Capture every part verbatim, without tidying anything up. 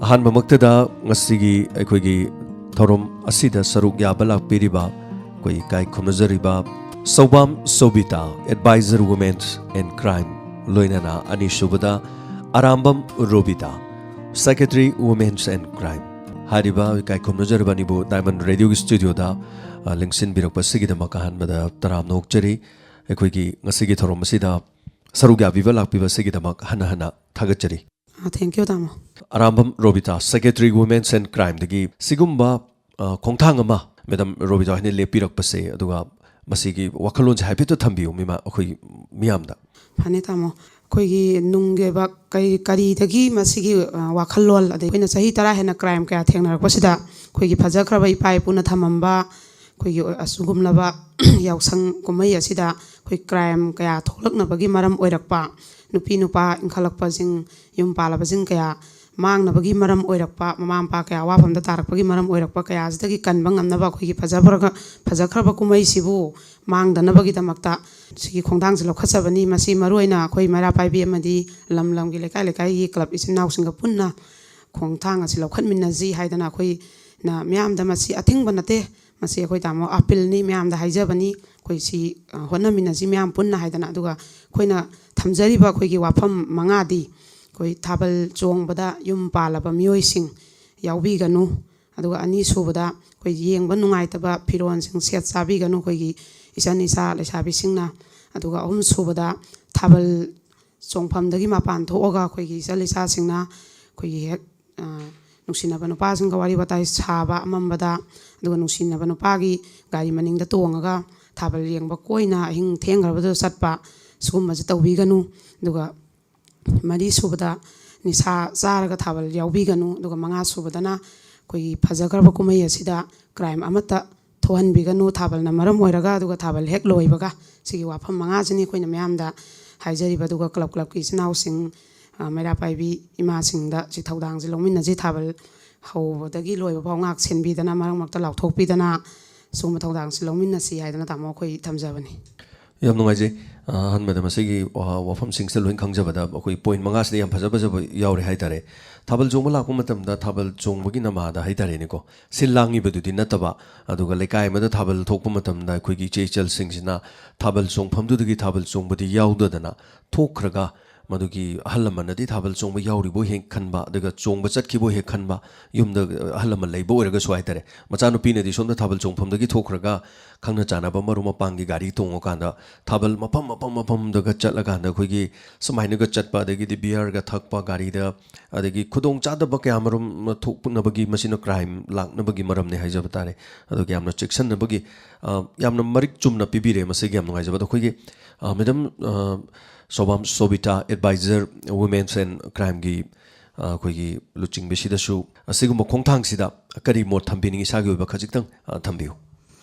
ꯑꯍꯥꯟꯕꯃꯛꯇꯗ ꯉꯁꯤꯒꯤ ꯑꯩꯈꯣꯏꯒꯤ ꯊꯧꯔꯝ ꯑꯁꯤꯗ ꯁꯔꯨꯛ ꯌꯥꯕ ꯂꯥꯛꯄꯤꯔꯤꯕ ꯑꯩꯈꯣꯏ ꯏꯀꯥꯏ ꯈꯨꯝꯅꯖꯔꯤꯕ ꯁꯧꯕꯥꯝ ꯁꯣꯕꯤꯇꯥ, Advisor Women and Crime, ꯂꯣꯏꯅꯅ ꯑꯅꯤꯁꯨꯕꯗ Arambam Robita, Secretary Women and Crime, ꯍꯥꯏꯔꯤꯕ ꯏꯀꯥꯏ ꯈꯨꯝꯅꯖꯔꯤꯕ ꯑꯅꯤꯕꯨ Diamond Radio ꯒꯤ studio ꯗ, ꯑ, ꯂꯦꯡꯁꯤꯟꯕꯤꯔꯛꯄ ꯑꯁꯤꯒꯤꯗꯃꯛ ꯑꯍꯥꯟꯕꯗ ꯇꯔꯥꯝꯅ ꯑꯣꯛꯆꯔꯤ꯫ ꯑꯩꯈꯣꯏꯒꯤ ꯉꯁꯤꯒꯤ ꯊꯧꯔꯝ ꯑꯁꯤꯗ ꯁꯔꯨꯛ ꯌꯥꯕꯤꯕ ꯂꯥꯛꯄꯤꯕ ꯑꯁꯤꯒꯤꯗꯃꯛ ꯍꯟꯅ ꯍꯟꯅ ꯊꯥꯒꯠꯆꯔꯤ꯫ ꯑꯥ, thank you, ꯇꯥꯃꯣ꯫ Arambam Robita, Secretary Women and Crime ꯗꯒꯤ ꯁꯤꯒꯨꯝꯕ, ꯑ, ꯈꯣꯡꯊꯥꯡ ꯑꯃ Madam ꯔꯣꯕꯤꯇꯥ ꯍꯣꯏꯅ ꯂꯦꯞꯄꯤꯔꯛꯄꯁꯦ, ꯑꯗꯨꯒ ꯃꯁꯤꯒꯤ ꯋꯥꯈꯜꯂꯣꯟꯁꯦ ꯍꯥꯏꯐꯦꯠꯇ ꯊꯝꯕꯤꯌꯨ ꯃꯤꯃꯥ-, ꯑꯩꯈꯣꯏ ꯃꯤꯌꯥꯝꯗ꯫ ꯐꯅꯤ, ꯇꯥꯃꯣ꯫ ꯑꯩꯈꯣꯏꯒꯤ ꯅꯨꯡꯒꯤ ꯑꯣꯏꯕ ꯀꯔꯤ, ꯀꯔꯤꯗꯒꯤ ꯃꯁꯤꯒꯤ, ꯑ, ꯋꯥꯈꯜꯂꯣꯟ, ꯑꯗꯩ ꯑꯩꯈꯣꯏꯅ ꯆꯍꯤ ꯇꯔꯥ ꯍꯦꯟꯅ crime ꯀꯌꯥ ꯊꯦꯡꯅꯔꯛꯄꯁꯤꯗ, ꯑꯩꯈꯣꯏꯒꯤ ꯐꯖꯈ꯭ꯔꯕ ꯏꯄꯥ ꯏꯄꯨꯅ ꯊꯝꯃꯝꯕ ꯑꯩꯈꯣꯏꯒꯤ ꯑꯁꯤꯒꯨꯝꯂꯕ ꯌꯥꯎꯁꯪ ꯀꯨꯝꯍꯩ ꯑꯁꯤꯗ ꯑꯩꯈꯣꯏ crime ꯀꯌꯥ ꯊꯣꯛꯂꯛꯅꯕꯒꯤ ꯃꯔꯝ ꯑꯣꯏꯔꯛꯄ, ꯅꯨꯄꯤ ꯅꯨꯄꯥ ꯏꯟꯈꯠꯂꯛꯄꯁꯤꯡ, ꯌꯨꯝ ꯄꯥꯜꯂꯕꯁꯤꯡ ꯀꯌꯥ ꯃꯥꯡꯅꯕꯒꯤ ꯃꯔꯝ ꯑꯣꯏꯔꯛꯄ, ꯃꯃꯥ ꯃꯄꯥ ꯀꯌꯥ ꯑꯋꯥꯐꯝꯗ ꯇꯥꯔꯛꯄꯒꯤ ꯃꯔꯝ ꯑꯣꯏꯔꯛꯄ ꯀꯌꯥꯁꯤꯗꯒꯤ ꯀꯟꯕ ꯉꯝꯅꯕ ꯑꯩꯈꯣꯏꯒꯤ ꯐꯖꯈ꯭ꯔꯒ-, ꯐꯖꯈ꯭ꯔꯕ ꯀꯨꯝꯍꯩꯁꯤꯕꯨ ꯃꯥꯡꯗꯅꯕꯒꯤꯗꯃꯛꯇ ꯁꯤꯒꯤ ꯈꯣꯡꯊꯥꯡꯁꯤ ꯂꯧꯈꯠꯆꯕꯅꯤ꯫ ꯃꯁꯤ ꯃꯔꯨꯑꯣꯏꯅ ꯑꯩꯈꯣꯏ ꯃꯩꯔꯥ ꯄꯥꯏꯕꯤ ꯑꯃꯗꯤ ꯂꯝ ꯂꯝꯒꯤ, ꯂꯩꯀꯥꯏ ꯂꯩꯀꯥꯏꯒꯤ club ꯏꯆꯤꯟ ꯏꯅꯥꯎꯁꯤꯡꯒ ꯄꯨꯟꯅ ꯈꯣꯡꯊꯥꯡ ꯑꯁꯤ ꯂꯧꯈꯠꯃꯤꯟꯅꯁꯤ ꯍꯥꯏꯗꯅ ꯑꯩꯈꯣꯏꯅ ꯃꯤꯌꯥꯝꯗ, ꯃꯁꯤ ꯑꯊꯤꯡꯕ ꯅꯠꯇꯦ, ꯃꯁꯤ ꯑꯩꯈꯣꯏ ꯇꯥꯃꯣ ꯑꯥꯄꯤꯜꯅꯤ, ꯃꯌꯥꯝꯗ ꯍꯥꯏꯖꯕꯅꯤ꯫ ꯑꯩꯈꯣꯏ ꯁꯤ, ꯑ, ꯍꯣꯠꯅꯃꯤꯟꯅꯁꯤ ꯃꯌꯥꯝ ꯄꯨꯟꯅ ꯍꯥꯏꯗꯅ꯫ ꯑꯗꯨꯒ ꯑꯩꯈꯣꯏꯅ ꯊꯝꯖꯔꯤꯕ ꯑꯩꯈꯣꯏꯒꯤ ꯋꯥꯐꯝ ꯃꯉꯥꯗꯤ, ꯑꯩꯈꯣꯏ ꯊꯥꯕꯜ ꯆꯣꯡꯕꯗ ꯌꯨꯝ ꯄꯥꯜꯂꯕ ꯃꯤꯑꯣꯏꯁꯤꯡ ꯌꯥꯎꯕꯤꯒꯅꯨ꯫ ꯑꯗꯨꯒ ꯑꯅꯤꯁꯨꯕꯗ, ꯑꯩꯈꯣꯏ ꯌꯦꯡꯕ ꯅꯨꯡꯉꯥꯏꯇꯕ ꯐꯤꯔꯣꯜꯁꯤꯡ ꯁꯦꯠ ꯆꯥꯕꯤꯒꯅꯨ ꯑꯩꯈꯣꯏꯒꯤ ꯏꯆꯟ ꯏꯆꯥ ꯂꯩꯁꯥꯕꯤꯁꯤꯡꯅ꯫ ꯑꯗꯨꯒ ꯑꯍꯨꯝꯁꯨꯕꯗ, ꯊꯥꯕꯜ ꯆꯣꯡꯐꯝꯗꯒꯤ ꯃꯄꯥꯟ ꯊꯣꯛꯑꯒ ꯑꯩꯈꯣꯏꯒꯤ ꯏꯆꯜ ꯏꯆꯥꯁꯤꯡꯅ ꯑꯩꯈꯣꯏꯒꯤ ꯍꯦꯛ, ꯑ, ꯅꯨꯡꯁꯤꯅꯕ ꯅꯨꯄꯥꯁꯤꯡꯒ ꯋꯥꯔꯤ ꯋꯥꯇꯥꯏ ꯁꯥꯕ ꯑꯃꯝꯕꯗ, ꯑꯗꯨꯒ ꯅꯨꯡꯁꯤꯅꯕ ꯅꯨꯄꯥꯒꯤ ꯒꯥꯔꯤ ꯃꯅꯤꯡꯗ ꯇꯣꯡꯉꯒ ꯊꯥꯕꯜ ꯌꯦꯡꯕ ꯀꯣꯏꯅ ꯑꯍꯤꯡ ꯊꯦꯡꯈ꯭ꯔꯕꯗꯨꯗ ꯆꯠꯄ, ꯁꯤꯒꯨꯝꯕꯁꯦ ꯇꯧꯕꯤꯒꯅꯨ꯫ ꯑꯗꯨꯒ ꯃꯔꯤꯁꯨꯕꯗ, ꯅꯤꯁꯥ ꯆꯥꯔꯒ ꯊꯥꯕꯜ ꯌꯥꯎꯕꯤꯒꯅꯨ꯫ ꯑꯗꯨꯒ ꯃꯉꯥꯁꯨꯕꯗꯅ ꯑꯩꯈꯣꯏꯒꯤ ꯐꯖꯈ꯭ꯔꯕ ꯀꯨꯝꯍꯩ ꯑꯁꯤꯗ crime ꯑꯃꯠꯇ ꯊꯣꯛꯍꯟꯕꯤꯒꯅꯨ ꯊꯥꯕꯜꯅ ꯃꯔꯝ ꯑꯣꯏꯔꯒ꯫ ꯑꯗꯨꯒ ꯊꯥꯕꯜ ꯍꯦꯛ ꯂꯣꯏꯕꯒ, ꯁꯤꯒꯤ ꯋꯥꯐꯝ ꯃꯉꯥꯁꯤꯅꯤ ꯑꯩꯈꯣꯏꯅ ꯃꯌꯥꯝꯗ ꯍꯥꯏꯖꯔꯤꯕ꯫ ꯑꯗꯨꯒ club clubꯀꯤ ꯏꯆꯤꯟ ꯏꯅꯥꯎꯁꯤꯡ, ꯑ, ꯃꯩꯔꯥ ꯄꯥꯏꯕꯤ ꯏꯃꯥꯁꯤꯡꯗ ꯁꯤ ꯊꯧꯗꯥꯡꯁꯤ ꯂꯧꯃꯤꯟꯅꯁꯤ꯫ ꯊꯥꯕꯜ ꯍꯧꯕꯗꯒꯤ ꯂꯣꯏꯕ ꯐꯥꯎ ꯉꯥꯛ ꯁꯦꯟꯕꯤꯗꯅ, ꯃꯔꯛ ꯃꯔꯛꯇ ꯂꯥꯎꯊꯣꯛꯄꯤꯗꯅ, ꯁꯤꯒꯨꯝꯕ ꯊꯧꯗꯥꯡꯁꯤ ꯂꯧꯃꯤꯟꯅꯁꯤ ꯍꯥꯏꯗꯅ ꯇꯥꯃꯣ ꯑꯩꯈꯣꯏ ꯊꯝꯖꯕꯅꯤ꯫ ꯌꯥꯝ ꯅꯨꯡꯉꯥꯏꯖꯩ꯫ ꯑ, ꯑꯍꯥꯟꯕꯗ ꯃꯁꯤꯒꯤ, ꯑ, ꯋꯥꯐꯝꯁꯤꯡꯁꯤꯗ ꯂꯣꯏ ꯈꯪꯖꯕꯗ ꯑꯩꯈꯣꯏ point ꯃꯉꯥꯁꯤꯗ ꯌꯥꯝ ꯐꯖ ꯐꯖꯕ ꯌꯥꯎꯔꯦ ꯍꯥꯏꯇꯥꯔꯦ꯫ ꯊꯥꯕꯜ ꯆꯣꯡꯕ ꯂꯥꯛꯄ ꯃꯇꯝꯗ ꯊꯥꯕꯜ ꯆꯣꯡꯕꯒꯤ ꯅꯃꯥꯗ ꯍꯥꯏꯇꯥꯔꯦꯅꯦꯀꯣ, ꯁꯤꯜ ꯂꯥꯡꯉꯤꯕꯗꯨꯗꯤ ꯅꯠꯇꯕ, ꯑꯗꯨꯒ ꯂꯩꯀꯥꯏ ꯑꯃꯗ ꯊꯥꯕꯜ ꯊꯣꯛꯄ ꯃꯇꯝꯗ ꯑꯩꯈꯣꯏꯒꯤ ꯏꯆꯦ ꯏꯆꯜꯁꯤꯡꯁꯤꯅ ꯊꯥꯕꯜ ꯆꯣꯡꯐꯝꯗꯨꯗꯒꯤ ꯊꯥꯕꯜ ꯆꯣꯡꯕꯗꯤ ꯌꯥꯎꯗꯗꯅ ꯊꯣꯛꯈ꯭ꯔꯒ, ꯃꯗꯨꯒꯤ ꯑꯍꯜ ꯂꯃꯟꯅꯗꯤ ꯊꯥꯕꯜ ꯆꯣꯡꯕ ꯌꯥꯎꯔꯤꯕꯣꯏ ꯍꯦꯛ ꯈꯟꯕ, ꯑꯗꯨꯒ ꯆꯣꯡꯕ ꯆꯠꯈꯤꯕꯣꯏ ꯍꯦꯛ ꯈꯟꯕ, ꯌꯨꯝꯗ ꯑꯍꯜ ꯂꯃꯟ ꯂꯩꯕ ꯑꯣꯏꯔꯒꯁꯨ ꯍꯥꯏꯇꯥꯔꯦ꯫ ꯃꯆꯥꯅꯨꯄꯤꯅꯗꯤ ꯁꯣꯝꯗ ꯊꯥꯕꯜ ꯆꯣꯡꯐꯝꯗꯒꯤ ꯊꯣꯛꯈ꯭ꯔꯒ ꯈꯪꯅ ꯆꯥꯟꯅꯕ ꯃꯔꯨꯞ ꯃꯄꯥꯡꯒꯤ ꯒꯥꯔꯤ ꯇꯣꯡꯉꯀꯥꯟꯗ ꯊꯥꯕꯜ ꯃꯐꯝ, ꯃꯐꯝ, ꯃꯐꯝꯗꯒ ꯆꯠꯂꯀꯥꯟꯗ ꯑꯩꯈꯣꯏꯒꯤ ꯁꯨꯃꯥꯏꯅꯒ ꯆꯠꯄ, ꯑꯗꯒꯤꯗꯤ beerꯒ ꯊꯛꯄ ꯒꯥꯔꯤꯗ, ꯑꯗꯒꯤ ꯈꯨꯗꯣꯡ ꯆꯥꯗꯕ ꯀꯌꯥ ꯃꯔꯨꯝ ꯊꯣꯛꯅꯕꯒꯤ, ꯃꯁꯤꯅ crime ꯂꯥꯛꯅꯕꯒꯤ ꯃꯔꯝꯅꯤ ꯍꯥꯏꯖꯕ ꯇꯥꯔꯦ꯫ ꯑꯗꯨꯒ ꯌꯥꯝꯅ ꯆꯦꯛꯁꯤꯟꯅꯕꯒꯤ, ꯑ, ꯌꯥꯝꯅ ꯃꯔꯤꯛ ꯆꯨꯝꯅ ꯄꯤꯕꯤꯔꯦ, ꯃꯁꯤꯒꯤ ꯌꯥꯝ ꯅꯨꯡꯉꯥꯏꯖꯕ꯫ ꯑꯗꯣ ꯑꯩꯈꯣꯏꯒꯤ, ꯑ, Madam, ꯑ, ꯁꯣꯕꯥꯝ ꯁꯣꯕꯤꯇꯥ, advisor Women's and Crimeꯒꯤ, ꯑ, ꯑꯩꯈꯣꯏꯒꯤ ꯂꯨꯆꯤꯡꯕꯤꯁꯤꯗꯁꯨ ꯑꯁꯤꯒꯨꯝꯕ ꯈꯣꯡꯊꯥꯡꯁꯤꯗ ꯀꯔꯤ ꯃꯣꯠ ꯊꯝꯕꯤꯅꯤꯡꯉꯤ? ꯏꯁꯥꯒꯤ ꯑꯣꯏꯕ ꯈꯖꯤꯛꯇꯪ, ꯑ, ꯊꯝꯕꯤꯌꯨ꯫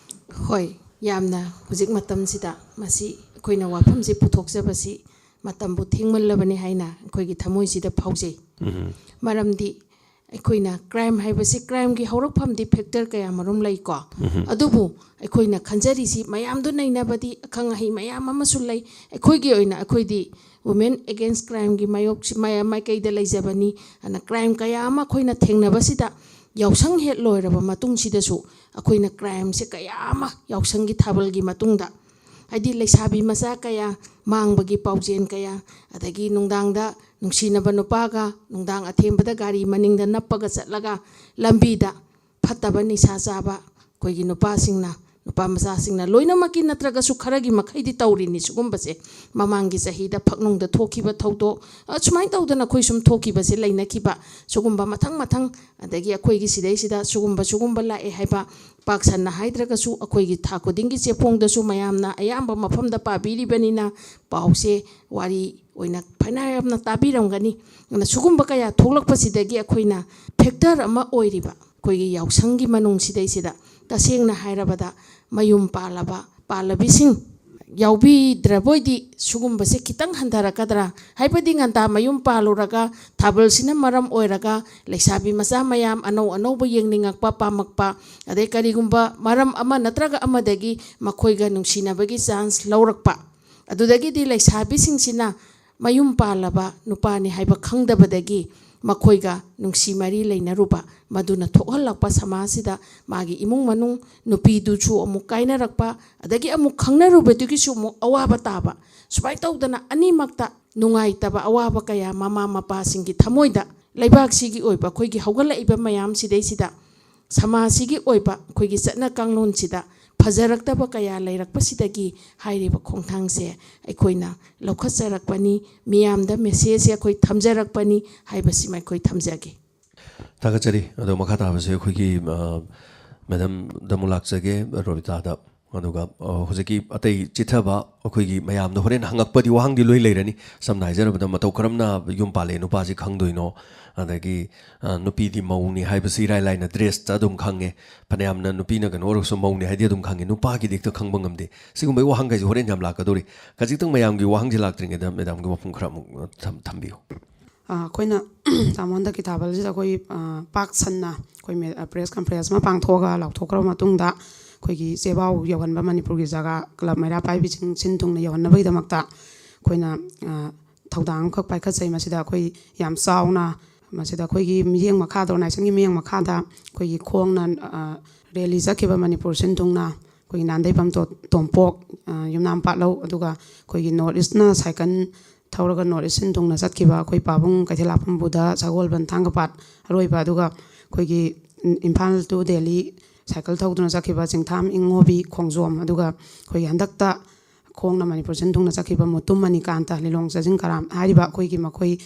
ꯍꯣꯏ, ꯌꯥꯝꯅ ꯍꯧꯖꯤꯛ ꯃꯇꯝꯁꯤꯗ ꯃꯁꯤ ꯑꯩꯈꯣꯏꯅ ꯋꯥꯐꯝꯁꯤ ꯄꯨꯊꯣꯛꯆꯕꯁꯤ ꯃꯇꯝꯕꯨ ꯊꯦꯡꯃꯜꯂꯕꯅꯤ ꯍꯥꯏꯅ ꯑꯩꯈꯣꯏꯒꯤ ꯊꯃꯣꯏꯁꯤꯗ ꯐꯥꯎꯖꯩ꯫ ꯃꯔꯝꯗꯤ ꯑꯩꯈꯣꯏꯅ crime ꯍꯥꯏꯕꯁꯤ, crimeꯒꯤ ꯍꯧꯔꯛꯐꯝꯗꯤ factor ꯀꯌꯥ ꯃꯔꯨꯝ ꯂꯩꯀꯣ꯫ ꯑꯗꯨꯕꯨ ꯑꯩꯈꯣꯏꯅ ꯈꯟꯖꯔꯤꯁꯤ ꯃꯌꯥꯝꯗꯨ ꯅꯩꯅꯕꯗꯤ ꯑꯈꯪ ꯑꯍꯩ ꯃꯌꯥꯝ ꯑꯃꯁꯨ ꯂꯩ꯫ ꯑꯩꯈꯣꯏꯒꯤ ꯑꯣꯏꯅ ꯑꯩꯈꯣꯏꯗꯤ Women Against Crimeꯒꯤ ꯃꯥꯌꯣꯛꯁꯤ, ꯃꯥꯌ-, ꯃꯥꯏꯀꯩꯗ ꯂꯩꯖꯕꯅꯤ꯫ ꯑꯗꯨꯅ crime ꯀꯌꯥ ꯑꯃ ꯑꯩꯈꯣꯏꯅ ꯊꯦꯡꯅꯕꯁꯤꯗ, ꯌꯥꯎꯁꯪ ꯍꯦꯛ ꯂꯣꯏꯔꯕ ꯃꯇꯨꯡꯁꯤꯗꯁꯨ ꯑꯩꯈꯣꯏꯅ crimeꯁꯦ ꯀꯌꯥ ꯑꯃ, ꯌꯥꯎꯁꯪꯒꯤ ꯊꯥꯕꯜꯒꯤ ꯃꯇꯨꯡꯗ, ꯍꯥꯏꯗꯤ ꯂꯩꯁꯥꯕꯤ ꯃꯆꯥ ꯀꯌꯥ ꯃꯥꯡꯕꯒꯤ ꯄꯥꯎꯖꯦꯜ ꯀꯌꯥ, ꯑꯗꯒꯤ ꯅꯨꯡꯗꯥꯡꯗ ꯅꯨꯡꯁꯤꯅꯕ ꯅꯨꯄꯥꯒ ꯅꯨꯡꯗꯥꯡ ꯑꯊꯦꯝꯕꯗ ꯒꯥꯔꯤ ꯃꯅꯤꯡꯗ ꯅꯞꯄꯒ ꯆꯠꯂꯒ ꯂꯝꯕꯤꯗ ꯐꯠꯇꯕ ꯅꯤꯁꯥ ꯆꯥꯕ ꯑꯩꯈꯣꯏꯒꯤ ꯅꯨꯄꯥꯁꯤꯡꯅ, ꯅꯨꯄꯥ ꯃꯆꯥꯁꯤꯡꯅ, ꯂꯣꯏꯅꯃꯛꯀꯤ ꯅꯠꯇ꯭ꯔꯒꯁꯨ ꯈꯔꯒꯤ ꯃꯈꯩꯗꯤ ꯇꯧꯔꯤꯅꯤ ꯁꯤꯒꯨꯝꯕꯁꯦ꯫ ꯃꯃꯥꯡꯒꯤ ꯆꯍꯤꯗ ꯐꯛꯅꯨꯡꯗ ꯊꯣꯛꯈꯤꯕ ꯊꯧꯗꯣꯛ, ꯑ, ꯁꯨꯃꯥꯏꯅ ꯇꯧꯗꯅ ꯑꯩꯈꯣꯏ ꯁꯨꯝ ꯊꯣꯛꯈꯤꯕꯁꯦ ꯂꯩꯅꯈꯤꯕ, ꯁꯤꯒꯨꯝꯕ ꯃꯊꯪ ꯃꯊꯪ, ꯑꯗꯒꯤ ꯑꯩꯈꯣꯏꯒꯤ ꯁꯤꯗꯩꯁꯤꯗ ꯁꯤꯒꯨꯝꯕ, ꯁꯤꯒꯨꯝꯕ ꯂꯥꯛꯑꯦ ꯍꯥꯏꯕ ꯄꯥꯛ ꯁꯟꯅ ꯍꯥꯏꯗ꯭ꯔꯒꯁꯨ ꯑꯩꯈꯣꯏꯒꯤ ꯊꯥ ꯈꯨꯗꯤꯡꯒꯤ ꯆꯦꯐꯣꯡꯗꯁꯨ ꯃꯌꯥꯝꯅ ꯑꯌꯥꯝꯕ ꯃꯐꯝꯗ ꯄꯥꯕꯤꯔꯤꯕꯅꯤꯅ ꯄꯥꯎꯁꯦ, ꯋꯥꯔꯤ ꯑꯣꯏꯅ ꯐꯅꯌꯥꯝꯅ ꯇꯥꯕꯤꯔꯝꯒꯅꯤ꯫ ꯑꯗꯨꯅ ꯁꯤꯒꯨꯝꯕ ꯀꯌꯥ ꯊꯣꯛꯂꯛꯄꯁꯤꯗꯒꯤ ꯑꯩꯈꯣꯏꯅ factor ꯑꯃ ꯑꯣꯏꯔꯤꯕ ꯑꯩꯈꯣꯏꯒꯤ ꯌꯥꯎꯁꯪꯒꯤ ꯃꯅꯨꯡꯁꯤꯗꯩꯁꯤꯗ ꯇꯁꯦꯡꯅ ꯍꯥꯏꯔꯕꯗ ꯃꯌꯨꯝ ꯄꯥꯜꯂꯕ ꯄꯥꯜꯂꯕꯤꯁꯤꯡ, ꯌꯥꯎꯕꯤꯗ꯭ꯔꯕꯣꯏꯗꯤ ꯁꯤꯒꯨꯝꯕꯁꯦ ꯈꯤꯇꯪ ꯍꯟꯊꯔꯛꯀꯗ꯭ꯔꯥ? ꯍꯥꯏꯕꯗꯤ ꯉꯟꯇꯥ ꯃꯌꯨꯝ ꯄꯥꯜꯂꯨꯔꯒ ꯊꯥꯕꯜꯁꯤꯅ ꯃꯔꯝ ꯑꯣꯏꯔꯒ ꯂꯩꯁꯥꯕꯤ ꯃꯆꯥ ꯃꯌꯥꯝ ꯑꯅꯧ ꯑꯅꯧꯕ ꯌꯦꯡꯅꯤꯡꯉꯛꯄ, ꯄꯥꯝꯃꯛꯄ, ꯑꯗꯩ ꯀꯔꯤꯒꯨꯝꯕ ꯃꯔꯝ ꯑꯃ ꯅꯠꯇ꯭ꯔꯒ ꯑꯃꯗꯒꯤ ꯃꯈꯣꯏꯒ ꯅꯨꯡꯁꯤꯅꯕꯒꯤ ꯆꯥꯟꯁ ꯂꯧꯔꯛꯄ, ꯑꯗꯨꯗꯒꯤꯗꯤ ꯂꯩꯁꯥꯕꯤꯁꯤꯡꯁꯤꯅ ꯃꯌꯨꯝ ꯄꯥꯜꯂꯕ ꯅꯨꯄꯥꯅꯤ ꯍꯥꯏꯕ ꯈꯪꯗꯕꯗꯒꯤ ꯃꯈꯣꯏꯒ ꯅꯨꯡꯁꯤ ꯃꯔꯤ ꯂꯩꯅꯔꯨꯕ, ꯃꯗꯨꯅ ꯊꯣꯛꯍꯜꯂꯛꯄ ꯁꯃꯥꯖꯁꯤꯗ ꯃꯥꯒꯤ ꯏꯃꯨꯡ ꯃꯅꯨꯡ, ꯅꯨꯄꯤꯗꯨꯁꯨ ꯑꯃꯨꯛ ꯀꯥꯏꯅꯔꯛꯄ, ꯑꯗꯒꯤ ꯑꯃꯨꯛ ꯈꯪꯅꯔꯨꯕꯗꯨꯒꯤꯁꯨ ꯑꯃꯨꯛ ꯑꯋꯥꯕ ꯇꯥꯕ, ꯁꯨꯃꯥꯏꯅ ꯇꯧꯗꯅ ꯑꯅꯤꯃꯛꯇ ꯅꯨꯡꯉꯥꯏꯇꯕ ꯑꯋꯥꯕ ꯀꯌꯥ ꯃꯃꯥ ꯃꯄꯥꯁꯤꯡꯒꯤ ꯊꯃꯣꯏꯗ, ꯂꯩꯕꯥꯛꯁꯤꯒꯤ ꯑꯣꯏꯕ ꯑꯩꯈꯣꯏꯒꯤ ꯍꯧꯒꯠꯂꯛꯏꯕ ꯃꯌꯥꯝꯁꯤꯗꯩꯁꯤꯗ, ꯁꯃꯥꯖꯁꯤꯒꯤ ꯑꯣꯏꯕ ꯑꯩꯈꯣꯏꯒꯤ ꯆꯠꯅ ꯀꯥꯡꯂꯣꯟꯁꯤꯗ ꯐꯖꯔꯛꯇꯕ ꯀꯌꯥ ꯂꯩꯔꯛꯄꯁꯤꯗꯒꯤ ꯍꯥꯏꯔꯤꯕ ꯈꯣꯡꯊꯥꯡꯁꯦ ꯑꯩꯈꯣꯏꯅ ꯂꯧꯈꯠꯆꯔꯛꯄꯅꯤ, ꯃꯤꯌꯥꯝꯗ ꯃꯦꯁꯦꯖꯁꯦ ꯑꯩꯈꯣꯏ ꯊꯝꯖꯔꯛꯄꯅꯤ ꯍꯥꯏꯕꯁꯤꯃ ꯑꯩꯈꯣꯏ ꯊꯝꯖꯒꯦ꯫ ꯊꯥꯒꯠꯆꯔꯤ꯫ ꯑꯗꯣ ꯃꯈꯥ ꯇꯥꯕꯁꯦ ꯑꯩꯈꯣꯏꯒꯤ, ꯑ, ꯃꯦꯗꯥꯝꯗ ꯑꯃꯨꯛ ꯂꯥꯛꯆꯒꯦ, ꯔꯣꯕꯤꯇꯥꯗ꯫ ꯑꯗꯨꯒ, ꯑ, ꯍꯧꯖꯤꯛꯀꯤ ꯑꯇꯩ ꯆꯤꯊꯕ ꯑꯩꯈꯣꯏꯒꯤ ꯃꯌꯥꯝꯗ ꯍꯣꯔꯦꯟ ꯍꯪꯉꯛꯄꯗꯤ ꯋꯥꯍꯪꯗꯤ ꯂꯣꯏ ꯂꯩꯔꯅꯤ꯫ ꯁꯝꯅ ꯍꯥꯏꯖꯔꯕꯗ ꯃꯇꯧ ꯀꯔꯝꯅ ꯌꯨꯝ ꯄꯥꯜꯂꯦ ꯅꯨꯄꯥꯁꯤ ꯈꯪꯗꯣꯏꯅꯣ? ꯑꯗꯒꯤ, ꯑ, ꯅꯨꯄꯤꯗꯤ ꯃꯧꯅꯤ ꯍꯥꯏꯕꯁꯤ ꯏꯔꯥꯏ ꯂꯥꯏꯅ ꯗ꯭ꯔꯦꯁꯇ ꯑꯗꯨꯝ ꯈꯪꯉꯦ꯫ ꯐꯅꯌꯥꯝꯅ ꯅꯨꯄꯤꯅ ꯀꯩꯅꯣ ꯑꯣꯏꯔꯒꯁꯨ ꯃꯧꯅꯤ ꯍꯥꯏꯗꯤ ꯑꯗꯨꯝ ꯈꯪꯉꯦ꯫ ꯅꯨꯄꯥꯒꯤꯗꯤ ꯍꯦꯛꯇ ꯈꯪꯕ ꯉꯝꯗꯦ꯫ ꯁꯤꯒꯨꯝꯕꯒꯤ ꯋꯥꯍꯪꯈꯩꯁꯦ ꯍꯣꯔꯦꯟ ꯌꯥꯝ ꯂꯥꯛꯀꯗꯧꯔꯤ꯫ ꯈꯖꯤꯛꯇꯪ ꯃꯌꯥꯝꯒꯤ ꯋꯥꯍꯪꯁꯦ ꯂꯥꯛꯇ꯭ꯔꯤꯉꯩꯗ ꯃꯦꯗꯥꯝꯒꯤ ꯃꯐꯝ ꯈꯔ ꯑꯃꯨꯛ ꯊꯝ-, ꯊꯝꯕꯤꯌꯨ꯫ ꯑ, ꯑꯩꯈꯣꯏꯅ ꯇꯥꯃꯣ ꯍꯟꯗꯛꯀꯤ ꯊꯥꯕꯜꯁꯤꯗ ꯑꯩꯈꯣꯏ, ꯑ, ꯄꯥꯛ ꯁꯟꯅ ꯑꯩꯈꯣꯏ ꯃꯦ-, ꯑ, ꯄ꯭ꯔꯦꯁ ꯀꯟꯐ꯭ꯔꯦꯟꯁ ꯑꯃ ꯄꯥꯡꯊꯣꯛꯑꯒ ꯂꯥꯎꯊꯣꯛꯈ꯭ꯔꯕ ꯃꯇꯨꯡꯗ ꯑꯩꯈꯣꯏꯒꯤ ꯆꯦꯕꯥꯎ ꯌꯧꯍꯟꯕ ꯃꯅꯤꯄꯨꯔꯒꯤ ꯖꯒꯥ ꯀ꯭ꯂꯕ ꯃꯩꯔꯥ ꯄꯥꯏꯕꯤꯁꯤꯡ ꯁꯤꯟ ꯊꯨꯡꯅ ꯌꯧꯍꯟꯅꯕꯒꯤꯗꯃꯛꯇ ꯑꯩꯈꯣꯏꯅ, ꯑ, ꯊꯧꯗꯥꯡ ꯑꯃꯈꯛ ꯄꯥꯏꯈꯠꯆꯩ꯫ ꯃꯁꯤꯗ ꯑꯩꯈꯣꯏ ꯌꯥꯝ ꯆꯥꯎꯅ, ꯃꯁꯤꯗ ꯑꯩꯈꯣꯏꯒꯤ ꯃꯤꯠꯌꯦꯡ ꯃꯈꯥꯗ, ꯑꯣꯔꯒꯅꯥꯏꯖꯦꯁꯟꯒꯤ ꯃꯤꯠꯌꯦꯡ ꯃꯈꯥꯗ ꯑꯩꯈꯣꯏꯒꯤ ꯈꯣꯡꯅ, ꯑ, ꯔꯦꯂꯤ ꯆꯠꯈꯤꯕ ꯃꯅꯤꯄꯨꯔ ꯁꯤꯟ ꯊꯨꯡꯅ ꯑꯩꯈꯣꯏꯒꯤ ꯅꯥꯟꯗꯩꯐꯝ ꯇꯣ-, ꯇꯣꯝꯄꯣꯛ, ꯑ, ꯌꯨꯝꯅꯥꯝ ꯄꯥꯠꯂꯧ, ꯑꯗꯨꯒ ꯑꯩꯈꯣꯏꯒꯤ ꯅꯣꯔꯠ ꯏꯁꯅ ꯁꯥꯏꯀꯜ ꯊꯧꯔꯒ ꯅꯣꯔꯠ ꯏꯁ ꯁꯤꯟ ꯊꯨꯡꯅ ꯆꯠꯈꯤꯕ ꯑꯩꯈꯣꯏ ꯄꯥꯕꯨꯡ ꯀꯩꯊꯦꯜ ꯂꯥꯛꯐꯝ ꯕꯨꯙ, ꯁꯒꯣꯜꯕꯟ ꯊꯥꯡꯒꯄꯥꯠ ꯑꯔꯣꯏꯕ, ꯑꯗꯨꯒ ꯑꯩꯈꯣꯏꯒꯤ ꯏꯝꯐꯥꯜ to ꯗꯦꯜꯂꯤ ꯁꯥꯏꯀꯜ ꯊꯧꯗꯨꯅ ꯆꯠꯈꯤꯕ ꯆꯤꯡꯊꯥꯝ ꯏꯉꯣꯕꯤ ꯈꯣꯡꯖꯣꯝ, ꯑꯗꯨꯒ ꯑꯩꯈꯣꯏꯒꯤ ꯍꯟꯗꯛꯇ ꯈꯣꯡꯅ ꯃꯅꯤꯄꯨꯔ ꯁꯤꯟ ꯊꯨꯡꯅ ꯆꯠꯈꯤꯕ ꯃꯨꯇꯨꯝ ꯃꯅꯤꯀꯥꯟꯇ, ꯂꯤꯂꯣꯡ ꯆꯥꯖꯤꯡ ꯀꯔꯥꯝ ꯍꯥꯏꯔꯤꯕ ꯑꯩꯈꯣꯏꯒꯤ ꯃꯈꯣꯏ,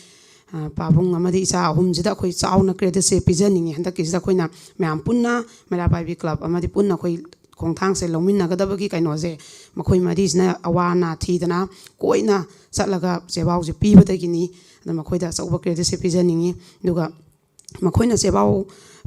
ꯑ, ꯄꯥꯕꯨꯡ ꯑꯃꯗꯤ ꯏꯆꯥ ꯑꯍꯨꯝꯁꯤꯗ ꯑꯩꯈꯣꯏ ꯆꯥꯎꯅ ꯀ꯭ꯔꯦꯗꯤꯠꯁꯦ ꯄꯤꯖꯅꯤꯡꯉꯤ꯫ ꯍꯟꯗꯛꯀꯤꯁꯤꯗ ꯑꯩꯈꯣꯏꯅ ꯃꯌꯥꯝ ꯄꯨꯟꯅ ꯃꯩꯔꯥ ꯄꯥꯏꯕꯤ ꯀ꯭ꯂꯕ ꯑꯃꯗꯤ ꯄꯨꯟꯅ ꯑꯩꯈꯣꯏ ꯈꯣꯡꯊꯥꯡꯁꯦ ꯂꯧꯃꯤꯟꯅꯒꯗꯕꯒꯤ ꯀꯩꯅꯣꯁꯦ ꯃꯈꯣꯏ ꯃꯔꯤꯁꯤꯅ ꯑꯋꯥ ꯑꯅꯥ ꯊꯤꯗꯅ ꯀꯣꯏꯅ ꯆꯠꯂꯒ ꯆꯦꯕꯥꯎꯁꯦ ꯄꯤꯕꯗꯒꯤꯅꯤ꯫ ꯑꯗ ꯃꯈꯣꯏꯗ ꯑꯆꯧꯕ ꯀ꯭ꯔꯦꯗꯤꯠꯁꯦ ꯄꯤꯖꯅꯤꯡꯉꯤ꯫ ꯑꯗꯨꯒ ꯃꯈꯣꯏꯅ ꯆꯦꯕꯥꯎ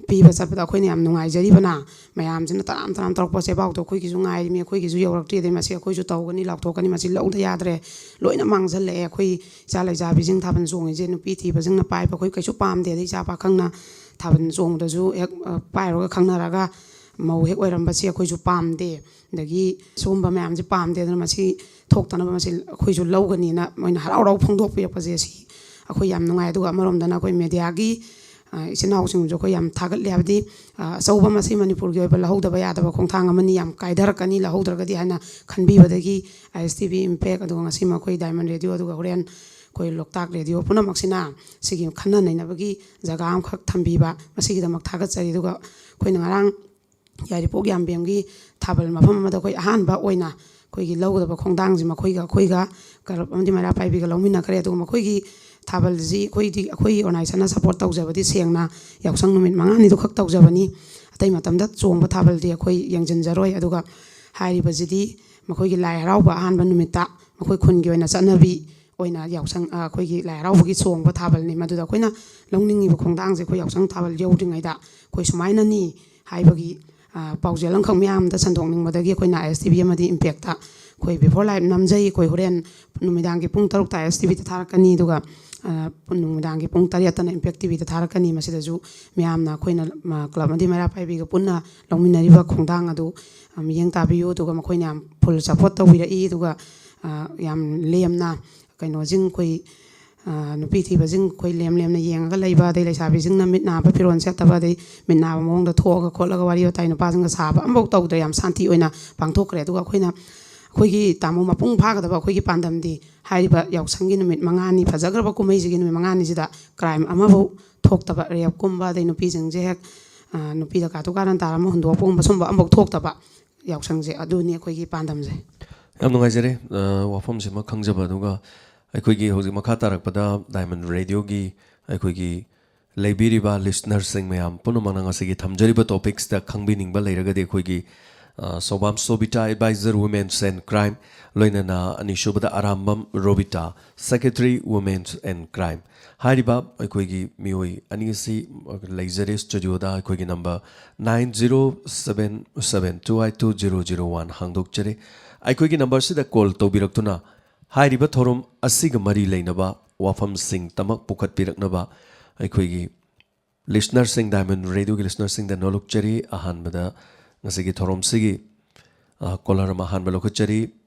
ꯄꯤꯕ ꯆꯠꯄꯗ ꯑꯩꯈꯣꯏꯅ ꯌꯥꯝ ꯅꯨꯡꯉꯥꯏꯖꯔꯤꯕꯅ꯫ ꯃꯌꯥꯝꯁꯤꯅ ꯇꯔꯥꯝ ꯇꯔꯥꯝ ꯇꯧꯔꯛꯄ ꯆꯦꯕꯥꯎꯗꯣ ꯑꯩꯈꯣꯏꯒꯤꯁꯨ ꯉꯥꯏꯔꯤꯃꯤ, ꯑꯩꯈꯣꯏꯒꯤꯁꯨ ꯌꯧꯔꯛꯇ꯭ꯔꯤ, ꯑꯗꯩ ꯃꯁꯤ ꯑꯩꯈꯣꯏꯁꯨ ꯇꯧꯒꯅꯤ, ꯂꯥꯎꯊꯣꯛꯀꯅꯤ, ꯃꯁꯤ ꯂꯧꯗ ꯌꯥꯗ꯭ꯔꯦ, ꯂꯣꯏꯅ ꯃꯥꯡꯖꯜꯂꯛꯑꯦ, ꯑꯩꯈꯣꯏ ꯏꯆꯥ ꯂꯩꯖꯥꯕꯤꯁꯤꯡ ꯊꯥꯕꯜ ꯆꯣꯡꯉꯤꯁꯦ ꯅꯨꯄꯤ ꯊꯤꯕꯁꯤꯡꯅ ꯄꯥꯏꯕ ꯑꯩꯈꯣꯏ ꯀꯩꯁꯨ ꯄꯥꯝꯗꯦ, ꯑꯗꯩ ꯏꯆꯥ ꯄꯥꯈꯪꯅ ꯊꯥꯕꯜ ꯆꯣꯡꯕꯗꯁꯨ ꯍꯦꯛ ꯄꯥꯏꯔꯨꯔꯒ ꯈꯪꯅꯔꯒ ꯃꯧ ꯍꯦꯛ ꯑꯣꯏꯔꯝꯕꯁꯤ ꯑꯩꯈꯣꯏꯁꯨ ꯄꯥꯝꯗꯦ꯫ ꯑꯗꯒꯤ ꯁꯤꯒꯨꯝꯕ ꯃꯌꯥꯝꯁꯦ ꯄꯥꯝꯗꯦ, ꯑꯗꯨꯅ ꯃꯁꯤ ꯊꯣꯛꯇꯅꯕ ꯃꯁꯤ ꯑꯩꯈꯣꯏꯁꯨ ꯂꯧꯒꯅꯤꯅ ꯃꯣꯏꯅ ꯍꯔꯥꯎ ꯍꯔꯥꯎ ꯐꯣꯡꯗꯣꯛꯄꯤꯔꯛꯄꯁꯦ ꯁꯤ ꯑꯩꯈꯣꯏ ꯌꯥꯝ ꯅꯨꯡꯉꯥꯏ꯫ ꯑꯗꯨꯒ ꯑꯃꯔꯣꯝꯗꯅ ꯑꯩꯈꯣꯏ ꯃꯦꯗꯤꯌꯥꯒꯤ ꯏꯆꯤꯟ ꯏꯅꯥꯎꯁꯤꯡꯁꯨ ꯑꯩꯈꯣꯏ ꯌꯥꯝ ꯊꯥꯒꯠꯂꯤ꯫ ꯍꯥꯏꯕꯗꯤ ꯑꯆꯧꯕ ꯃꯁꯤ ꯃꯅꯤꯄꯨꯔꯒꯤ ꯑꯣꯏꯕ ꯂꯧꯍꯧꯗꯕ ꯌꯥꯗꯕ ꯈꯣꯡꯊꯥꯡ ꯑꯃꯅꯤ, ꯌꯥꯝ ꯀꯥꯏꯊꯔꯛꯀꯅꯤ ꯂꯧꯍꯧꯗ꯭ꯔꯒꯗꯤ ꯍꯥꯏꯅ ꯈꯟꯕꯤꯕꯗꯒꯤ ꯑꯥꯏ ꯑꯦꯁ ꯇꯤ ꯚꯤ ꯏꯝꯄꯦꯛ, ꯑꯗꯨꯒ ꯉꯁꯤꯃꯛ ꯑꯩꯈꯣꯏ ꯗꯥꯏꯃꯟ ꯔꯦꯗꯤꯑꯣ, ꯑꯗꯨꯒ ꯍꯣꯔꯦꯟ ꯑꯩꯈꯣꯏ ꯂꯣꯛꯇꯥꯛ ꯔꯦꯗꯤꯑꯣ ꯄꯨꯝꯅꯃꯛꯁꯤꯅ ꯁꯤꯒꯤ ꯈꯟꯅ ꯅꯩꯅꯕꯒꯤ ꯖꯒꯥ ꯑꯃꯈꯛ ꯊꯝꯕꯤꯕ, ꯃꯁꯤꯒꯤꯗꯃꯛ ꯊꯥꯒꯠꯆꯔꯤ꯫ ꯑꯗꯨꯒ ꯑꯩꯈꯣꯏꯅ ꯉꯔꯥꯡ ꯌꯥꯏꯔꯤꯄꯣꯛ ꯌꯥꯝꯕꯦꯝꯒꯤ ꯊꯥꯕꯜ ꯃꯐꯝ ꯑꯃꯗ ꯑꯩꯈꯣꯏ ꯑꯍꯥꯟꯕ ꯑꯣꯏꯅ ꯑꯩꯈꯣꯏꯒꯤ ꯂꯧꯒꯗꯕ ꯈꯣꯡꯊꯥꯡꯁꯤ ꯃꯈꯣꯏꯒ ꯑꯩꯈꯣꯏꯒ ꯀ꯭ꯂꯕ ꯑꯃꯗꯤ ꯃꯩꯔꯥ ꯄꯥꯏꯕꯤꯒ ꯂꯧꯃꯤꯟꯅꯈ꯭ꯔꯦ꯫ ꯑꯗꯨꯒ ꯃꯈꯣꯏꯒꯤ ꯊꯥꯕꯜꯁꯤ ꯑꯩꯈꯣꯏꯗꯤ, ꯑꯩꯈꯣꯏꯒꯤ ꯑꯣꯔꯒꯅꯥꯏꯖꯦꯁꯟꯅ ꯁꯞꯄꯣꯔꯠ ꯇꯧꯖꯕꯗꯤ ꯁꯦꯡꯅ ꯌꯥꯎꯁꯪ ꯅꯨꯃꯤꯠ ꯃꯉꯥꯅꯤꯗꯨ ꯈꯛ ꯇꯧꯖꯕꯅꯤ꯫ ꯑꯇꯩ ꯃꯇꯝꯗ ꯆꯣꯡꯕ ꯊꯥꯕꯜꯗꯤ ꯑꯩꯈꯣꯏ ꯌꯦꯡꯁꯤꯟꯖꯔꯣꯏ꯫ ꯑꯗꯨꯒ ꯍꯥꯏꯔꯤꯕꯁꯤꯗꯤ ꯃꯈꯣꯏꯒꯤ ꯂꯥꯏ ꯍꯔꯥꯎꯕ ꯑꯍꯥꯟꯕ ꯅꯨꯃꯤꯠꯇ ꯃꯈꯣꯏ ꯈꯨꯟꯒꯤ ꯑꯣꯏꯅ ꯆꯠꯅꯕꯤ ꯑꯣꯏꯅ ꯌꯥꯎꯁꯪ, ꯑ, ꯑꯩꯈꯣꯏꯒꯤ ꯂꯥꯏ ꯍꯔꯥꯎꯕꯒꯤ ꯆꯣꯡꯕ ꯊꯥꯕꯜꯅꯤ꯫ ꯃꯗꯨꯗ ꯑꯩꯈꯣꯏꯅ ꯂꯧꯅꯤꯡꯉꯤꯕ ꯈꯣꯡꯊꯥꯡꯁꯦ ꯑꯩꯈꯣꯏ ꯌꯥꯎꯁꯪ ꯊꯥꯕꯜ ꯌꯧꯗ꯭ꯔꯤꯉꯩꯗ ꯑꯩꯈꯣꯏ ꯁꯨꯃꯥꯏꯅꯅꯤ ꯍꯥꯏꯕꯒꯤ, ꯑ, ꯄꯥꯎꯖꯦꯜ ꯑꯃꯈꯛ ꯃꯤꯌꯥꯝꯗ ꯁꯟꯗꯣꯛꯅꯤꯡꯕꯗꯒꯤ ꯑꯩꯈꯣꯏꯅ ꯑꯥꯏ ꯑꯦꯁ ꯇꯤ ꯚꯤ ꯑꯃꯗꯤ ꯏꯝꯄꯦꯛꯇ ꯑꯩꯈꯣꯏ ꯕꯤꯐꯣꯔ ꯂꯥꯏꯐ ꯅꯝꯖꯩ꯫ ꯑꯩꯈꯣꯏ ꯍꯣꯔꯦꯟ ꯅꯨꯃꯤꯗꯥꯡꯒꯤ ꯄꯨꯡ ꯇꯔꯨꯛꯇ ꯑꯥꯏ ꯑꯦꯁ ꯇꯤ ꯚꯤꯗ ꯊꯥꯔꯛꯀꯅꯤ, ꯑꯗꯨꯒ, ꯑ, ꯅꯨꯃꯤꯗꯥꯡꯒꯤ ꯄꯨꯡ ꯇꯔꯦꯠꯇꯅ ꯏꯝꯄꯦꯛ ꯇꯤ ꯚꯤꯗ ꯊꯥꯔꯛꯀꯅꯤ꯫ ꯃꯁꯤꯗꯁꯨ ꯃꯤꯌꯥꯝꯅ ꯑꯩꯈꯣꯏꯅ, ꯑ, ꯀ꯭ꯂꯕ ꯑꯃꯗꯤ ꯃꯩꯔꯥ ꯄꯥꯏꯕꯤꯒ ꯄꯨꯟꯅ ꯂꯧꯃꯤꯟꯅꯔꯤꯕ ꯈꯣꯡꯊꯥꯡ ꯑꯗꯨ, ꯑ, ꯃꯤꯠꯌꯦꯡ ꯇꯥꯕꯤꯌꯨ꯫ ꯑꯗꯨꯒ ꯃꯈꯣꯏꯅ ꯌꯥꯝ ꯐꯨꯜ ꯁꯞꯄꯣꯔꯠ ꯇꯧꯕꯤꯔꯛꯏ꯫ ꯑꯗꯨꯒ, ꯑ, ꯌꯥꯝ ꯂꯦꯝꯅ ꯀꯩꯅꯣꯁꯤꯡ ꯑꯩꯈꯣꯏ, ꯑ, ꯅꯨꯄꯤ ꯊꯤꯕꯁꯤꯡ ꯑꯩꯈꯣꯏ ꯂꯦꯝ ꯂꯦꯝꯅ ꯌꯦꯡꯉꯒ ꯂꯩꯕ, ꯑꯗꯩ ꯂꯩꯁꯥꯕꯤꯁꯤꯡꯅ ꯃꯤꯠ ꯅꯥꯕ ꯐꯤꯔꯣꯜ ꯁꯦꯠꯇꯕ, ꯑꯗꯩ ꯃꯤꯠ ꯅꯥꯕ ꯃꯑꯣꯡꯗ ꯊꯣꯛꯑꯒ ꯈꯣꯠꯂꯒ ꯋꯥꯔꯤ ꯋꯥꯇꯥꯏ ꯅꯨꯄꯥꯁꯤꯡꯒ ꯁꯥꯕ ꯑꯃꯐꯥꯎ ꯇꯧꯗ꯭ꯔꯦ꯫ ꯌꯥꯝ ꯁꯥꯟꯇꯤ ꯑꯣꯏꯅ ꯄꯥꯡꯊꯣꯛꯈ꯭ꯔꯦ꯫ ꯑꯗꯨꯒ ꯑꯩꯈꯣꯏꯅ ꯑꯩꯈꯣꯏꯒꯤ ꯇꯥꯃꯨ ꯃꯄꯨꯡ ꯐꯥꯒꯗꯕ ꯑꯩꯈꯣꯏꯒꯤ ꯄꯥꯟꯗꯝꯗꯤ ꯍꯥꯏꯔꯤꯕ ꯌꯥꯎꯁꯪꯒꯤ ꯅꯨꯃꯤꯠ ꯃꯉꯥꯅꯤ, ꯐꯖꯈ꯭ꯔꯕ ꯀꯨꯝꯍꯩꯁꯤꯒꯤ ꯅꯨꯃꯤꯠ ꯃꯉꯥꯅꯤꯁꯤꯗ ꯀ꯭ꯔꯥꯏꯝ ꯑꯃꯐꯥꯎ ꯊꯣꯛꯇꯕ, ꯔꯦꯞꯀꯨꯝꯕ, ꯑꯗꯩ ꯅꯨꯄꯤꯁꯤꯡꯁꯦ ꯍꯦꯛ, ꯑ, ꯅꯨꯄꯤꯗ ꯀꯥꯇꯨ ꯀꯥꯔꯟ ꯇꯥꯔꯝꯕ ꯍꯨꯟꯗꯣꯛꯄꯒꯨꯝꯕ, ꯁꯨꯝꯕ ꯑꯃꯐꯥꯎ ꯊꯣꯛꯇꯕ ꯌꯥꯎꯁꯪꯁꯦ, ꯑꯗꯨꯅꯤ ꯑꯩꯈꯣꯏꯒꯤ ꯄꯥꯟꯗꯝꯁꯦ꯫ ꯌꯥꯝ ꯅꯨꯡꯉꯥꯏꯖꯔꯦ, ꯑ, ꯋꯥꯐꯝꯁꯤꯃ ꯈꯪꯖꯕ꯫ ꯑꯗꯨꯒ ꯑꯩꯈꯣꯏꯒꯤ ꯍꯧꯖꯤꯛ ꯃꯈꯥ ꯇꯥꯔꯛꯄꯗ ꯗꯥꯏꯃꯟ ꯔꯦꯗꯤꯑꯣꯒꯤ ꯑꯩꯈꯣꯏꯒꯤ ꯂꯩꯕꯤꯔꯤꯕ ꯂꯤꯁꯅꯔꯁꯤꯡ ꯃꯌꯥꯝ ꯄꯨꯝꯅꯃꯛꯅ ꯉꯁꯤꯒꯤ ꯊꯝꯖꯔꯤꯕ ꯇꯣꯄꯤꯛꯁꯇ ꯈꯪꯕꯤꯅꯤꯡꯕ ꯂꯩꯔꯒꯗꯤ ꯑꯩꯈꯣꯏꯒꯤ, ꯑ, ꯁꯣꯕꯥꯝ ꯁꯣꯕꯤꯇꯥ, Advisor Women's and Crime, ꯂꯣꯏꯅꯅ ꯑꯅꯤꯁꯨꯕꯗ Arambam Robita, Secretary Women's and Crime꯫ ꯍꯥꯏꯔꯤꯕ ꯑꯩꯈꯣꯏꯒꯤ ꯃꯤꯑꯣꯏ ꯑꯅꯤ ꯑꯁꯤ ꯂꯩꯖꯔꯦ ꯁ꯭ꯇꯨꯗꯤꯑꯣꯗ꯫ ꯑꯩꯈꯣꯏꯒꯤ number nine zero seven seven two eight two zero zero one ꯍꯥꯡꯗꯣꯛꯆꯔꯤ꯫ ꯑꯩꯈꯣꯏꯒꯤ ꯅꯝꯕꯔꯁꯤꯗ ꯀꯣꯜ ꯇꯧꯕꯤꯔꯛꯇꯨꯅ ꯍꯥꯏꯔꯤꯕ ꯊꯧꯔꯝ ꯑꯁꯤꯒ ꯃꯔꯤ ꯂꯩꯅꯕ ꯋꯥꯐꯝꯁꯤꯡ ꯇꯃꯛ ꯄꯨꯈꯠꯄꯤꯔꯛꯅꯕ ꯑꯩꯈꯣꯏꯒꯤ ꯂꯤꯁꯅꯔꯁꯤꯡ, ꯗꯥꯏꯃꯟ ꯔꯦꯗꯤꯑꯣꯒꯤ ꯂꯤꯁꯅꯔꯁꯤꯡꯗ ꯅꯣꯜꯂꯨꯛꯆꯔꯤ꯫ ꯑꯍꯥꯟꯕꯗ ꯉꯁꯤꯒꯤ ꯊꯧꯔꯝꯁꯤꯒꯤ, ꯑ, ꯀꯣꯂꯔ ꯑꯃ ꯑꯍꯥꯟꯕ ꯂꯧꯈꯠꯆꯔꯤ꯫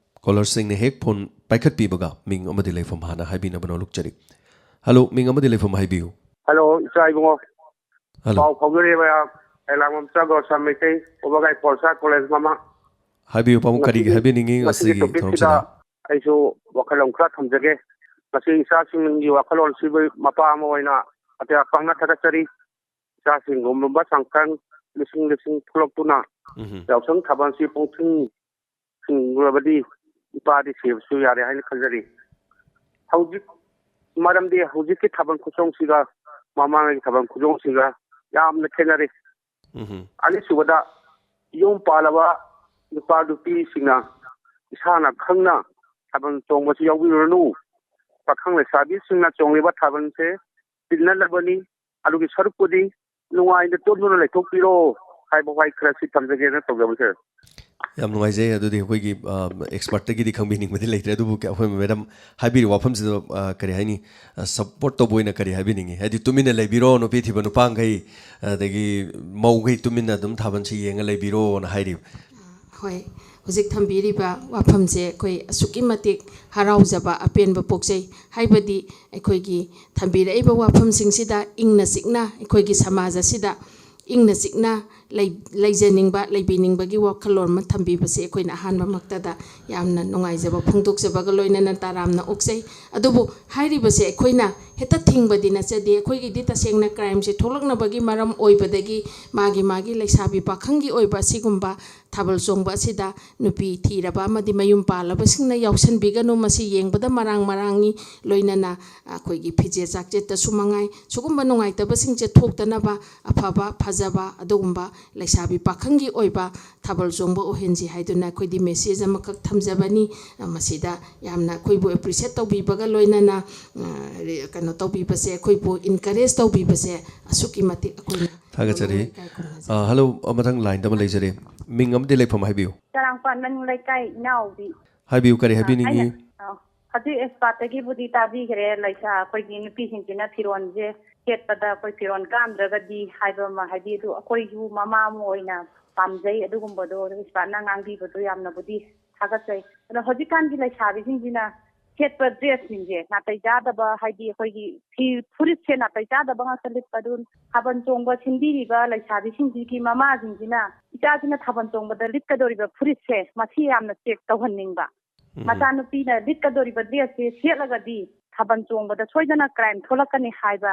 ꯀꯣꯂꯔꯁꯤꯡꯅ ꯍꯦꯛ ꯐꯣꯟ ꯄꯥꯏꯈꯠꯄꯤꯕꯒ ꯃꯤꯡ ꯑꯃꯗꯤ ꯂꯩꯐꯝ ꯍꯥꯟꯅ ꯍꯥꯏꯕꯤꯅꯕ ꯅꯣꯜꯂꯨꯛꯆꯔꯤ꯫ ꯍꯜꯂꯣ, ꯃꯤꯡ ꯑꯃꯗꯤ ꯂꯩꯐꯝ ꯍꯥꯏꯕꯤꯌꯨ꯫ ꯍꯜꯂꯣ, ꯏꯆꯥ ꯏꯕꯨꯡꯉꯣ꯫ ꯍꯜꯂꯣ꯫ ꯄꯥꯎ ꯐꯥꯎꯅꯔꯦꯕ, ꯑꯦꯂꯥꯡꯕꯝ ꯆꯥ ꯒꯣꯁꯥ ꯃꯩꯇꯩ, ꯀꯣꯕꯒꯥꯏ ꯄꯣꯜꯁꯥ ꯀꯣꯂꯦꯖ ꯃꯃꯥꯡ꯫ ꯍꯥꯏꯕꯤꯌꯨ ꯄꯥꯕꯨꯡ, ꯀꯔꯤꯒꯤ ꯉꯁꯤꯒꯤ, ꯍꯥꯏꯕꯤꯅꯤꯡꯉꯤ ꯉꯁꯤꯒꯤ ꯉꯁꯤꯒꯤ ꯊꯧꯔꯝꯁꯤꯗ ꯊꯧꯔꯝꯁꯤꯗ? ꯑꯩꯁꯨ ꯋꯥꯈꯜꯂꯣꯟ ꯈꯔ ꯊꯝꯖꯒꯦ꯫ ꯉꯁꯤ ꯏꯆꯥꯁꯤꯡꯒꯤ ꯋꯥꯈꯜꯂꯣꯟꯁꯤꯕꯨ ꯃꯄꯥ ꯑꯃ ꯑꯣꯏꯅ ꯑꯇꯤꯌꯥ ꯄꯥꯡꯅ ꯊꯥꯒꯠꯆꯔꯤ꯫ ꯏꯆꯥꯁꯤꯡ ꯒꯨꯝꯕ ꯁꯪꯁꯊꯥꯟ ꯂꯤꯁꯤꯡ ꯂꯤꯁꯤꯡ ꯊꯣꯛꯂꯛꯇꯨꯅ ꯎꯝꯍꯨꯝ꯫ ꯌꯥꯎꯁꯪ ꯊꯥꯕꯜꯁꯤ ꯄꯨꯡꯊꯤꯡ ꯊꯤꯡꯂꯕꯗꯤ ꯏꯄꯥꯗꯤ ꯁꯤꯕꯁꯨ ꯌꯥꯔꯦ ꯍꯥꯏꯅ ꯈꯟꯖꯔꯤ꯫ ꯍꯧꯖꯤꯛ, ꯃꯔꯝꯗꯤ ꯍꯧꯖꯤꯛꯀꯤ ꯊꯥꯕꯜ ꯈꯨꯆꯣꯡꯁꯤꯒ ꯃꯃꯥꯡꯒꯤ ꯊꯥꯕꯜ ꯈꯨꯆꯣꯡꯁꯤꯒ ꯌꯥꯝꯅ ꯈꯦꯠꯅꯔꯦ꯫ ꯎꯝꯍꯨꯝ꯫ ꯑꯅꯤꯁꯨꯕꯗ, ꯌꯨꯝ ꯄꯥꯜꯂꯕ ꯅꯨꯄꯥ ꯅꯨꯄꯤꯁꯤꯡꯅ ꯏꯁꯥꯅ ꯈꯪꯅ ꯊꯥꯕꯜ ꯆꯣꯡꯕꯁꯨ ꯌꯥꯎꯕꯤꯔꯨꯔꯅꯨ꯫ ꯄꯥꯈꯪ ꯂꯩꯁꯥꯕꯤꯁꯤꯡꯅ ꯆꯣꯡꯂꯤꯕ ꯊꯥꯕꯜꯁꯦ ꯇꯤꯟꯅꯅꯕꯅꯤ꯫ ꯑꯗꯨꯒꯤ ꯁꯔꯨꯛꯄꯨꯗꯤ ꯅꯨꯡꯉꯥꯏꯅ ꯇꯨꯝꯗꯨꯅ ꯂꯩꯊꯣꯛꯄꯤꯔꯣ ꯍꯥꯏꯕ ꯋꯥꯍꯩ ꯈꯔꯁꯤ ꯊꯝꯖꯒꯦꯅ ꯇꯧꯖꯕꯅꯤ, ꯁꯥꯔ꯫ ꯌꯥꯝ ꯅꯨꯡꯉꯥꯏꯖꯩ꯫ ꯑꯗꯨꯗꯤ ꯑꯩꯈꯣꯏꯒꯤ, ꯑ, ꯑꯦꯛꯁꯄꯔꯠꯇꯒꯤꯗꯤ ꯈꯪꯕꯤꯅꯤꯡꯕꯗꯤ ꯂꯩꯇ꯭ꯔꯦ, ꯑꯗꯨꯕꯨ ꯑꯩꯈꯣꯏ ꯃꯦꯗꯥꯝ ꯍꯥꯏꯕꯤꯔꯤꯕ ꯋꯥꯐꯝꯁꯤꯗ, ꯑ, ꯀꯔꯤ ꯍꯥꯏꯅꯤ, ꯑ, ꯁꯞꯄꯣꯔꯠ ꯇꯧꯕ ꯑꯣꯏꯅ ꯀꯔꯤ ꯍꯥꯏꯕꯤꯅꯤꯡꯉꯤ? ꯍꯥꯏꯗꯤ ꯇꯨꯃꯤꯟꯅ ꯂꯩꯕꯤꯔꯣ, ꯅꯨꯄꯤ ꯊꯤꯕ ꯅꯨꯄꯥꯈꯩ, ꯑꯗꯒꯤ ꯃꯧꯈꯩ ꯇꯨꯃꯤꯟꯅ ꯑꯗꯨꯝ ꯊꯥꯕꯜꯁꯤ ꯌꯦꯡꯉ ꯂꯩꯕꯤꯔꯣꯅ ꯍꯥꯏꯔꯤꯕ꯫ ꯍꯣꯏ, ꯍꯧꯖꯤꯛ ꯊꯝꯕꯤꯔꯤꯕ ꯋꯥꯐꯝꯁꯦ ꯑꯩꯈꯣꯏ ꯑꯁꯨꯛꯀꯤ ꯃꯇꯤꯛ ꯍꯔꯥꯎꯖꯕ, ꯑꯄꯦꯟꯕ ꯄꯣꯛꯆꯩ꯫ ꯍꯥꯏꯕꯗꯤ ꯑꯩꯈꯣꯏꯒꯤ ꯊꯝꯕꯤꯔꯛꯏꯕ ꯋꯥꯐꯝꯁꯤꯡꯁꯤꯗ ꯏꯪꯅ ꯆꯤꯛꯅ ꯑꯩꯈꯣꯏꯒꯤ ꯁꯃꯥꯖ ꯑꯁꯤꯗ ꯏꯪꯅ ꯆꯤꯛꯅ ꯂꯩ-, ꯂꯩꯖꯅꯤꯡꯕ, ꯂꯩꯕꯤꯅꯤꯡꯕꯒꯤ ꯋꯥꯈꯜꯂꯣꯟ ꯑꯃ ꯊꯝꯕꯤꯕꯁꯦ ꯑꯩꯈꯣꯏꯅ ꯑꯍꯥꯟꯕꯃꯛꯇꯗ ꯌꯥꯝꯅ ꯅꯨꯡꯉꯥꯏꯖꯕ ꯐꯣꯡꯗꯣꯛꯆꯕꯒ ꯂꯣꯏꯅꯅ ꯇꯔꯥꯝꯅ ꯑꯣꯛꯆꯩ꯫ ꯑꯗꯨꯕꯨ ꯍꯥꯏꯔꯤꯕꯁꯦ ꯑꯩꯈꯣꯏꯅ ꯍꯦꯛꯇ ꯊꯤꯡꯕꯗꯤ ꯅꯠꯆꯗꯦ꯫ ꯑꯩꯈꯣꯏꯒꯤꯗꯤ ꯇꯁꯦꯡꯅ ꯀ꯭ꯔꯥꯏꯝꯁꯦ ꯊꯣꯛꯂꯛꯅꯕꯒꯤ ꯃꯔꯝ ꯑꯣꯏꯕꯗꯒꯤ ꯃꯥꯒꯤ ꯃꯥꯒꯤ ꯂꯩꯁꯥꯕꯤ ꯄꯥꯈꯪꯒꯤ ꯑꯣꯏꯕ ꯑꯁꯤꯒꯨꯝꯕ ꯊꯥꯕꯜ ꯆꯣꯡꯕ ꯑꯁꯤꯗ ꯅꯨꯄꯤ ꯊꯤꯔꯕ ꯑꯃꯗꯤ ꯃꯌꯨꯝ ꯄꯥꯜꯂꯕꯁꯤꯡꯅ ꯌꯥꯎꯁꯟꯕꯤꯒꯅꯨ꯫ ꯃꯁꯤ ꯌꯦꯡꯕꯗ ꯃꯔꯥꯡ ꯃꯔꯥꯡꯉꯤ, ꯂꯣꯏꯅꯅ ꯑꯩꯈꯣꯏꯒꯤ ꯐꯤꯖꯦꯠ ꯆꯥꯛꯆꯦꯠꯇꯁꯨ ꯃꯉꯥꯏ꯫ ꯁꯤꯒꯨꯝꯕ ꯅꯨꯡꯉꯥꯏꯇꯕꯁꯤꯡꯁꯦ ꯊꯣꯛꯇꯅꯕ ꯑꯐꯕ, ꯐꯖꯕ, ꯑꯗꯨꯒꯨꯝꯕ ꯂꯩꯁꯥꯕꯤ ꯄꯥꯈꯪꯒꯤ ꯑꯣꯏꯕ ꯊꯥꯕꯜ ꯆꯣꯡꯕ ꯑꯣꯏꯍꯟꯁꯤ ꯍꯥꯏꯗꯨꯅ ꯑꯩꯈꯣꯏꯗꯤ message ꯑꯃꯈꯛ ꯊꯝꯖꯕꯅꯤ꯫ ꯃꯁꯤꯗ ꯌꯥꯝꯅ ꯑꯩꯈꯣꯏꯕꯨ appreciate ꯇꯧꯕꯤꯕꯒ ꯂꯣꯏꯅꯅ, ꯑ, ꯀꯩꯅꯣ ꯇꯧꯕꯤꯕꯁꯦ, ꯑꯩꯈꯣꯏꯕꯨ encourage ꯇꯧꯕꯤꯕꯁꯦ ꯑꯁꯨꯛꯀꯤ ꯃꯇꯤꯛ ꯑꯩꯈꯣꯏꯅ ꯊꯥꯒꯠꯆꯔꯤ꯫ ꯌꯥꯝꯅ ꯏꯀꯥꯏ ꯈꯨꯝꯅꯖꯔꯤ꯫ ꯑ, hello, ꯑ, ꯃꯊꯪ line ꯗ ꯑꯃ ꯂꯩꯖꯔꯦ꯫ ꯃꯤꯡ ꯑꯃꯗꯤ ꯂꯩꯐꯝ ꯍꯥꯏꯕꯤꯌꯨ꯫ ꯆꯔꯥꯡꯄꯥꯠ ꯃꯅꯤꯡ ꯂꯩꯀꯥꯏ ꯏꯅꯥꯎꯕꯤ꯫ ꯍꯥꯏꯕꯤꯌꯨ, ꯀꯔꯤ ꯑ, ꯍꯥꯏꯕꯤꯅꯤꯡꯉꯤ? ꯑꯩꯅ, ꯑ, ꯍꯧꯖꯤꯛ expert ꯇꯒꯤꯕꯨꯗꯤ ꯇꯥꯕꯤꯈ꯭ꯔꯦ, ꯂꯩꯁꯥ ꯑꯩꯈꯣꯏꯒꯤ ꯅꯨꯄꯤꯁꯤꯡꯁꯤꯅ ꯐꯤꯔꯣꯜꯁꯦ ꯁꯦꯠꯄꯗ ꯑꯩꯈꯣꯏ ꯐꯤꯔꯣꯜ ꯀꯥꯝꯗ꯭ꯔꯒꯗꯤ ꯍꯥꯏꯕ ꯑꯃ, ꯍꯥꯏꯗꯤ, ꯑꯗꯨ ꯑꯩꯈꯣꯏꯁꯨ ꯃꯃꯥ ꯑꯃ ꯑꯣꯏꯅ ꯄꯥꯝꯖꯩ ꯑꯗꯨꯒꯨꯝꯕꯗꯣ, ꯑꯗꯨ expert ꯅ ꯉꯥꯡꯕꯤꯕꯗꯣ ꯌꯥꯝꯅꯕꯨꯗꯤ ꯊꯥꯒꯠꯆꯩ꯫ ꯑꯗꯣ ꯍꯧꯖꯤꯛꯀꯥꯟꯒꯤ ꯂꯩꯁꯥꯕꯤꯁꯤꯡꯁꯤꯅ ꯁꯦꯠꯄ dress ꯁꯤꯡꯁꯦ ꯅꯥꯇꯩ ꯆꯥꯗꯕ, ꯍꯥꯏꯗꯤ ꯑꯩꯈꯣꯏꯒꯤ ꯐꯤ, ꯐꯨꯔꯤꯠꯁꯦ ꯅꯥꯇꯩ ꯆꯥꯗꯕ ꯉꯥꯛꯇ ꯂꯤꯠꯄ, ꯑꯗꯨ ꯊꯥꯕꯜ ꯆꯣꯡꯕ ꯁꯤꯟꯕꯤꯔꯤꯕ ꯂꯩꯁꯥꯕꯤꯁꯤꯡꯁꯤꯒꯤ ꯃꯃꯥꯁꯤꯡꯁꯤꯅ ꯏꯆꯥꯁꯤꯅ ꯊꯥꯕꯜ ꯆꯣꯡꯕꯗ ꯂꯤꯠꯀꯗꯧꯔꯤꯕ ꯐꯨꯔꯤꯠꯁꯦ ꯃꯁꯤ ꯌꯥꯝꯅ check ꯇꯧꯍꯟꯅꯤꯡꯕ꯫ ꯎꯝ꯫ ꯃꯆꯥꯅꯨꯄꯤꯅ ꯂꯤꯠꯀꯗꯧꯔꯤꯕ dress ꯁꯦ ꯁꯦꯠꯂꯒꯗꯤ ꯊꯥꯕꯜ ꯆꯣꯡꯕꯗ ꯁꯣꯏꯗꯅ crime ꯊꯣꯛꯂꯛꯀꯅꯤ ꯍꯥꯏꯕ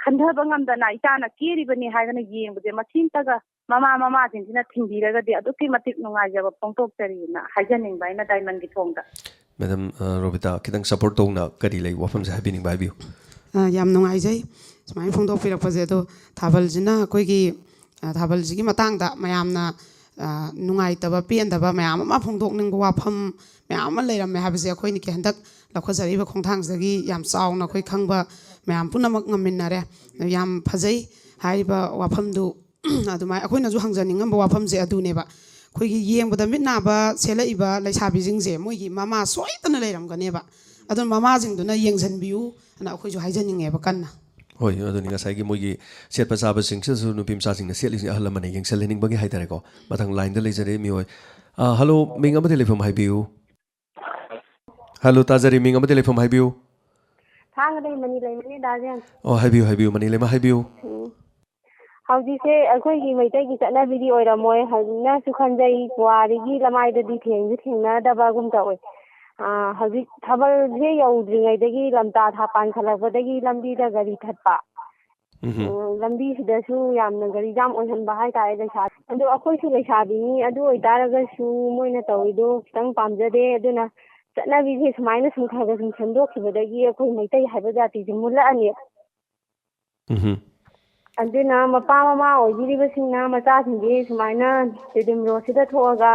ꯈꯟꯊꯕ ꯉꯝꯗꯅ ꯏꯆꯥꯅ ꯀꯦꯔꯤꯕꯅꯤ ꯍꯥꯏꯗꯅ ꯌꯦꯡꯕꯁꯦ ꯃꯁꯤꯝꯇꯒ ꯃꯃꯥ ꯃꯃꯥꯁꯤꯡꯁꯤꯅ ꯊꯤꯡꯕꯤꯔꯒꯗꯤ ꯑꯗꯨꯛꯀꯤ ꯃꯇꯤꯛ ꯅꯨꯡꯉꯥꯏꯖꯕ ꯐꯣꯡꯗꯣꯛꯆꯔꯤꯅ ꯍꯥꯏꯖꯅꯤꯡꯕ ꯑꯩꯅ ꯗꯥꯏꯃꯟꯒꯤ ꯊꯣꯡꯗ꯫ Madam, ꯑ, ꯔꯣꯕꯤꯇꯥ, ꯈꯤꯇꯪ support ꯇꯧꯅ ꯀꯔꯤ ꯂꯩ, ꯋꯥꯐꯝꯁꯦ ꯍꯥꯏꯕꯤꯅꯤꯡꯕ ꯍꯥꯏꯕꯤꯌꯨ꯫ ꯑ, ꯌꯥꯝ ꯅꯨꯡꯉꯥꯏꯖꯩ ꯁꯨꯃꯥꯏꯅ ꯐꯣꯡꯗꯣꯛꯄꯤꯔꯛꯄꯁꯦ꯫ ꯑꯗꯣ ꯊꯥꯕꯜꯁꯤꯅ ꯑꯩꯈꯣꯏꯒꯤ, ꯑ, ꯊꯥꯕꯜꯁꯤꯒꯤ ꯃꯇꯥꯡꯗ ꯃꯌꯥꯝꯅ, ꯑ, ꯅꯨꯡꯉꯥꯏꯇꯕ, ꯄꯦꯟꯗꯕ ꯃꯌꯥꯝ ꯑꯃ ꯐꯣꯡꯗꯣꯛꯅꯤꯡꯕ ꯋꯥꯐꯝ ꯃꯌꯥꯝ ꯑꯃ ꯂꯩꯔꯝꯃꯦ ꯍꯥꯏꯕꯁꯦ ꯑꯩꯈꯣꯏꯅ ꯍꯟꯗꯛ ꯂꯧꯈꯠꯆꯔꯤꯕ ꯈꯣꯡꯊꯥꯡꯁꯤꯗꯒꯤ ꯌꯥꯝ ꯆꯥꯎꯅ ꯑꯩꯈꯣꯏ ꯈꯪꯕ ꯃꯌꯥꯝ ꯄꯨꯝꯅꯃꯛ ꯉꯝꯃꯤꯟꯅꯔꯦ꯫ ꯌꯥꯝ ꯐꯖꯩ ꯍꯥꯏꯔꯤꯕ ꯋꯥꯐꯝꯗꯨ꯫ ꯑꯗꯨꯃꯥꯏꯅ ꯑꯩꯈꯣꯏꯅꯁꯨ ꯍꯪꯖꯅꯤꯡꯉꯝꯕ ꯋꯥꯐꯝꯁꯦ ꯑꯗꯨꯅꯦꯕ꯫ ꯑꯩꯈꯣꯏꯒꯤ ꯌꯦꯡꯕꯗ ꯃꯤꯠ ꯅꯥꯕ ꯁꯦꯠꯂꯛꯏꯕ ꯂꯩꯁꯥꯕꯤꯁꯤꯡꯁꯦ ꯃꯣꯏꯒꯤ ꯃꯃꯥ ꯁꯣꯏꯗꯅ ꯂꯩꯔꯝꯒꯅꯦꯕ꯫ ꯑꯗꯨꯅ ꯃꯃꯥꯁꯤꯡꯗꯨꯅ ꯌꯦꯡꯁꯤꯟꯕꯤꯌꯨ ꯑꯅ ꯑꯩꯈꯣꯏꯁꯨ ꯍꯥꯏꯖꯅꯤꯡꯉꯦꯕ ꯀꯟꯅ꯫ ꯍꯣꯏ, ꯑꯗꯨꯅꯤ ꯉꯁꯥꯏꯒꯤ ꯃꯣꯏꯒꯤ ꯁꯦꯠꯄ ꯆꯥꯕꯁꯤꯡꯁꯤꯗꯁꯨ ꯅꯨꯄꯤ ꯃꯆꯥꯁꯤꯡꯅ ꯁꯦꯠꯂꯤꯁꯦ ꯑꯍꯜ ꯂꯃꯟꯅ ꯌꯦꯡꯁꯤꯜꯍꯟꯅꯤꯡꯕꯒꯤ ꯍꯥꯏꯇꯥꯔꯦꯀꯣ꯫ ꯃꯊꯪ line ꯗ ꯂꯩꯖꯔꯦ ꯃꯤꯑꯣꯏ꯫ ꯑ, hello, ꯃꯤꯡ ꯑꯃꯗꯤ ꯂꯩꯐꯝ ꯍꯥꯏꯕꯤꯌꯨ꯫ Hello, ꯇꯥꯖꯔꯤ, ꯃꯤꯡ ꯑꯃꯗꯤ ꯂꯩꯐꯝ ꯍꯥꯏꯕꯤꯌꯨ꯫ ꯊꯥꯡꯒꯗꯒꯤ ꯃꯅꯤ ꯂꯩꯃꯅꯤ ꯗꯥ ꯖꯦꯝꯁ꯫ ꯑꯣ, ꯍꯥꯏꯕꯤꯌꯨ, ꯍꯥꯏꯕꯤꯌꯨ, ꯃꯅꯤ ꯂꯩꯃ ꯍꯥꯏꯕꯤꯌꯨ꯫ ꯎꯝ꯫ ꯍꯧꯖꯤꯛꯁꯦ ꯑꯩꯈꯣꯏꯒꯤ ꯃꯩꯇꯩꯒꯤ ꯆꯠꯅꯕꯤꯗꯤ ꯑꯣꯏꯔꯝꯃꯣꯏ, ꯍꯧꯖꯤꯛꯅꯁꯨ ꯈꯟꯖꯩ, ꯄꯨꯋꯥꯔꯤꯒꯤ ꯂꯃꯥꯏꯗꯗꯤ ꯊꯦꯡꯁꯨ ꯊꯦꯡꯅꯗꯕꯒꯨꯝ ꯇꯧꯋꯦ꯫ ꯑꯥ, ꯍꯧꯖꯤꯛ ꯊꯥꯕꯜꯁꯦ ꯌꯧꯗ꯭ꯔꯤꯉꯩꯗꯒꯤ ꯂꯝꯇꯥ ꯊꯥ ꯄꯥꯟꯈꯠꯂꯛꯄꯗꯒꯤ ꯂꯝꯕꯤꯗ ꯒꯥꯔꯤ ꯊꯠꯄ꯫ ꯎꯝꯍꯨꯝ꯫ ꯎꯝ, ꯂꯝꯕꯤꯁꯤꯗꯁꯨ ꯌꯥꯝꯅ ꯒꯥꯔꯤ ꯖꯥꯝ ꯑꯣꯏꯍꯟꯕ ꯍꯥꯏꯇꯥꯔꯦ ꯂꯩꯁꯥ꯫ ꯑꯗꯣ ꯑꯩꯈꯣꯏꯁꯨ ꯂꯩꯁꯥꯕꯤꯅꯤ, ꯑꯗꯨ ꯑꯣꯏꯇꯥꯔꯒꯁꯨ ꯃꯣꯏꯅ ꯇꯧꯔꯤꯗꯣ ꯈꯤꯇꯪ ꯄꯥꯝꯖꯗꯦ꯫ ꯑꯗꯨꯅ ꯆꯠꯅꯕꯤꯁꯦ ꯁꯨꯃꯥꯏꯅ ꯁꯨꯝ ꯈꯔ ꯈꯔ ꯁꯨꯝ ꯁꯦꯝꯗꯣꯛꯈꯤꯕꯗꯒꯤ ꯑꯩꯈꯣꯏ ꯃꯩꯇꯩ ꯍꯥꯏꯕ ꯖꯥꯇꯤꯁꯦ ꯃꯨꯜꯂꯛꯑꯅꯤ꯫ ꯎꯝꯍꯨꯝ꯫ ꯑꯗꯨꯅ ꯃꯄꯥ ꯃꯃꯥ ꯑꯣꯏꯕꯤꯔꯤꯕꯁꯤꯡꯅ ꯃꯆꯥꯁꯤꯡꯁꯦ ꯁꯨꯃꯥꯏꯅ ꯇꯤꯗꯤꯝ ꯔꯣꯗꯁꯤꯗ ꯊꯣꯛꯑꯒ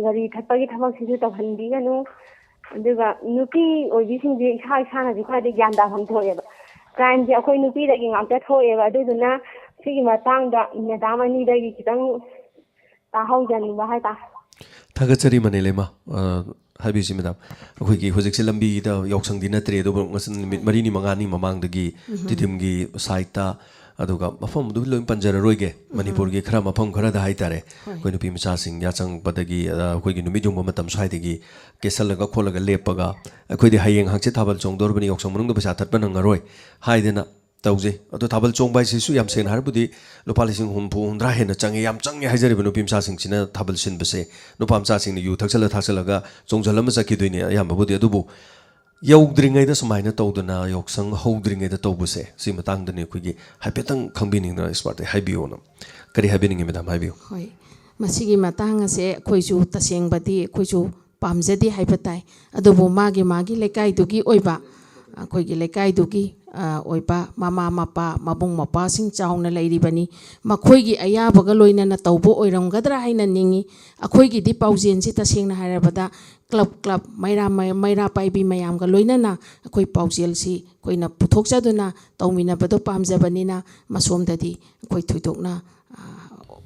ꯒꯥꯔꯤ ꯊꯠꯄꯒꯤ ꯊꯕꯛꯁꯤꯁꯨ ꯇꯧꯍꯟꯕꯤꯒꯅꯨ꯫ ꯑꯗꯨꯒ ꯅꯨꯄꯤ ꯑꯣꯏꯕꯤꯁꯤꯡꯁꯦ ꯏꯁꯥ ꯏꯁꯥꯅꯁꯨ ꯈꯔꯗꯤ ꯒ꯭ꯌꯥꯟ ꯇꯥꯐꯝ ꯊꯣꯛꯑꯦꯕ꯫ ꯀ꯭ꯔꯥꯏꯝꯁꯦ ꯑꯩꯈꯣꯏ ꯅꯨꯄꯤꯗꯒꯤ ꯉꯥꯛꯇ ꯊꯣꯛꯑꯦꯕ꯫ ꯑꯗꯨꯗꯨꯅ ꯁꯤꯒꯤ ꯃꯇꯥꯡꯗ ꯃꯦꯗꯥꯝ ꯑꯅꯤꯗꯒꯤ ꯈꯤꯇꯪ ꯇꯥꯍꯧꯖꯅꯤꯡꯕ ꯍꯥꯏꯇꯥꯔꯦ꯫ ꯊꯥꯒꯠꯆꯔꯤ ꯃꯅꯦ ꯂꯩꯃ꯫ ꯑ, ꯍꯥꯏꯕꯤꯁꯤ ꯃꯦꯗꯥꯝ, ꯑꯩꯈꯣꯏꯒꯤ ꯍꯧꯖꯤꯛꯁꯦ ꯂꯝꯕꯤꯗ ꯌꯥꯎꯁꯪꯗꯤ ꯅꯠꯇ꯭ꯔꯤ, ꯑꯗꯨꯕꯨ ꯉꯁꯤ ꯅꯨꯃꯤꯠ ꯃꯔꯤꯅꯤ ꯃꯉꯥꯅꯤ ꯃꯃꯥꯡꯗꯒꯤ ꯇꯤꯗꯤꯝꯒꯤ ꯁꯥꯏꯠꯇ, ꯑꯗꯨꯒ ꯃꯐꯝꯗꯨ ꯂꯣꯏ ꯄꯟꯖꯔꯔꯣꯏꯒꯦ, ꯃꯅꯤꯄꯨꯔꯒꯤ ꯈꯔ ꯃꯐꯝ ꯈꯔꯗ ꯍꯥꯏꯇꯥꯔꯦ, ꯑꯩꯈꯣꯏ ꯅꯨꯄꯤ ꯃꯆꯥꯁꯤꯡ ꯌꯥꯆꯪꯉꯛꯄꯗꯒꯤ, ꯑ, ꯑꯩꯈꯣꯏꯒꯤ ꯅꯨꯃꯤꯠ ꯌꯨꯡꯕ ꯃꯇꯝ ꯁ꯭ꯋꯥꯏꯗꯒꯤ ꯀꯦꯁꯜꯂꯒ ꯈꯣꯠꯂꯒ ꯂꯦꯞꯄꯒ, ꯑꯩꯈꯣꯏꯗꯤ ꯍꯌꯦꯡ ꯍꯪꯆꯤꯠ ꯊꯥꯕꯜ ꯆꯣꯡꯗꯧꯔꯕꯅꯤ, ꯌꯥꯎꯁꯪ ꯃꯅꯨꯡꯗ ꯄꯩꯁꯥ ꯊꯠꯄ ꯅꯪꯉꯔꯣꯏ ꯍꯥꯏꯗꯅ ꯇꯧꯖꯩ꯫ ꯑꯗꯣ ꯊꯥꯕꯜ ꯆꯣꯡꯕ ꯍꯥꯏꯁꯤꯁꯨ ꯌꯥꯝ ꯁꯦꯡꯅ ꯍꯥꯏꯔꯕꯗꯤ ꯂꯨꯄꯥ ꯂꯤꯁꯤꯡ ꯍꯨꯝꯐꯨ ꯍꯨꯝꯗ꯭ꯔꯥ ꯍꯦꯟꯅ ꯆꯪꯉꯦ, ꯌꯥꯝ ꯆꯪꯉꯦ ꯍꯥꯏꯖꯔꯤꯕ ꯅꯨꯄꯤ ꯃꯆꯥꯁꯤꯡꯁꯤꯅ ꯊꯥꯕꯜ ꯁꯤꯟꯕꯁꯦ꯫ ꯅꯨꯄꯥ ꯃꯆꯥꯁꯤꯡꯅ ꯌꯨ ꯊꯛꯆꯜꯂ ꯊꯛꯆꯜꯂꯒ ꯆꯣꯡꯁꯤꯜꯂ ꯑꯃ ꯆꯠꯈꯤꯗꯣꯏꯅꯦ ꯑꯌꯥꯝꯕꯕꯨꯗꯤ꯫ ꯑꯗꯨꯕꯨ ꯌꯧꯗ꯭ꯔꯤꯉꯩꯗ ꯁꯨꯃꯥꯏꯅ ꯇꯧꯗꯅ, ꯌꯥꯎꯁꯪ ꯍꯧꯗ꯭ꯔꯤꯉꯩꯗ ꯇꯧꯕꯁꯦ, ꯁꯤ ꯃꯇꯥꯡꯗꯅꯤ ꯑꯩꯈꯣꯏꯒꯤ ꯍꯥꯏꯐꯦꯠꯇꯪ ꯈꯪꯕꯤꯅꯤꯡꯗꯅ ꯑꯦꯛꯁꯄꯥꯔꯠꯇꯩ ꯍꯥꯏꯕꯤꯌꯣꯅ꯫ ꯀꯔꯤ ꯍꯥꯏꯕꯤꯅꯤꯡꯉꯤ ꯃꯦꯗꯥꯝ? ꯍꯥꯏꯕꯤꯌꯨ꯫ ꯍꯣꯏ, ꯃꯁꯤꯒꯤ ꯃꯇꯥꯡ ꯑꯁꯦ ꯑꯩꯈꯣꯏꯁꯨ ꯇꯁꯦꯡꯕꯗꯤ ꯑꯩꯈꯣꯏꯁꯨ ꯄꯥꯝꯖꯗꯦ ꯍꯥꯏꯕ ꯇꯥꯏ꯫ ꯑꯗꯨꯕꯨ ꯃꯥꯒꯤ ꯃꯥꯒꯤ ꯂꯩꯀꯥꯏꯗꯨꯒꯤ ꯑꯣꯏꯕ, ꯑꯩꯈꯣꯏꯒꯤ ꯂꯩꯀꯥꯏꯗꯨꯒꯤ, ꯑ, ꯑꯣꯏꯕ ꯃꯃꯥ ꯃꯄꯥ, ꯃꯕꯨꯡ ꯃꯧꯄ꯭ꯋꯥꯁꯤꯡ ꯆꯥꯎꯅ ꯂꯩꯔꯤꯕꯅꯤ꯫ ꯃꯈꯣꯏꯒꯤ ꯑꯌꯥꯕꯒ ꯂꯣꯏꯅꯅ ꯇꯧꯕ ꯑꯣꯏꯔꯝꯒꯗ꯭ꯔꯥ ꯍꯥꯏꯅ ꯅꯤꯡꯏ꯫ ꯑꯩꯈꯣꯏꯒꯤꯗꯤ ꯄꯥꯎꯖꯦꯜꯁꯤ ꯇꯁꯦꯡꯅ ꯍꯥꯏꯔꯕꯗ ꯀ꯭ꯂꯕ ꯀ꯭ꯂꯕ, ꯃꯩꯔꯥ ꯃꯩ-, ꯃꯩꯔꯥ ꯄꯥꯏꯕꯤ ꯃꯌꯥꯝꯒ ꯂꯣꯏꯅꯅ ꯑꯩꯈꯣꯏ ꯄꯥꯎꯖꯦꯜꯁꯤ ꯑꯩꯈꯣꯏꯅ ꯄꯨꯊꯣꯛꯆꯗꯨꯅ ꯇꯧꯃꯤꯟꯅꯕꯗꯣ ꯄꯥꯝꯖꯕꯅꯤꯅ ꯃꯁꯣꯝꯗꯗꯤ ꯑꯩꯈꯣꯏ ꯊꯣꯏꯗꯣꯛꯅ, ꯑ,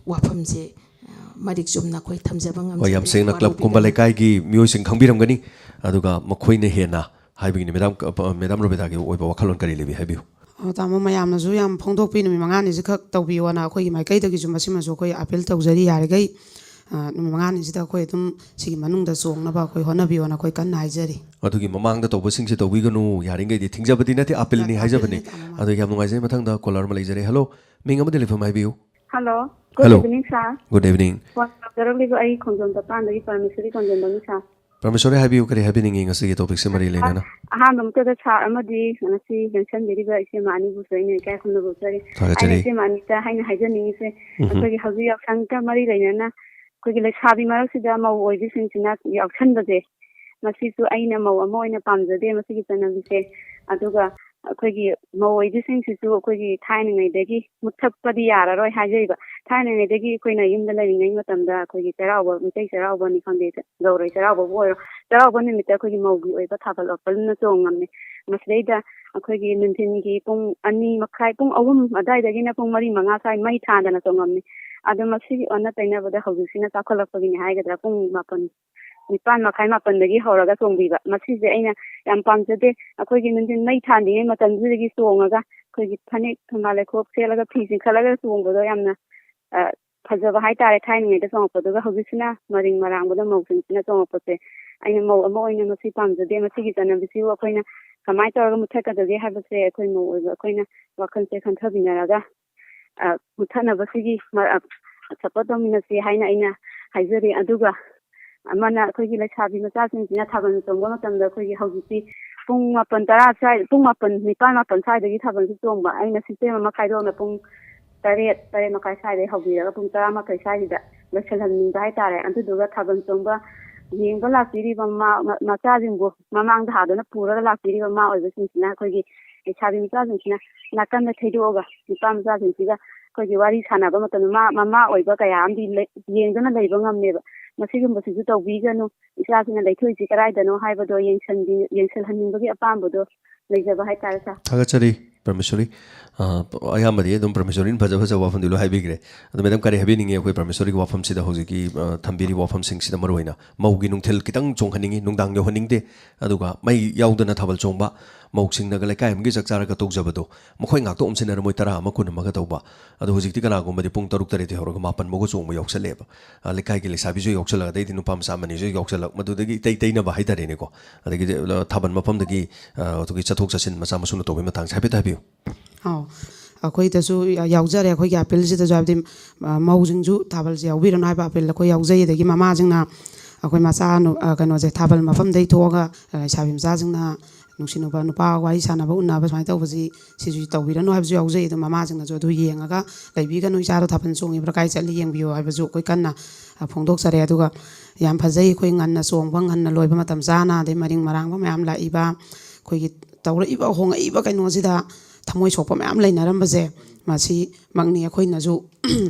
ꯋꯥꯐꯝꯁꯦ, ꯑ, ꯃꯔꯤꯛ ꯆꯨꯝꯅ ꯑꯩꯈꯣꯏ ꯊꯝꯖꯕ ꯍꯣꯏ, ꯌꯥꯝ ꯉꯝꯖꯗꯦ꯫ ꯁꯦꯡꯅ ꯀ꯭ꯂꯕꯀꯨꯝꯕ ꯋꯥꯔꯧꯕꯤꯒꯅꯨ꯫ ꯂꯩꯀꯥꯏꯒꯤ ꯃꯤꯑꯣꯏꯁꯤꯡ ꯈꯪꯕꯤꯔꯝꯒꯅꯤ, ꯑꯗꯨꯒ ꯃꯈꯣꯏꯅ ꯍꯦꯟꯅ ꯍꯥꯏꯕꯒꯤꯅꯤ꯫ ꯃꯦꯗꯥꯝ, ꯑ, ꯃꯦꯗꯥꯝ ꯔꯣꯕꯤꯇꯥꯒꯤ ꯑꯣꯏꯕ ꯋꯥꯈꯜꯂꯣꯟ ꯀꯔꯤ ꯂꯩꯕꯤ? ꯍꯥꯏꯕꯤꯌꯨ꯫ ꯑꯣ, ꯇꯥꯃꯣ, ꯃꯌꯥꯝꯅꯁꯨ ꯌꯥꯝ ꯐꯣꯡꯗꯣꯛꯄꯤ, ꯅꯨꯃꯤꯠ ꯃꯉꯥꯅꯤꯁꯤ ꯈꯛ ꯇꯧꯕꯤꯌꯣꯅ ꯑꯩꯈꯣꯏꯒꯤ ꯃꯥꯏꯀꯩꯗꯒꯤꯁꯨ ꯃꯁꯤꯃꯁꯨ ꯑꯩꯈꯣꯏ ꯑꯥꯄꯤꯜ ꯇꯧꯖꯔꯤ꯫ ꯌꯥꯔꯤꯈꯩ, ꯑ, ꯅꯨꯃꯤꯠ ꯃꯉꯥꯅꯤꯁꯤꯗ ꯑꯩꯈꯣꯏ ꯑꯗꯨꯝ ꯁꯤꯒꯤ ꯃꯅꯨꯡꯗ ꯆꯣꯡꯅꯕ ꯑꯩꯈꯣꯏ ꯍꯣꯠꯅꯕꯤꯌꯣꯅ ꯑꯩꯈꯣꯏ ꯀꯟꯅ ꯍꯥꯏꯖꯔꯤ꯫ ꯑꯗꯨꯒꯤ ꯃꯃꯥꯡꯗ ꯇꯧꯕꯁꯤꯡꯁꯦ ꯇꯧꯕꯤꯒꯅꯨ, ꯌꯥꯔꯤꯈꯩꯗꯤ ꯊꯤꯡꯖꯕꯗꯤ ꯅꯠꯇꯦ, ꯑꯥꯄꯤꯜꯅꯤ ꯍꯥꯏꯖꯕꯅꯤ꯫ ꯑꯥꯄꯤꯜꯅꯤ, ꯇꯥꯃꯣ, ꯃꯥꯅꯤ꯫ ꯑꯗꯨꯒꯤ ꯌꯥꯝ ꯅꯨꯡꯉꯥꯏꯖꯩ꯫ ꯃꯊꯪꯗ ꯀꯣꯂꯔ ꯑꯃ ꯂꯩꯖꯔꯦ꯫ ꯍꯦꯜꯂꯣ, ꯃꯤꯡ ꯑꯃꯗꯤ ꯂꯩꯐꯝ ꯍꯥꯏꯕꯤꯌꯨ꯫ Hello, hello. Good evening sir. Good evening. Phone ꯇꯧꯖꯔꯛꯂꯤꯕ ꯑꯩ ꯈꯣꯡꯖꯣꯝ ꯆꯄꯥꯟꯗꯒꯤ ꯄꯔꯃꯦꯁꯣꯔꯤ ꯀꯣꯟꯖꯦꯝꯕꯝꯅꯤ ꯁꯥꯔ꯫ ꯄ꯭ꯔꯃꯦꯁꯣꯔꯤ, ꯍꯥꯏꯕꯤꯌꯨ, ꯀꯔꯤ ꯍꯥꯏꯕꯤꯅꯤꯡꯉꯤ ꯉꯁꯤꯒꯤ ꯇꯣꯄꯤꯛꯁꯦ ꯃꯔꯤ ꯂꯩꯅꯅ? ꯑꯍꯥꯟꯕ ꯃꯛꯇꯗ ꯁꯥꯔ ꯑꯃꯗꯤ ꯉꯁꯤ ꯂꯦꯡꯁꯟꯕꯤꯔꯤꯕ ꯏꯆꯦ ꯃꯥꯅꯤꯕꯨꯁꯨ ꯑꯩꯅ ꯏꯀꯥꯏ ꯈꯨꯝꯅꯕ ꯎꯠꯆꯔꯤ꯫ ꯑꯩꯅ ꯊꯥꯒꯠꯆꯔꯤ꯫ ꯏꯆꯦ ꯃꯥꯅꯤꯗ ꯍꯥꯏꯅ ꯍꯥꯏꯖꯅꯤꯡꯉꯤꯁꯦ, ꯎꯝꯍꯨꯝ꯫ ꯑꯩꯈꯣꯏꯒꯤ ꯍꯧꯖꯤꯛ ꯌꯥꯎꯁꯪꯒ ꯃꯔꯤ ꯂꯩꯅꯅ ꯑꯩꯈꯣꯏꯒꯤ ꯂꯩꯁꯥꯕꯤ ꯃꯔꯛꯁꯤꯗ ꯃꯧ ꯑꯣꯏꯕꯤꯁꯤꯡꯁꯤꯅ ꯌꯥꯎꯁꯟꯕꯁꯦ, ꯃꯁꯤꯁꯨ ꯑꯩꯅ ꯃꯧ ꯑꯃ ꯑꯣꯏꯅ ꯄꯥꯝꯖꯗꯦ ꯃꯁꯤꯒꯤ ꯆꯠꯅꯕꯤꯁꯦ꯫ ꯑꯗꯨꯒ ꯑꯩꯈꯣꯏꯒꯤ ꯃꯧ ꯑꯣꯏꯕꯤꯁꯤꯡꯁꯤꯁꯨ ꯑꯩꯈꯣꯏꯒꯤ ꯊꯥꯏꯅꯉꯩꯗꯒꯤ ꯃꯨꯠꯊꯠꯄꯗꯤ ꯌꯥꯔꯔꯣꯏ ꯍꯥꯏꯖꯔꯤꯕ꯫ ꯊꯥꯏꯅꯉꯩꯗꯒꯤ ꯑꯩꯈꯣꯏꯅ ꯌꯨꯝꯗ ꯂꯩꯔꯤꯉꯩ ꯃꯇꯝꯗ ꯑꯩꯈꯣꯏꯒꯤ ꯆꯩꯔꯥꯎꯕ, ꯃꯩꯇꯩ ꯆꯩꯔꯥꯎꯕꯅꯤ ꯈꯪꯗꯦ, ꯒꯧꯔꯩ ꯆꯩꯔꯥꯎꯕꯕꯨ ꯑꯣꯏꯔꯣ, ꯆꯩꯔꯥꯎꯕ ꯅꯨꯃꯤꯠꯇ ꯑꯩꯈꯣꯏꯒꯤ ꯃꯧꯒꯤ ꯑꯣꯏꯕ ꯊꯥꯕꯜ ꯋꯥꯄꯜꯅ ꯆꯣꯡꯉꯝꯃꯤ꯫ ꯃꯁꯤꯗꯩꯗ ꯑꯩꯈꯣꯏꯒꯤ ꯅꯨꯡꯊꯤꯟꯒꯤ ꯄꯨꯡ ꯑꯅꯤ ꯃꯈꯥꯏ, ꯄꯨꯡ ꯑꯍꯨꯝ ꯑꯗꯨꯋꯥꯏꯗꯒꯤꯅ ꯄꯨꯡ ꯃꯔꯤ ꯃꯉꯥ ꯁ꯭ꯋꯥꯏ ꯃꯩ ꯊꯥꯟꯗꯅ ꯆꯣꯡꯉꯝꯃꯤ꯫ ꯑꯗꯣ ꯃꯁꯤꯒꯤ ꯑꯣꯟꯅ ꯇꯩꯅꯕꯗ ꯍꯧꯖꯤꯛꯁꯤꯅ ꯆꯥꯎꯈꯠꯂꯛꯄꯒꯤꯅꯦ ꯍꯥꯏꯒꯗ꯭ꯔꯥ, ꯄꯨꯡ ꯃꯥꯄꯟ, ꯅꯤꯄꯥꯟ ꯃꯈꯥꯏ, ꯃꯥꯄꯟꯗꯒꯤ ꯍꯧꯔꯒ ꯆꯣꯡꯕꯤꯕ, ꯃꯁꯤꯁꯦ ꯑꯩꯅ ꯌꯥꯝ ꯄꯥꯝꯖꯗꯦ꯫ ꯑꯩꯈꯣꯏꯒꯤ ꯅꯨꯡꯊꯤꯟ ꯃꯩ ꯊꯥꯟꯗ꯭ꯔꯤꯉꯩ ꯃꯇꯝꯗꯨꯗꯒꯤ ꯆꯣꯡꯉꯒ ꯑꯩꯈꯣꯏꯒꯤ ꯐꯅꯦꯛ ꯊꯝꯕꯥꯜ ꯂꯩꯈꯣꯛ ꯁꯦꯠꯂꯒ ꯐꯤ ꯆꯤꯡꯈꯠꯂꯒ ꯆꯣꯡꯕꯗꯣ ꯌꯥꯝꯅ, ꯑ, ꯐꯖꯕ ꯍꯥꯏꯇꯥꯔꯦ꯫ ꯊꯥꯏꯅꯉꯩꯗ ꯆꯣꯡꯉꯛꯄꯗꯨꯒ ꯍꯧꯖꯤꯛꯁꯤꯅ ꯃꯔꯤꯡ ꯃꯔꯥꯡꯕꯗ ꯃꯧꯁꯤꯡꯁꯤꯅ ꯆꯣꯡꯉꯛꯄꯁꯦ ꯑꯩꯅ ꯃꯧ ꯑꯃ ꯑꯣꯏꯅ ꯃꯁꯤ ꯄꯥꯝꯖꯗꯦ꯫ ꯃꯁꯤꯒꯤ ꯆꯠꯅꯕꯤꯁꯤꯕꯨ ꯑꯩꯈꯣꯏꯅ ꯀꯃꯥꯏꯅ ꯇꯧꯔꯒ ꯃꯨꯠꯊꯠꯀꯗꯒꯦ ꯍꯥꯏꯕꯁꯦ ꯑꯩꯈꯣꯏ ꯃꯧ ꯑꯣꯏꯕ ꯑꯩꯈꯣꯏꯅ ꯋꯥꯈꯜꯁꯦ ꯈꯟꯊꯃꯤꯟꯅꯔꯒ, ꯑ, ꯃꯨꯠꯊꯠꯅꯕꯁꯤꯒꯤ ꯃ-, ꯑ, ꯁꯞꯄꯣꯔꯠ ꯇꯧꯃꯤꯟꯅꯁꯤ ꯍꯥꯏꯅ ꯑꯩꯅ ꯍꯥꯏꯖꯔꯤ꯫ ꯑꯗꯨꯒ ꯑꯃꯅ ꯑꯩꯈꯣꯏꯒꯤ ꯂꯩꯁꯥꯕꯤ ꯃꯆꯥꯁꯤꯡꯁꯤꯅ ꯊꯥꯕꯜ ꯆꯣꯡꯕ ꯃꯇꯝꯗ ꯑꯩꯈꯣꯏꯒꯤ ꯍꯧꯖꯤꯛꯇꯤ ꯄꯨꯡ ꯃꯥꯄꯟ ꯇꯔꯥ ꯁ꯭ꯋꯥꯏ, ꯄꯨꯡ ꯃꯥꯄꯟ, ꯅꯤꯄꯥꯟ ꯃꯥꯄꯟ ꯁ꯭ꯋꯥꯏꯗꯒꯤ ꯊꯥꯕꯜꯁꯤ ꯆꯣꯡꯕ꯫ ꯑꯩꯅ ꯁꯤꯁꯇꯦꯝ ꯑꯃ ꯈꯥꯏꯗꯣꯛꯅ ꯄꯨꯡ ꯇꯔꯦꯠ, ꯇꯔꯦꯠ ꯃꯈꯥꯏ ꯁ꯭ꯋꯥꯏꯗꯒꯤ ꯍꯧꯕꯤꯔꯒ ꯄꯨꯡ ꯇꯔꯥꯃꯥꯊꯣꯏ ꯁ꯭ꯋꯥꯏꯁꯤꯗ ꯂꯣꯏꯁꯤꯜꯍꯟꯅꯤꯡꯕ ꯍꯥꯏꯇꯥꯔꯦ꯫ ꯑꯗꯨꯗꯨꯒ ꯊꯥꯕꯜ ꯆꯣꯡꯕ ꯌꯦꯡꯕ ꯂꯥꯛꯄꯤꯔꯤꯕ ꯃꯃꯥ, ꯃ-, ꯃꯆꯥꯁꯤꯡꯕꯨ ꯃꯃꯥꯡꯗ ꯍꯥꯗꯨꯅ ꯄꯨꯔꯒ ꯂꯥꯛꯄꯤꯔꯤꯕ ꯃꯃꯥ ꯑꯣꯏꯕꯁꯤꯡꯁꯤꯅ ꯑꯩꯈꯣꯏꯒꯤ ꯂꯩꯁꯥꯕꯤ ꯃꯆꯥꯁꯤꯡꯁꯤꯅ ꯅꯥꯀꯟꯗ ꯊꯩꯗꯣꯛꯑꯒ ꯅꯨꯄꯥ ꯃꯆꯥꯁꯤꯡꯁꯤꯒ ꯑꯩꯈꯣꯏꯒꯤ ꯋꯥꯔꯤ ꯁꯥꯟꯅꯕ ꯃꯇꯝꯗ ꯃꯥ, ꯃꯃꯥ ꯑꯣꯏꯕ ꯀꯌꯥ ꯑꯃꯗꯤ ꯂꯩ-, ꯌꯦꯡꯗꯨꯅ ꯂꯩꯕ ꯉꯝꯃꯦꯕ꯫ ꯃꯁꯤꯒꯨꯝꯕꯁꯤꯁꯨ ꯇꯧꯕꯤꯒꯅꯨ꯫ ꯏꯆꯥꯁꯤꯅ ꯂꯩꯊꯣꯛꯏꯁꯤ ꯀꯗꯥꯏꯗꯅꯣ ꯍꯥꯏꯕꯗꯣ ꯌꯦꯡꯁꯤꯟꯕꯤ-, ꯌꯦꯡꯁꯤꯜꯍꯟꯅꯤꯡꯕꯒꯤ ꯑꯄꯥꯝꯕꯗꯣ ꯂꯩꯖꯕ ꯍꯥꯏꯇꯥꯔꯦ, ꯁꯥꯔ꯫ ꯊꯥꯒꯠꯆꯔꯤ, ꯄ꯭ꯔꯃꯦꯁꯣꯔꯤ꯫ ꯑ, ꯑꯌꯥꯝꯕꯗꯤ ꯑꯗꯨꯝ ꯄ꯭ꯔꯃꯦꯁꯣꯔꯤꯅ ꯐꯖ ꯐꯖꯕ ꯋꯥꯐꯝꯗꯤ ꯂꯣꯏ ꯍꯥꯏꯕꯤꯈ꯭ꯔꯦ꯫ ꯑꯗꯣ ꯃꯦꯗꯥꯝ, ꯀꯔꯤ ꯍꯥꯏꯕꯤꯅꯤꯡꯉꯤ ꯑꯩꯈꯣꯏ ꯄ꯭ꯔꯃꯦꯁꯣꯔꯤꯒꯤ ꯋꯥꯐꯝꯁꯤꯗ, ꯍꯧꯖꯤꯛꯀꯤ, ꯑ, ꯊꯝꯕꯤꯔꯤꯕ ꯋꯥꯐꯝꯁꯤꯡꯁꯤꯗ ꯃꯔꯨꯑꯣꯏꯅ ꯃꯧꯒꯤ ꯅꯨꯡꯊꯤꯜ ꯈꯤꯇꯪ ꯆꯣꯡꯍꯟꯅꯤꯡꯉꯤ, ꯅꯨꯡꯗꯥꯡ ꯌꯧꯍꯟꯅꯤꯡꯗꯦ, ꯑꯗꯨꯒ ꯃꯩ ꯌꯥꯎꯗꯅ ꯊꯥꯕꯜ ꯆꯣꯡꯕ, ꯃꯧꯁꯤꯡꯅꯒ ꯂꯩꯀꯥꯏ ꯑꯃꯒꯤ ꯆꯥꯛ ꯆꯥꯔꯒ ꯇꯧꯖꯕꯗꯣ, ꯃꯈꯣꯏ ꯉꯥꯛꯇ ꯑꯣꯝꯁꯤꯟꯅꯔ ꯃꯣꯏ ꯇꯔꯥ ꯑꯃ, ꯀꯨꯟ ꯑꯃꯒ ꯇꯧꯕ꯫ ꯑꯗꯣ ꯍꯧꯖꯤꯛꯇꯤ ꯀꯅꯥꯒꯨꯝꯕꯗꯤ ꯄꯨꯡ ꯇꯔꯨꯛ ꯇꯔꯦꯠꯇꯒꯤ ꯍꯧꯔꯒ ꯃꯥꯄꯟ ꯐꯥꯎꯒ ꯆꯣꯡꯕ ꯌꯥꯎꯁꯜꯂꯛꯑꯦꯕ꯫ ꯑ, ꯂꯩꯀꯥꯏꯒꯤ ꯂꯩꯁꯥꯕꯤꯁꯨ ꯌꯥꯎꯁꯜꯂꯛ, ꯑꯗꯩꯗꯤ ꯅꯨꯄꯥ ꯃꯆꯥ ꯑꯃꯅꯤꯁꯨ ꯌꯥꯎꯁꯜꯂꯛ, ꯃꯗꯨꯗꯒꯤ ꯏꯇꯩ ꯇꯩꯅꯕ ꯍꯥꯏꯇꯥꯔꯦꯅꯦꯀꯣ꯫ ꯑꯗꯒꯤꯗꯤ, ꯑ, ꯊꯥꯕꯜ ꯃꯐꯝꯗꯒꯤ, ꯑ, ꯑꯗꯨꯒꯤ ꯆꯠꯊꯣꯛ ꯆꯠꯁꯤꯟ ꯃꯆꯥ ꯃꯁꯨꯅ ꯇꯧꯕꯒꯤ ꯃꯇꯥꯡꯁꯦ ꯍꯥꯏꯐꯦꯠ ꯍꯥꯏꯕꯤꯌꯨ꯫ ꯑꯧ, ꯑꯩꯈꯣꯏꯗꯁꯨ ꯌꯥꯎꯖꯔꯦ, ꯑꯩꯈꯣꯏꯒꯤ ꯑꯥꯄꯤꯜꯁꯤꯗꯁꯨ, ꯍꯥꯏꯕꯗꯤ, ꯑ, ꯃꯧꯁꯤꯡꯁꯨ ꯊꯥꯕꯜꯁꯦ ꯌꯥꯎꯕꯤꯔꯅꯨ ꯍꯥꯏꯕ ꯑꯥꯄꯤꯜ ꯑꯩꯈꯣꯏ ꯌꯥꯎꯖꯩ꯫ ꯑꯗꯒꯤ ꯃꯃꯥꯁꯤꯡꯅ ꯑꯩꯈꯣꯏ ꯃꯆꯥ ꯅꯨ-, ꯑ, ꯀꯩꯅꯣꯁꯦ, ꯊꯥꯕꯜ ꯃꯐꯝꯗꯩ ꯊꯣꯛꯑꯒ, ꯑ, ꯂꯩꯁꯥꯕꯤ ꯃꯆꯥꯁꯤꯡꯅ ꯅꯨꯡꯁꯤꯅꯕ ꯅꯨꯄꯥ ꯋꯥꯔꯤ ꯁꯥꯟꯅꯕ ꯎꯅꯕ ꯁꯨꯃꯥꯏꯅ ꯇꯧꯕꯁꯤ, ꯁꯤꯁꯨ ꯇꯧꯕꯤꯔꯅꯨ ꯍꯥꯏꯕꯁꯨ ꯌꯥꯎꯖꯩ꯫ ꯑꯗꯨ ꯃꯃꯥꯁꯤꯡꯅꯁꯨ ꯑꯗꯨ ꯌꯦꯡꯉꯒ ꯂꯩꯕꯤꯒꯅꯨ, ꯏꯆꯥꯗꯣ ꯊꯥꯕꯜ ꯆꯣꯡꯉꯤꯕ꯭ꯔꯥ, ꯀꯥꯏ ꯆꯠꯂꯤ ꯌꯦꯡꯕꯤꯌꯨ ꯍꯥꯏꯕꯁꯨ ꯑꯩꯈꯣꯏ ꯀꯟꯅ, ꯑ, ꯐꯣꯡꯗꯣꯛꯆꯔꯦ꯫ ꯑꯗꯨꯒ ꯌꯥꯝ ꯐꯖꯩ, ꯑꯩꯈꯣꯏ ꯉꯟꯅ ꯆꯣꯡꯕ, ꯉꯟꯅ ꯂꯣꯏꯕ ꯃꯇꯝ ꯆꯥꯅ, ꯑꯗꯩ ꯃꯔꯤꯡ ꯃꯔꯥꯡꯕ ꯃꯌꯥꯝ ꯂꯥꯛꯏꯕ, ꯑꯩꯈꯣꯏꯒꯤ ꯇꯧꯔꯛꯏꯕ, ꯍꯣꯡꯉꯛꯏꯕ ꯀꯩꯅꯣꯁꯤꯗ ꯊꯃꯣꯏ ꯁꯣꯛꯄ ꯃꯌꯥꯝ ꯂꯩꯅꯔꯝꯕꯁꯦ, ꯃꯁꯤꯃꯛꯅꯤ ꯑꯩꯈꯣꯏꯅꯁꯨ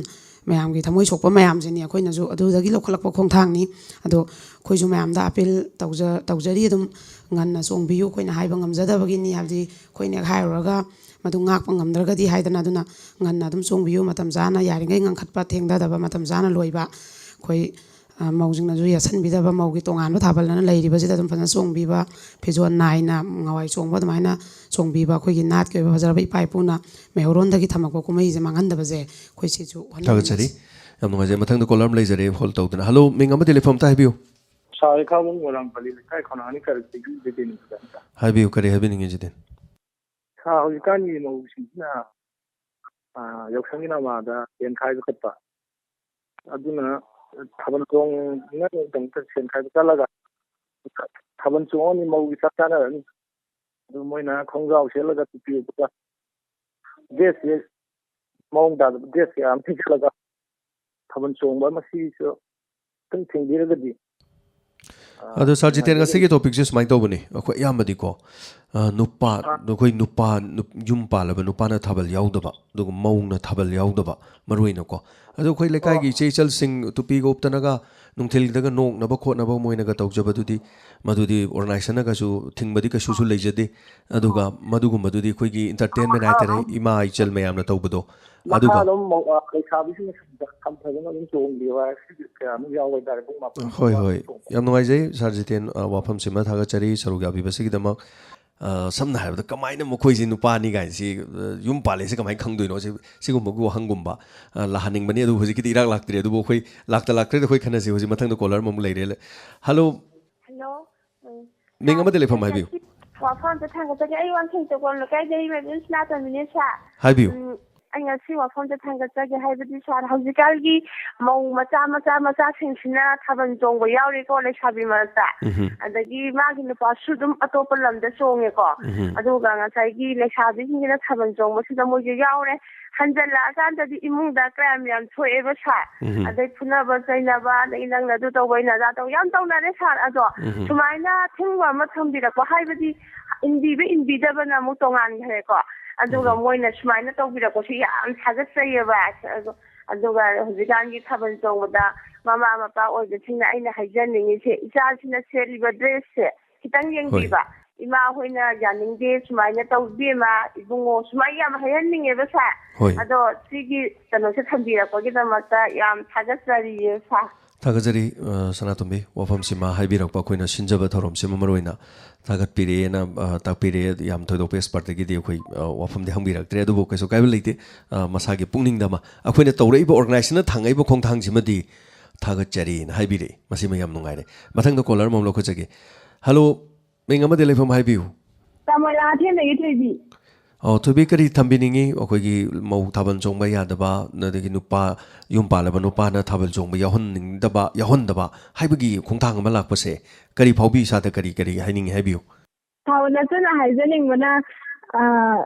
ꯃꯌꯥꯝꯒꯤ ꯊꯃꯣꯏ ꯁꯣꯛꯄ ꯃꯌꯥꯝꯁꯤꯅꯤ ꯑꯩꯈꯣꯏꯅꯁꯨ ꯑꯗꯨꯗꯒꯤ ꯂꯧꯈꯠꯂꯛꯄ ꯈꯣꯡꯊꯥꯡꯅꯤ꯫ ꯑꯗꯣ ꯑꯩꯈꯣꯏꯁꯨ ꯃꯌꯥꯝꯗ ꯑꯥꯄꯤꯜ ꯇꯧꯖ-, ꯇꯧꯖꯔꯤ, ꯑꯗꯨꯝ ꯉꯟꯅ ꯆꯣꯡꯕꯤꯌꯨ꯫ ꯑꯩꯈꯣꯏꯅ ꯍꯥꯏꯕ ꯉꯝꯖꯗꯕꯒꯤꯅꯤ, ꯍꯥꯏꯕꯗꯤ ꯑꯩꯈꯣꯏꯅ ꯍꯦꯛ ꯍꯥꯏꯔꯨꯔꯒ ꯃꯗꯨ ꯉꯥꯛꯄ ꯉꯝꯗ꯭ꯔꯒꯗꯤ ꯍꯥꯏꯗꯅ꯫ ꯑꯗꯨꯅ ꯉꯟꯅ ꯑꯗꯨꯝ ꯆꯣꯡꯕꯤꯌꯨ, ꯃꯇꯝ ꯆꯥꯅ, ꯌꯥꯔꯤꯉꯩ ꯉꯟꯈꯠꯄ ꯊꯦꯡꯊꯗꯕ, ꯃꯇꯝ ꯆꯥꯅ ꯂꯣꯏꯕ꯫ ꯑꯩꯈꯣꯏ, ꯑ, ꯃꯧꯁꯤꯡꯅꯁꯨ ꯌꯦꯠꯁꯤꯟꯕꯤꯗꯕ, ꯃꯧꯒꯤ ꯇꯣꯉꯥꯟꯕ ꯊꯥꯕꯜ ꯑꯅ ꯂꯩꯔꯤꯕꯁꯤꯗ ꯑꯗꯨꯝ ꯐꯖꯅ ꯆꯣꯡꯕꯤꯕ, ꯐꯤꯖꯣꯜ ꯅꯥꯏꯅ ꯉꯍꯥꯟꯋꯥꯏ ꯆꯣꯡꯕ ꯑꯗꯨꯃꯥꯏꯅ ꯆꯣꯡꯕꯤꯕ, ꯑꯩꯈꯣꯏꯒꯤ ꯅꯥꯠꯀꯤ ꯑꯣꯏꯕ ꯐꯖꯔꯕ ꯏꯄꯥ ꯏꯄꯨꯅ ꯃꯩꯍꯧꯔꯣꯟꯗꯒꯤ ꯊꯝꯃꯛꯄ ꯀꯨꯝꯍꯩꯁꯦ ꯃꯥꯡꯍꯟꯗꯕꯁꯦ ꯑꯩꯈꯣꯏ ꯁꯤꯁꯨ ꯍꯣꯠꯅꯃꯤꯟꯅꯁꯤ꯫ ꯊꯥꯒꯠꯆꯔꯤ꯫ ꯌꯥꯝ ꯅꯨꯡꯉꯥꯏꯖꯩ꯫ ꯃꯊꯪꯗ ꯀꯣꯂꯔ ꯑꯃ ꯂꯩꯖꯔꯦ, ꯍꯣꯜ ꯇꯧꯗꯨꯅ꯫ ꯍꯜꯂꯣ, ꯃꯤꯡ ꯑꯃꯗꯤ ꯂꯩꯐꯝ ꯑꯝꯇ ꯍꯥꯏꯕꯤꯌꯨ꯫ ꯁꯥꯔ, ꯑꯩꯈꯣꯏ ꯃꯣꯏꯔꯥꯡ ꯄꯜꯂꯤ ꯂꯩꯀꯥꯏ ꯈꯣꯡꯅꯥꯡ ꯑꯅꯤ ꯀꯔꯛꯇꯒꯤ ꯖꯤꯇꯦꯟ ꯀꯧꯏ꯫ ꯍꯥꯏꯕꯤꯌꯨ, ꯀꯔꯤ ꯍꯥꯏꯕꯤꯅꯤꯡꯉꯤ, ꯖꯤꯇꯦꯟ? ꯁꯥꯔ, ꯍꯧꯖꯤꯛꯀꯥꯟꯒꯤ ꯃꯧꯁꯤꯡꯁꯤꯅ, ꯑꯥ, ꯌꯥꯎꯁꯪꯒꯤ ꯅꯃꯥꯗ ꯁꯦꯟ ꯈꯥꯏꯕ ꯈꯣꯠꯄ, ꯑꯗꯨꯅ ꯊꯥꯕꯜ ꯆꯣꯡꯅꯕꯒꯤꯗꯃꯛꯇ ꯁꯦꯟ ꯈꯥꯏꯕ ꯆꯠꯂꯒ ꯊꯥꯕꯜ ꯆꯣꯡꯉꯅꯤ, ꯃꯧꯒꯤ ꯆꯥꯛ ꯆꯥꯅꯔꯅꯤ, ꯑꯗꯨ ꯃꯣꯏꯅ ꯈꯣꯡꯒ꯭ꯔꯥꯎ ꯁꯦꯠꯂꯒ ꯇꯨꯄꯤ ꯎꯞꯄꯒ ꯗ꯭ꯔꯦꯁꯁꯦ ꯃꯑꯣꯡ ꯇꯥꯗꯕ ꯗ꯭ꯔꯦꯁ ꯀꯌꯥ ꯑꯃ ꯁꯦꯠꯂꯒ ꯊꯥꯕꯜ ꯆꯣꯡꯕ, ꯃꯁꯤꯁꯨ ꯈꯤꯇꯪ ꯊꯤꯡꯕꯤꯔꯒꯗꯤ, ꯑ, ꯑꯗꯣ ꯁꯥꯔ ꯖꯤꯇꯦꯟ, ꯅꯨꯡꯉꯥꯏꯖꯒꯅꯤ꯫ ꯉꯁꯤꯒꯤ ꯇꯣꯄꯤꯛꯁꯦ ꯁꯨꯃꯥꯏꯅ ꯇꯧꯕꯅꯤ, ꯑꯩꯈꯣꯏ ꯑꯌꯥꯝꯕꯗꯤꯀꯣ, ꯑ, ꯅꯨꯄꯥ, ꯑ, ꯑꯩꯈꯣꯏ ꯅꯨꯄꯥ, ꯅꯨꯞ-, ꯌꯨꯝ ꯄꯥꯜꯂꯕ ꯅꯨꯄꯥꯅ ꯊꯥꯕꯜ ꯌꯥꯎꯗꯕ, ꯑꯗꯨꯒ ꯃꯧꯅ ꯊꯥꯕꯜ ꯌꯥꯎꯗꯕ, ꯃꯔꯨ ꯑꯣꯏꯅꯀꯣ꯫ ꯑꯗꯣ ꯑꯩꯈꯣꯏ ꯂꯩꯀꯥꯏꯒꯤ ꯏꯆꯦ ꯏꯆꯜꯁꯤꯡ ꯇꯨꯄꯤꯒ ꯎꯞꯇꯅꯒ ꯅꯨꯡꯊꯤꯜꯗꯒ ꯅꯣꯛꯅꯕ ꯈꯣꯠꯅꯕ ꯃꯣꯏꯅꯒ ꯇꯧꯖꯕꯗꯨꯗꯤ, ꯃꯗꯨꯗꯤ ꯑꯣꯔꯒꯅꯥꯏꯖꯦꯁꯟꯅꯒꯁꯨ ꯊꯤꯡꯕꯗꯤ ꯀꯩꯁꯨꯁꯨ ꯂꯩꯖꯗꯦ꯫ ꯑꯗꯨꯒ ꯃꯗꯨꯒꯨꯝꯕꯗꯨꯗꯤ ꯑꯩꯈꯣꯏꯒꯤ ꯏꯟꯇꯔꯇꯦꯟꯃꯦꯟ ꯍꯥꯏꯇꯥꯔꯦ, ꯏꯃꯥ ꯏꯆꯜ ꯃꯌꯥꯝꯅ ꯇꯧꯕꯗꯣ꯫ ꯃꯈꯥ ꯑꯗꯨꯒ ꯑꯗꯨꯝ ꯃꯧ-, ꯑ, ꯂꯩꯁꯥꯕꯤꯁꯤꯡꯅ ꯁꯟꯗ-, ꯁꯟ ꯐꯖꯅ ꯑꯗꯨꯝ ꯆꯣꯡꯕꯤꯌꯨ ꯍꯥꯏ, ꯁꯤꯗꯤ ꯀꯌꯥꯃꯨꯛ ꯌꯥꯎꯕ ꯍꯥꯏꯇꯥꯔꯦ, ꯄꯨꯡ ꯃꯥꯄꯟ ꯍꯣꯏ, ꯐꯥꯎꯕ ꯍꯣꯏ꯫ ꯆꯣꯡꯕ꯫ ꯌꯥꯝ ꯅꯨꯡꯉꯥꯏꯖꯩ ꯁꯥꯔ ꯖꯤꯇꯦꯟ, ꯑ, ꯋꯥꯐꯝꯁꯤꯃ ꯊꯥꯒꯠꯆꯔꯤ, ꯁꯔꯨꯛ ꯌꯥꯕꯤꯕꯁꯤꯒꯤꯗꯃꯛ꯫ ꯑ, ꯁꯝꯅ ꯍꯥꯏꯔꯕꯗ, ꯀꯃꯥꯏꯅ ꯃꯈꯣꯏꯁꯤ ꯅꯨꯄꯥꯅꯤ ꯀꯥꯏꯅ ꯁꯤ, ꯑ, ꯌꯨꯝ ꯄꯥꯜꯂꯦꯁꯤ ꯀꯃꯥꯏꯅ ꯈꯪꯗꯣꯏꯅꯣ? ꯁꯤ, ꯁꯤꯒꯨꯝꯕꯒꯤ ꯋꯥꯍꯪꯒꯨꯝꯕ, ꯑ, ꯂꯥꯛꯍꯟꯅꯤꯡꯕꯅꯤ, ꯑꯗꯨꯕꯨ ꯍꯧꯖꯤꯛꯀꯤꯗꯤ ꯏꯔꯥꯛ ꯂꯥꯛꯇ꯭ꯔꯦ꯫ ꯑꯗꯨꯕꯨ ꯑꯩꯈꯣꯏ ꯂꯥꯛꯇ ꯂꯥꯛꯇ꯭ꯔꯦꯗ ꯑꯩꯈꯣꯏ ꯈꯟꯅꯁꯤ꯫ ꯍꯧꯖꯤꯛ ꯃꯊꯪꯗ ꯀꯣꯂꯔ ꯑꯃꯃꯨꯛ ꯂꯩꯔꯦ꯫ ꯍꯜꯂꯣ꯫ ꯍꯜꯂꯣ꯫ ꯎꯝ, ꯃꯤꯡ ꯁꯥꯔ, ꯑꯃꯗꯤ ꯂꯩꯐꯝ ꯑꯩ ꯍꯥꯏꯕꯤꯌꯨ꯫ ꯉꯁꯤ ꯋꯥꯐꯝ ꯑꯝꯇ ꯊꯥꯡꯒꯠꯆꯒꯦ꯫ ꯑꯩ ꯋꯥꯡꯈꯩ ꯇꯣꯀꯣꯜ ꯂꯩꯀꯥꯏꯗꯒꯤ ꯃꯦꯝ ꯁꯅꯥꯇꯣꯝꯕꯤꯅꯦ, ꯁꯥꯔ꯫ ꯍꯥꯏꯕꯤꯌꯨ꯫ ꯎꯝ, ꯑꯩ ꯉꯁꯤ ꯋꯥꯐꯝꯁꯦ ꯊꯥꯡꯒꯠꯆꯒꯦ ꯍꯥꯏꯕꯗꯤ, ꯁꯥꯔ, ꯍꯧꯖꯤꯛꯀꯥꯟꯒꯤ ꯃꯧ ꯃꯆꯥ ꯃꯆꯥ ꯃꯆꯥꯁꯤꯡꯁꯤꯅ ꯊꯥꯕꯜ ꯆꯣꯡꯕ ꯌꯥꯎꯔꯦꯀꯣ, ꯂꯩꯁꯥꯕꯤ ꯃꯔꯛꯇ꯫ ꯎꯝꯍꯨꯝ꯫ ꯑꯗꯒꯤ ꯃꯥꯒꯤ ꯅꯨꯄꯥꯁꯨ ꯑꯗꯨꯝ ꯑꯇꯣꯞꯄ ꯂꯝꯗ ꯆꯣꯡꯉꯦꯀꯣ꯫ ꯎꯝꯍꯨꯝ꯫ ꯑꯗꯨꯒ ꯉꯁꯥꯏꯒꯤ ꯂꯩꯁꯥꯕꯤꯁꯤꯡꯁꯤꯅ ꯊꯥꯕꯜ ꯆꯣꯡꯕꯁꯤꯗ ꯃꯣꯏꯁꯨ ꯌꯥꯎꯔꯦ꯫ ꯍꯟꯖꯜꯂꯛꯑꯀꯥꯟꯗꯗꯤ ꯏꯃꯨꯡꯗ ꯀꯌꯥꯝ ꯌꯥꯝ ꯊꯣꯛꯑꯦꯕ, ꯁꯥꯔ꯫ ꯎꯝꯍꯨꯝ꯫ ꯑꯗꯩ ꯐꯨꯅꯕ ꯆꯩꯅꯕ, ꯑꯗꯒꯤ ꯅꯪꯅ ꯑꯗꯨ ꯇꯧꯕ, ꯑꯩꯅ ꯑꯗꯥ ꯇꯧꯕ, ꯌꯥꯝ ꯇꯧꯅꯔꯦ, ꯁꯥꯔ꯫ ꯑꯗꯣ ꯎꯝꯍꯨꯝ꯫ ꯁꯨꯃꯥꯏꯅ ꯑꯊꯤꯡꯕ ꯑꯃ ꯊꯝꯕꯤꯔꯛꯄ ꯍꯥꯏꯕꯗꯤ, ꯏꯟꯕꯤꯕ ꯏꯟꯕꯤꯗꯕꯅ ꯑꯃꯨꯛ ꯇꯣꯉꯥꯟꯈ꯭ꯔꯦꯀꯣ꯫ ꯑꯗꯨꯒ ꯎꯝꯍꯨꯝ꯫ ꯃꯣꯏꯅ ꯁꯨꯃꯥꯏꯅ ꯇꯧꯕꯤꯔꯛꯄꯁꯤ ꯌꯥꯝ ꯊꯥꯒꯠꯆꯩꯌꯦꯕ꯫ ꯑꯗꯣ, ꯑꯗꯨꯒ ꯍꯧꯖꯤꯛꯀꯥꯟꯒꯤ ꯊꯥꯕꯜ ꯆꯣꯡꯕꯗ ꯃꯃꯥ ꯃꯄꯥ ꯑꯣꯏꯕꯁꯤꯡꯅ ꯑꯩꯅ ꯍꯥꯏꯖꯅꯤꯡꯉꯤꯁꯦ, ꯏꯆꯥꯁꯤꯅ ꯁꯦꯠꯂꯤꯕ ꯗ꯭ꯔꯦꯁꯁꯦ ꯈꯤꯇꯪ ꯍꯣꯏ꯫ ꯌꯦꯡꯕꯤꯕ꯫ ꯏꯃꯥ ꯍꯣꯏꯅ ꯌꯥꯅꯤꯡꯗꯦ, ꯁꯨꯃꯥꯏꯅ ꯇꯧꯕꯤꯃ, ꯏꯕꯨꯡꯉꯣ, ꯁꯨꯃꯥꯏꯅ ꯌꯥꯝ ꯍꯥꯏꯍꯟꯅꯤꯡꯉꯦꯕ, ꯁꯥꯔ꯫ ꯍꯣꯏ꯫ ꯑꯗꯣ ꯁꯤꯒꯤ ꯀꯩꯅꯣꯁꯦ ꯊꯝꯕꯤꯔꯛꯄꯒꯤꯗꯃꯛꯇ ꯌꯥꯝ ꯊꯥꯒꯠꯆꯔꯤꯌꯦ, ꯁꯥꯔ꯫ ꯊꯥꯒꯠꯆꯔꯤ, ꯑ, ꯁꯅꯥꯇꯣꯝꯕꯤ꯫ ꯋꯥꯐꯝꯁꯤꯃ ꯍꯥꯏꯕꯤꯔꯛꯄ, ꯑꯩꯈꯣꯏꯅ ꯁꯤꯟꯖꯕ ꯊꯧꯔꯝꯁꯤꯃ ꯃꯔꯨ ꯑꯣꯏꯅ ꯊꯥꯒꯠꯄꯤꯔꯦꯅ, ꯑ, ꯇꯥꯛꯄꯤꯔꯦ꯫ ꯌꯥꯝ ꯊꯣꯏꯗꯣꯛꯄ ꯑꯦꯛꯁꯄꯔꯠꯇꯒꯤꯗꯤ ꯑꯩꯈꯣꯏ, ꯑ, ꯋꯥꯐꯝꯗꯤ ꯍꯪꯕꯤꯔꯛꯇ꯭ꯔꯦ, ꯑꯗꯨꯕꯨ ꯀꯩꯁꯨ ꯀꯥꯏꯕ ꯂꯩꯇꯦ꯫ ꯑ, ꯃꯁꯥꯒꯤ ꯄꯨꯛꯅꯤꯡꯗ ꯑꯃ, ꯑꯩꯈꯣꯏꯅ ꯇꯧꯔꯛꯏꯕ, ꯑꯣꯔꯒꯅꯥꯏꯖꯦꯁꯟꯅ ꯊꯥꯡꯉꯛꯏꯕ ꯈꯣꯡꯊꯥꯡꯁꯤꯃꯗꯤ ꯊꯥꯒꯠꯆꯔꯤꯅ ꯍꯥꯏꯕꯤꯔꯛꯏ꯫ ꯃꯁꯤꯃ ꯌꯥꯝ ꯅꯨꯡꯉꯥꯏꯔꯦ꯫ ꯃꯊꯪꯗ ꯀꯣꯂꯔ ꯑꯃꯃꯨꯛ ꯂꯧꯈꯠꯆꯒꯦ꯫ ꯍꯜꯂꯣ, ꯃꯤꯡ ꯑꯃꯗꯤ ꯂꯩꯐꯝ ꯍꯥꯏꯕꯤꯌꯨ꯫ ꯇꯥꯃꯣ, ꯂꯥꯡꯉꯊꯦꯜꯗꯒꯤ ꯊꯣꯏꯕꯤ꯫ ꯑꯣ, ꯊꯣꯏꯕꯤ, ꯀꯔꯤ ꯊꯝꯕꯤꯅꯤꯡꯉꯤ? ꯑꯩꯈꯣꯏꯒꯤ ꯃꯧ ꯊꯥꯕꯜ ꯆꯣꯡꯕ ꯌꯥꯗꯕ, ꯑꯗꯒꯤ ꯅꯨꯄꯥ, ꯌꯨꯝ ꯄꯥꯜꯂꯕ ꯅꯨꯄꯥꯅ ꯊꯥꯕꯜ ꯆꯣꯡꯕ ꯌꯥꯎꯍꯟꯅꯤꯡꯗꯕ, ꯌꯥꯎꯍꯟꯗꯕ ꯍꯥꯏꯕꯒꯤ ꯈꯣꯡꯊꯥꯡ ꯑꯃ ꯂꯥꯛꯄꯁꯦ ꯀꯔꯤ ꯐꯥꯎꯕꯤ? ꯏꯁꯥꯗ ꯀꯔꯤ, ꯀꯔꯤ ꯍꯥꯏꯅꯤꯡꯉꯤ? ꯍꯥꯏꯕꯤꯌꯨ꯫ ꯁꯥꯔ, ꯅꯠꯇꯅ ꯍꯥꯏꯖꯅꯤꯡꯕꯅ, ꯑ,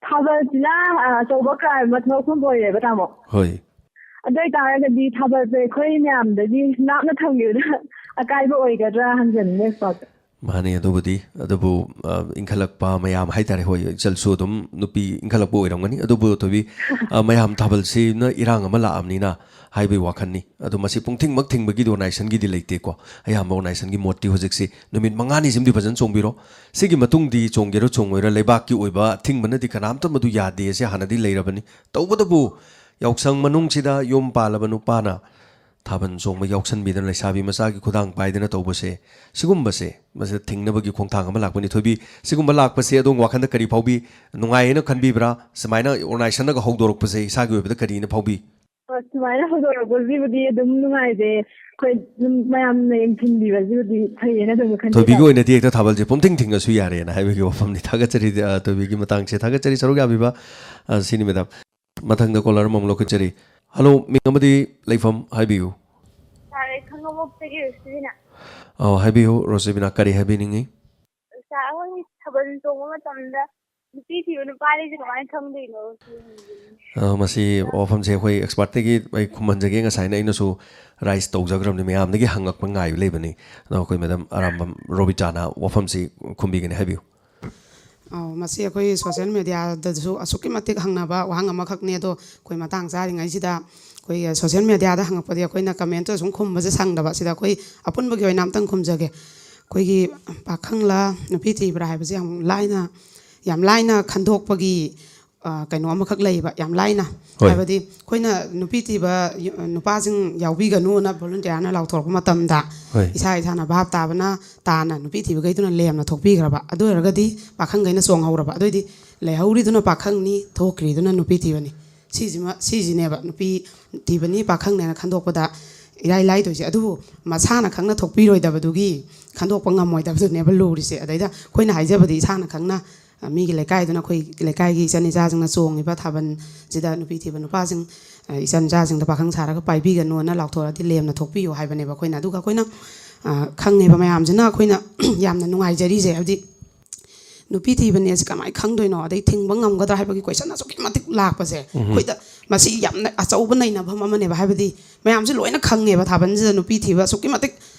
ꯊꯥꯕꯜꯁꯤꯅ, ꯑ, ꯑꯆꯧꯕ ꯀ꯭ꯔꯥꯏꯝ ꯑꯃ ꯊꯣꯛꯂꯛꯐꯝ ꯑꯣꯏꯔꯦꯕ, ꯇꯥꯃꯣ꯫ ꯍꯣꯏ꯫ ꯑꯗꯨ ꯑꯣꯏꯇꯥꯔꯒꯗꯤ ꯊꯥꯕꯜꯁꯦ ꯑꯩꯈꯣꯏ ꯃꯌꯥꯝꯗꯒꯤ ꯂꯥꯞꯅ ꯊꯝꯈꯤꯕꯗ ꯑꯀꯥꯏꯕ ꯑꯣꯏꯒꯗ꯭ꯔꯥ ꯍꯪꯖꯅꯤꯡꯉꯦ, ꯁꯥꯔ꯫ ꯃꯥꯅꯤ, ꯑꯗꯨꯕꯨꯗꯤ꯫ ꯑꯗꯨꯕꯨ, ꯑ, ꯏꯟꯈꯠꯂꯛꯄ ꯃꯌꯥꯝ ꯍꯥꯏꯇꯥꯔꯦ, ꯍꯣꯏ, ꯏꯆꯜꯁꯨ ꯑꯗꯨꯝ ꯅꯨꯄꯤ ꯏꯟꯈꯠꯂꯛꯄ ꯑꯣꯏꯔꯝꯒꯅꯤ꯫ ꯑꯗꯨꯕꯨ ꯊꯣꯏꯕꯤ, ꯑ, ꯃꯌꯥꯝ ꯊꯥꯕꯜꯁꯤꯅ ꯏꯔꯥꯡ ꯑꯃ ꯂꯥꯛꯑꯕꯅꯤꯅ ꯍꯥꯏꯕꯒꯤ ꯋꯥꯈꯜꯅꯤ꯫ ꯑꯗꯣ ꯃꯁꯤ ꯄꯨꯡꯊꯤꯡꯃꯛ ꯊꯤꯡꯕꯒꯤꯗꯤ ꯑꯣꯔꯒꯅꯥꯏꯖꯦꯁꯟꯒꯤꯗꯤ ꯂꯩꯇꯦꯀꯣ꯫ ꯑꯌꯥꯝꯕ ꯑꯣꯔꯒꯅꯥꯏꯖꯦꯁꯟꯒꯤ ꯃꯣꯠꯇꯤ ꯍꯧꯖꯤꯛꯁꯤ ꯅꯨꯃꯤꯠ ꯃꯉꯥꯅꯤꯁꯤꯃꯗꯤ ꯐꯖꯅ ꯆꯣꯡꯕꯤꯔꯣ꯫ ꯁꯤꯒꯤ ꯃꯇꯨꯡꯗꯤ ꯆꯣꯡꯒꯦꯔꯥ ꯆꯣꯡꯉꯣꯏꯔꯥ, ꯂꯩꯕꯥꯛꯀꯤ ꯑꯣꯏꯕ ꯑꯊꯤꯡꯕꯅꯗꯤ ꯀꯅꯥꯝꯇ ꯃꯗꯨ ꯌꯥꯗꯦ, ꯑꯁꯤ ꯍꯥꯟꯅꯗꯤ ꯂꯩꯔꯕꯅꯤ꯫ ꯇꯧꯕꯇꯕꯨ ꯌꯥꯎꯁꯪ ꯃꯅꯨꯡꯁꯤꯗ ꯌꯨꯝ ꯄꯥꯜꯂꯕ ꯅꯨꯄꯥꯅ ꯊꯥꯕꯜ ꯆꯣꯡꯕ ꯌꯥꯎꯁꯟꯕꯤꯗꯅ, ꯂꯩꯁꯥꯕꯤ ꯃꯆꯥꯒꯤ ꯈꯨꯗꯥꯡ ꯄꯥꯏꯗꯅ ꯇꯧꯕꯁꯦ, ꯁꯤꯒꯨꯝꯕꯁꯦ, ꯃꯁꯤꯗ ꯊꯤꯡꯅꯕꯒꯤ ꯈꯣꯡꯊꯥꯡ ꯑꯃ ꯂꯥꯛꯄꯅꯤ꯫ ꯊꯣꯏꯕꯤ, ꯁꯤꯒꯨꯝꯕ ꯂꯥꯛꯄꯁꯦ ꯑꯗꯣꯝ ꯋꯥꯈꯜꯗ ꯀꯔꯤ ꯐꯥꯎꯕꯤ? ꯅꯨꯡꯉꯥꯏꯌꯦꯅ ꯈꯟꯕꯤꯕ꯭ꯔꯥ? ꯁꯨꯃꯥꯏꯅ ꯑꯣꯔꯒꯅꯥꯏꯖꯦꯁꯟꯅꯒ ꯍꯧꯗꯣꯔꯛꯄꯁꯦ ꯏꯁꯥꯒꯤ ꯑꯣꯏꯕꯗ ꯀꯔꯤꯅ ꯐꯥꯎꯕꯤ? ꯑ, ꯁꯨꯃꯥꯏꯅ ꯍꯧꯗꯣꯔꯛꯄꯁꯤꯕꯨꯗꯤ ꯑꯗꯨꯝ ꯅꯨꯡꯉꯥꯏꯖꯩ꯫ ꯑꯩꯈꯣꯏ ꯑꯗꯨꯝ ꯃꯌꯥꯝꯅ ꯌꯦꯡꯁꯤꯟꯕꯤꯕꯁꯤꯕꯨꯗꯤ ꯐꯩꯌꯦꯅ ꯑꯗꯨꯝ ꯈꯟꯖꯩ꯫ ꯊꯣꯏꯕꯤꯒꯤ ꯑꯣꯏꯅꯗꯤ ꯍꯦꯛꯇ ꯊꯥꯕꯜꯁꯦ ꯄꯨꯡꯊꯤꯡ ꯊꯤꯡꯉꯁꯨ ꯌꯥꯔꯦꯅ ꯍꯥꯏꯕꯒꯤ ꯋꯥꯐꯝꯅꯤ꯫ ꯊꯥꯒꯠꯆꯔꯤ, ꯑ, ꯊꯣꯏꯕꯤꯒꯤ ꯃꯇꯥꯡꯁꯦ꯫ ꯊꯥꯒꯠꯆꯔꯤ, ꯁꯔꯨꯛ ꯌꯥꯕꯤꯕ, ꯑ, ꯁꯤꯅꯤ, ꯃꯦꯗꯥꯝ꯫ ꯃꯊꯪꯗ ꯀꯣꯂꯔ ꯑꯃꯃꯨꯛ ꯂꯧꯈꯠꯆꯔꯤ꯫ ꯍꯜꯂꯣ, ꯃꯤꯡ ꯑꯃꯗꯤ ꯂꯩꯐꯝ ꯍꯥꯏꯕꯤꯌꯨ꯫ ꯁꯥꯔ, ꯑꯩ ꯈꯥꯡꯉꯕꯣꯛꯇꯒꯤ ꯔꯣꯁꯤꯕꯤꯅꯥ꯫ ꯑꯧ, ꯍꯥꯏꯕꯤꯌꯨ ꯔꯣꯁꯤꯕꯤꯅꯥ, ꯀꯔꯤ ꯍꯥꯏꯕꯤꯅꯤꯡꯉꯤ? ꯁꯥꯔ, ꯑꯩꯈꯣꯏ ꯊꯥꯕꯜ ꯆꯣꯡꯕ ꯃꯇꯝꯗ ꯅꯨꯄꯤ ꯊꯤꯕ ꯅꯨꯄꯥ ꯑꯅꯤꯁꯦ ꯀꯃꯥꯏꯅ ꯈꯪꯗꯣꯏꯅꯣ? ꯑ, ꯃꯁꯤ ꯋꯥꯐꯝꯁꯦ ꯑꯩꯈꯣꯏ ꯑꯦꯛꯁꯄꯥꯔꯠꯇꯒꯤ ꯑꯩ ꯈꯨꯝꯍꯟꯖꯒꯦ꯫ ꯉꯁꯥꯏꯅ ꯑꯩꯅꯁꯨ ꯔꯥꯏꯁ ꯇꯧꯖꯈ꯭ꯔꯕꯅꯤ, ꯃꯌꯥꯝꯗꯒꯤ ꯍꯪꯉꯛꯄ ꯉꯥꯏꯕ ꯂꯩꯕꯅꯤ꯫ ꯑꯗꯣ ꯑꯩꯈꯣꯏ ꯃꯦꯗꯥꯝ ꯑꯔꯥꯝꯕꯝ ꯔꯣꯕꯤꯇꯥꯅ ꯋꯥꯐꯝꯁꯤ ꯈꯨꯝꯕꯤꯒꯅꯤ, ꯍꯥꯏꯕꯤꯌꯨ꯫ ꯑꯧ, ꯃꯁꯤ ꯑꯩꯈꯣꯏ ꯁꯣꯁꯤꯌꯦꯜ ꯃꯦꯗꯤꯌꯥꯗꯁꯨ ꯑꯁꯨꯛꯀꯤ ꯃꯇꯤꯛ ꯍꯪꯅꯕ ꯋꯥꯍꯪ ꯑꯃꯈꯛꯅꯤ꯫ ꯑꯗꯣ ꯑꯩꯈꯣꯏ ꯃꯇꯥꯡ ꯆꯥꯔꯤꯉꯩꯁꯤꯗ ꯑꯩꯈꯣꯏꯒꯤ ꯁꯣꯁꯤꯌꯦꯜ ꯃꯦꯗꯤꯌꯥꯗ ꯍꯪꯉꯛꯄꯗꯤ ꯑꯩꯈꯣꯏꯅ ꯀꯃꯦꯟꯇ ꯁꯨꯝ ꯈꯨꯝꯕꯁꯦ ꯁꯪꯗꯕ꯫ ꯁꯤꯗ ꯑꯩꯈꯣꯏ ꯑꯄꯨꯟꯕꯒꯤ ꯑꯣꯏꯅ ꯑꯝꯇꯪ ꯈꯨꯝꯖꯒꯦ꯫ ꯑꯩꯈꯣꯏꯒꯤ ꯄꯥꯈꯪꯂ ꯅꯨꯄꯤ ꯊꯤꯕ꯭ꯔꯥ ꯍꯥꯏꯕꯁꯦ ꯌꯥꯝ ꯂꯥꯏꯅ, ꯌꯥꯝ ꯂꯥꯏꯅ ꯈꯟꯗꯣꯛꯄꯒꯤ, ꯑ, ꯀꯩꯅꯣ ꯑꯃꯈꯛ ꯂꯩꯌꯦꯕ, ꯌꯥꯝ ꯂꯥꯏꯅ꯫ ꯍꯣꯏ꯫ ꯍꯥꯏꯕꯗꯤ ꯑꯩꯈꯣꯏꯅ ꯅꯨꯄꯤ ꯊꯤꯕ ꯌꯨ-, ꯅꯨꯄꯥꯁꯤꯡ ꯌꯥꯎꯕꯤꯒꯅꯨꯅ ꯚꯣꯂꯨꯟꯇꯤꯌꯥꯔꯅ ꯂꯥꯎꯊꯣꯔꯛꯄ ꯃꯇꯝꯗ ꯍꯣꯏ꯫ ꯏꯁꯥ ꯏꯁꯥꯅ ꯚꯥꯞ ꯇꯥꯕꯅ ꯇꯥꯅ ꯅꯨꯄꯤ ꯊꯤꯕꯈꯩꯗꯨꯅ ꯂꯦꯝꯅ ꯊꯣꯛꯄꯤꯈ꯭ꯔꯕ꯫ ꯑꯗꯨ ꯑꯣꯏꯔꯒꯗꯤ ꯄꯥꯈꯪꯈꯩꯅ ꯆꯣꯡꯍꯧꯔꯕ꯫ ꯑꯗꯨꯑꯣꯏꯗꯤ ꯂꯩꯍꯧꯔꯤꯗꯨꯅ ꯄꯥꯈꯪꯅꯤ, ꯊꯣꯛꯈ꯭ꯔꯤꯗꯨꯅ ꯅꯨꯄꯤ ꯊꯤꯕꯅꯤ꯫ ꯁꯤꯁꯤꯃ, ꯁꯤꯁꯤꯅꯦꯕ ꯅꯨꯄꯤ ꯊꯤꯕꯅꯤ ꯄꯥꯈꯪꯅꯦꯅ ꯈꯟꯗꯣꯛꯄꯗ ꯏꯔꯥꯏ ꯂꯥꯏꯗꯣꯏꯁꯦ꯫ ꯑꯗꯨꯕꯨ ꯃꯁꯥꯅ ꯈꯪꯅ ꯊꯣꯛꯄꯤꯔꯣꯏꯗꯕꯗꯨꯒꯤ ꯈꯟꯗꯣꯛꯄ ꯉꯝꯃꯣꯏꯗꯕꯗꯨꯅꯦꯕ ꯂꯨꯔꯤꯁꯦ꯫ ꯑꯗꯩꯗ ꯑꯩꯈꯣꯏꯅ ꯍꯥꯏꯖꯕꯗꯤ ꯏꯁꯥꯅ ꯈꯪꯅ, ꯑ, ꯃꯤꯒꯤ ꯂꯩꯀꯥꯏꯗꯨꯅ ꯑꯩꯈꯣꯏ ꯂꯩꯀꯥꯏꯒꯤ ꯏꯆꯟ ꯏꯆꯥꯁꯤꯡꯅ ꯆꯣꯡꯉꯤꯕ ꯊꯥꯕꯜꯁꯤꯗ ꯅꯨꯄꯤ ꯊꯤꯕ ꯅꯨꯄꯥꯁꯤꯡ, ꯑ, ꯏꯆꯟ ꯏꯆꯥꯁꯤꯡꯗ ꯄꯥꯈꯪ ꯁꯥꯔꯒ ꯄꯥꯏꯕꯤꯒꯅꯨꯅ ꯂꯥꯎꯊꯣꯔꯛꯑꯗꯤ ꯂꯦꯝꯅ ꯊꯣꯛꯄꯤꯌꯨ ꯍꯥꯏꯕꯅꯦꯕ ꯑꯩꯈꯣꯏꯅ꯫ ꯑꯗꯨꯒ ꯑꯩꯈꯣꯏꯅ, ꯑ, ꯈꯪꯉꯦꯕ ꯃꯌꯥꯝꯁꯤꯅ ꯑꯩꯈꯣꯏꯅ ꯌꯥꯝꯅ ꯅꯨꯡꯉꯥꯏꯖꯔꯤꯁꯦ꯫ ꯍꯥꯏꯕꯗꯤ ꯅꯨꯄꯤ ꯊꯤꯕꯅꯦ ꯁꯤ ꯀꯃꯥꯏꯅ ꯈꯪꯗꯣꯏꯅꯣ? ꯑꯗꯩ ꯊꯤꯡꯕ ꯉꯝꯒꯗ꯭ꯔꯥ ꯍꯥꯏꯕꯒꯤ ꯀꯣꯏꯁꯟ ꯑꯁꯨꯛꯀꯤ ꯃꯇꯤꯛ ꯂꯥꯛꯄꯁꯦ ꯎꯝꯍꯨꯝ꯫ ꯑꯩꯈꯣꯏꯗ ꯃꯁꯤ ꯌꯥꯝꯅ ꯑꯆꯧꯕ ꯅꯩꯅꯐꯝ ꯑꯃꯅꯦꯕ꯫ ꯍꯥꯏꯕꯗꯤ ꯃꯌꯥꯝꯁꯦ ꯂꯣꯏꯅ ꯈꯪꯉꯦꯕ ꯊꯥꯕꯜꯁꯤꯗ ꯅꯨꯄꯤ ꯊꯤꯕ ꯑꯁꯨꯛꯀꯤ ꯃꯇꯤꯛ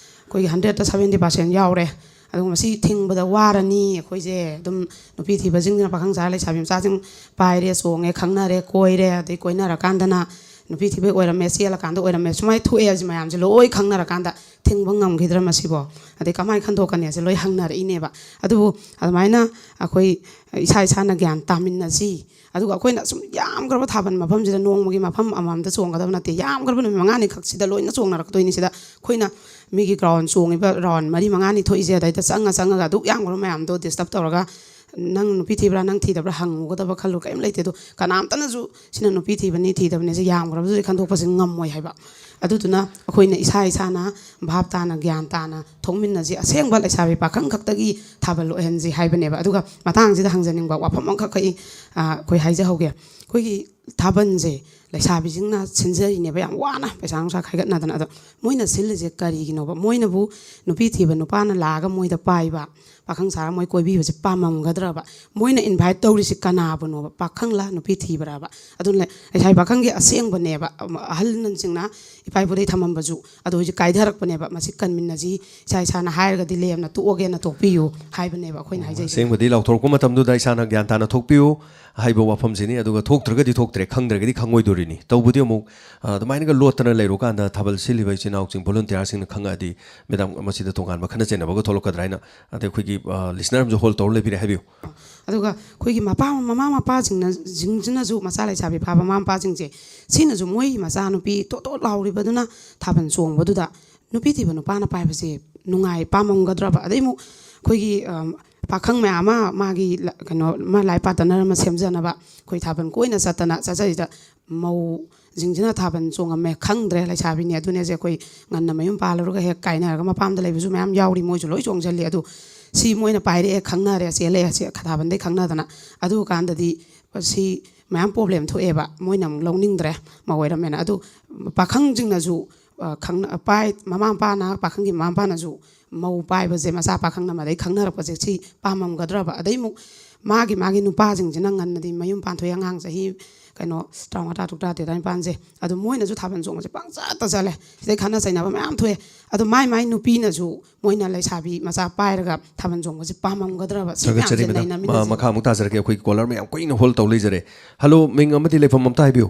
ꯑꯩꯈꯣꯏꯒꯤ ꯍꯟꯗ꯭ꯔꯦꯠꯇ ꯁꯕꯦꯟꯇꯤ ꯄꯥꯔꯁꯦꯟ ꯌꯥꯎꯔꯦ꯫ ꯑꯗꯨꯒ ꯃꯁꯤ ꯊꯤꯡꯕꯗ ꯋꯥꯔꯅꯤ ꯑꯩꯈꯣꯏꯁꯦ꯫ ꯑꯗꯨꯝ ꯅꯨꯄꯤ ꯊꯤꯕꯁꯤꯡꯁꯤꯅ ꯄꯥꯈꯪ ꯁꯥꯔ ꯂꯩꯁꯥꯕꯤ ꯃꯆꯥꯁꯤꯡ ꯄꯥꯏꯔꯦ, ꯆꯣꯡꯉꯦ, ꯈꯪꯅꯔꯦ, ꯀꯣꯏꯔꯦ, ꯑꯗꯩ ꯀꯣꯏꯅꯔꯀꯥꯟꯗꯅ ꯅꯨꯄꯤ ꯊꯤꯕ ꯑꯣꯏꯔꯝꯃꯦ, ꯆꯦꯜꯂꯀꯥꯟꯗ ꯑꯣꯏꯔꯝꯃꯦ, ꯁꯨꯃꯥꯏꯅ ꯊꯣꯛꯑꯦ ꯍꯥꯏꯁꯦ ꯃꯌꯥꯝꯁꯦ ꯂꯣꯏ ꯈꯪꯅꯔꯀꯥꯟꯗ ꯊꯤꯡꯕ ꯉꯝꯈꯤꯗ꯭ꯔꯥ ꯃꯁꯤꯕꯣ? ꯑꯗꯩ ꯀꯃꯥꯏꯅ ꯈꯟꯗꯣꯛꯀꯅꯤ ꯍꯥꯏꯁꯦ ꯂꯣꯏ ꯍꯪꯅꯔꯛꯏꯅꯦꯕ꯫ ꯑꯗꯨꯕꯨ ꯑꯗꯨꯃꯥꯏꯅ ꯑꯩꯈꯣꯏ ꯏꯁꯥ ꯏꯁꯥꯅ ꯒ꯭ꯌꯥꯟ ꯇꯥꯃꯤꯟꯅꯁꯤ꯫ ꯑꯗꯨꯒ ꯑꯩꯈꯣꯏꯅ ꯁꯨꯝ ꯌꯥꯝꯈ꯭ꯔꯕ ꯊꯥꯕꯜ ꯃꯐꯝꯁꯤꯗ ꯅꯣꯡꯃꯒꯤ ꯃꯐꯝ ꯑꯃꯃꯝꯗ ꯆꯣꯡꯒꯗꯕ ꯅꯠꯇꯦ꯫ ꯌꯥꯝꯈ꯭ꯔꯕ ꯅꯨꯃꯤꯠ ꯃꯉꯥꯅꯤ ꯈꯛꯁꯤꯗ ꯂꯣꯏꯅ ꯆꯣꯡꯅꯔꯛꯇꯣꯏꯅꯤ꯫ ꯁꯤꯗ ꯑꯩꯈꯣꯏꯅ ꯃꯤꯒꯤ ꯒ꯭ꯔꯥꯎꯟ ꯆꯣꯡꯉꯤꯕ ꯔꯥꯎꯟ ꯃꯔꯤ ꯃꯉꯥꯅꯤ ꯊꯣꯛꯏꯁꯦ ꯑꯗꯩꯗ ꯆꯪꯉ ꯆꯪꯉꯒ ꯑꯗꯨꯛ ꯌꯥꯝꯈ꯭ꯔꯕ ꯃꯌꯥꯝꯗꯣ ꯗꯤꯁꯇꯔꯕ ꯇꯧꯔꯒ ꯅꯪ ꯅꯨꯄꯤ ꯊꯤꯕ꯭ꯔꯥ, ꯅꯪ ꯊꯤꯗꯕ꯭ꯔꯥ ꯍꯪꯉꯨꯒꯗꯕ ꯈꯜꯂꯨ ꯀꯔꯤꯝ ꯂꯩꯇꯦ꯫ ꯑꯗꯣ ꯀꯅꯥꯝꯇꯅꯁꯨ ꯁꯤꯅ ꯅꯨꯄꯤ ꯊꯤꯕꯅꯤ, ꯊꯤꯗꯕꯅꯤ ꯁꯤ ꯌꯥꯝꯈ꯭ꯔꯕꯗꯨꯗꯤ ꯈꯟꯗꯣꯛꯄꯁꯦ ꯉꯝꯃꯣꯏ ꯍꯥꯏꯕ꯫ ꯑꯗꯨꯗꯨꯅ ꯑꯩꯈꯣꯏꯅ ꯏꯁꯥ ꯏꯁꯥꯅ ꯚꯥꯞ ꯇꯥꯅ, ꯒ꯭ꯌꯥꯟ ꯇꯥꯅ ꯊꯣꯛꯃꯤꯟꯅꯁꯤ꯫ ꯑꯁꯦꯡꯕ ꯂꯩꯁꯥꯕꯤ ꯄꯥꯈꯪ ꯈꯛꯇꯒꯤ ꯊꯥꯕꯜ ꯑꯣꯏꯍꯟꯁꯤ ꯍꯥꯏꯕꯅꯦꯕ꯫ ꯑꯗꯨꯒ ꯃꯇꯥꯡꯁꯤꯗ ꯍꯪꯖꯅꯤꯡꯕ ꯋꯥꯐꯝ ꯑꯃꯈꯛ ꯑꯩ, ꯑ, ꯑꯩꯈꯣꯏ ꯍꯥꯏꯖꯍꯧꯒꯦ꯫ ꯑꯩꯈꯣꯏꯒꯤ ꯊꯥꯕꯜꯁꯦ ꯂꯩꯁꯥꯕꯤꯁꯤꯡꯅ ꯁꯤꯟꯖꯔꯤꯅꯦꯕ, ꯌꯥꯝ ꯋꯥꯅ ꯄꯩꯁꯥ ꯅꯨꯡꯁꯥ ꯈꯥꯏꯒꯠꯅꯗꯅ꯫ ꯑꯗꯣ ꯃꯣꯏꯅ ꯁꯤꯜꯂꯤꯁꯦ ꯀꯔꯤꯒꯤꯅꯣꯕ? ꯃꯣꯏꯅꯕꯨ ꯅꯨꯄꯤ ꯊꯤꯕ ꯅꯨꯄꯥꯅ ꯂꯥꯛꯑꯒ ꯃꯣꯏꯗ ꯄꯥꯏꯕ, ꯄꯥꯈꯪ ꯁꯥꯔ ꯃꯣꯏ ꯀꯣꯏꯕꯤꯕꯁꯦ ꯄꯥꯝꯃꯝꯒꯗ꯭ꯔꯕ? ꯃꯣꯏꯅ ꯏꯟꯚꯥꯏꯠ ꯇꯧꯔꯤꯁꯤ ꯀꯅꯥꯕꯨꯅꯣꯕ? ꯄꯥꯈꯪꯂ ꯅꯨꯄꯤ ꯊꯤꯕ꯭ꯔꯕ? ꯑꯗꯨꯅ ꯂꯩꯁꯥꯕꯤ ꯄꯥꯈꯪꯒꯤ ꯑꯁꯦꯡꯕꯅꯦꯕ, ꯑꯍꯜ ꯂꯃꯟꯁꯤꯡꯅ ꯏꯄꯥ ꯏꯄꯨꯗꯩ ꯊꯝꯃꯝꯕꯁꯨ ꯑꯗꯣ ꯍꯧꯖꯤꯛ ꯀꯥꯏꯊꯔꯛꯄꯅꯦꯕ꯫ ꯃꯁꯤ ꯀꯟꯃꯤꯟꯅꯁꯤ, ꯏꯁꯥ ꯏꯁꯥꯅ ꯍꯥꯏꯔꯒꯗꯤ ꯂꯦꯝꯅ ꯇꯣꯛꯑꯒꯦꯅ ꯇꯣꯛꯄꯤꯌꯨ ꯍꯥꯏꯕꯅꯦꯕ ꯑꯩꯈꯣꯏꯅ ꯍꯥꯏꯖꯩꯁꯦ꯫ ꯑꯁꯦꯡꯕꯗꯤ ꯂꯥꯎꯊꯣꯔꯛꯄ ꯃꯇꯝꯗꯨꯗ ꯏꯁꯥꯅ ꯒ꯭ꯌꯥꯟ ꯇꯥꯅ ꯊꯣꯛꯄꯤꯌꯨ ꯍꯥꯏꯕ ꯋꯥꯐꯝꯁꯤꯅꯤ꯫ ꯑꯗꯨꯒ ꯊꯣꯛꯇ꯭ꯔꯒꯗꯤ ꯊꯣꯛꯇ꯭ꯔꯦ, ꯈꯪꯗ꯭ꯔꯒꯗꯤ ꯈꯪꯉꯣꯏꯗꯣꯔꯤꯅꯤ꯫ ꯇꯧꯕꯗꯤ ꯑꯃꯨꯛ, ꯑ, ꯑꯗꯨꯃꯥꯏꯅꯒ ꯂꯣꯠꯇꯅ ꯂꯩꯔꯨꯀꯥꯟꯗ ꯊꯥꯕꯜ ꯁꯤꯜꯂꯤꯕ ꯏꯆꯤꯟ ꯏꯅꯥꯎꯁꯤꯡ, ꯚꯣꯂꯨꯟꯇꯤꯌꯥꯔꯁꯤꯡꯅ ꯈꯪꯉꯛꯑꯗꯤ ꯃꯦꯗꯥꯝ, ꯃꯁꯤꯗ ꯇꯣꯉꯥꯟꯕ ꯈꯠꯅ ꯆꯩꯅꯕꯒ ꯊꯣꯛꯂꯛꯀꯗ꯭ꯔꯥ ꯍꯥꯏꯅ, ꯑꯗꯩ ꯑꯩꯈꯣꯏꯒꯤ, ꯑ, ꯂꯤꯁꯅꯔ ꯑꯃꯁꯨ ꯍꯣꯜ ꯇꯧꯔ ꯂꯩꯕꯤꯔꯦ, ꯍꯥꯏꯕꯤꯌꯨ꯫ ꯑꯗꯨꯒ ꯑꯩꯈꯣꯏꯒꯤ ꯃꯄꯥ, ꯃꯃꯥ ꯃꯄꯥꯁꯤꯡꯅ, ꯁꯤꯡꯁꯤꯅꯁꯨ, ꯃꯆꯥ ꯂꯩꯁꯥꯕꯤ ꯐꯥꯕ ꯃꯃꯥ ꯃꯄꯥꯁꯤꯡꯁꯦ, ꯁꯤꯅꯁꯨ ꯃꯣꯏꯒꯤ ꯃꯆꯥꯅꯨꯄꯤ ꯇꯣꯠ ꯇꯣꯠ ꯂꯥꯎꯔꯤꯕꯗꯨꯅ ꯊꯥꯕꯜ ꯆꯣꯡꯕꯗꯨꯗ ꯅꯨꯄꯤ ꯊꯤꯕ ꯅꯨꯄꯥꯅ ꯄꯥꯏꯕꯁꯦ ꯅꯨꯡꯉꯥꯏ, ꯄꯥꯝꯃꯝꯒꯗ꯭ꯔꯕ? ꯑꯗꯩ ꯑꯃꯨꯛ ꯑꯩꯈꯣꯏꯒꯤ, ꯑꯝ, ꯄꯥꯈꯪ ꯃꯌꯥꯝ ꯑꯃ ꯃꯥꯒꯤ ꯂ-, ꯀꯩꯅꯣ, ꯃꯥ ꯂꯥꯏꯐ ꯄꯥꯔꯠꯅꯔ ꯑꯃ ꯁꯦꯝꯖꯅꯕ ꯑꯩꯈꯣꯏ ꯊꯥꯕꯜ ꯀꯣꯏꯅ ꯆꯠꯇꯅ ꯆꯠꯆꯔꯤꯗ, ꯃꯧꯁꯤꯡꯁꯤꯅ ꯊꯥꯕꯜ ꯆꯣꯡꯉꯝꯃꯦ, ꯈꯪꯗ꯭ꯔꯦ, ꯂꯩꯁꯥꯕꯤꯅꯦ ꯑꯗꯨꯅꯦꯁꯦ, ꯑꯩꯈꯣꯏ ꯉꯟꯅ ꯃꯌꯨꯝ ꯄꯥꯜꯂꯨꯔꯒ ꯍꯦꯛ ꯀꯥꯏꯅꯔꯒ ꯃꯄꯥꯝꯗ ꯂꯩꯕꯁꯨ ꯃꯌꯥꯝ ꯌꯥꯎꯔꯤ, ꯃꯣꯏꯁꯨ ꯂꯣꯏ ꯆꯣꯡꯁꯤꯜꯂꯤ꯫ ꯑꯗꯨ ꯁꯤ ꯃꯣꯏꯅ ꯄꯥꯏꯔꯛꯑꯦ, ꯈꯪꯅꯔꯦ, ꯆꯦꯜꯂꯛꯑꯦ, ꯁꯤ ꯊꯥꯕꯜꯗꯩ ꯈꯪꯅꯗꯅ꯫ ꯑꯗꯨ ꯀꯥꯟꯗꯗꯤ ꯁꯤ ꯃꯌꯥꯝ ꯄ꯭ꯔꯣꯕ꯭ꯂꯦꯝ ꯊꯣꯛꯑꯦꯕ, ꯃꯣꯏꯅ ꯑꯃꯨꯛ ꯂꯧꯅꯤꯡꯗ꯭ꯔꯦ, ꯃꯧ ꯑꯣꯏꯔꯝꯃꯦꯅ꯫ ꯑꯗꯨ ꯄꯥꯈꯪꯁꯤꯡꯅꯁꯨ, ꯑ, ꯈꯪꯅ-, ꯄꯥꯏ-, ꯃꯃꯥ ꯃꯄꯥꯅ, ꯄꯥꯈꯪꯒꯤ ꯃꯃꯥ ꯃꯄꯥꯅꯁꯨ ꯃꯧ ꯄꯥꯏꯕꯁꯦ, ꯃꯆꯥ ꯄꯥꯈꯪꯅ ꯃꯗꯩ ꯈꯪꯅꯔꯛꯄꯁꯦ ꯁꯤ ꯄꯥꯝꯃꯝꯒꯗ꯭ꯔꯕ? ꯑꯗꯩ ꯑꯃꯨꯛ ꯃꯥꯒꯤ, ꯃꯥꯒꯤ ꯅꯨꯄꯥꯁꯤꯡꯁꯤꯅ ꯉꯟꯅꯗꯤ ꯃꯌꯨꯝ ꯄꯥꯟꯊꯣꯛꯑꯦ, ꯑꯉꯥꯡ ꯆꯍꯤ ꯀꯩꯅꯣ ꯇꯔꯥꯃꯉꯥ, ꯇꯔꯥ ꯇꯔꯨꯛ, ꯇꯔꯥ ꯇꯔꯦꯠ, ꯇꯔꯥꯅꯤꯄꯥꯟꯁꯦ꯫ ꯑꯗꯨ ꯃꯣꯏꯅꯁꯨ ꯊꯥꯕꯜ ꯆꯣꯡꯕꯁꯦ ꯄꯪꯆꯠꯇ ꯆꯠꯂꯦ꯫ ꯁꯤꯗꯩ ꯈꯠꯅ ꯆꯩꯅꯕ ꯃꯌꯥꯝ ꯊꯣꯛꯑꯦ꯫ ꯑꯗꯣ ꯃꯥꯏ ꯃꯥꯏ ꯅꯨꯄꯤꯅꯁꯨ ꯃꯣꯏꯅ ꯂꯩꯁꯥꯕꯤ ꯃꯆꯥ ꯄꯥꯏꯔꯒ ꯊꯥꯕꯜ ꯆꯣꯡꯕꯁꯦ ꯄꯥꯝꯃꯝꯒꯗ꯭ꯔꯕ? ꯁꯤ ꯊꯥꯒꯠꯆꯔꯤ ꯃꯌꯥꯝꯁꯦ ꯃꯦꯗꯥꯝ꯫ ꯅꯩꯅꯃꯤꯟꯅꯁꯦ꯫ ꯃꯈꯥ ꯑꯃꯨꯛ ꯇꯥꯖꯔꯛꯀꯦ, ꯑꯩꯈꯣꯏꯒꯤ ꯀꯣꯂꯔ ꯃꯌꯥꯝ ꯀꯨꯏꯅ ꯍꯣꯜ ꯇꯧ ꯂꯩꯖꯔꯦ꯫ ꯍꯜꯂꯣ, ꯃꯤꯡ ꯑꯃꯗꯤ ꯂꯩꯐꯝ ꯑꯝꯇ ꯍꯥꯏꯕꯤꯌꯨ꯫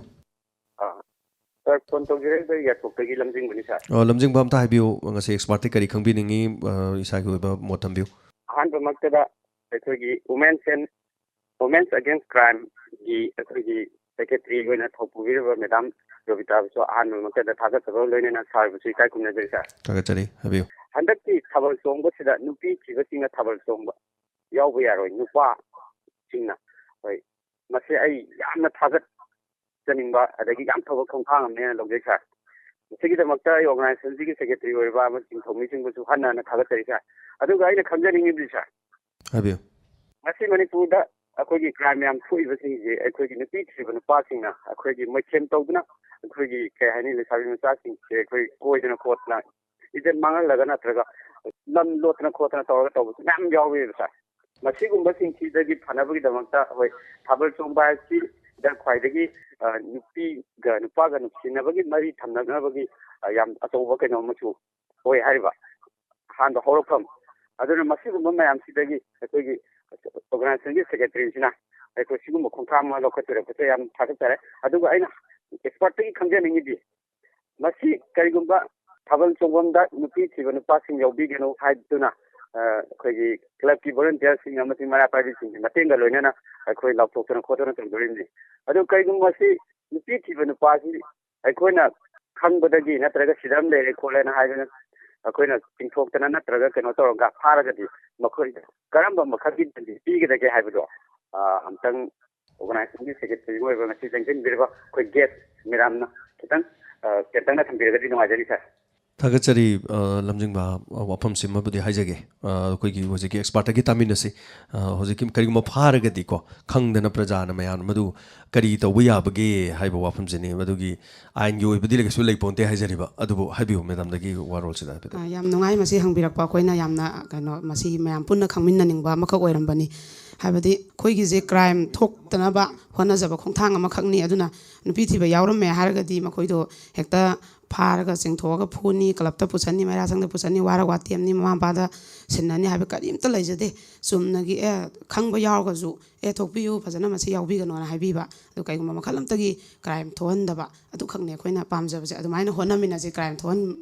ꯑꯥ, ꯁꯥꯔ, ꯐꯣꯟ ꯇꯧꯖꯔꯛꯏꯕ ꯌꯥꯏꯄꯣꯛꯇꯒꯤ ꯂꯝꯖꯤꯡꯕꯅꯤ, ꯁꯥꯔ꯫ ꯑ, ꯂꯝꯖꯤꯡꯕ ꯑꯝꯇ ꯍꯥꯏꯕꯤꯌꯨ, ꯉꯁꯤ ꯑꯦꯛꯁꯄꯥꯔꯠꯇꯤ ꯀꯔꯤ ꯈꯪꯕꯤꯅꯤꯡꯉꯤ? ꯑ, ꯏꯁꯥꯒꯤ ꯑꯣꯏꯕ ꯃꯣꯠ ꯊꯝꯕꯤꯌꯨ꯫ ꯑꯍꯥꯟꯕꯃꯛꯇꯗ ꯑꯩꯈꯣꯏꯒꯤ Women's and, Women's Against Crimeꯒꯤ ꯑꯩꯈꯣꯏꯒꯤ ꯁꯦꯀ꯭ꯔꯦꯇꯔꯤ ꯑꯣꯏꯅ ꯊꯧꯄꯨꯕꯤꯔꯤꯕ ꯃꯦꯗꯥꯝ ꯔꯣꯕꯤꯇꯥꯕꯨꯁꯨ ꯑꯍꯥꯟꯕꯃꯛꯇꯗ ꯊꯥꯒꯠꯆꯕ ꯂꯣꯏꯅꯅ ꯁꯥꯔꯕꯨꯁꯨ ꯏꯀꯥꯏ ꯈꯨꯝꯅꯖꯔꯤ, ꯁꯥꯔ꯫ ꯊꯥꯒꯠꯆꯔꯤ, ꯍꯥꯏꯕꯤꯌꯨ꯫ ꯍꯟꯗꯛꯀꯤ ꯊꯥꯕꯜ ꯆꯣꯡꯕꯁꯤꯗ ꯅꯨꯄꯤ ꯊꯤꯕꯁꯤꯡꯅ ꯊꯥꯕꯜ ꯆꯣꯡꯕ ꯌꯥꯎꯕ ꯌꯥꯔꯣꯏ, ꯅꯨꯄꯥꯁꯤꯡꯅ꯫ ꯍꯣꯏ, ꯃꯁꯤ ꯑꯩ ꯌꯥꯝꯅ ꯊꯥꯒꯠꯆꯅꯤꯡꯕ ꯑꯗꯒꯤ ꯌꯥꯝ ꯐꯕ ꯈꯣꯡꯊꯥꯡ ꯑꯃꯅꯦꯅ ꯂꯧꯖꯩ, ꯁꯥꯔ꯫ ꯃꯁꯤꯒꯤꯗꯃꯛꯇ ꯑꯩ ꯑꯣꯔꯒꯅꯥꯏꯖꯦꯁꯟꯁꯤꯒꯤ ꯁꯦꯀ꯭ꯔꯦꯇꯔꯤ ꯑꯣꯏꯔꯤꯕ ꯑꯃꯁꯨꯡ ꯊꯧꯃꯤꯁꯤꯡꯕꯨꯁꯨ ꯍꯟꯅ ꯍꯟꯅ ꯊꯥꯒꯠꯆꯔꯤ, ꯁꯥꯔ꯫ ꯑꯗꯨꯒ ꯑꯩꯅ ꯈꯪꯖꯅꯤꯡꯉꯤꯕꯁꯤ, ꯁꯥꯔ, ꯍꯥꯏꯕꯤꯌꯨ꯫ ꯉꯁꯤ ꯃꯅꯤꯄꯨꯔꯗ ꯑꯩꯈꯣꯏꯒꯤ ꯀ꯭ꯔꯥꯏꯝ ꯌꯥꯝ ꯊꯣꯛꯏꯕꯁꯤꯡꯁꯦ ꯑꯩꯈꯣꯏꯒꯤ ꯅꯨꯄꯤ ꯊꯤꯕ ꯅꯨꯄꯥꯁꯤꯡꯅ ꯑꯩꯈꯣꯏꯒꯤ ꯃꯣꯏꯊꯦꯝ ꯇꯧꯗꯅ ꯑꯩꯈꯣꯏꯒꯤ, ꯀꯩ ꯍꯥꯏꯅꯤ, ꯂꯩꯁꯥꯕꯤ ꯃꯆꯥꯁꯤꯡꯁꯦ ꯑꯩꯈꯣꯏ ꯀꯣꯏꯗꯅ ꯈꯣꯠꯇꯅ ꯏꯖꯠ ꯃꯥꯡꯍꯜꯂꯒ ꯅꯠꯇ꯭ꯔꯒ ꯂꯝ ꯂꯣꯠꯇꯅ ꯈꯣꯠꯇꯅ ꯇꯧꯔꯒ ꯇꯧꯕꯁꯨ ꯃꯌꯥꯝ ꯌꯥꯎꯔꯤꯕ ꯁꯥꯔ꯫ ꯃꯁꯤꯒꯨꯝꯕꯁꯤꯡꯁꯤꯗꯒꯤ ꯐꯅꯕꯒꯤꯗꯃꯛꯇ ꯑꯩꯈꯣꯏ ꯊꯥꯕꯜ ꯆꯣꯡꯕ ꯍꯥꯏꯁꯤꯗ ꯈ꯭ꯋꯥꯏꯗꯒꯤ, ꯑ, ꯅꯨꯄꯤꯒ ꯅꯨꯄꯥꯒ ꯅꯨꯡꯁꯤꯅꯕꯒꯤ ꯃꯔꯤ ꯊꯝꯅꯅꯕꯒꯤ, ꯑ, ꯌꯥꯝ ꯑꯆꯧꯕ ꯀꯩꯅꯣ ꯑꯃꯁꯨ ꯑꯣꯏ ꯍꯥꯏꯔꯤꯕ ꯑꯍꯥꯟꯕ ꯍꯧꯔꯛꯐꯝ꯫ ꯑꯗꯨꯅ ꯃꯁꯤꯒꯨꯝꯕ ꯃꯌꯥꯝꯁꯤꯗꯒꯤ ꯑꯩꯈꯣꯏꯒꯤ ꯑꯣꯔꯒꯅꯥꯏꯖꯦꯁꯟꯒꯤ ꯁꯦꯀ꯭ꯔꯦꯇꯔꯤꯁꯤꯅ ꯑꯩꯈꯣꯏ ꯁꯤꯒꯨꯝꯕ ꯈꯣꯡꯊꯥꯡ ꯑꯃ ꯂꯧꯈꯠꯄꯤꯔꯛꯄꯁꯦ ꯌꯥꯝ ꯊꯥꯒꯠꯆꯔꯦ꯫ ꯑꯗꯨꯒ ꯑꯩꯅ ꯑꯦꯛꯁꯄꯔꯠꯇꯒꯤ ꯈꯪꯖꯅꯤꯡꯉꯤꯗꯤ, ꯃꯁꯤ ꯀꯔꯤꯒꯨꯝꯕ ꯊꯥꯕꯜ ꯆꯣꯡꯐꯝꯗ ꯅꯨꯄꯤ ꯊꯤꯕ ꯅꯨꯄꯥꯁꯤꯡ ꯌꯥꯎꯕꯤꯒꯅꯨ ꯍꯥꯏꯗꯨꯅ, ꯑ, ꯑꯩꯈꯣꯏꯒꯤ ꯀ꯭ꯂꯕꯀꯤ ꯚꯣꯂꯨꯟꯇꯤꯌꯔꯁꯤꯡ ꯑꯃꯁꯨꯡ ꯃꯩꯔꯥ ꯄꯥꯏꯕꯤꯁꯤꯡꯒꯤ ꯃꯇꯦꯡꯒ ꯂꯣꯏꯅꯅ ꯑꯩꯈꯣꯏ ꯂꯥꯎꯊꯣꯛꯇꯅ ꯈꯣꯠꯇꯅ ꯇꯧꯗꯣꯔꯤꯕꯅꯤ꯫ ꯑꯗꯨ ꯀꯔꯤꯒꯨꯝꯕ ꯃꯁꯤ ꯅꯨꯄꯤ ꯊꯤꯕ ꯅꯨꯄꯥꯁꯤ ꯑꯩꯈꯣꯏꯅ ꯈꯪꯕꯗꯒꯤ ꯅꯠꯇ꯭ꯔꯒ ꯁꯤꯗ ꯑꯃ ꯂꯩꯔꯦ ꯈꯣꯠꯂꯦꯅ ꯍꯥꯏꯗꯅ ꯑꯩꯈꯣꯏꯅ ꯆꯤꯡꯊꯣꯛꯇꯅ ꯅꯠꯇ꯭ꯔꯒ ꯀꯩꯅꯣ ꯇꯧꯔꯒ ꯐꯥꯔꯒꯗꯤ ꯃꯈꯣꯏ ꯀꯔꯝꯕ ꯃꯈꯜꯒꯤ ꯗꯟꯗꯤ ꯄꯤꯒꯗꯒꯦ ꯍꯥꯏꯕꯗꯣ, ꯑ, ꯑꯝꯇꯪ ꯑꯣꯔꯒꯅꯥꯏꯖꯦꯁꯟꯒꯤ ꯁꯦꯀ꯭ꯔꯦꯇꯔꯤ ꯑꯣꯏꯕ ꯉꯁꯤ ꯆꯪꯁꯤꯟꯕꯤꯔꯤꯕ ꯑꯩꯈꯣꯏ ꯒꯦꯁ ꯃꯦꯗꯥꯝꯅ ꯈꯤꯇꯪ, ꯑ, ꯇꯦꯟꯇꯛꯅ ꯊꯝꯕꯤꯔꯒꯗꯤ ꯅꯨꯡꯉꯥꯏꯖꯅꯤ ꯁꯥꯔ꯫ ꯊꯥꯒꯠꯆꯔꯤ, ꯑ, ꯂꯝꯖꯤꯡꯕ, ꯑ, ꯋꯥꯐꯝꯁꯤꯃꯕꯨꯗꯤ ꯍꯥꯏꯖꯒꯦ꯫ ꯑ, ꯑꯩꯈꯣꯏꯒꯤ ꯍꯧꯖꯤꯛꯀꯤ ꯑꯦꯛꯁꯄꯥꯔꯠꯇꯒꯤ ꯇꯥꯃꯤꯟꯅꯁꯤ꯫ ꯑ, ꯍꯧꯖꯤꯛꯀꯤ ꯀꯔꯤꯒꯨꯝꯕ ꯐꯥꯔꯒꯗꯤꯀꯣ, ꯈꯪꯗꯅ ꯄ꯭ꯔꯖꯥꯅ ꯃꯌꯥꯝ ꯃꯗꯨ ꯀꯔꯤ ꯇꯧꯕ ꯌꯥꯕꯒꯦ ꯍꯥꯏꯕ ꯋꯥꯐꯝꯁꯤꯅꯤ꯫ ꯃꯗꯨꯒꯤ ꯑꯥꯏꯟꯒꯤ ꯑꯣꯏꯕꯗꯤ ꯀꯩꯁꯨ ꯂꯩꯄꯣꯟꯇꯦ ꯍꯥꯏꯖꯔꯤꯕ꯫ ꯑꯗꯨꯕꯨ ꯍꯥꯏꯕꯤꯌꯨ ꯃꯦꯗꯥꯝꯗꯒꯤ ꯋꯥꯔꯣꯜꯁꯤꯗ ꯍꯥꯏꯐꯦꯠꯇꯪ꯫ ꯑ, ꯌꯥꯝ ꯅꯨꯡꯉꯥꯏ ꯃꯁꯤ ꯍꯪꯕꯤꯔꯛꯄ꯫ ꯑꯩꯈꯣꯏꯅ ꯌꯥꯝꯅ, ꯀꯩꯅꯣ, ꯃꯁꯤ ꯃꯌꯥꯝ ꯄꯨꯟꯅ ꯈꯪꯃꯤꯟꯅꯅꯤꯡꯕ ꯑꯃꯈꯛ ꯑꯣꯏꯔꯝꯕꯅꯤ꯫ ꯍꯥꯏꯕꯗꯤ ꯑꯩꯈꯣꯏꯒꯤꯁꯦ ꯀ꯭ꯔꯥꯏꯝ ꯊꯣꯛꯇꯅꯕ ꯍꯣꯠꯅꯖꯕ ꯈꯣꯡꯊꯥꯡ ꯑꯃꯈꯛꯅꯤ꯫ ꯑꯗꯨꯅ ꯅꯨꯄꯤ ꯊꯤꯕ ꯌꯥꯎꯔꯝꯃꯦ ꯍꯥꯏꯔꯒꯗꯤ ꯃꯈꯣꯏꯗꯣ ꯍꯦꯛꯇ ꯐꯥꯔꯒ ꯆꯤꯡꯊꯣꯛꯑꯒ ꯐꯨꯅꯤ, ꯀ꯭ꯂꯕꯇ ꯄꯨꯁꯟꯅꯤ, ꯃꯩꯔꯥꯁꯪꯗ ꯄꯨꯁꯟꯅꯤ, ꯋꯥꯔ ꯋꯥꯇꯦꯝꯅꯤ, ꯃꯃꯥ ꯃꯄꯥꯗ ꯁꯤꯟꯅꯅꯤ ꯍꯥꯏꯕ ꯀꯔꯤꯝꯇ ꯂꯩꯖꯗꯦ꯫ ꯆꯨꯝꯅꯒꯤ, ꯑꯦ, ꯈꯪꯕ ꯌꯥꯎꯔꯒꯁꯨ, "ꯑꯦ, ꯊꯣꯛꯄꯤꯌꯨ, ꯐꯖꯅ ꯃꯁꯤ ꯌꯥꯎꯕꯤꯒꯅꯣꯅ" ꯍꯥꯏꯕꯤꯕ꯫ ꯑꯗꯨ ꯀꯩꯒꯨꯝꯕ ꯃꯈꯜ ꯑꯃꯇꯒꯤ ꯀ꯭ꯔꯥꯏꯝ ꯊꯣꯛꯍꯟꯗꯕ, ꯑꯗꯨꯈꯛꯅꯦ ꯑꯩꯈꯣꯏꯅ ꯄꯥꯝꯖꯕꯁꯦ꯫ ꯑꯗꯨꯃꯥꯏꯅ ꯍꯣꯠꯅꯃꯤꯟꯅꯁꯦ꯫ ꯀ꯭ꯔꯥꯏꯝ ꯊꯣꯛꯍꯟ-,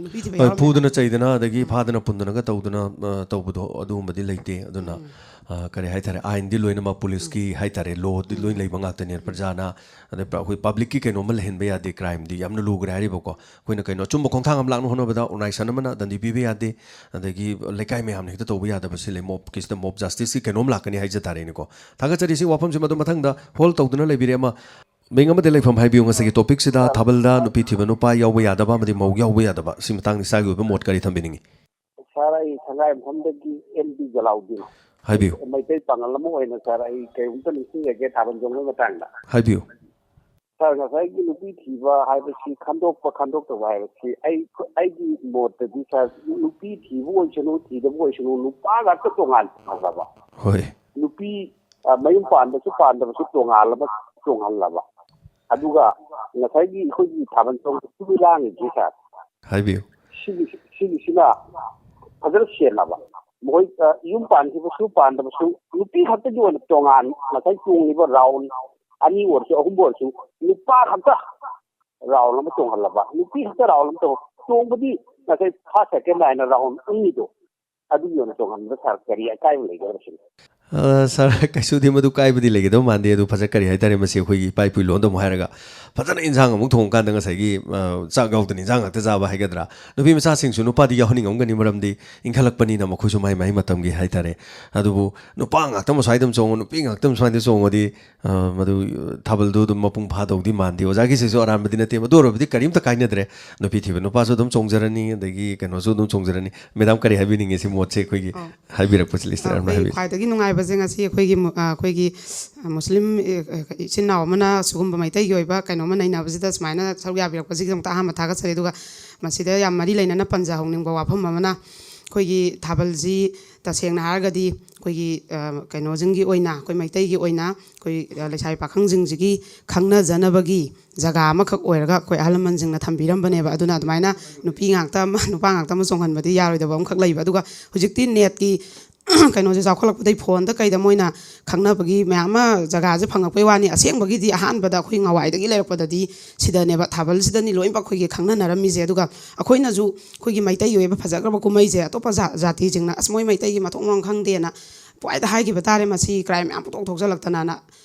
ꯅꯨꯄꯤ ꯊꯤꯕ ꯍꯣꯏ, ꯌꯥꯎꯔꯝꯃꯦ꯫ ꯐꯨꯗꯅ ꯆꯩꯗꯅ ꯑꯗꯒꯤ ꯎꯝ꯫ ꯐꯥꯗꯅ ꯄꯨꯟꯗꯅꯒ ꯇꯧꯗꯅ, ꯑ, ꯇꯧꯕꯗꯣ ꯑꯗꯨꯒꯨꯝꯕꯗꯤ ꯂꯩꯇꯦ꯫ ꯑꯗꯨꯅ, ꯎꯝ꯫ ꯑ, ꯀꯔꯤ ꯍꯥꯏꯇꯥꯔꯦ, ꯑꯥꯏꯟꯗꯤ ꯂꯣꯏꯅꯃꯛ ꯄꯨꯂꯤꯁꯀꯤ ꯎꯝ꯫ ꯍꯥꯏꯇꯥꯔꯦ, ꯂꯣꯗꯤ ꯂꯣꯏ ꯎꯝ꯫ ꯂꯩꯕ ꯉꯥꯛꯇꯅꯦ꯫ ꯎꯝ꯫ ꯄ꯭ꯔꯖꯥꯅ, ꯑꯗꯩ ꯄ꯭ꯔ-, ꯑꯩꯈꯣꯏ ꯄꯕ꯭ꯂꯤꯛꯀꯤ ꯀꯩꯅꯣꯝꯃ ꯂꯩꯍꯟꯕ ꯌꯥꯗꯦ꯫ ꯀ꯭ꯔꯥꯏꯝꯗꯤ ꯌꯥꯝꯅ ꯂꯨꯈ꯭ꯔꯦ ꯍꯥꯏꯔꯤꯕꯀꯣ꯫ ꯑꯩꯈꯣꯏꯅ ꯀꯩꯅꯣ ꯑꯆꯨꯝꯕ ꯈꯣꯡꯊꯥꯡ ꯑꯃ ꯂꯥꯛꯅ ꯍꯣꯠꯅꯕꯗ ꯑꯣꯔꯒꯅꯥꯏꯖꯦꯁꯟ ꯑꯃꯅ ꯗꯟꯗꯤ ꯄꯤꯕ ꯌꯥꯗꯦ꯫ ꯑꯗꯒꯤ ꯂꯩꯀꯥꯏ ꯃꯌꯥꯝꯅ ꯍꯦꯛꯇ ꯇꯧꯕ ꯌꯥꯗꯕꯁꯤ ꯂꯩ꯫ ꯃꯣꯞꯀꯤꯁꯤꯗ ꯃꯣꯞ ꯖꯁꯇꯤꯁꯀꯤ ꯀꯩꯅꯣꯝ ꯂꯥꯛꯀꯅꯤ ꯍꯥꯏꯖ ꯇꯥꯔꯦꯅꯦꯀꯣ꯫ ꯊꯥꯒꯠꯆꯔꯤ꯫ ꯁꯤ ꯋꯥꯐꯝꯁꯤꯃ ꯑꯗꯨꯝ ꯃꯊꯪꯗ ꯍꯣꯜ ꯇꯧꯗꯨꯅ ꯂꯩꯕꯤꯔꯦ꯫ ꯑꯃ ꯃꯤꯡ ꯑꯃꯗꯤ ꯂꯩꯐꯝ ꯍꯥꯏꯕꯤꯌꯨ꯫ ꯉꯁꯤꯒꯤ ꯇꯣꯄꯤꯛꯁꯤꯗ ꯊꯥꯕꯜꯗ ꯅꯨꯄꯤ ꯊꯤꯕ ꯅꯨꯄꯥ ꯌꯥꯎꯕ ꯌꯥꯗꯕ ꯑꯃꯗꯤ ꯃꯧ ꯌꯥꯎꯕ ꯌꯥꯗꯕ, ꯁꯤ ꯃꯇꯥꯡꯗ ꯏꯁꯥꯒꯤ ꯑꯣꯏꯕ ꯃꯣꯠ ꯀꯔꯤ ꯊꯝꯕꯤꯅꯤꯡꯉꯤ? ꯁꯥꯔ, ꯑꯩ ꯁꯉꯥꯏꯌꯨꯝꯐꯝꯗꯒꯤ ꯑꯦꯝ ꯗꯤ ꯖꯂꯥꯎꯗꯤꯟ꯫ ꯍꯥꯏꯕꯤꯌꯨ꯫ ꯃꯩꯇꯩ ꯄꯥꯉꯜ ꯑꯃ ꯑꯣꯏꯅ ꯁꯥꯔ, ꯑꯩ ꯀꯔꯤꯒꯨꯝꯇ ꯅꯤꯡꯁꯤꯡꯖꯒꯦ ꯊꯥꯕꯜ ꯆꯣꯡꯕꯒꯤ ꯃꯇꯥꯡꯗ꯫ ꯍꯥꯏꯕꯤꯌꯨ꯫ ꯁꯥꯔ, ꯉꯁꯥꯏꯒꯤ ꯅꯨꯄꯤ ꯊꯤꯕ ꯍꯥꯏꯕꯁꯤ, ꯈꯟꯗꯣꯛꯄ ꯈꯟꯗꯣꯛꯇꯕ ꯍꯥꯏꯕꯁꯤ, ꯑꯩ, ꯑꯩꯒꯤ ꯃꯣꯠꯇꯗꯤ ꯁꯥꯔ, ꯅꯨꯄꯤ ꯊꯤꯕ ꯑꯣꯏꯁꯅꯨ, ꯊꯤꯗꯕ ꯑꯣꯏꯁꯅꯨ, ꯅꯨꯄꯥ ꯉꯥꯛꯇ ꯇꯣꯉꯥꯟ ꯇꯣꯉꯥꯟꯂꯕ, ꯍꯣꯏ꯫ ꯅꯨꯄꯤ, ꯑ, ꯃꯌꯨꯝ ꯄꯥꯟꯕꯁꯨ ꯄꯥꯟꯗꯕꯁꯨ ꯇꯣꯉꯥꯟꯂꯕ, ꯇꯣꯉꯥꯟꯂꯕ꯫ ꯑꯗꯨꯒ ꯉꯁꯥꯏꯒꯤ ꯑꯩꯈꯣꯏꯒꯤ ꯊꯥꯕꯜ ꯆꯣꯡꯕ ꯂꯥꯡꯉꯤꯁꯦ ꯁꯥꯔ, ꯍꯥꯏꯕꯤꯌꯨ꯫ ꯁꯤꯒꯤ, ꯁꯤꯒꯤꯁꯤꯅ ꯐꯖꯅ ꯁꯦꯟꯅꯕ꯫ ꯃꯈꯣꯏ, ꯑ, ꯌꯨꯝ ꯄꯥꯟꯈꯤꯕꯁꯨ ꯄꯥꯟꯗꯕꯁꯨ ꯅꯨꯄꯤ ꯈꯛꯇꯒꯤ ꯑꯣꯏꯅ ꯇꯣꯉꯥꯟ, ꯉꯁꯥꯏ ꯆꯣꯡꯂꯤꯕ ꯔꯥꯎꯟ ꯑꯅꯤ ꯑꯣꯏꯔꯁꯨ, ꯑꯍꯨꯝ ꯑꯣꯏꯔꯁꯨ, ꯅꯨꯄꯥ ꯈꯛꯇ ꯔꯥꯎꯟ ꯑꯃ ꯆꯣꯡꯍꯜꯂꯕ, ꯅꯨꯄꯤ ꯈꯛꯇ ꯔꯥꯎꯟ ꯑꯃ ꯆꯣꯡ-, ꯆꯣꯡꯕꯗꯤ ꯉꯁꯥꯏ ꯐꯥꯔꯁ ꯁꯦꯀꯦꯟ ꯍꯥꯏꯅ ꯔꯥꯎꯟ ꯑꯅꯤꯗꯣ, ꯑꯗꯨꯒꯤ ꯑꯣꯏꯅ ꯆꯣꯡꯍꯟꯕꯗ ꯁꯥꯔ ꯀꯔꯤ ꯑꯀꯥꯏꯕ ꯂꯩꯒꯗ꯭ꯔꯥ ꯁꯤꯅꯤ? ꯑ, ꯁꯥꯔ, ꯀꯩꯁꯨꯗꯤ ꯃꯗꯨ ꯀꯥꯏꯕꯗꯤ ꯂꯩꯒꯗꯧ ꯃꯥꯟꯗꯦ꯫ ꯑꯗꯨ ꯐꯖ, ꯀꯔꯤ ꯍꯥꯏꯇꯥꯔꯦ, ꯃꯁꯤ ꯑꯩꯈꯣꯏꯒꯤ ꯏꯄꯥ ꯏꯄꯨꯒꯤ ꯂꯣꯟꯗ ꯑꯃꯨꯛ ꯍꯥꯏꯔꯒ, ꯐꯖꯅ ꯏꯟꯁꯥꯡ ꯑꯃꯨꯛ ꯊꯣꯡꯉꯀꯥꯟꯗ ꯉꯁꯥꯏꯒꯤ, ꯑ, ꯆꯥꯛ ꯌꯥꯎꯗꯅ ꯏꯟꯁꯥꯡ ꯉꯥꯛꯇ ꯆꯥꯕ ꯍꯥꯏꯒꯗ꯭ꯔꯥ, ꯅꯨꯄꯤ ꯃꯆꯥꯁꯤꯡꯁꯨ ꯅꯨꯄꯥꯗꯤ ꯌꯥꯎꯍꯟꯅꯤꯡꯉꯝꯒꯅꯤ, ꯃꯔꯝꯗꯤ ꯏꯟꯈꯠꯂꯛꯄꯅꯤꯅ ꯃꯈꯣꯏꯁꯨ ꯃꯥꯏ ꯃꯥꯏ ꯃꯇꯝꯒꯤ ꯍꯥꯏꯇꯥꯔꯦ꯫ ꯑꯗꯨꯕꯨ ꯅꯨꯄꯥ ꯉꯥꯛꯇ ꯃꯁ꯭ꯋꯥꯏꯗ ꯑꯃ ꯆꯣꯡꯉꯣ, ꯅꯨꯄꯤ ꯉꯥꯛꯇ ꯃꯁ꯭ꯋꯥꯏꯗ ꯆꯣꯡꯉꯗꯤ, ꯑ, ꯃꯗꯨ ꯊꯥꯕꯜꯗꯨ ꯑꯗꯨꯝ ꯃꯄꯨꯡ ꯐꯥꯗꯧꯗꯤ ꯃꯥꯟꯗꯦ꯫ ꯑꯣꯖꯥꯒꯤꯁꯤꯁꯨ ꯑꯔꯥꯟꯕꯗꯤ ꯅꯠꯇꯦ, ꯑꯗꯨ ꯑꯣꯏꯔꯕꯗꯤ ꯀꯔꯤꯝꯇ ꯀꯥꯏꯅꯗ꯭ꯔꯦ꯫ ꯅꯨꯄꯤ ꯊꯤꯕ ꯅꯨꯄꯥꯁꯨ ꯑꯗꯨꯝ ꯆꯣꯡꯖꯔꯅꯤ, ꯑꯗꯒꯤ ꯀꯩꯅꯣꯁꯨ ꯑꯗꯨꯝ ꯆꯣꯡꯖꯔꯅꯤ꯫ ꯃꯦꯗꯥꯝ, ꯀꯔꯤ ꯍꯥꯏꯕꯤꯅꯤꯡꯉꯦ ꯁꯤ ꯃꯣꯠꯁꯦ ꯑꯩꯈꯣꯏꯒꯤ ꯑꯧ꯫ ꯍꯥꯏꯕꯤꯔꯛꯄꯁꯤ, ꯂꯤꯁꯇ ꯑ, ꯌꯥꯝꯅ ꯑꯩꯈꯣꯏꯒꯤ ꯍꯥꯏꯕꯤꯌꯨ꯫ ꯈ꯭ꯋꯥꯏꯗꯒꯤ ꯅꯨꯡꯉꯥꯏꯕꯁꯦ ꯉꯁꯤ ꯑꯩꯈꯣꯏꯒꯤ ꯃꯨ-, ꯑ, ꯑꯩꯈꯣꯏꯒꯤ, ꯑ, ꯃꯨꯁꯂꯤꯝ, ꯑ, ꯑ, ꯏꯆꯤꯟ ꯏꯅꯥꯎ ꯑꯃꯅ ꯁꯤꯒꯨꯝꯕ ꯃꯩꯇꯩꯒꯤ ꯑꯣꯏꯕ ꯀꯩꯅꯣꯝꯃ ꯅꯩꯅꯕꯁꯤꯗ ꯁꯨꯃꯥꯏꯅ ꯁꯔꯨꯛ ꯌꯥꯕꯤꯔꯛꯄꯁꯤꯒꯤꯗꯃꯛꯇ ꯑꯍꯥꯟꯕ ꯊꯥꯒꯠꯆꯔꯤ꯫ ꯑꯗꯨꯒ ꯃꯁꯤꯗ ꯌꯥꯝ ꯃꯔꯤ ꯂꯩꯅꯅ ꯄꯟꯖꯍꯧꯅꯤꯡꯕ ꯋꯥꯐꯝ ꯑꯃꯅ, ꯑꯩꯈꯣꯏꯒꯤ ꯊꯥꯕꯜꯁꯤ ꯇꯁꯦꯡꯅ ꯍꯥꯏꯔꯒꯗꯤ ꯑꯩꯈꯣꯏꯒꯤ, ꯑ, ꯀꯩꯅꯣꯁꯤꯡꯒꯤ ꯑꯣꯏꯅ, ꯑꯩꯈꯣꯏ ꯃꯩꯇꯩꯒꯤ ꯑꯣꯏꯅ ꯑꯩꯈꯣꯏ, ꯑ, ꯂꯩꯁꯥꯕꯤ ꯄꯥꯈꯪꯁꯤꯡꯁꯤꯒꯤ ꯈꯪꯅꯖꯅꯕꯒꯤ ꯖꯒꯥ ꯑꯃꯈꯛ ꯑꯣꯏꯔꯒ ꯑꯩꯈꯣꯏ ꯑꯍꯜ ꯂꯃꯟꯁꯤꯡꯅ ꯊꯝꯕꯤꯔꯝꯕꯅꯦꯕ꯫ ꯑꯗꯨꯅ ꯑꯗꯨꯃꯥꯏꯅ ꯅꯨꯄꯤ ꯉꯥꯛꯇ ꯑꯃ, ꯅꯨꯄꯥ ꯉꯥꯛꯇ ꯑꯃ ꯆꯣꯡꯍꯟꯕꯗꯤ ꯌꯥꯔꯣꯏꯗꯕ ꯑꯃꯈꯛ ꯂꯩꯕ꯫ ꯑꯗꯨꯒ ꯍꯧꯖꯤꯛꯇꯤ ꯅꯦꯠꯀꯤ ꯀꯩꯅꯣꯁꯦ ꯆꯥꯎꯈꯠꯂꯛꯄꯗꯒꯤ ꯐꯣꯟꯗ ꯀꯩꯗ ꯃꯣꯏꯅ ꯈꯪꯅꯕꯒꯤ ꯃꯌꯥꯝ ꯑꯃ ꯖꯒꯥꯁꯦ ꯐꯪꯉꯛꯄꯩ ꯋꯥꯅꯤ꯫ ꯑꯁꯦꯡꯕꯒꯤꯗꯤ ꯑꯍꯥꯟꯕꯗ ꯑꯩꯈꯣꯏ ꯉꯋꯥꯏꯗꯒꯤ ꯂꯩꯔꯛꯄꯗꯗꯤ ꯁꯤꯗꯅꯦꯕ, ꯊꯥꯕꯜꯁꯤꯗꯅꯤ ꯂꯣꯏꯅꯃꯛ ꯑꯩꯈꯣꯏꯒꯤ ꯈꯪꯅꯅꯔꯝꯃꯤꯁꯦ꯫ ꯑꯗꯨꯒ ꯑꯩꯈꯣꯏꯅꯁꯨ ꯑꯩꯈꯣꯏꯒꯤ ꯃꯩꯇꯩꯒꯤ ꯑꯣꯏꯕ ꯐꯖꯈ꯭ꯔꯕ ꯀꯨꯝꯍꯩꯁꯦ ꯑꯇꯣꯞꯄ ꯖꯥ-, ꯖꯥꯇꯤꯁꯤꯡꯅ "ꯑꯁ, ꯃꯣꯏ ꯃꯩꯇꯩꯒꯤ ꯃꯊꯣꯡ ꯃꯔꯝ ꯈꯪꯗꯦꯅ ꯄꯨꯡꯍꯥꯏꯗ ꯍꯥꯏꯈꯤꯕ ꯇꯥꯔꯦ, ꯃꯁꯤ ꯀ꯭ꯔꯥꯏꯝ ꯃꯌꯥꯝ ꯄꯨꯊꯣꯛ ꯊꯣꯛꯆꯜꯂꯛꯇꯅꯅ",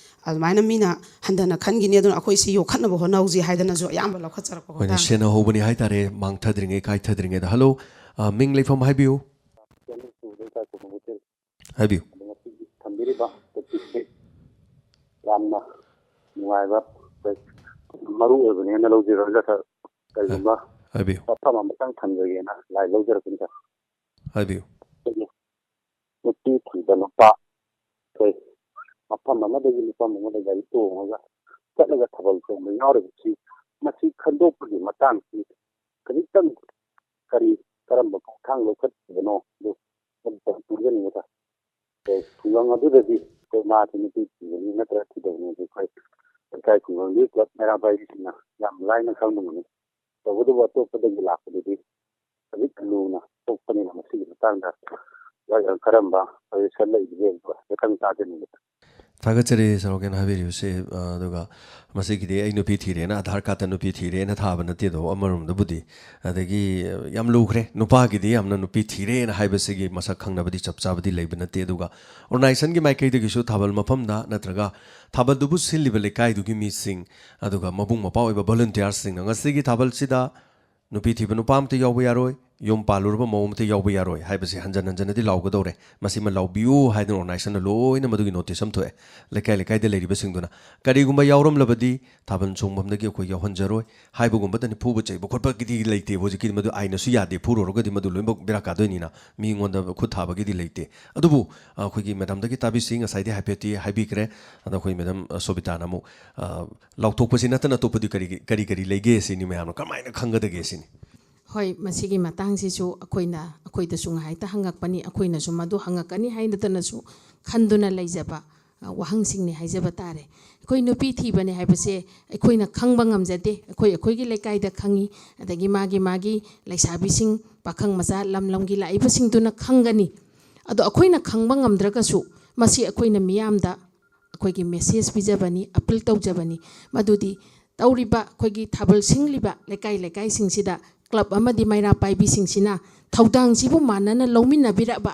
ꯑꯗꯨꯃꯥꯏꯅ ꯃꯤꯅ ꯍꯟꯊꯅ ꯈꯟꯈꯤꯅꯤ꯫ ꯑꯗꯨꯅ ꯑꯩꯈꯣꯏ ꯁꯤ ꯌꯣꯛꯈꯠꯅꯕ ꯍꯣꯠꯅꯍꯧꯁꯤ ꯍꯥꯏꯗꯅꯁꯨ ꯑꯌꯥꯝꯕ ꯂꯧꯈꯠꯆꯔꯛꯄ ꯑꯩꯈꯣꯏꯅ ꯃꯇꯥꯡꯅꯤ꯫ ꯁꯦꯟꯅꯍꯧꯕꯅꯤ ꯍꯥꯏꯇꯥꯔꯦ, ꯃꯥꯡꯊꯗ꯭ꯔꯤꯉꯩ, ꯀꯥꯏꯊꯗ꯭ꯔꯤꯉꯩꯗ꯫ ꯍꯜꯂꯣ, ꯑ, ꯃꯤꯡ ꯂꯩꯐꯝ ꯍꯥꯏꯕꯤꯌꯨ꯫ ꯍꯥꯏꯕꯤꯌꯨ꯫ ꯑꯗꯣ ꯉꯁꯤꯒꯤ ꯊꯝꯕꯤꯔꯤꯕ ꯇꯣꯄꯤꯛꯁꯦ ꯌꯥꯝꯅ ꯅꯨꯡꯉꯥꯏꯕ, ꯃꯔꯨ ꯑꯣꯏꯕꯅꯦꯅ ꯂꯧꯖꯩ꯫ ꯔꯣꯖꯔ ꯁꯥꯔ, ꯀꯔꯤꯒꯨꯝꯕ ꯍꯥꯏꯕꯤꯌꯨ꯫ ꯋꯥꯐꯝ ꯑꯃꯇꯪ ꯊꯝꯖꯒꯦꯅ ꯂꯥꯏꯚ ꯂꯧꯖꯔꯛꯄꯅꯤ ꯁꯥꯔ꯫ ꯍꯥꯏꯕꯤꯌꯨ꯫ ꯑꯩꯈꯣꯏꯒꯤ ꯅꯨꯄꯤ ꯊꯤꯕ ꯅꯨꯄꯥ ꯑꯩꯈꯣꯏ ꯃꯐꯝ ꯑꯃꯗꯒꯤ ꯃꯐꯝ ꯑꯃꯗ ꯒꯥꯔꯤ ꯇꯣꯡꯉꯒ ꯆꯠꯂꯒ ꯊꯥꯕꯜ ꯆꯣꯡꯕ ꯌꯥꯎꯔꯤꯕꯁꯤ, ꯃꯁꯤ ꯈꯟꯗꯣꯛꯄꯒꯤ ꯃꯇꯥꯡꯁꯤ ꯈꯖꯤꯛꯇꯪ ꯀꯔꯤ, ꯀꯔꯝꯕ ꯈꯣꯡꯊꯥꯡ ꯂꯧꯈꯠꯈꯤꯕꯅꯣ, ꯑꯗꯨ ꯑꯝꯇ ꯈꯪꯖꯅꯤꯡꯉꯦ ꯁꯥꯔ꯫ ꯑꯩꯈꯣꯏ ꯈꯨꯡꯒꯪ ꯑꯗꯨꯗꯗꯤ ꯑꯩꯈꯣꯏ ꯃꯥꯁꯤ ꯅꯨꯄꯤ ꯊꯤꯕꯅꯤ ꯅꯠꯇ꯭ꯔꯒ ꯊꯤꯗꯕꯅꯤ ꯑꯗꯨ ꯑꯩꯈꯣꯏ ꯂꯩꯀꯥꯏ ꯈꯨꯡꯒꯪꯒꯤ ꯀ꯭ꯂꯕ ꯃꯩꯔꯥ ꯄꯥꯏꯕꯤꯁꯤꯡꯅ ꯌꯥꯝ ꯂꯥꯏꯅ ꯈꯪꯕ ꯉꯝꯃꯤ꯫ ꯇꯧꯕꯇꯕꯨ ꯑꯇꯣꯞꯄꯗꯒꯤ ꯂꯥꯛꯄꯗꯨꯗꯤ ꯍꯧꯖꯤꯛ ꯂꯨꯅ ꯊꯣꯛꯄꯅꯤꯅ ꯃꯁꯤꯒꯤ ꯃꯇꯥꯡꯗ ꯀꯔꯝꯕ ꯁꯖꯦꯁꯟ ꯂꯩꯕꯒꯦ ꯍꯥꯏꯕꯗꯣ ꯍꯥꯏꯐꯦꯠꯇꯪ ꯇꯥꯖꯅꯤꯡꯕ꯫ ꯊꯥꯒꯠꯆꯔꯤ ꯁꯔꯣꯀꯦꯟ ꯍꯥꯏꯕꯤꯔꯤꯕꯁꯦ꯫ ꯑ, ꯑꯗꯨꯒ ꯃꯁꯤꯒꯤꯗꯤ ꯑꯩ ꯅꯨꯄꯤ ꯊꯤꯔꯦꯅ, ꯑꯥꯙꯥꯔ ꯀꯥꯔꯗꯇ ꯅꯨꯄꯤ ꯊꯤꯔꯦꯅ ꯊꯥꯕ ꯅꯠꯇꯦ꯫ ꯑꯗꯣ ꯑꯃꯔꯣꯝꯗꯕꯨꯗꯤ ꯑꯗꯒꯤ ꯌꯥꯝ ꯂꯨꯈ꯭ꯔꯦ, ꯅꯨꯄꯥꯒꯤꯗꯤ ꯌꯥꯝꯅ ꯅꯨꯄꯤ ꯊꯤꯔꯦꯅ ꯍꯥꯏꯕꯁꯤꯒꯤ ꯃꯁꯛ ꯈꯪꯅꯕꯗꯤ ꯆꯞ ꯆꯥꯕꯗꯤ ꯂꯩꯕ ꯅꯠꯇꯦ꯫ ꯑꯗꯨꯒ ꯑꯣꯔꯒꯅꯥꯏꯖꯦꯁꯟꯒꯤ ꯃꯥꯏꯀꯩꯗꯒꯤꯁꯨ ꯊꯥꯕꯜ ꯃꯐꯝꯗ ꯅꯠꯇ꯭ꯔꯒ ꯊꯥꯕꯜꯗꯨꯕꯨ ꯁꯤꯜꯂꯤꯕ ꯂꯩꯀꯥꯏꯗꯨꯒꯤ ꯃꯤꯁꯤꯡ, ꯑꯗꯨꯒ ꯃꯕꯨꯡ ꯃꯧꯄ꯭ꯋꯥ ꯑꯣꯏꯕ ꯚꯣꯂꯨꯟꯇꯤꯌꯥꯔꯁꯤꯡꯅ ꯉꯁꯤꯒꯤ ꯊꯥꯕꯜꯁꯤꯗ ꯅꯨꯄꯤ ꯊꯤꯕ ꯅꯨꯄꯥ ꯑꯃꯠꯇ ꯌꯥꯎꯕ ꯌꯥꯔꯣꯏ, ꯌꯨꯝ ꯄꯥꯜꯂꯨꯔꯕ ꯃꯧ ꯑꯃꯠꯇ ꯌꯥꯎꯕ ꯌꯥꯔꯣꯏ ꯍꯥꯏꯕꯁꯤ ꯍꯟꯖꯟ ꯍꯟꯖꯟꯅꯗꯤ ꯂꯥꯎꯒꯗꯧꯔꯦ꯫ ꯃꯁꯤꯃ ꯂꯥꯎꯕꯤꯌꯨ ꯍꯥꯏꯗꯅ ꯑꯣꯔꯒꯅꯥꯏꯖꯦꯁꯟꯅ ꯂꯣꯏꯅ ꯃꯗꯨꯒꯤ ꯅꯣꯇꯤꯁ ꯑꯃ ꯊꯣꯛꯑꯦ꯫ ꯂꯩꯀꯥꯏ ꯂꯩꯀꯥꯏꯗ ꯂꯩꯔꯤꯕꯁꯤꯡꯗꯨꯅ ꯀꯔꯤꯒꯨꯝꯕ ꯌꯥꯎꯔꯝꯂꯕꯗꯤ ꯊꯥꯕꯜ ꯆꯣꯡꯐꯝꯗꯒꯤ ꯑꯩꯈꯣꯏ ꯌꯥꯎꯍꯟꯖꯔꯣꯏ ꯍꯥꯏꯕꯒꯨꯝꯕꯗꯅꯤ꯫ ꯐꯨꯕ ꯆꯩꯕ ꯈꯣꯠꯄꯒꯤꯗꯤ ꯂꯩꯇꯦ꯫ ꯍꯧꯖꯤꯛꯀꯤ ꯃꯗꯨ ꯑꯥꯏꯟꯅꯁꯨ ꯌꯥꯗꯦ, ꯐꯨꯔꯨꯔꯒꯗꯤ ꯃꯗꯨ ꯂꯣꯏꯅꯃꯛ ꯕꯦꯔꯥ ꯀꯥꯗꯣꯏꯅꯤꯅ ꯃꯤꯉꯣꯟꯗ ꯈꯨꯠ ꯊꯥꯕꯒꯤꯗꯤ ꯂꯩꯇꯦ꯫ ꯑꯗꯨꯕꯨ ꯑꯩꯈꯣꯏꯒꯤ ꯃꯦꯗꯥꯝꯗꯒꯤ ꯇꯥꯕꯤꯁꯤ, ꯉꯁꯥꯏꯗꯤ ꯍꯥꯏꯐꯦꯠꯇꯤ ꯍꯥꯏꯕꯤꯈ꯭ꯔꯦ꯫ ꯑꯗꯣ ꯑꯩꯈꯣꯏ ꯃꯦꯗꯥꯝ ꯁꯣꯕꯤꯇꯥꯅ ꯑꯃꯨꯛ, ꯑ, ꯂꯥꯎꯊꯣꯛꯄꯁꯤ ꯅꯠꯇꯅ ꯑꯇꯣꯞꯄꯗꯤ ꯀꯔꯤ, ꯀꯔꯤ, ꯀꯔꯤ ꯂꯩꯒꯦ ꯁꯤꯅꯤ, ꯃꯌꯥꯝꯅ ꯀꯃꯥꯏꯅ ꯈꯪꯒꯗꯒꯦ ꯁꯤꯅꯤ꯫ ꯍꯣꯏ, ꯃꯁꯤꯒꯤ ꯃꯇꯥꯡꯁꯤꯁꯨ ꯑꯩꯈꯣꯏꯅ, ꯑꯩꯈꯣꯏꯗꯁꯨ ꯉꯥꯏꯍꯥꯛꯇ ꯍꯪꯉꯛꯄꯅꯤ, ꯑꯩꯈꯣꯏꯅꯁꯨ ꯃꯗꯨ ꯍꯪꯉꯛꯀꯅꯤ ꯍꯥꯏꯅꯗꯅꯁꯨ ꯈꯟꯗꯨꯅ ꯂꯩꯖꯕ, ꯑ, ꯋꯥꯍꯪꯁꯤꯡꯅꯤ ꯍꯥꯏꯖꯕ ꯇꯥꯔꯦ꯫ ꯑꯩꯈꯣꯏ ꯅꯨꯄꯤ ꯊꯤꯕꯅꯦ ꯍꯥꯏꯕꯁꯦ ꯑꯩꯈꯣꯏꯅ ꯈꯪꯕ ꯉꯝꯖꯗꯦ꯫ ꯑꯩꯈꯣꯏ, ꯑꯩꯈꯣꯏꯒꯤ ꯂꯩꯀꯥꯏꯗ ꯈꯪꯉꯤ, ꯑꯗꯒꯤ ꯃꯥꯒꯤ, ꯃꯥꯒꯤ ꯂꯩꯁꯥꯕꯤꯁꯤꯡ, ꯄꯥꯈꯪ ꯃꯆꯥ, ꯂꯝ ꯂꯝꯒꯤ ꯂꯥꯛꯏꯕꯁꯤꯡꯗꯨꯅ ꯈꯪꯒꯅꯤ꯫ ꯑꯗꯣ ꯑꯩꯈꯣꯏꯅ ꯈꯪꯕ ꯉꯝꯗ꯭ꯔꯒꯁꯨ ꯃꯁꯤ ꯑꯩꯈꯣꯏꯅ ꯃꯤꯌꯥꯝꯗ ꯑꯩꯈꯣꯏꯒꯤ ꯃꯦꯁꯦꯖ ꯄꯤꯖꯕꯅꯤ, ꯑꯄꯤꯜ ꯇꯧꯖꯕꯅꯤ꯫ ꯃꯗꯨꯗꯤ ꯇꯧꯔꯤꯕ ꯑꯩꯈꯣꯏꯒꯤ ꯊꯥꯕꯜ ꯁꯤꯡꯂꯤꯕ ꯂꯩꯀꯥꯏ ꯂꯩꯀꯥꯏꯁꯤꯡꯁꯤꯗ ꯀ꯭ꯂꯕ ꯑꯃꯗꯤ ꯃꯩꯔꯥ ꯄꯥꯏꯕꯤꯁꯤꯡꯁꯤꯅ ꯊꯧꯗꯥꯡꯁꯤꯕꯨ ꯃꯥꯟꯅꯅ ꯂꯧꯃꯤꯟꯅꯕꯤꯔꯛꯑꯕ,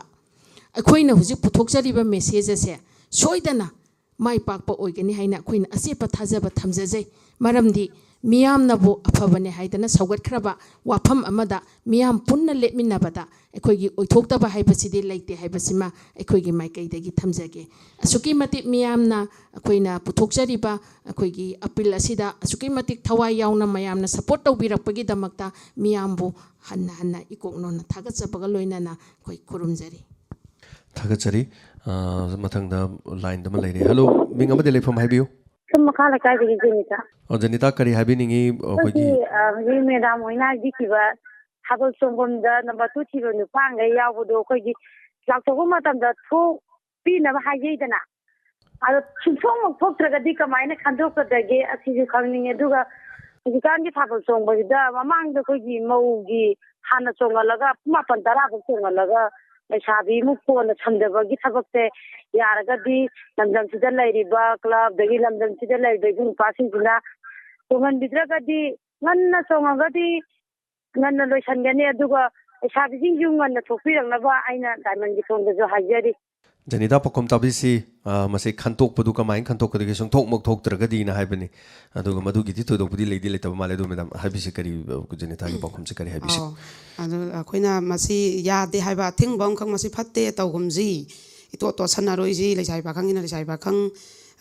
ꯑꯩꯈꯣꯏꯅ ꯍꯧꯖꯤꯛ ꯄꯨꯊꯣꯛꯆꯔꯤꯕ ꯃꯦꯁꯦꯖ ꯑꯁꯦ ꯁꯣꯏꯗꯅ ꯃꯥꯏ ꯄꯥꯛꯄ ꯑꯣꯏꯒꯅꯤ ꯍꯥꯏꯅ ꯑꯩꯈꯣꯏꯅ ꯑꯆꯦꯠꯄ ꯊꯥꯖꯕ ꯊꯝꯖꯖꯩ꯫ ꯃꯔꯝꯗꯤ ꯃꯤꯌꯥꯝꯅꯕꯨ ꯑꯐꯕꯅꯦ ꯍꯥꯏꯗꯅ ꯁꯧꯒꯠꯈ꯭ꯔꯕ ꯋꯥꯐꯝ ꯑꯃꯗ ꯃꯤꯌꯥꯝ ꯄꯨꯟꯅ ꯂꯦꯞꯃꯤꯟꯅꯕꯗ ꯑꯩꯈꯣꯏꯒꯤ ꯑꯣꯏꯊꯣꯛꯇꯕ ꯍꯥꯏꯕꯁꯤꯗꯤ ꯂꯩꯇꯦ ꯍꯥꯏꯕꯁꯤꯃ ꯑꯩꯈꯣꯏꯒꯤ ꯃꯥꯏꯀꯩꯗꯒꯤ ꯊꯝꯖꯒꯦ꯫ ꯑꯁꯨꯛꯀꯤ ꯃꯇꯤꯛ ꯃꯤꯌꯥꯝꯅ ꯑꯩꯈꯣꯏꯅ ꯄꯨꯊꯣꯛꯆꯔꯤꯕ ꯑꯩꯈꯣꯏꯒꯤ ꯑꯄꯤꯜ ꯑꯁꯤꯗ ꯑꯁꯨꯛꯀꯤ ꯃꯇꯤꯛ ꯊꯋꯥꯏ ꯌꯥꯎꯅ ꯃꯌꯥꯝꯅ ꯁꯄꯣꯔꯠ ꯇꯧꯕꯤꯔꯛꯄꯒꯤꯗꯃꯛꯇ ꯃꯤꯌꯥꯝꯕꯨ ꯍꯟꯅ ꯍꯟꯅ ꯏꯀꯣꯛ ꯅꯣꯟꯅ ꯊꯥꯒꯠꯆꯕꯒ ꯂꯣꯏꯅꯅ ꯑꯩꯈꯣꯏ ꯈꯨꯔꯨꯝꯖꯔꯤ꯫ ꯊꯥꯒꯠꯆꯔꯤ꯫ ꯑ, ꯃꯊꯪꯗ ꯂꯥꯏꯟꯗ ꯑꯃ ꯂꯩꯔꯦ꯫ ꯍꯜꯂꯣ, ꯃꯤꯡ ꯑꯃꯗꯤ ꯂꯩꯐꯝ ꯍꯥꯏꯕꯤꯌꯨ꯫ ꯁꯨꯝ ꯃꯈꯥ ꯂꯩꯀꯥꯏꯗꯒꯤ ꯖꯦꯅꯤꯇꯥ꯫ ꯑꯣ, ꯖꯦꯅꯤꯇꯥ, ꯀꯔꯤ ꯍꯥꯏꯕꯤꯅꯤꯡꯉꯤ? ꯑꯩꯈꯣꯏꯒꯤ ꯑꯩꯈꯣꯏꯒꯤ, ꯑ, ꯍꯧꯖꯤꯛ ꯃꯦꯗꯥꯝ ꯍꯣꯏꯅ ꯍꯥꯏꯕꯤꯈꯤꯕ ꯊꯥꯕꯜ ꯆꯣꯡꯐꯝꯗ ꯅꯝꯕꯔ ꯇꯨ ꯊꯤꯕ ꯅꯨꯄꯥꯈꯩ ꯌꯥꯎꯕꯗꯣ ꯑꯩꯈꯣꯏꯒꯤ ꯂꯥꯎꯊꯣꯛꯄ ꯃꯇꯝꯗ ꯊꯣꯛꯄꯤꯅꯕ ꯍꯥꯏꯖꯩꯗꯅ, ꯑꯗꯣ ꯁꯨꯡꯊꯣꯛꯃꯛ ꯊꯣꯛꯇ꯭ꯔꯒꯗꯤ ꯀꯃꯥꯏꯅ ꯈꯟꯗꯣꯛꯀꯗꯒꯦ? ꯑꯁꯤꯁꯨ ꯈꯪꯅꯤꯡꯉꯦ꯫ ꯑꯗꯨꯒ ꯍꯧꯖꯤꯛꯀꯥꯟꯒꯤ ꯊꯥꯕꯜ ꯆꯣꯡꯕꯁꯤꯗ ꯃꯃꯥꯡꯗ ꯑꯩꯈꯣꯏꯒꯤ ꯃꯧꯒꯤ ꯍꯥꯟꯅ ꯆꯣꯡꯍꯜꯂꯒ ꯄꯨꯡ ꯃꯥꯄꯟ ꯇꯔꯥ ꯐꯥꯎ ꯆꯣꯡꯍꯜꯂꯒ ꯂꯩꯁꯥꯕꯤꯃꯨꯛ ꯀꯣꯟꯅ ꯁꯝꯗꯕꯒꯤ ꯊꯕꯛꯁꯦ ꯌꯥꯔꯒꯗꯤ ꯂꯝꯗꯝꯁꯤꯗ ꯂꯩꯔꯤꯕ ꯀ꯭ꯂꯕꯇꯒꯤ ꯂꯝꯗꯝꯁꯤꯗ ꯂꯩꯔꯤꯕ ꯏꯕꯨꯡ ꯅꯨꯄꯥꯁꯤꯡꯁꯤꯅ ꯆꯣꯡꯍꯟꯕꯤꯗ꯭ꯔꯒꯗꯤ, ꯉꯟꯅ ꯆꯣꯡꯉꯒꯗꯤ ꯉꯟꯅ ꯂꯣꯏꯁꯤꯟꯒꯅꯤ, ꯑꯗꯨꯒ ꯂꯩꯁꯥꯕꯤꯁꯤꯡꯁꯨ ꯉꯟꯅ ꯊꯣꯛꯄꯤꯔꯛꯅꯕ ꯑꯩꯅ ꯗꯥꯏꯃꯟꯒꯤ ꯊꯣꯡꯗꯁꯨ ꯍꯥꯏꯖꯔꯤ꯫ ꯖꯦꯅꯤꯇꯥ ꯄꯥꯎꯈꯣꯝ ꯇꯥꯕꯤꯁꯤ, ꯑ, ꯃꯁꯤ ꯈꯟꯇꯣꯛꯄꯗꯨ ꯀꯃꯥꯏꯅ ꯈꯟꯇꯣꯛꯀꯗꯒꯦ? ꯁꯨꯡꯊꯣꯛꯃꯛ ꯊꯣꯛꯇ꯭ꯔꯒꯗꯤꯅ ꯍꯥꯏꯕꯅꯤ꯫ ꯑꯗꯨꯒ ꯃꯗꯨꯒꯤꯗꯤ ꯊꯣꯏꯗꯣꯛꯄꯗꯤ ꯂꯩꯗꯤ ꯂꯩꯇꯕ ꯃꯥꯜꯂꯦ꯫ ꯑꯗꯨ ꯃꯦꯗꯥꯝ ꯍꯥꯏꯕꯤꯁꯤ ꯀꯔꯤ, ꯑ, ꯖꯦꯅꯤꯇꯥꯒꯤ ꯄꯥꯎꯈꯨꯝꯁꯤ ꯀꯔꯤ ꯍꯥꯏꯕꯤꯁꯤ? ꯑꯧ꯫ ꯑꯗꯨ ꯑꯩꯈꯣꯏꯅ ꯃꯁꯤ ꯌꯥꯗꯦ ꯍꯥꯏꯕ, ꯑꯊꯤꯡꯕ ꯑꯃꯈꯛ ꯃꯁꯤ ꯐꯠꯇꯦ ꯇꯧꯒꯨꯝꯁꯤ, ꯏꯇꯣꯠ ꯇꯣꯠꯁꯟꯅꯔꯣꯏꯁꯤ, ꯂꯩꯁꯥꯕꯤ ꯄꯥꯈꯪꯒꯤꯅ ꯂꯩꯁꯥꯕꯤ ꯄꯥꯈꯪ,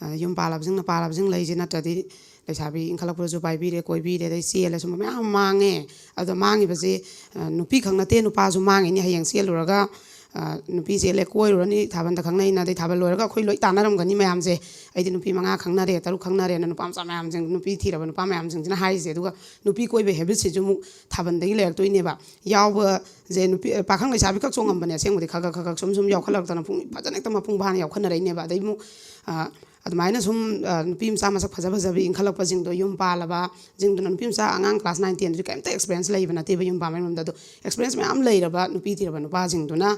ꯑ, ꯌꯨꯝ ꯄꯥꯜꯂꯕꯁꯤꯡꯅ ꯄꯥꯜꯂꯕꯁꯤꯡ ꯂꯩꯁꯤ, ꯅꯠꯇ꯭ꯔꯗꯤ ꯂꯩꯁꯥꯕꯤ ꯏꯟꯈꯠꯂꯛꯄꯗꯁꯨ ꯄꯥꯏꯕꯤꯔꯦ, ꯀꯣꯏꯕꯤꯔꯦ, ꯑꯗꯩ ꯆꯦꯜꯂꯦ, ꯁꯨꯝꯕ ꯃꯌꯥꯝ ꯑꯃ ꯃꯥꯡꯉꯦ꯫ ꯑꯗꯣ ꯃꯥꯡꯉꯤꯕꯁꯦ, ꯑ, ꯅꯨꯄꯤ ꯈꯛ ꯅꯠꯇꯦ, ꯅꯨꯄꯥꯁꯨ ꯃꯥꯡꯉꯤꯅꯤ꯫ ꯍꯌꯦꯡ ꯆꯦꯜꯂꯨꯔꯒ, ꯑ, ꯅꯨꯄꯤ ꯆꯦꯜꯂꯦ, ꯀꯣꯏꯔꯨꯔꯅꯤ, ꯊꯥꯕꯜꯗ ꯈꯪꯅꯩꯅ, ꯑꯗꯩ ꯊꯥꯕꯜ ꯂꯣꯏꯔꯒ ꯑꯩꯈꯣꯏ ꯂꯣꯏ ꯇꯥꯟꯅꯔꯝꯒꯅꯤ ꯃꯌꯥꯝꯁꯦ꯫ ꯑꯩꯗꯤ ꯅꯨꯄꯤ ꯃꯉꯥ ꯈꯪꯅꯔꯦ, ꯇꯔꯨꯛ ꯈꯪꯅꯔꯦꯅ ꯅꯨꯄꯥ ꯃꯆꯥ ꯃꯌꯥꯝꯁꯤꯡ, ꯅꯨꯄꯤ ꯊꯤꯔꯕ ꯅꯨꯄꯥ ꯃꯌꯥꯝꯁꯤꯡꯁꯤꯅ ꯍꯥꯏꯔꯤꯁꯦ꯫ ꯑꯗꯨꯒ ꯅꯨꯄꯤ ꯀꯣꯏꯕ ꯍꯦꯕꯤꯠꯁꯤꯁꯨ ꯑꯃꯨꯛ ꯊꯥꯕꯜꯗꯒꯤ ꯂꯩꯔꯛꯇꯣꯏꯅꯦꯕ꯫ ꯌꯥꯎꯕꯁꯦ ꯅꯨꯄꯤ, ꯄꯥꯈꯪ ꯂꯩꯁꯥꯕꯤ ꯈꯛ ꯆꯣꯡꯉꯝꯕꯅꯦ ꯑꯁꯦꯡꯕꯗꯤ꯫ ꯈꯔ ꯈꯔ ꯈꯔ ꯈꯔ ꯁꯨꯝ ꯁꯨꯝ ꯌꯥꯎꯈꯠꯂꯛꯇꯅ ꯄꯨꯡ ꯐꯖꯅ ꯍꯦꯛꯇ ꯃꯄꯨꯡ ꯐꯥꯅ ꯌꯥꯎꯈꯠꯅꯔꯛꯏꯅꯦꯕ꯫ ꯑꯗꯩ ꯑꯃꯨꯛ, ꯑ, ꯑꯗꯨꯃꯥꯏꯅ ꯁꯨꯝ, ꯑ, ꯅꯨꯄꯤ ꯃꯆꯥ ꯃꯁꯛ ꯐꯖ ꯐꯖꯕꯤ ꯏꯟꯈꯠꯂꯛꯄꯁꯤꯡꯗꯣ, ꯌꯨꯝ ꯄꯥꯜꯂꯕ ꯁꯤꯡꯗꯨꯅ, ꯅꯨꯄꯤ ꯃꯆꯥ ꯑꯉꯥꯡ ꯀ꯭ꯂꯥꯁ ꯅꯥꯏꯟ ꯇꯦꯟꯗꯨꯗꯤ ꯀꯩꯝꯇ ꯑꯦꯛꯁꯄꯤꯔꯤꯌꯦꯟꯁ ꯂꯩꯕ ꯅꯠꯇꯦꯕ ꯌꯨꯝ ꯄꯥꯟꯕꯩ ꯃꯔꯝꯗ꯫ ꯑꯗꯣ ꯑꯦꯛꯁꯄꯤꯔꯤꯌꯦꯟꯁ ꯃꯌꯥꯝ ꯂꯩꯔꯕ ꯅꯨꯄꯤ ꯊꯤꯔꯕ ꯅꯨꯄꯥꯁꯤꯡꯗꯨꯅ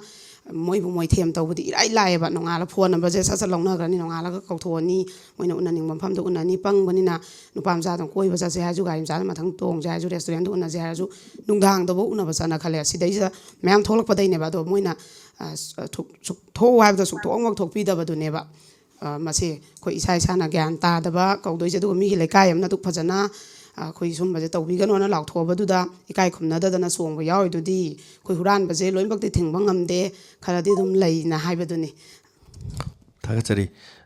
ꯃꯣꯏꯕꯨ ꯃꯣꯏꯊꯦꯝ ꯇꯧꯕꯗꯤ ꯏꯔꯥꯏ ꯂꯥꯏꯌꯦꯕ꯫ ꯅꯣꯡꯉꯥꯜꯂ ꯐꯣꯟ ꯅꯝꯕꯔꯁꯦ ꯁꯠ ꯁꯠ ꯂꯧꯅꯈ꯭ꯔꯅꯤ, ꯅꯣꯡꯉꯥꯜꯂꯒ ꯀꯧꯊꯣꯛꯑꯅꯤ, ꯃꯣꯏꯅ ꯎꯅꯅꯤꯡꯕ ꯃꯐꯝꯗ ꯎꯅꯅꯤ꯫ ꯄꯪꯕꯅꯤꯅ ꯅꯨꯄꯥ ꯃꯆꯥꯗꯨꯅ ꯀꯣꯏꯕ ꯆꯠꯁꯦ ꯍꯥꯏꯔꯁꯨ, ꯒꯥꯔꯤ ꯃꯆꯥꯗ ꯃꯊꯪ ꯇꯣꯡꯁꯦ ꯍꯥꯏꯔꯁꯨ, ꯔꯦꯁꯇꯨꯔꯦꯟꯗ ꯎꯅꯁꯦ ꯍꯥꯏꯔꯁꯨ, ꯅꯨꯡꯗꯥꯡꯗꯐꯥꯎ ꯎꯅꯕ ꯆꯠꯅ ꯈꯜꯂꯦ꯫ ꯁꯤꯗꯩꯁꯤꯗ ꯃꯌꯥꯝ ꯊꯣꯛꯂꯛꯄꯗꯩꯅꯦꯕ꯫ ꯑꯗꯣ ꯃꯣꯏꯅ, ꯑ, ꯁꯨꯛ-, ꯁꯨꯛ-, ꯊꯣꯛꯑꯣ ꯍꯥꯏꯕꯗ ꯁꯨꯛꯊꯣꯛꯃꯛ ꯊꯣꯛꯄꯤꯗꯕꯗꯨꯅꯦꯕ꯫ ꯑ, ꯃꯁꯤ ꯑꯩꯈꯣꯏ ꯏꯁꯥ ꯏꯁꯥꯅ ꯒ꯭ꯌꯥꯟ ꯇꯥꯗꯕ ꯀꯧꯗꯣꯏꯁꯦ꯫ ꯑꯗꯨꯒ ꯃꯤꯒꯤ ꯂꯩꯀꯥꯏ ꯑꯃꯅ ꯑꯗꯨꯛ ꯐꯖꯅ, ꯑ, ꯑꯩꯈꯣꯏ ꯁꯨꯝꯕꯁꯦ ꯇꯧꯕꯤꯒꯅꯣꯅ ꯂꯥꯎꯊꯣꯛꯑꯕꯗꯨꯗ ꯏꯀꯥꯏ ꯈꯨꯝꯅꯗꯗꯅ ꯆꯣꯡꯕ ꯌꯥꯎꯔꯤꯗꯨꯗꯤ꯫ ꯑꯩꯈꯣꯏ ꯍꯨꯔꯥꯟꯕꯁꯦ ꯂꯣꯏꯅꯃꯛꯇꯤ ꯊꯤꯡꯕ ꯉꯝꯗꯦ, ꯈꯔꯗꯤ ꯑꯗꯨꯝ ꯂꯩꯅ ꯍꯥꯏꯕꯗꯨꯅꯤ꯫ ꯊꯥꯒꯠꯆꯔꯤ꯫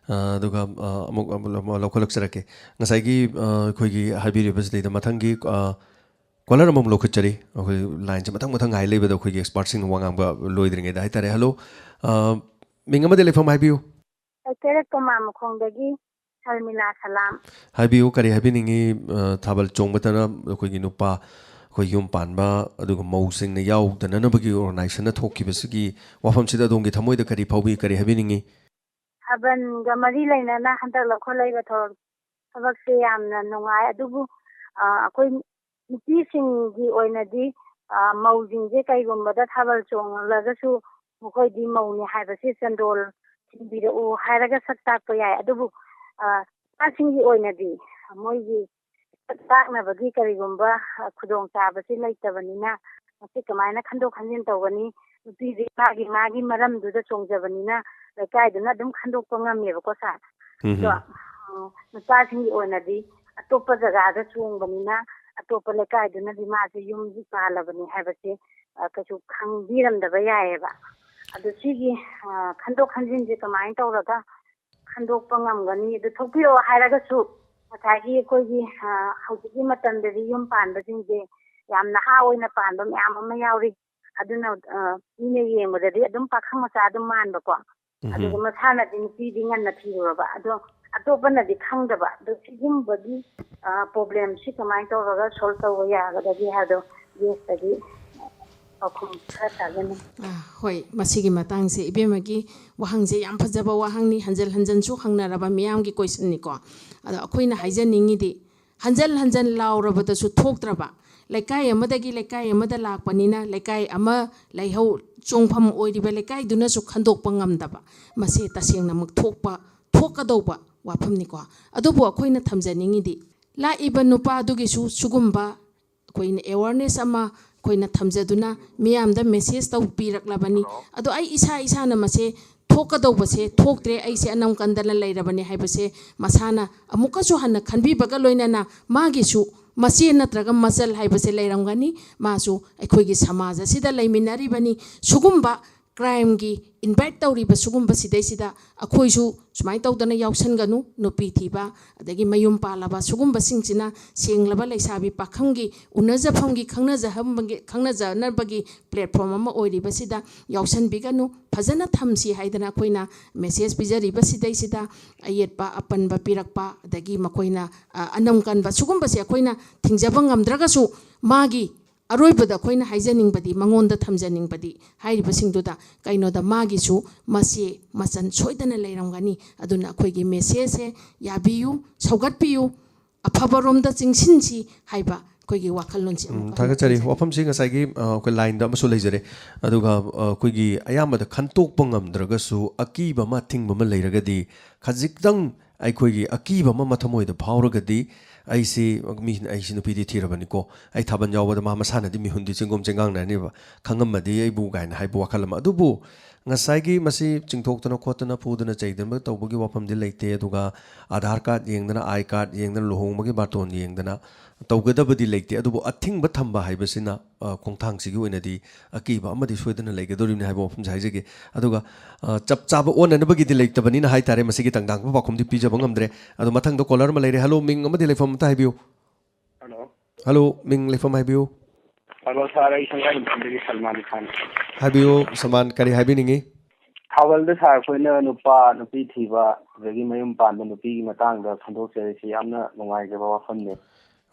ꯑ, ꯑꯗꯨꯒ, ꯑ, ꯑꯃꯨꯛ, ꯑꯃꯨꯛ ꯂꯧꯈꯠꯂꯛꯆꯔꯛꯀꯦ꯫ ꯉꯁꯥꯏꯒꯤ, ꯑ, ꯑꯩꯈꯣꯏꯒꯤ ꯍꯥꯏꯕꯤꯔꯤꯕꯁꯤꯗꯩꯗ ꯃꯊꯪꯒꯤ, ꯑ, ꯀꯣꯂꯔ ꯑꯃꯃꯨꯛ ꯂꯧꯈꯠꯆꯔꯤ꯫ ꯑꯩꯈꯣꯏ ꯂꯥꯏꯟꯁꯦ ꯃꯊꯪ ꯃꯊꯪ ꯉꯥꯏ ꯂꯩꯕꯗ ꯑꯩꯈꯣꯏꯒꯤ ꯑꯦꯛꯁꯄꯥꯔꯠꯁꯤꯡꯅ ꯋꯥ ꯉꯥꯡꯕ ꯂꯣꯏꯗ꯭ꯔꯤꯉꯩꯗ ꯍꯥꯏꯇꯥꯔꯦ꯫ ꯍꯜꯂꯣ, ꯑ, ꯃꯤꯡ ꯑꯃꯗꯤ ꯂꯩꯐꯝ ꯍꯥꯏꯕꯤꯌꯨ꯫ ꯑꯩ ꯀꯩꯔꯛ ꯀꯃꯥ ꯃꯈꯣꯡꯗꯒꯤ ꯁꯔꯃꯤꯂꯥ ꯁꯂꯥꯝ꯫ ꯍꯥꯏꯕꯤꯌꯨ, ꯀꯔꯤ ꯍꯥꯏꯕꯤꯅꯤꯡꯉꯤ? ꯑ, ꯊꯥꯕꯜ ꯆꯣꯡꯕꯇꯅ ꯑꯩꯈꯣꯏꯒꯤ ꯅꯨꯄꯥ, ꯑꯩꯈꯣꯏ ꯌꯨꯝ ꯄꯥꯟꯕ, ꯑꯗꯨꯒ ꯃꯧꯁꯤꯡꯅ ꯌꯥꯎꯗꯅꯅꯕꯒꯤ ꯑꯣꯔꯒꯅꯥꯏꯖꯦꯁꯟꯅ ꯊꯣꯛꯈꯤꯕꯁꯤꯒꯤ ꯋꯥꯐꯝꯁꯤꯗ ꯑꯗꯣꯝꯒꯤ ꯊꯃꯣꯏꯗ ꯀꯔꯤ ꯐꯥꯎꯕꯤ, ꯀꯔꯤ ꯍꯥꯏꯕꯤꯅꯤꯡꯉꯤ? ꯊꯥꯕꯜꯒ ꯃꯔꯤ ꯂꯩꯅꯅ ꯍꯟꯗꯛ ꯂꯧꯈꯠꯂꯛꯏꯕ ꯊꯧꯔꯝ, ꯊꯕꯛꯁꯦ ꯌꯥꯝꯅ ꯅꯨꯡꯉꯥꯏ꯫ ꯑꯗꯨꯕꯨ, ꯑ, ꯑꯩꯈꯣꯏ ꯅꯨꯄꯤꯁꯤꯡꯒꯤ ꯑꯣꯏꯅꯗꯤ, ꯑ, ꯃꯧꯁꯤꯡꯁꯦ ꯀꯩꯒꯨꯝꯕꯗ ꯊꯥꯕꯜ ꯆꯣꯡꯂꯒꯁꯨ ꯃꯈꯣꯏꯗꯤ ꯃꯧꯅꯤ ꯍꯥꯏꯕꯁꯤ ꯆꯟꯗꯣꯜ ꯊꯤꯟꯕꯤꯔꯛꯎ ꯍꯥꯏꯔꯒ ꯁꯛ ꯇꯥꯛꯄ ꯌꯥꯏ꯫ ꯑꯗꯨꯕꯨ, ꯑ, ꯅꯨꯄꯥꯁꯤꯡꯒꯤ ꯑꯣꯏꯅꯗꯤ ꯃꯣꯏꯒꯤ ꯁꯛ ꯇꯥꯛꯅꯕꯒꯤ ꯀꯔꯤꯒꯨꯝꯕ, ꯑ, ꯈꯨꯗꯣꯡꯆꯥꯕꯁꯤ ꯂꯩꯇꯕꯅꯤꯅ, ꯃꯁꯤ ꯀꯃꯥꯏꯅ ꯈꯟꯗꯣꯛ ꯈꯟꯖꯤꯟ ꯇꯧꯒꯅꯤ? ꯅꯨꯄꯤꯗꯤ ꯃꯥꯒꯤ, ꯃꯥꯒꯤ ꯃꯔꯝꯗꯨꯗ ꯆꯣꯡꯖꯕꯅꯤꯅ ꯂꯩꯀꯥꯏꯗꯨꯅ ꯑꯗꯨꯝ ꯈꯟꯗꯣꯛꯄ ꯉꯝꯃꯦꯕꯀꯣ, ꯁꯥꯔ꯫ ꯎꯝ꯫ ꯑꯗꯣ, ꯎꯝ, ꯅꯨꯄꯥꯁꯤꯡꯒꯤ ꯑꯣꯏꯅꯗꯤ ꯑꯇꯣꯞꯄ ꯖꯒꯥꯗ ꯆꯣꯡꯕꯅꯤꯅ ꯑꯇꯣꯞꯄ ꯂꯩꯀꯥꯏꯗꯨꯅꯗꯤ ꯃꯥꯁꯦ ꯌꯨꯝ ꯄꯥꯜꯂꯕꯅꯤ ꯍꯥꯏꯕꯁꯦ, ꯑ, ꯀꯩꯁꯨ ꯈꯪꯕꯤꯔꯝꯗꯕ ꯌꯥꯏꯑꯕ꯫ ꯑꯗꯣ ꯁꯤꯒꯤ, ꯑ, ꯈꯟꯗꯣꯛ ꯈꯟꯖꯤꯟꯁꯦ ꯀꯃꯥꯏꯅ ꯇꯧꯔꯒ ꯈꯟꯗꯣꯛꯄ ꯉꯝꯒꯅꯤ? ꯑꯗꯨ ꯊꯣꯛꯄꯤꯔꯛꯑꯣ ꯍꯥꯏꯔꯒꯁꯨ ꯉꯁꯥꯏꯒꯤ ꯑꯩꯈꯣꯏꯒꯤ, ꯑ, ꯍꯧꯖꯤꯛꯀꯤ ꯃꯇꯝꯗꯗꯤ ꯌꯨꯝ ꯄꯥꯟꯕꯁꯤꯡꯁꯦ ꯌꯥꯝ ꯅꯍꯥ ꯑꯣꯏꯅ ꯄꯥꯟꯕ ꯃꯌꯥꯝ ꯑꯃ ꯌꯥꯎꯔꯤ꯫ ꯑꯗꯨꯅ, ꯑ, ꯃꯤꯅ ꯌꯦꯡꯕꯗꯗꯤ ꯑꯗꯨꯝ ꯄꯥꯈꯪ ꯃꯆꯥ ꯑꯗꯨꯝ ꯃꯥꯟꯕꯀꯣ꯫ ꯎꯝꯍꯨꯝ꯫ ꯑꯗꯨꯒ ꯃꯁꯥꯅꯗꯤ ꯅꯨꯄꯤꯗꯤ ꯉꯟꯅ ꯊꯤꯔꯨꯔꯕ꯫ ꯑꯗꯣ ꯑꯇꯣꯞꯄꯅꯗꯤ ꯈꯪꯗꯕ꯫ ꯑꯗꯣ ꯁꯤꯒꯨꯝꯕꯒꯤ, ꯑ, ꯄ꯭ꯔꯣꯕ꯭ꯂꯦꯝꯁꯤ ꯀꯃꯥꯏꯅ ꯇꯧꯔꯒ ꯁꯣꯜꯕ ꯇꯧꯕ ꯌꯥꯒꯗꯒꯦ ꯍꯥꯏꯕꯗꯣ ꯒꯦꯁꯇꯒꯤ ꯄꯥꯎꯈꯨꯝ ꯈꯔ ꯇꯥꯖꯅꯤꯡ꯫ ꯑ, ꯍꯣꯏ, ꯃꯁꯤꯒꯤ ꯃꯇꯥꯡꯁꯦ ꯏꯕꯦꯝꯃꯒꯤ ꯋꯥꯍꯪꯁꯦ ꯌꯥꯝ ꯐꯖꯕ ꯋꯥꯍꯪꯅꯤ, ꯍꯟꯖꯤꯟ ꯍꯟꯖꯤꯟꯁꯨ ꯍꯪꯅꯔꯕ ꯃꯤꯌꯥꯝꯒꯤ ꯀꯣꯏꯁꯟꯅꯤꯀꯣ꯫ ꯑꯗꯣ ꯑꯩꯈꯣꯏꯅ ꯍꯥꯏꯖꯅꯤꯡꯉꯤꯗꯤ, ꯍꯟꯖꯤꯟ ꯍꯟꯖꯤꯟ ꯂꯥꯎꯔꯕꯗꯁꯨ ꯊꯣꯛꯇ꯭ꯔꯕ, ꯂꯩꯀꯥꯏ ꯑꯃꯗꯒꯤ ꯂꯩꯀꯥꯏ ꯑꯃꯗ ꯂꯥꯛꯄꯅꯤꯅ, ꯂꯩꯀꯥꯏ ꯑꯃ ꯂꯩꯍꯧ ꯆꯣꯡꯐꯝ ꯑꯣꯏꯔꯤꯕ ꯂꯩꯀꯥꯏꯗꯨꯅꯁꯨ ꯈꯟꯗꯣꯛꯄ ꯉꯝꯗꯕ, ꯃꯁꯤ ꯇꯁꯦꯡꯅꯃꯛ ꯊꯣꯛꯄ, ꯊꯣꯛꯀꯗꯧꯕ ꯋꯥꯐꯝꯅꯤꯀꯣ꯫ ꯑꯗꯨꯕꯨ ꯑꯩꯈꯣꯏꯅ ꯊꯝꯖꯅꯤꯡꯉꯤꯗꯤ, ꯂꯥꯛꯏꯕ ꯅꯨꯄꯥꯗꯨꯒꯤꯁꯨ ꯁꯤꯒꯨꯝꯕ ꯑꯩꯈꯣꯏꯅ ꯑꯦꯋꯥꯔꯅꯦꯁ ꯑꯃ ꯑꯩꯈꯣꯏꯅ ꯊꯝꯖꯗꯨꯅ ꯃꯤꯌꯥꯝꯗ ꯃꯦꯁꯦꯖ ꯇꯧꯕꯤꯔꯛꯂꯕꯅꯤ꯫ ꯍꯜꯂꯣ꯫ ꯑꯗꯣ ꯑꯩ ꯏꯁꯥ ꯏꯁꯥꯅ ꯃꯁꯦ ꯊꯣꯛꯀꯗꯧꯕꯁꯦ ꯊꯣꯛꯇ꯭ꯔꯦ, ꯑꯩꯁꯦ ꯑꯅꯝ ꯀꯟꯗꯅ ꯂꯩꯔꯕꯅꯦ ꯍꯥꯏꯕꯁꯦ ꯃꯁꯥꯅ ꯑꯃꯨꯛꯀꯁꯨ ꯍꯟꯅ ꯈꯟꯕꯤꯕꯒ ꯂꯣꯏꯅꯅ ꯃꯥꯒꯤꯁꯨ ꯃꯆꯦ ꯅꯠꯇ꯭ꯔꯒ ꯃꯆꯜ ꯍꯥꯏꯕꯁꯦ ꯂꯩꯔꯝꯒꯅꯤ꯫ ꯃꯥꯁꯨ ꯑꯩꯈꯣꯏꯒꯤ ꯁꯃꯥꯖ ꯑꯁꯤꯗ ꯂꯩꯃꯤꯟꯅꯔꯤꯕꯅꯤ꯫ ꯁꯤꯒꯨꯝꯕ ꯀ꯭ꯔꯥꯏꯝꯒꯤ ꯏꯟꯚꯥꯏꯠ ꯇꯧꯔꯤꯕ ꯁꯤꯒꯨꯝꯕꯁꯤꯗꯩꯁꯤꯗ ꯑꯩꯈꯣꯏꯁꯨ ꯁꯨꯃꯥꯏꯅ ꯇꯧꯗꯅ ꯌꯥꯎꯁꯟꯒꯅꯨ꯫ ꯅꯨꯄꯤ ꯊꯤꯕ ꯑꯗꯒꯤ ꯃꯌꯨꯝ ꯄꯥꯜꯂꯕ ꯁꯤꯒꯨꯝꯕꯁꯤꯡꯁꯤꯅ ꯁꯦꯡꯂꯕ ꯂꯩꯁꯥꯕꯤ ꯄꯥꯈꯪꯒꯤ ꯎꯅꯖꯐꯝꯒꯤ ꯈꯪꯅꯖꯍꯝꯕꯒꯤ ꯈꯪꯅꯖꯅꯕꯒꯤ ꯄ꯭ꯂꯦꯠꯐꯣꯝ ꯑꯃ ꯑꯣꯏꯔꯤꯕꯁꯤꯗ ꯌꯥꯎꯁꯟꯕꯤꯒꯅꯨ꯫ ꯐꯖꯅ ꯊꯝꯁꯤ ꯍꯥꯏꯗꯅ ꯑꯩꯈꯣꯏꯅ ꯃꯦꯁꯦꯖ ꯄꯤꯖꯔꯤꯕꯁꯤꯗꯩꯁꯤꯗ ꯑꯌꯦꯠꯄ ꯑꯄꯟꯕ ꯄꯤꯔꯛꯄ ꯑꯗꯒꯤ ꯃꯈꯣꯏꯅ ꯑ, ꯑꯅꯝ ꯀꯟꯕ ꯁꯤꯒꯨꯝꯕꯁꯦ ꯑꯩꯈꯣꯏꯅ ꯊꯤꯡꯖꯕ ꯉꯝꯗ꯭ꯔꯒꯁꯨ ꯃꯥꯒꯤ ꯑꯔꯣꯏꯕꯗ ꯑꯩꯈꯣꯏꯅ ꯍꯥꯏꯖꯅꯤꯡꯕꯗꯤ, ꯃꯉꯣꯟꯗ ꯊꯝꯖꯅꯤꯡꯕꯗꯤ ꯍꯥꯏꯔꯤꯕꯁꯤꯡꯗꯨꯗ ꯀꯩꯅꯣꯗ ꯃꯥꯒꯤꯁꯨ ꯃꯆꯦ ꯃꯆꯟ ꯁꯣꯏꯗꯅ ꯂꯩꯔꯝꯒꯅꯤ꯫ ꯑꯗꯨꯅ ꯑꯩꯈꯣꯏꯒꯤ ꯃꯦꯁꯦꯖꯁꯦ ꯌꯥꯕꯤꯌꯨ, ꯁꯧꯒꯠꯄꯤꯌꯨ, ꯑꯐꯕꯔꯣꯝꯗ ꯆꯤꯡꯁꯤꯟꯁꯤ ꯍꯥꯏꯕ ꯑꯩꯈꯣꯏꯒꯤ ꯋꯥꯈꯜꯂꯣꯟꯁꯤ ꯎꯝ, ꯑꯃꯈꯛ ꯊꯥꯒꯠꯆꯔꯤ꯫ ꯊꯝꯖꯒꯦ꯫ ꯋꯥꯐꯝꯁꯤ ꯉꯁꯥꯏꯒꯤ, ꯑ, ꯑꯩꯈꯣꯏ ꯂꯥꯏꯟꯗ ꯑꯃꯁꯨ ꯂꯩꯖꯔꯦ꯫ ꯑꯗꯨꯒ, ꯑ, ꯑꯩꯈꯣꯏꯒꯤ ꯑꯌꯥꯝꯕꯗ ꯈꯟꯇꯣꯛꯄ ꯉꯝꯗ꯭ꯔꯒꯁꯨ ꯑꯀꯤꯕ ꯑꯃ, ꯑꯊꯤꯡꯕ ꯑꯃ ꯂꯩꯔꯒꯗꯤ ꯈꯖꯤꯛꯇꯪ ꯑꯩꯈꯣꯏꯒꯤ ꯑꯀꯤꯕ ꯑꯃ ꯃꯊꯃꯣꯏꯗ ꯐꯥꯎꯔꯒꯗꯤ ꯑꯩꯁꯤ, ꯃꯤ, ꯑꯩꯁꯤ ꯅꯨꯄꯤꯗꯤ ꯊꯤꯔꯕꯅꯤꯀꯣ, ꯑꯩ ꯊꯥꯕꯜ ꯌꯥꯎꯕꯗ ꯃꯥ ꯃꯁꯥꯅꯗꯤ ꯃꯤꯍꯨꯟꯗꯤ ꯆꯤꯡꯒꯣꯝ ꯆꯤꯡꯒꯥꯡꯅꯔꯅꯦꯕ, ꯈꯪꯉꯝꯃꯗꯤ ꯑꯩꯕꯨ ꯀꯥꯏꯅ ꯍꯥꯏꯕ ꯋꯥꯈꯜ ꯑꯃ꯫ ꯑꯗꯨꯕꯨ ꯉꯁꯥꯏꯒꯤ ꯃꯁꯤ ꯆꯤꯡꯊꯣꯛꯇꯅ ꯈꯣꯠꯇꯅ ꯐꯨꯗꯅ ꯆꯩꯗꯅ ꯇꯧꯕꯒꯤ ꯋꯥꯐꯝꯗꯤ ꯂꯩꯇꯦ꯫ ꯑꯗꯨꯒ ꯑꯥꯙꯥꯔ ꯀꯥꯔꯗ ꯌꯦꯡꯗꯅ, ꯑꯥꯏ ꯀꯥꯔꯗ ꯌꯦꯡꯗꯅ, ꯂꯨꯍꯣꯡꯕꯒꯤ ꯕꯥꯔꯇꯣꯟ ꯌꯦꯡꯗꯅ ꯇꯧꯒꯗꯕꯗꯤ ꯂꯩꯇꯦ꯫ ꯑꯗꯨꯕꯨ ꯑꯊꯤꯡꯕ ꯊꯝꯕ ꯍꯥꯏꯕꯁꯤꯅ, ꯑ, ꯈꯣꯡꯊꯥꯡꯁꯤꯒꯤ ꯑꯣꯏꯅꯗꯤ ꯑꯀꯤꯕ ꯑꯃꯗꯤ ꯁꯣꯏꯗꯅ ꯂꯩꯒꯗꯧꯔꯤꯕꯅꯤ ꯍꯥꯏꯕ ꯋꯥꯐꯝꯁꯦ ꯍꯥꯏꯖꯒꯦ꯫ ꯑꯗꯨꯒ, ꯑ, ꯆꯞ ꯆꯥꯕ ꯑꯣꯟꯅꯅꯕꯒꯤꯗꯤ ꯂꯩꯇꯕꯅꯤꯅ ꯍꯥꯏꯇꯥꯔꯦ, ꯃꯁꯤꯒꯤ ꯇꯥꯡꯗꯥꯡꯕ ꯄꯥꯎꯈꯨꯝꯗꯤ ꯄꯤꯖꯕ ꯉꯝꯗ꯭ꯔꯦ꯫ ꯑꯗꯣ ꯃꯊꯪꯗ ꯀꯣꯂꯔ ꯑꯃ ꯂꯩꯔꯦ꯫ ꯍꯜꯂꯣ, ꯃꯤꯡ ꯑꯃꯗꯤ ꯂꯩꯐꯝ ꯑꯃꯇ ꯍꯥꯏꯕꯤꯌꯨ꯫ ꯍꯜꯂꯣ꯫ ꯍꯜꯂꯣ, ꯃꯤꯡ ꯂꯩꯐꯝ ꯍꯥꯏꯕꯤꯌꯨ꯫ ꯍꯜꯂꯣ ꯁꯥꯔ, ꯑꯩ ꯁꯪꯒꯥꯏꯌꯨꯝꯐꯝꯗꯒꯤ ꯁꯜꯃꯥꯟ ꯈꯥꯟ꯫ ꯍꯥꯏꯕꯤꯌꯨ ꯁꯜꯃꯥꯟ, ꯀꯔꯤ ꯍꯥꯏꯕꯤꯅꯤꯡꯉꯤ? ꯊꯥꯕꯜꯗ ꯁꯥꯔ, ꯑꯩꯈꯣꯏꯅ ꯅꯨꯄꯥ ꯅꯨꯄꯤ ꯊꯤꯕ ꯑꯗꯒꯤ ꯃꯌꯨꯝ ꯄꯥꯟꯕ ꯅꯨꯄꯤꯒꯤ ꯃꯇꯥꯡꯗ ꯈꯟꯗꯣꯛꯆꯔꯤꯁꯤ ꯌꯥꯝꯅ ꯅꯨꯡꯉꯥꯏꯖꯕ ꯋꯥꯐꯝꯅꯤ꯫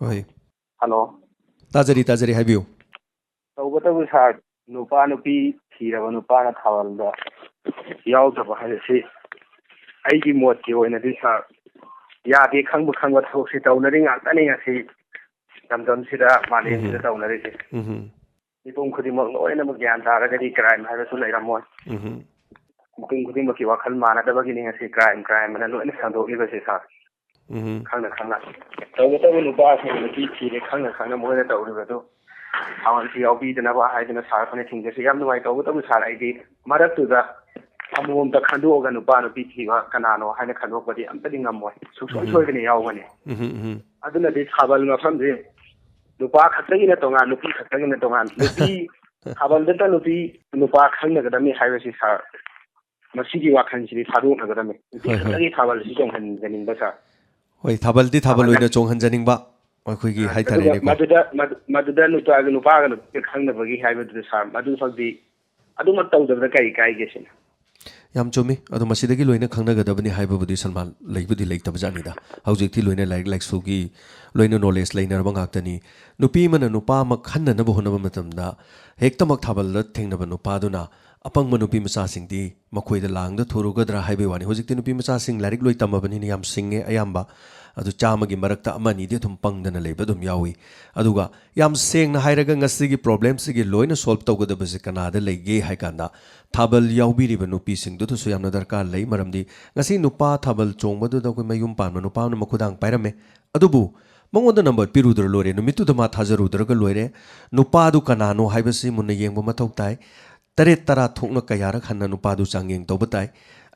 ꯍꯣꯏ꯫ ꯍꯜꯂꯣ꯫ ꯇꯥꯖꯔꯤ, ꯇꯥꯖꯔꯤ, ꯍꯥꯏꯕꯤꯌꯨ꯫ ꯇꯧꯕꯇꯕꯨ ꯁꯥꯔ, ꯅꯨꯄꯥ ꯅꯨꯄꯤ ꯊꯤꯔꯕ ꯅꯨꯄꯥꯅ ꯊꯥꯕꯜꯗ ꯌꯥꯎꯗꯕ ꯍꯥꯏꯕꯁꯤ ꯑꯩꯒꯤ ꯃꯣꯠꯀꯤ ꯑꯣꯏꯅꯗꯤ ꯁꯥꯔ, ꯌꯥꯗꯦ, ꯈꯪꯕ ꯈꯪꯕ ꯊꯕꯛꯁꯤ ꯇꯧꯅꯔꯤ ꯉꯥꯛꯇꯅꯤ ꯉꯁꯤ ꯂꯝꯗꯝꯁꯤꯗ, ꯃꯥꯂꯦꯝꯁꯤꯗ ꯎꯝ꯫ ꯇꯧꯅꯔꯤꯁꯤ꯫ ꯎꯝ꯫ ꯃꯤꯄꯨꯝ ꯈꯨꯗꯤꯡꯃꯛ ꯂꯣꯏꯅꯃꯛ ꯒ꯭ꯌꯥꯟ ꯇꯥꯔꯒꯗꯤ ꯀ꯭ꯔꯥꯏꯝ ꯍꯥꯏꯕꯁꯨ ꯂꯩꯔꯝꯃꯣꯏ꯫ ꯎꯝ꯫ ꯃꯤꯄꯨꯝ ꯈꯨꯗꯤꯡꯃꯛꯀꯤ ꯋꯥꯈꯜ ꯃꯥꯟꯅꯗꯕꯒꯤꯅꯤ ꯉꯁꯤ ꯀ꯭ꯔꯥꯏꯝ, ꯀ꯭ꯔꯥꯏꯝ ꯑꯅ ꯂꯣꯏꯅ ꯁꯟꯗꯣꯛꯂꯤꯕꯁꯦ ꯁꯥꯔ꯫ ꯎꯝ꯫ ꯈꯪꯅ ꯈꯪꯅ ꯇꯧꯕꯇꯕꯨ ꯅꯨꯄꯥꯁꯤꯡ ꯅꯨꯄꯤ ꯊꯤꯔꯦ ꯈꯪꯅ ꯈꯪꯅ ꯃꯣꯏꯅ ꯇꯧꯔꯤꯕꯗꯨ ꯊꯥꯕꯜꯁꯤ ꯌꯥꯎꯕꯤꯗꯅꯕ ꯍꯥꯏꯗꯅ ꯁꯥꯔ ꯑꯩꯈꯣꯏꯅ ꯊꯤꯡꯖꯁꯤ꯫ ꯌꯥꯝ ꯅꯨꯡꯉꯥꯏ꯫ ꯇꯧꯕꯇꯕꯨ ꯁꯥꯔ, ꯑꯩꯗꯤ ꯃꯔꯛꯇꯨꯗ ꯑꯃꯃꯝꯇ ꯈꯟꯗꯣꯛꯑꯒ ꯅꯨꯄꯥ ꯅꯨꯄꯤ ꯊꯤꯕ ꯀꯅꯥꯅꯣ ꯍꯥꯏꯅ ꯈꯟꯗꯣꯛꯄꯗꯤ ꯑꯝꯇꯗꯤ ꯉꯝꯃꯣꯏ꯫ ꯁꯨꯡꯁꯣꯏ ꯎꯝ꯫ ꯁꯣꯏꯗꯅ ꯌꯥꯎꯒꯅꯤ꯫ ꯎꯝ, ꯎꯝ꯫ ꯑꯗꯨꯅꯗꯤ ꯊꯥꯕꯜ ꯃꯐꯝꯁꯤ ꯅꯨꯄꯥ ꯈꯛꯇꯒꯤꯅ ꯇꯣꯉꯥꯟ, ꯅꯨꯄꯤ ꯈꯛꯇꯒꯤꯅ ꯇꯣꯉꯥꯟ꯫ ꯅꯨꯄꯤ ꯊꯥꯕꯜꯗꯇ ꯅꯨꯄꯤ ꯅꯨꯄꯥ ꯈꯪꯅꯒꯗꯕꯅꯤ ꯍꯥꯏꯕꯁꯤ ꯁꯥꯔ, ꯃꯁꯤꯒꯤ ꯋꯥꯈꯜꯁꯤꯗꯤ ꯊꯥꯗꯣꯛꯅꯒꯗꯕꯅꯤ꯫ ꯅꯨꯄꯤ ꯍꯣꯏ, ꯍꯣꯏ꯫ ꯈꯛꯇꯒꯤ ꯊꯥꯕꯜꯁꯤ ꯆꯣꯡꯍꯟꯖꯅꯤꯡꯕ ꯁꯥꯔ꯫ ꯍꯣꯏ, ꯊꯥꯕꯜꯗꯤ ꯊꯥꯕꯜ ꯊꯥꯕꯜ ꯑꯣꯏꯅ ꯆꯣꯡꯍꯟꯖꯅꯤꯡꯕ ꯑꯩꯈꯣꯏꯒꯤ ꯑꯗꯨꯒ ꯍꯥꯏꯇꯥꯔꯦꯅꯦꯀꯣ꯫ ꯃꯗꯨꯗ ꯃꯗꯨ- ꯃꯗꯨꯗ ꯅꯨꯄꯥꯒ ꯅꯨꯄꯤꯒ ꯈꯪꯅꯕꯒꯤ ꯍꯥꯏꯕꯗꯨꯗ ꯁꯥꯔ, ꯃꯗꯨ ꯐꯥꯎꯗꯤ ꯑꯗꯨꯃꯛ ꯇꯧꯗꯕꯗ ꯀꯔꯤ ꯀꯥꯏꯒꯦ ꯁꯤꯅ? ꯌꯥꯝ ꯆꯨꯝꯃꯤ꯫ ꯑꯗꯣ ꯃꯁꯤꯗꯒꯤ ꯂꯣꯏꯅ ꯈꯪꯅꯒꯗꯕꯅꯤ ꯍꯥꯏꯕꯕꯨꯗꯤ ꯁꯜꯃꯥꯟ ꯂꯩꯕꯨꯗꯤ ꯂꯩꯇꯕ ꯖꯥꯠꯅꯤꯗ꯫ ꯍꯧꯖꯤꯛꯇꯤ ꯂꯣꯏꯅ ꯂꯥꯏꯔꯤꯛ ꯂꯥꯏꯁꯨꯒꯤ ꯂꯣꯏꯅ ꯅꯣꯂꯦꯖ ꯂꯩꯅꯔꯕ ꯉꯥꯛꯇꯅꯤ꯫ ꯅꯨꯄꯤ ꯑꯃꯅ ꯅꯨꯄꯥ ꯑꯃ ꯈꯟꯅꯅꯕ ꯍꯣꯠꯅꯕ ꯃꯇꯝꯗ ꯍꯦꯛꯇꯃꯛ ꯊꯥꯕꯜꯗ ꯊꯦꯡꯅꯕ ꯅꯨꯄꯥꯗꯨꯅ ꯑꯄꯪꯕ ꯅꯨꯄꯤ ꯃꯆꯥꯁꯤꯡꯗꯤ ꯃꯈꯣꯏꯗ ꯂꯥꯡꯗ ꯊꯨꯔꯨꯒꯗ꯭ꯔꯥ ꯍꯥꯏꯕꯒꯤ ꯋꯥꯅꯤ꯫ ꯍꯧꯖꯤꯛꯇꯤ ꯅꯨꯄꯤ ꯃꯆꯥꯁꯤꯡ ꯂꯥꯏꯔꯤꯛ ꯂꯣꯏ ꯇꯝꯃꯕꯅꯤꯅ ꯌꯥꯝ ꯁꯤꯡꯉꯦ ꯑꯌꯥꯝꯕ꯫ ꯑꯗꯨ ꯆꯥꯝꯃꯒꯤ ꯃꯔꯛꯇ ꯑꯃ ꯑꯅꯤꯗꯤ ꯑꯗꯨꯝ ꯄꯪꯗꯅ ꯂꯩꯕ ꯑꯗꯨꯝ ꯌꯥꯎꯏ꯫ ꯑꯗꯨꯒ ꯌꯥꯝ ꯁꯦꯡꯅ ꯍꯥꯏꯔꯒ ꯉꯁꯤꯒꯤ ꯄ꯭ꯔꯣꯕ꯭ꯂꯦꯝꯁꯤꯒꯤ ꯂꯣꯏꯅ ꯁꯣꯜꯕ ꯇꯧꯒꯗꯕꯁꯦ ꯀꯅꯥꯗ ꯂꯩꯒꯦ ꯍꯥꯏ ꯀꯥꯟꯗ ꯊꯥꯕꯜ ꯌꯥꯎꯕꯤꯔꯤꯕ ꯅꯨꯄꯤꯁꯤꯡꯗꯨꯗꯁꯨ ꯌꯥꯝꯅ ꯗꯔꯀꯥꯔ ꯂꯩ꯫ ꯃꯔꯝꯗꯤ ꯉꯁꯤ ꯅꯨꯄꯥ ꯊꯥꯕꯜ ꯆꯣꯡꯕꯗꯨꯗ ꯑꯩꯈꯣꯏ ꯃꯌꯨꯝ ꯄꯥꯟꯕ ꯅꯨꯄꯥ ꯑꯃꯅ ꯃꯈꯨꯗꯥꯡ ꯄꯥꯏꯔꯝꯃꯦ, ꯑꯗꯨꯕꯨ ꯃꯉꯣꯟꯗ ꯅꯝꯕꯔ ꯄꯤꯔꯨꯗ꯭ꯔ ꯂꯣꯏꯔꯦ, ꯅꯨꯃꯤꯠꯇꯨꯗ ꯃꯥ ꯊꯥꯖꯔꯨꯗ꯭ꯔꯒ ꯂꯣꯏꯔꯦ꯫ ꯅꯨꯄꯥꯗꯨ ꯀꯅꯥꯅꯣ ꯍꯥꯏꯕꯁꯤ ꯃꯨꯟꯅ ꯌꯦꯡꯕ ꯃꯊꯧ ꯇꯥꯏ꯫ ꯇꯔꯦꯠ ꯇꯔꯥ ꯊꯣꯛꯅ ꯀꯌꯥꯔꯛ ꯍꯟꯅ ꯅꯨꯄꯥꯗꯨ ꯆꯥꯡꯌꯦꯡ ꯇꯧꯕ ꯇꯥꯏ꯫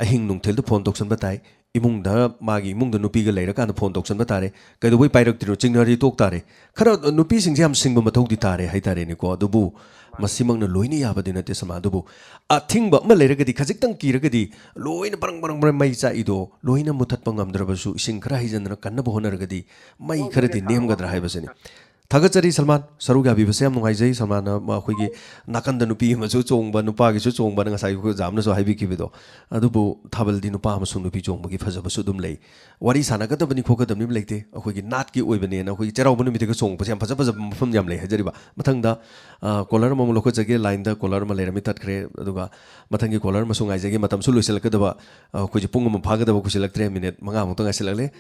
ꯑꯍꯤꯡ ꯅꯨꯡꯊꯤꯜꯗ ꯐꯣꯟ ꯇꯧꯁꯟꯕ ꯇꯥꯏ꯫ ꯏꯃꯨꯡꯗ, ꯃꯥꯒꯤ ꯏꯃꯨꯡꯗ ꯅꯨꯄꯤꯒ ꯂꯩꯔꯀꯥꯟꯗ ꯐꯣꯟ ꯇꯧꯁꯟꯕ ꯇꯥꯔꯦ꯫ ꯀꯩꯗꯧꯕꯩ ꯄꯥꯏꯔꯛꯇ꯭ꯔꯤꯅꯣ? ꯆꯤꯡꯅꯔꯤ ꯇꯣꯛ ꯇꯥꯔꯦ꯫ ꯈꯔ ꯅꯨꯄꯤꯁꯤꯡꯁꯦ ꯌꯥꯝ ꯁꯤꯡꯕ ꯃꯊꯧꯗꯤ ꯇꯥꯔꯦ ꯍꯥꯏꯇꯥꯔꯦꯅꯦꯀꯣ꯫ ꯑꯗꯨꯕꯨ ꯃꯁꯤꯃꯛꯅ ꯂꯣꯏꯅ ꯌꯥꯕꯗꯤ ꯅꯠꯇꯦ ꯁꯜꯃꯥꯟ꯫ ꯑꯗꯨꯕꯨ ꯑꯊꯤꯡꯕ ꯑꯃ ꯂꯩꯔꯒꯗꯤ, ꯈꯖꯤꯛꯇꯪ ꯀꯤꯔꯒꯗꯤ ꯂꯣꯏꯅ ꯕ꯭ꯔꯪ ꯕ꯭ꯔꯪ ꯕ꯭ꯔꯪ ꯃꯩ ꯆꯥꯛꯏꯗꯣ ꯂꯣꯏꯅ ꯃꯨꯊꯠꯄ ꯉꯝꯗ꯭ꯔꯕꯁꯨ, ꯏꯁꯤꯡ ꯈꯔ ꯍꯩꯖꯤꯟꯗꯅ ꯀꯟꯅꯕ ꯍꯣꯠꯅꯔꯒꯗꯤ ꯃꯩ ꯈꯔꯗꯤ ꯅꯦꯝꯒꯗ꯭ꯔꯥ ꯍꯥꯏꯕꯁꯤꯅꯤ꯫ ꯊꯥꯒꯠꯆꯔꯤ ꯁꯜꯃꯥꯟ, ꯁꯔꯨꯛ ꯌꯥꯕꯤꯕꯁꯦ ꯌꯥꯝ ꯅꯨꯡꯉꯥꯏꯖꯩ꯫ ꯁꯜꯃꯥꯟꯅ ꯑꯩꯈꯣꯏꯒꯤ ꯅꯥꯀꯟꯗ ꯅꯨꯄꯤ ꯑꯃꯁꯨ ꯆꯣꯡꯕ, ꯅꯨꯄꯥꯒꯤꯁꯨ ꯆꯣꯡꯕꯅ ꯉꯁꯥꯏ ꯑꯩꯈꯣꯏ ꯑꯣꯖꯥ ꯑꯃꯅꯁꯨ ꯍꯥꯏꯕꯤꯈꯤꯕꯗꯣ꯫ ꯑꯗꯨꯕꯨ ꯊꯥꯕꯜꯗꯤ ꯅꯨꯄꯥ ꯑꯃꯁꯨꯡ ꯅꯨꯄꯤ ꯆꯣꯡꯕꯒꯤ ꯐꯖꯕꯁꯨ ꯑꯗꯨꯝ ꯂꯩ꯫ ꯋꯥꯔꯤ ꯁꯥꯟꯅꯒꯗꯕꯅꯤ ꯈꯣꯠꯀꯗꯕꯅꯤ ꯑꯃ ꯂꯩꯇꯦ꯫ ꯑꯩꯈꯣꯏꯒꯤ ꯅꯥꯠꯀꯤ ꯑꯣꯏꯕꯅꯦꯅ ꯑꯩꯈꯣꯏꯒꯤ ꯆꯩꯔꯥꯎꯕ ꯅꯨꯃꯤꯠꯇꯒ ꯆꯣꯡꯕꯁꯦ ꯌꯥꯝ ꯐꯖ ꯐꯖꯕ ꯃꯐꯝ ꯌꯥꯝ ꯂꯩ ꯍꯥꯏꯖꯔꯤꯕ꯫ ꯃꯊꯪꯗ, ꯑ, ꯀꯣꯂꯔ ꯑꯃꯃꯨꯛ ꯂꯧꯈꯠꯆꯒꯦ꯫ ꯂꯥꯏꯟꯗ ꯀꯣꯂꯔ ꯑꯃ ꯂꯩꯔꯝꯃꯤ, ꯇꯠꯈ꯭ꯔꯦ꯫ ꯑꯗꯨꯒ ꯃꯊꯪꯒꯤ ꯀꯣꯂꯔ ꯑꯃꯁꯨ ꯉꯥꯏꯖꯒꯦ꯫ ꯃꯇꯝꯁꯨ ꯂꯣꯏꯁꯤꯜꯂꯛꯀꯗꯕ, ꯑ, ꯑꯩꯈꯣꯏꯁꯦ ꯄꯨꯡ ꯑꯃ ꯐꯥꯒꯗꯕ ꯀꯨꯏꯁꯤꯜꯂꯛꯇ꯭ꯔꯦ, ꯃꯤꯅꯤꯠ ꯃꯉꯥꯃꯨꯛꯇ ꯉꯥꯏꯁꯤꯜꯂꯛꯂꯦ꯫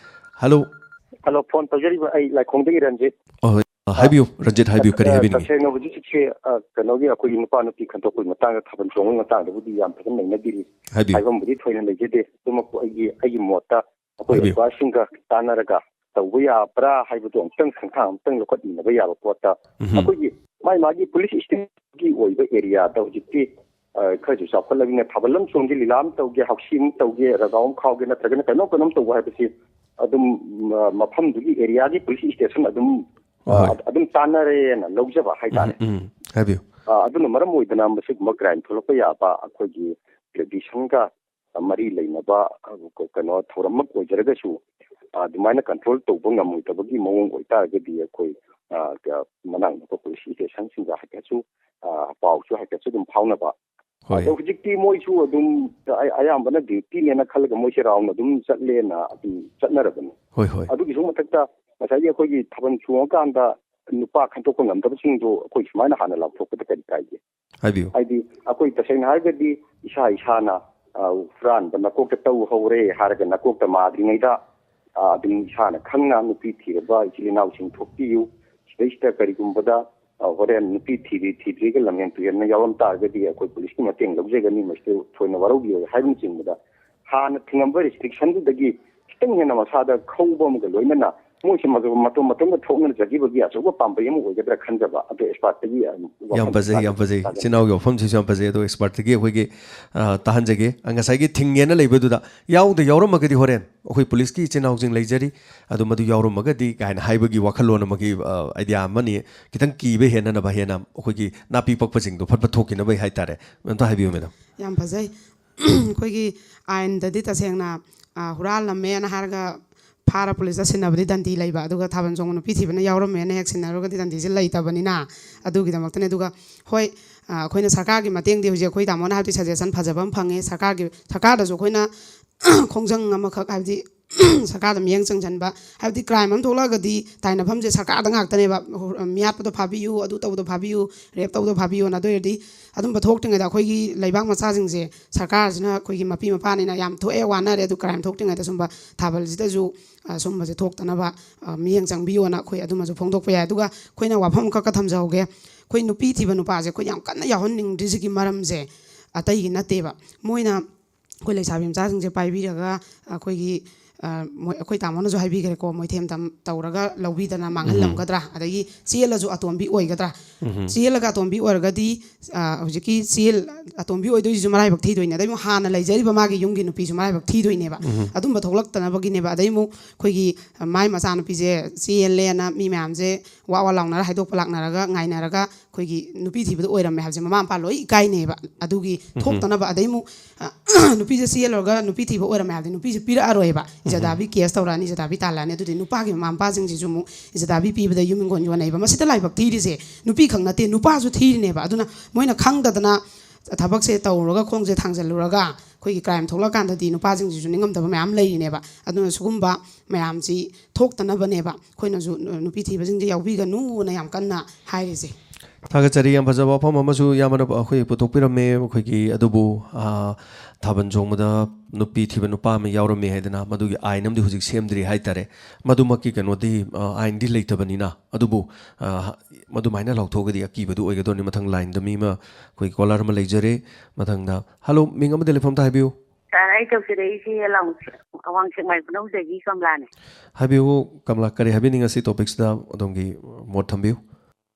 ꯍꯜꯂꯣ꯫ ꯍꯜꯂꯣ, ꯐꯣꯟ ꯇꯧꯖꯔꯤꯕ ꯑꯩ ꯂꯥꯏꯈꯣꯡꯗꯒꯤ ꯔꯟꯖꯤꯠ꯫ ꯑ, ꯍꯣꯏ꯫ ꯑ, ꯍꯥꯏꯕꯤꯌꯨ ꯔꯟꯖꯤꯠ, ꯍꯥꯏꯕꯤꯌꯨ, ꯀꯔꯤ ꯑ, ꯍꯥꯏꯕꯤꯅꯤꯡꯉꯤ? ꯇꯁꯦꯡꯅ ꯍꯧꯖꯤꯛ ꯍꯧꯖꯤꯛꯁꯦ, ꯑ, ꯀꯩꯅꯣꯒꯤ ꯑꯩꯈꯣꯏꯒꯤ ꯅꯨꯄꯥ ꯅꯨꯄꯤ ꯈꯟꯗꯣꯛꯄꯒꯤ ꯃꯇꯥꯡꯗ, ꯊꯥꯕꯜ ꯆꯣꯡꯕꯒꯤ ꯃꯇꯥꯡꯗꯕꯨꯗꯤ ꯌꯥꯝ ꯐꯖꯅ ꯅꯩꯅꯕꯤꯔꯤ꯫ ꯍꯥꯏꯕꯤꯌꯨ꯫ ꯍꯥꯏꯐꯝꯕꯨꯗꯤ ꯊꯣꯏꯅ ꯂꯩꯖꯗꯦ꯫ ꯑꯗꯨꯃꯛꯄꯨ ꯑꯩꯒꯤ ꯑꯩꯒꯤ ꯃꯣꯠꯇ ꯑꯩꯈꯣꯏ ꯍꯥꯏꯕꯤꯌꯨ꯫ ꯑꯣꯖꯥꯁꯤꯡꯒ ꯇꯥꯟꯅꯔꯒ ꯇꯧꯕ ꯌꯥꯕ꯭ꯔꯥ ꯍꯥꯏꯕꯗꯣ ꯑꯃꯨꯛꯇꯪ ꯈꯣꯡꯊꯥꯡ ꯑꯃꯨꯛꯇꯪ ꯂꯧꯈꯠꯃꯤꯟꯅꯕ ꯌꯥꯕ ꯄꯣꯠꯇ, ꯎꯝꯍꯨꯝ꯫ ꯑꯩꯈꯣꯏꯒꯤ ꯃꯥꯏ ꯃꯥꯒꯤ ꯄꯨꯂꯤꯁ ꯁ꯭ꯇꯦꯁꯟꯒꯤ ꯑꯣꯏꯕ ꯑꯦꯔꯤꯌꯥꯗ ꯍꯧꯖꯤꯛꯇꯤ, ꯑ, ꯈꯔꯁꯨ ꯆꯥꯎꯈꯠꯂꯕꯅꯤꯅ ꯊꯥꯕꯜ ꯑꯃ ꯆꯣꯡꯒꯦ, ꯂꯤꯂꯥ ꯑꯃ ꯇꯧꯒꯦ, ꯍꯥꯎꯁꯤ ꯑꯃ ꯇꯧꯒꯦ, ꯔꯒꯥꯎ ꯑꯃ ꯈꯥꯎꯒꯦ, ꯅꯠꯇ꯭ꯔꯒꯅ ꯀꯩꯅꯣꯝ ꯀꯩꯅꯣꯝ ꯇꯧꯕ ꯍꯥꯏꯕꯁꯤ ꯑꯗꯨꯝ, ꯃ-, ꯃꯐꯝꯗꯨꯒꯤ ꯑꯦꯔꯤꯌꯥꯒꯤ ꯄꯨꯂꯤꯁ ꯁ꯭ꯇꯦꯁꯟ ꯑꯗꯨꯝ, ꯑ, ꯍꯣꯏ꯫ ꯑꯗꯨꯝ ꯇꯥꯟꯅꯔꯦꯅ ꯂꯧꯖꯕ ꯍꯥꯏꯇꯥꯔꯦ꯫ ꯎꯝ, ꯎꯝ, ꯍꯥꯏꯕꯤꯌꯨ꯫ ꯑ, ꯑꯗꯨꯅ ꯃꯔꯝ ꯑꯣꯏꯗꯅ ꯃꯁꯤꯒꯨꯝꯕ ꯀ꯭ꯔꯥꯏꯝ ꯊꯣꯛꯂꯛꯄ ꯌꯥꯕ ꯑꯩꯈꯣꯏꯒꯤ ꯇ꯭ꯔꯦꯗꯤꯁꯟꯒ ꯃꯔꯤ ꯂꯩꯅꯕ, ꯑ, ꯀ-, ꯀꯩꯅꯣ ꯊꯧꯔꯝꯃꯛ ꯑꯣꯏꯖꯔꯒꯁꯨ, ꯑ, ꯑꯗꯨꯃꯥꯏꯅ ꯀꯟꯇ꯭ꯔꯣꯜ ꯇꯧꯕ ꯉꯝꯃꯣꯏꯗꯕꯒꯤ ꯃꯑꯣꯡ ꯑꯣꯏꯇꯥꯔꯒꯗꯤ ꯑꯩꯈꯣꯏ, ꯑ, ꯀ-, ꯃꯅꯥꯛ ꯅꯛꯄ ꯄꯨꯂꯤꯁ ꯁ꯭ꯇꯦꯁꯟꯁꯤꯡꯗ ꯍꯥꯏꯐꯦꯠꯁꯨ, ꯑ, ꯄꯥꯎꯁꯨ ꯍꯥꯏꯐꯦꯠꯁꯨ ꯑꯗꯨꯝ ꯐꯥꯎꯅꯕ꯫ ꯍꯣꯏ꯫ ꯑꯗꯣ ꯍꯧꯖꯤꯛꯇꯤ ꯃꯣꯏꯁꯨ ꯑꯗꯨꯝ ꯑ-, ꯑꯌꯥꯝꯕꯅ ꯗ꯭ꯌꯨꯇꯤꯅꯦꯅ ꯈꯜꯂꯒ ꯃꯣꯏꯁꯦ ꯔꯥꯎꯟ ꯑꯗꯨꯝ ꯆꯠꯂꯦꯅ ꯑꯗꯨꯝ ꯆꯠꯅꯔꯕꯅꯤ꯫ ꯍꯣꯏ, ꯍꯣꯏ꯫ ꯑꯗꯨꯒꯤꯁꯨ ꯃꯊꯛꯇ ꯉꯁꯥꯏꯒꯤ ꯑꯩꯈꯣꯏꯒꯤ ꯊꯥꯕꯜ ꯆꯣꯡꯉꯀꯥꯟꯗ ꯅꯨꯄꯥ ꯈꯟꯗꯣꯛꯄ ꯉꯝꯗꯕꯁꯤꯡꯗꯣ ꯑꯩꯈꯣꯏ ꯁꯨꯃꯥꯏꯅ ꯍꯥꯟꯅ ꯂꯥꯎꯊꯣꯛꯄꯗ ꯀꯔꯤ ꯀꯥꯏꯒꯦ? ꯍꯥꯏꯕꯤꯌꯨ꯫ ꯍꯥꯏꯗꯤ ꯑꯩꯈꯣꯏ ꯇꯁꯦꯡꯅ ꯍꯥꯏꯔꯒꯗꯤ ꯏꯁꯥ ꯏꯁꯥꯅ, ꯑ, ꯍꯨꯔꯥꯟꯕ ꯅꯀꯣꯛꯇ ꯇꯧ ꯍꯧꯔꯦ ꯍꯥꯏꯔꯒ ꯅꯀꯣꯛꯇ ꯃꯥꯗ꯭ꯔꯤꯉꯩꯗ, ꯑ, ꯑꯗꯨꯝ ꯏꯁꯥꯅ ꯈꯪꯅ ꯅꯨꯄꯤ ꯊꯤꯔꯕ ꯏꯆꯤꯜ ꯏꯅꯥꯎꯁꯤꯡ ꯊꯣꯛꯄꯤꯌꯨ꯫ ꯁꯤꯗꯩꯁꯤꯗ ꯀꯔꯤꯒꯨꯝꯕꯗ, ꯑ, ꯍꯣꯔꯦꯟ ꯅꯨꯄꯤ ꯊꯤꯔꯤ ꯊꯤꯗ꯭ꯔꯤꯒ ꯂꯝꯍꯦꯟ ꯇꯨꯍꯦꯟꯅ ꯌꯥꯎꯔꯝ ꯇꯥꯔꯒꯗꯤ ꯑꯩꯈꯣꯏ ꯄꯨꯂꯤꯁꯀꯤ ꯃꯇꯦꯡ ꯂꯧꯖꯒꯅꯤ, ꯃꯁꯤꯗ ꯊꯣꯏꯅ ꯋꯥꯔꯧꯕꯤꯔꯣꯏ ꯍꯥꯏꯕꯅꯆꯤꯡꯕꯗ ꯍꯥꯟꯅ ꯊꯤꯡꯉꯝꯕ ꯔꯤꯁꯇ꯭ꯔꯤꯛꯁꯟꯗꯨꯗꯒꯤ ꯈꯤꯇꯪ ꯍꯦꯟꯅ ꯃꯁꯥꯗ ꯈꯧꯕ ꯑꯃꯒ ꯂꯣꯏꯅꯅ ꯃꯣꯏꯁꯦ ꯃꯇꯣꯝ ꯃꯇꯣꯝꯗ ꯊꯣꯛꯅꯖꯈꯤꯕꯒꯤ ꯑꯆꯧꯕ ꯄꯥꯝꯕꯩ ꯑꯃ ꯑꯣꯏꯒꯗ꯭ꯔꯥ ꯈꯟꯖꯕ꯫ ꯑꯗꯣ ꯑꯦꯛꯁꯄꯥꯔꯠꯇꯒꯤ, ꯑ, ꯌꯥꯝ ꯋꯥꯐꯝ ꯐꯖꯩ, ꯌꯥꯝ ꯐꯖꯩ꯫ ꯇꯥꯖꯅꯤꯡꯉꯤ꯫ ꯏꯆꯤꯟ ꯏꯅꯥꯎꯒꯤ ꯋꯥꯐꯝꯁꯤꯁꯨ ꯌꯥꯝ ꯐꯖꯩ꯫ ꯑꯗꯣ ꯑꯦꯛꯁꯄꯥꯔꯠꯇꯒꯤ ꯑꯩꯈꯣꯏꯒꯤ, ꯑ, ꯇꯥꯍꯟꯖꯒꯦ꯫ ꯑ, ꯉꯁꯥꯏꯒꯤ ꯊꯤꯡꯉꯦꯅ ꯂꯩꯕꯗꯨꯗ ꯌꯥꯎꯗ ꯌꯥꯎꯔꯝꯃꯒꯗꯤ ꯍꯣꯔꯦꯟ ꯑꯩꯈꯣꯏ ꯄꯨꯂꯤꯁꯀꯤ ꯏꯆꯤꯟ ꯏꯅꯥꯎꯁꯤꯡ ꯂꯩꯖꯔꯤ, ꯑꯗꯨ ꯃꯗꯨ ꯌꯥꯎꯔꯝꯃꯒꯗꯤ ꯀꯥꯏꯅ ꯍꯥꯏꯕꯒꯤ ꯋꯥꯈꯜꯂꯣꯟ ꯑꯃꯒꯤ, ꯑ, ꯑꯥꯏꯗꯤꯌꯥ ꯑꯃꯅꯤ꯫ ꯈꯤꯇꯪ ꯀꯤꯕ ꯍꯦꯟꯅꯅꯕ, ꯍꯦꯟꯅ ꯑꯩꯈꯣꯏꯒꯤ ꯅꯥꯄꯤ ꯄꯛꯄꯁꯤꯡꯗꯣ ꯐꯠ ꯐꯠ ꯊꯣꯛꯈꯤꯅꯕ ꯍꯥꯏꯇꯥꯔꯦ꯫ ꯑꯝꯇ ꯍꯥꯏꯕꯤꯌꯨ, ꯃꯦꯗꯥꯝ꯫ ꯌꯥꯝ ꯐꯖꯩ꯫ ꯑꯩꯈꯣꯏꯒꯤ ꯑꯥꯏꯟꯗꯗꯤ ꯇꯁꯦꯡꯅ, ꯑ, ꯍꯨꯔꯥꯜꯂꯝꯃꯦꯅ ꯍꯥꯏꯔꯒ ꯐꯥꯔ ꯄꯨꯂꯤꯁꯇ ꯁꯤꯟꯅꯕꯗꯤ ꯗꯟꯗꯤ ꯂꯩꯕ, ꯑꯗꯨꯒ ꯊꯥꯕꯜ ꯆꯣꯡꯕ ꯅꯨꯄꯤ ꯊꯤꯕꯅ ꯌꯥꯎꯔꯝꯃꯦꯅ ꯍꯦꯛ ꯁꯤꯟꯅꯔꯨꯔꯒꯗꯤ ꯗꯟꯗꯤꯁꯦ ꯂꯩꯇꯕꯅꯤꯅ, ꯑꯗꯨꯒꯤꯗꯃꯛꯇꯅꯦ꯫ ꯑꯗꯨꯒ ꯍꯣꯏ, ꯑ, ꯑꯩꯈꯣꯏꯅ ꯁꯔꯀꯥꯔꯒꯤ ꯃꯇꯦꯡꯗꯤ ꯍꯧꯖꯤꯛ ꯑꯩꯈꯣꯏ ꯇꯥꯃꯣꯅ ꯍꯥꯏꯕꯗꯤ ꯁꯖꯦꯁꯟ ꯐꯖꯕ ꯑꯃ ꯐꯪꯉꯦ꯫ ꯁꯔꯀꯥꯔꯒꯤ, ꯁꯔꯀꯥꯔꯗꯁꯨ ꯑꯩꯈꯣꯏꯅ ꯈꯣꯡꯖꯪ ꯑꯃꯈꯛ, ꯍꯥꯏꯕꯗꯤ ꯁꯔꯀꯥꯔꯗ ꯃꯤꯠꯌꯦꯡ ꯆꯪꯁꯤꯟꯕ, ꯍꯥꯏꯕꯗꯤ ꯀ꯭ꯔꯥꯏꯝ ꯑꯃ ꯊꯣꯛꯂꯛꯑꯒꯗꯤ ꯇꯥꯏꯅꯐꯝꯁꯦ ꯁꯔꯀꯥꯔꯗ ꯉꯥꯛꯇꯅꯦꯕ꯫ ꯃꯤꯍꯥꯠꯄꯗꯣ ꯐꯥꯕꯤꯌꯨ, ꯑꯗꯨ ꯇꯧꯕꯗꯣ ꯐꯥꯕꯤꯌꯨ, ꯔꯦꯞ ꯇꯧꯕꯗꯣ ꯐꯥꯕꯤꯌꯨꯅ꯫ ꯑꯗꯨ ꯑꯣꯏꯔꯗꯤ ꯑꯗꯨꯝꯕ ꯊꯣꯛꯇ꯭ꯔꯤꯉꯩꯗ ꯑꯩꯈꯣꯏꯒꯤ ꯂꯩꯕꯥꯛ ꯃꯆꯥꯁꯤꯡꯁꯦ ꯁꯔꯀꯥꯔꯁꯤꯅ ꯑꯩꯈꯣꯏꯒꯤ ꯃꯄꯤ ꯃꯄꯥꯅꯤꯅ ꯌꯥꯝ ꯊꯣꯛꯑꯦ, ꯋꯥꯅꯔꯦ꯫ ꯑꯗꯨ ꯀ꯭ꯔꯥꯏꯝ ꯊꯣꯛꯇ꯭ꯔꯤꯉꯩꯗ ꯁꯨꯝꯕ ꯊꯥꯕꯜꯁꯤꯗꯁꯨ, ꯑ, ꯁꯨꯝꯕꯁꯦ ꯊꯣꯛꯇꯅꯕ, ꯑ, ꯃꯤꯠꯌꯦꯡ ꯆꯪꯕꯤꯌꯣꯅ ꯑꯩꯈꯣꯏ ꯑꯗꯨꯃꯁꯨ ꯐꯣꯡꯗꯣꯛꯄ ꯌꯥꯏ꯫ ꯑꯗꯨꯒ ꯑꯩꯈꯣꯏꯅ ꯋꯥꯐꯝ ꯑꯃꯈꯛꯀ ꯊꯝꯖꯍꯧꯒꯦ꯫ ꯑꯩꯈꯣꯏ ꯅꯨꯄꯤ ꯊꯤꯕ ꯅꯨꯄꯥꯁꯦ ꯑꯩꯈꯣꯏ ꯌꯥꯝ ꯀꯟꯅ ꯌꯥꯎꯍꯟꯅꯤꯡꯗ꯭ꯔꯤꯁꯤꯒꯤ ꯃꯔꯝꯁꯦ ꯑꯇꯩꯒꯤ ꯅꯠꯇꯦꯕ꯫ ꯃꯣꯏꯅ ꯑꯩꯈꯣꯏ ꯂꯩꯁꯥꯕꯤ ꯃꯆꯥꯁꯤꯡꯁꯦ ꯄꯥꯏꯕꯤꯔꯒ ꯑꯩꯈꯣꯏꯒꯤ, ꯑ, ꯃꯣꯏ, ꯑꯩꯈꯣꯏ ꯇꯥꯃꯣꯅꯁꯨ ꯍꯥꯏꯕꯤꯈ꯭ꯔꯦꯀꯣ, ꯃꯣꯏꯊꯦꯝ ꯇꯝ ꯇꯧꯔꯒ ꯂꯧꯕꯤꯗꯅ ꯃꯥꯡꯍꯜꯂꯝꯒꯗ꯭ꯔꯥ, ꯑꯗꯒꯤ ꯆꯦꯜꯂꯁꯨ ꯑꯇꯣꯝꯕꯤ ꯑꯣꯏꯒꯗ꯭ꯔꯥ? ꯆꯦꯜꯂꯒ ꯑꯇꯣꯝꯕꯤ ꯑꯣꯏꯔꯒꯗꯤ, ꯑ, ꯍꯧꯖꯤꯛꯀꯤ ꯆꯦꯜ ꯑꯇꯣꯝꯕꯤ ꯑꯣꯏꯗꯣꯏꯁꯤꯁꯨ ꯃꯔꯥꯏꯕꯛ ꯊꯤꯗꯣꯏꯅꯦ, ꯑꯗꯩ ꯑꯃꯨꯛ ꯍꯥꯟꯅ ꯂꯩꯖꯔꯤꯕ ꯃꯥꯒꯤ ꯌꯨꯝꯒꯤ ꯅꯨꯄꯤꯁꯨ ꯃꯔꯥꯏꯕꯛ ꯊꯤꯗꯣꯏꯅꯦꯕ꯫ ꯑꯗꯨꯝꯕ ꯊꯣꯛꯂꯛꯇꯅꯕꯒꯤꯅꯦꯕ꯫ ꯑꯗꯩ ꯑꯃꯨꯛ ꯑꯩꯈꯣꯏꯒꯤ ꯃꯥꯏ ꯃꯆꯥꯅꯨꯄꯤꯁꯦ ꯆꯦꯜꯂꯦꯅ ꯃꯤ ꯃꯌꯥꯝꯁꯦ ꯋꯥ ꯋꯥ ꯂꯥꯎꯅꯔ ꯍꯥꯏꯗꯣꯛꯄ ꯂꯥꯛꯅꯔꯒ ꯉꯥꯏꯅꯔꯒ ꯑꯩꯈꯣꯏꯒꯤ ꯅꯨꯄꯤ ꯊꯤꯕꯗ ꯑꯣꯏꯔꯝꯃꯦ ꯍꯥꯏꯕꯁꯦ ꯃꯃꯥ ꯃꯄꯥ ꯂꯣꯏ ꯏꯀꯥꯏꯅꯩꯕ꯫ ꯑꯗꯨꯒꯤ ꯊꯣꯛꯇꯅꯕ꯫ ꯑꯗꯩ ꯑꯃꯨꯛ, ꯑ, ꯅꯨꯄꯤꯁꯦ ꯆꯦꯜꯂꯨꯔꯒ ꯅꯨꯄꯤ ꯊꯤꯕ ꯑꯣꯏꯔꯝꯃꯦ ꯍꯥꯏꯕꯗꯤ ꯅꯨꯄꯤꯁꯦ ꯄꯤꯔꯛꯑꯔꯣꯏꯕ꯫ ꯏꯖꯗꯥꯕꯤ ꯀꯦꯁ ꯇꯧꯔꯛꯑꯅꯤ, ꯏꯖꯗꯥꯕꯤ ꯇꯥꯜꯂꯛꯑꯅꯤ꯫ ꯑꯗꯨꯗꯤ ꯅꯨꯄꯥꯒꯤ ꯃꯃꯥ ꯃꯄꯥꯁꯤꯡꯁꯤꯁꯨ ꯑꯃꯨꯛ ꯏꯖꯗꯥꯕꯤ ꯄꯤꯕꯗ ꯌꯨꯝ ꯏꯪꯈꯣꯜ ꯌꯣꯟꯅꯩꯕ꯫ ꯃꯁꯤꯗ ꯂꯥꯏꯕꯛ ꯊꯤꯔꯤꯁꯦ ꯅꯨꯄꯤ ꯈꯛ ꯅꯠꯇꯦ, ꯅꯨꯄꯥꯁꯨ ꯊꯤꯔꯤꯅꯦꯕ꯫ ꯑꯗꯨꯅ ꯃꯣꯏꯅ ꯈꯪꯗꯗꯅ ꯊꯕꯛꯁꯦ ꯇꯧꯔꯨꯔꯒ, ꯈꯣꯡꯁꯦ ꯊꯥꯡꯖꯜꯂꯨꯔꯒ ꯑꯩꯈꯣꯏꯒꯤ ꯀ꯭ꯔꯥꯏꯝ ꯊꯣꯛꯂꯛꯀꯥꯟꯗꯗꯤ ꯅꯨꯄꯥꯁꯤꯡꯁꯤꯁꯨ ꯅꯤꯡꯉꯝꯗꯕ ꯃꯌꯥꯝ ꯂꯩꯔꯤꯅꯦꯕ꯫ ꯑꯗꯨꯅ ꯁꯤꯒꯨꯝꯕ ꯃꯌꯥꯝꯁꯤ ꯊꯣꯛꯇꯅꯕꯅꯦꯕ ꯑꯩꯈꯣꯏꯅꯁꯨ ꯅꯨꯄꯤ ꯊꯤꯕꯁꯤꯡꯁꯦ ꯌꯥꯎꯕꯤꯒꯅꯨꯅ ꯌꯥꯝ ꯀꯟꯅ ꯍꯥꯏꯔꯤꯁꯦ꯫ ꯊꯥꯒꯠꯆꯔꯤ꯫ ꯌꯥꯝ ꯐꯖꯕ ꯋꯥꯐꯝ ꯑꯃꯁꯨ ꯏꯌꯥꯝꯕꯅ ꯑꯩꯈꯣꯏ ꯄꯨꯊꯣꯛꯄꯤꯔꯝꯃꯦ꯫ ꯑꯩꯈꯣꯏꯒꯤ ꯑꯗꯨꯕꯨ, ꯑ, ꯊꯥꯕꯜ ꯆꯣꯡꯕꯗ ꯅꯨꯄꯤ ꯊꯤꯕ ꯅꯨꯄꯥ ꯑꯃ ꯌꯥꯎꯔꯝꯃꯦ ꯍꯥꯏꯗꯅ ꯃꯗꯨꯒꯤ ꯑꯥꯏꯟ ꯑꯃꯗꯤ ꯍꯧꯖꯤꯛ ꯁꯦꯝꯗ꯭ꯔꯤ ꯍꯥꯏꯇꯥꯔꯦ꯫ ꯃꯗꯨꯃꯛꯀꯤ ꯀꯩꯅꯣꯗꯤ, ꯑ, ꯑꯥꯏꯟꯗꯤ ꯂꯩꯇꯕꯅꯤꯅ꯫ ꯑꯗꯨꯕꯨ, ꯑ, ꯃꯗꯨꯃꯥꯏꯅ ꯂꯥꯎꯊꯣꯛꯑꯒꯗꯤ ꯑꯀꯤꯕꯗꯨ ꯑꯣꯏꯒꯗꯧꯔꯤꯅꯤ꯫ ꯃꯊꯪ ꯂꯥꯏꯟꯗ ꯃꯤ ꯑꯃ ꯑꯩꯈꯣꯏꯒꯤ ꯀꯣꯂꯔ ꯑꯃ ꯂꯩꯖꯔꯦ꯫ ꯃꯊꯪꯗ, ꯍꯜꯂꯣ, ꯃꯤꯡ ꯑꯃꯗꯤ ꯂꯩꯐꯝꯗ ꯍꯥꯏꯕꯤꯌꯨ꯫ ꯁꯥꯔ, ꯑꯩ ꯇꯧꯖꯔꯛꯏꯁꯦ ꯑꯋꯥꯡ ꯁꯦꯛꯃꯥꯏ ꯈꯨꯅꯧꯗꯒꯤ ꯀꯃꯂꯥꯅꯦ꯫ ꯍꯥꯏꯕꯤꯌꯨ ꯀꯃꯂꯥ, ꯀꯔꯤ ꯍꯥꯏꯕꯤꯅꯤꯡꯉꯁꯤ ꯇꯣꯄꯤꯛꯁꯤꯗ ꯑꯗꯣꯝꯒꯤ ꯃꯣꯠ ꯊꯝꯕꯤꯌꯨ꯫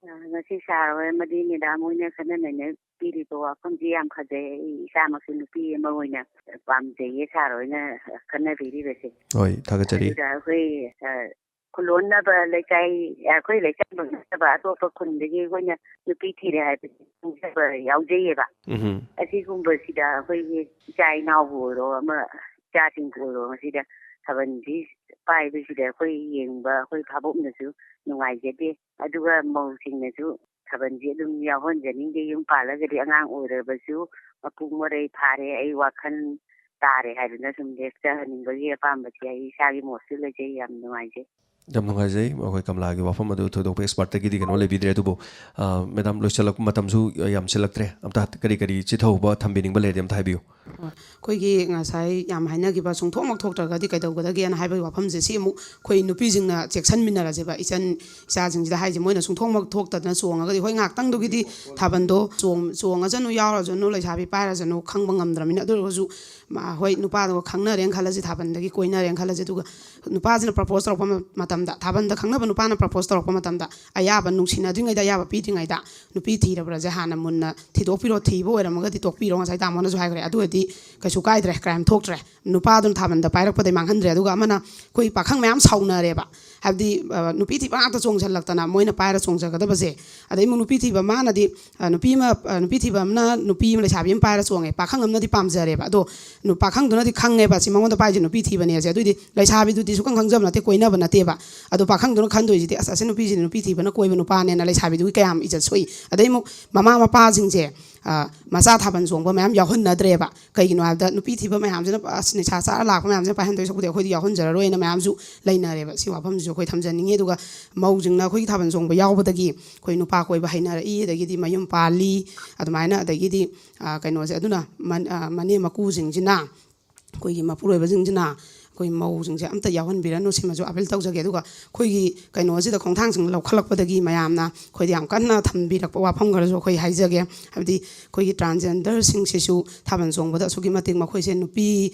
ꯑ, ꯉꯁꯤ ꯁꯥꯔ ꯍꯣꯏ ꯑꯃꯗꯤ ꯃꯦꯗꯥꯝ ꯍꯣꯏꯅ ꯈꯟꯅ ꯅꯩꯅꯕꯤꯔꯤꯕ ꯋꯥꯐꯝꯁꯤ ꯌꯥꯝ ꯐꯖꯩ꯫ ꯑꯩ ꯏꯁꯥꯃꯛꯁꯨ ꯅꯨꯄꯤ ꯑꯃ ꯑꯣꯏꯅ ꯄꯥꯝꯖꯩꯌꯦ ꯁꯥꯔ ꯍꯣꯏꯅ ꯈꯟꯅꯕꯤꯔꯤꯕꯁꯦ꯫ ꯍꯣꯏ, ꯊꯥꯒꯠꯆꯔꯤ꯫ ꯑꯗꯨꯗ ꯑꯩꯈꯣꯏ, ꯑ, ꯈꯨꯂꯣꯟꯅꯕ ꯂꯩꯀꯥꯏ, ꯑꯩꯈꯣꯏ ꯂꯩꯀꯥꯏꯃꯛ ꯅꯠꯇꯕ ꯑꯇꯣꯞꯄ ꯈꯨꯟꯗꯒꯤ ꯑꯩꯈꯣꯏꯅ ꯅꯨꯄꯤ ꯊꯤꯔꯦ ꯍꯥꯏꯕꯁꯤ ꯈꯪꯖꯕ ꯌꯥꯎꯖꯩꯌꯦꯕ꯫ ꯎꯝ꯫ ꯑꯁꯤꯒꯨꯝꯕꯁꯤꯗ ꯑꯩꯈꯣꯏꯒꯤ ꯏꯆꯥ ꯏꯅꯥꯎꯕꯨ ꯑꯣꯏꯔꯣ, ꯑꯃ ꯏꯆꯥꯁꯤꯡꯕꯨ ꯑꯣꯏꯔꯣ, ꯃꯁꯤꯗ ꯊꯥꯕꯜꯁꯤ ꯄꯥꯏꯕꯁꯤꯗ ꯑꯩꯈꯣꯏ ꯌꯦꯡꯕ, ꯑꯩꯈꯣꯏ ꯚꯥꯕꯣꯛꯅꯁꯨ ꯅꯨꯡꯉꯥꯏꯖꯗꯦ꯫ ꯑꯗꯨꯒ ꯃꯧꯁꯤꯡꯅꯁꯨ ꯊꯥꯕꯜꯁꯤ ꯑꯗꯨꯝ ꯌꯥꯎꯍꯟꯖꯅꯤꯡꯗꯦ꯫ ꯌꯨꯝ ꯄꯥꯜꯂꯒꯗꯤ ꯑꯉꯥꯡ ꯑꯣꯏꯔꯕꯁꯨ ꯃꯄꯨꯡ ꯃꯔꯩ ꯐꯥꯔꯦ, ꯑꯩ ꯋꯥꯈꯜ ꯇꯥꯔꯦ ꯍꯥꯏꯗꯅ ꯁꯨꯝ ꯂꯦꯞꯆꯍꯟꯅꯤꯡꯕꯒꯤ ꯑꯄꯥꯝꯕꯁꯦ ꯑꯩ ꯏꯁꯥꯒꯤ ꯃꯣꯠꯁꯨ ꯂꯩꯖꯩ꯫ ꯌꯥꯝ ꯅꯨꯡꯉꯥꯏꯖꯩ꯫ ꯌꯥꯝ ꯅꯨꯡꯉꯥꯏꯖꯩ꯫ ꯑꯩꯈꯣꯏ ꯀꯃꯂꯥꯒꯤ ꯋꯥꯐꯝ ꯑꯗꯨ ꯊꯣꯏꯗꯣꯛꯄ ꯑꯦꯛꯁꯄꯔꯠꯇꯒꯤꯗꯤ ꯀꯩꯅꯣ ꯂꯩꯕꯤꯗ꯭ꯔꯦ, ꯑꯗꯨꯕꯨ, ꯑ, ꯃꯦꯗꯥꯝ, ꯂꯣꯏꯁꯤꯜꯂꯛꯄ ꯃꯇꯝꯁꯨ ꯌꯥꯝꯁꯤꯜꯂꯛꯇ꯭ꯔꯦ꯫ ꯑꯝꯇ ꯀꯔꯤ ꯀꯔꯤ ꯆꯤꯊꯍꯧꯕ ꯊꯝꯕꯤꯅꯤꯡꯕ ꯂꯩꯔꯗꯤ ꯑꯝꯇ ꯍꯥꯏꯕꯤꯌꯨ꯫ ꯑꯩꯈꯣꯏꯒꯤ ꯉꯁꯥꯏ ꯌꯥꯝ ꯍꯥꯏꯅꯈꯤꯕ ꯁꯨꯡꯊꯣꯛꯃꯛ ꯊꯣꯛꯇ꯭ꯔꯒꯗꯤ ꯀꯩꯗꯧꯒꯗꯒꯦꯅ ꯍꯥꯏꯕꯒꯤ ꯋꯥꯐꯝꯁꯦ, ꯁꯤ ꯑꯃꯨꯛ ꯑꯩꯈꯣꯏ ꯅꯨꯄꯤꯁꯤꯡꯅ ꯆꯦꯛꯁꯤꯟꯃꯤꯟꯅꯔꯁꯦꯕ꯫ ꯏꯆꯟ ꯏꯆꯥꯁꯤꯡꯁꯤꯗ ꯍꯥꯏꯁꯦ, ꯃꯣꯏꯅ ꯁꯨꯡꯊꯣꯛꯃꯛ ꯊꯣꯛꯇꯗꯅ ꯆꯣꯡꯉꯒꯗꯤ, ꯍꯣꯏ, ꯉꯥꯏꯍꯥꯛꯇꯪꯗꯨꯒꯤꯗꯤ ꯊꯥꯕꯜꯗꯣ ꯆꯣꯡ-, ꯆꯣꯡꯉꯁꯅꯨ, ꯌꯥꯎꯔꯁꯅꯨ, ꯂꯩꯁꯥꯕꯤ ꯄꯥꯏꯔꯁꯅꯨ, ꯈꯪꯕ ꯉꯝꯗ꯭ꯔꯕꯅꯤꯅ꯫ ꯑꯗꯨ ꯑꯣꯏꯔꯒꯁꯨ, ꯃꯥ-, ꯍꯣꯏ, ꯅꯨꯄꯥꯗꯨꯒ ꯈꯪꯅꯔꯦꯅ ꯈꯜꯂꯁꯤ, ꯊꯥꯕꯜꯗꯒꯤ ꯀꯣꯏꯅꯔꯦꯅ ꯈꯜꯂꯁꯤ, ꯑꯗꯨꯒ ꯅꯨꯄꯥꯁꯤꯅ ꯄ꯭ꯔꯄꯣꯁ ꯇꯧꯔꯛꯄ ꯃ-, ꯃꯇꯝ ꯃꯇꯝꯗ, ꯊꯥꯕꯜꯗ ꯈꯪꯅꯕ ꯅꯨꯄꯥꯅ ꯄ꯭ꯔꯄꯣꯁ ꯇꯧꯔꯛꯄ ꯃꯇꯝꯗ, ꯑꯌꯥꯕ ꯅꯨꯡꯁꯤꯅꯗ꯭ꯔꯤꯉꯩꯗ, ꯑꯌꯥꯕ ꯄꯤꯗ꯭ꯔꯤꯉꯩꯗ ꯅꯨꯄꯤ ꯊꯤꯔꯕ꯭ꯔꯥꯁꯦ ꯍꯥꯟꯅ ꯃꯨꯟꯅ ꯊꯤꯗꯣꯛꯄꯤꯔꯣ, ꯊꯤꯕ ꯑꯣꯏꯔꯝꯃꯒꯗꯤ ꯇꯣꯛꯄꯤꯔꯣ, ꯉꯁꯥꯏ ꯇꯥꯃꯣꯅꯁꯨ ꯍꯥꯏꯈ꯭ꯔꯦ꯫ ꯑꯗꯨ ꯑꯣꯏꯔꯗꯤ ꯀꯩꯁꯨ ꯀꯥꯏꯗ꯭ꯔꯦ, ꯀ꯭ꯔꯥꯏꯝ ꯊꯣꯛꯇ꯭ꯔꯦ꯫ ꯅꯨꯄꯥꯗꯨꯅ ꯊꯥꯕꯜꯗ ꯄꯥꯏꯔꯛꯄꯗꯩ ꯃꯥꯡꯍꯟꯗ꯭ꯔꯦ꯫ ꯑꯗꯨꯒ ꯑꯃꯅ ꯑꯩꯈꯣꯏ ꯄꯥꯈꯪ ꯃꯌꯥꯝ ꯁꯥꯎꯅꯔꯦꯕ, ꯍꯥꯏꯕꯗꯤ ꯅꯨꯄꯤ ꯊꯤꯕ ꯉꯥꯛꯇ ꯆꯣꯡꯁꯤꯜꯂꯛꯇꯅ ꯃꯣꯏꯅ ꯄꯥꯏꯔ ꯆꯣꯡꯖꯒꯗꯕꯁꯦ꯫ ꯑꯗꯩ ꯑꯃꯨꯛ ꯅꯨꯄꯤ ꯊꯤꯕ ꯃꯥꯅꯗꯤ, ꯅꯨꯄꯤ ꯑꯃ, ꯅꯨꯄꯤ ꯊꯤꯕ ꯑꯃꯅ ꯅꯨꯄꯤ ꯑꯃ, ꯂꯩꯁꯥꯕꯤ ꯑꯃ ꯄꯥꯏꯔ ꯆꯣꯡꯉꯦ, ꯄꯥꯈꯪ ꯑꯃꯅꯗꯤ ꯄꯥꯝꯖꯔꯦꯕ꯫ ꯑꯗꯣ ꯄꯥꯈꯪꯗꯨꯅꯗꯤ ꯈꯪꯉꯦꯕ ꯁꯤ ꯃꯉꯣꯟꯗ ꯄꯥꯏꯁꯦ ꯅꯨꯄꯤ ꯊꯤꯕꯅꯦꯁꯦ꯫ ꯑꯗꯨꯏꯗꯤ ꯂꯩꯁꯥꯕꯤꯗꯨꯗꯤ ꯁꯨꯈꯪ ꯈꯪꯖꯕ ꯅꯠꯇꯦ, ꯀꯣꯏꯅꯕ ꯅꯠꯇꯦꯕ꯫ ꯑꯗꯣ ꯄꯥꯈꯪꯗꯨꯅ ꯈꯟꯗꯣꯏꯁꯤꯗꯤ, "ꯑꯁ, ꯑꯁꯤ ꯅꯨꯄꯤꯁꯤꯗꯤ ꯅꯨꯄꯤ ꯊꯤꯕꯅ ꯀꯣꯏꯕ ꯅꯨꯄꯥꯅꯦꯅ" ꯂꯩꯁꯥꯕꯤꯗꯨꯒꯤ ꯀꯌꯥꯝ ꯏꯖꯠ ꯁꯣꯛꯏ꯫ ꯑꯗꯩ ꯑꯃꯨꯛ ꯃꯃꯥ ꯃꯄꯥꯁꯤꯡꯁꯦ ꯃꯆꯥ ꯊꯥꯕꯜ ꯆꯣꯡꯕ ꯃꯌꯥꯝ ꯌꯥꯎꯍꯟꯅꯗ꯭ꯔꯦꯕ꯫ ꯀꯩꯒꯤꯅꯣ ꯍꯥꯏꯕꯗ ꯅꯨꯄꯤ ꯊꯤꯕ ꯃꯌꯥꯝꯁꯤꯅ, ꯑꯁ, ꯅꯤꯁꯥ ꯆꯥꯔ ꯂꯥꯛꯄ ꯃꯌꯥꯝꯁꯤꯅ ꯄꯥꯏꯍꯟꯗꯣꯏ ꯁꯔꯨꯛꯄꯨꯗꯤ ꯑꯩꯈꯣꯏꯗꯤ ꯌꯥꯎꯍꯟꯖꯔꯔꯣꯏꯅ ꯃꯌꯥꯝꯁꯨ ꯂꯩꯅꯔꯦꯕ꯫ ꯁꯤ ꯋꯥꯐꯝꯁꯤꯁꯨ ꯑꯩꯈꯣꯏ ꯊꯝꯖꯅꯤꯡꯉꯤ꯫ ꯑꯗꯨꯒ ꯃꯧꯁꯤꯡꯅ ꯑꯩꯈꯣꯏꯒꯤ ꯊꯥꯕꯜ ꯆꯣꯡꯕ ꯌꯥꯎꯕꯗꯒꯤ ꯑꯩꯈꯣꯏ ꯅꯨꯄꯥ ꯀꯣꯏꯕ ꯍꯩꯅꯔꯛꯏ, ꯑꯗꯒꯤꯗꯤ ꯃꯌꯨꯝ ꯄꯥꯜꯂꯤ, ꯑꯗꯨꯃꯥꯏꯅ, ꯑꯗꯒꯤꯗꯤ ꯀꯩꯅꯣꯁꯦ꯫ ꯑꯗꯨꯅ ꯃꯅꯦꯝ ꯃꯀꯨꯁꯤꯡꯁꯤꯅ, ꯑꯩꯈꯣꯏꯒꯤ ꯃꯄꯨꯔꯣꯏꯕꯁꯤꯡꯁꯤꯅ ꯑꯩꯈꯣꯏ ꯃꯧꯁꯤꯡꯁꯦ ꯑꯝꯇ ꯌꯥꯎꯍꯟꯕꯤꯔꯅꯨ, ꯁꯤꯃꯁꯨ ꯑꯥꯄꯤꯜ ꯇꯧꯖꯒꯦ꯫ ꯑꯗꯨꯒ ꯑꯩꯈꯣꯏꯒꯤ ꯀꯩꯅꯣꯁꯤꯗ ꯈꯣꯡꯊꯥꯡꯁꯤꯡ ꯂꯧꯈꯠꯂꯛꯄꯗꯒꯤ ꯃꯌꯥꯝꯅ ꯑꯩꯈꯣꯏꯗ ꯌꯥꯝ ꯀꯟꯅ ꯊꯝꯕꯤꯔꯛꯄ ꯋꯥꯐꯝ ꯈꯔꯁꯨ ꯑꯩꯈꯣꯏ ꯍꯥꯏꯖꯒꯦ꯫ ꯍꯥꯏꯕꯗꯤ ꯑꯩꯈꯣꯏꯒꯤ ꯇ꯭ꯔꯥꯟꯁꯖꯦꯟꯗꯔꯁꯤꯡꯁꯤꯁꯨ ꯊꯥꯕꯜ ꯆꯣꯡꯕꯗ ꯑꯁꯨꯛꯀꯤ ꯃꯇꯤꯛ ꯃꯈꯣꯏꯁꯦ ꯅꯨꯄꯤ,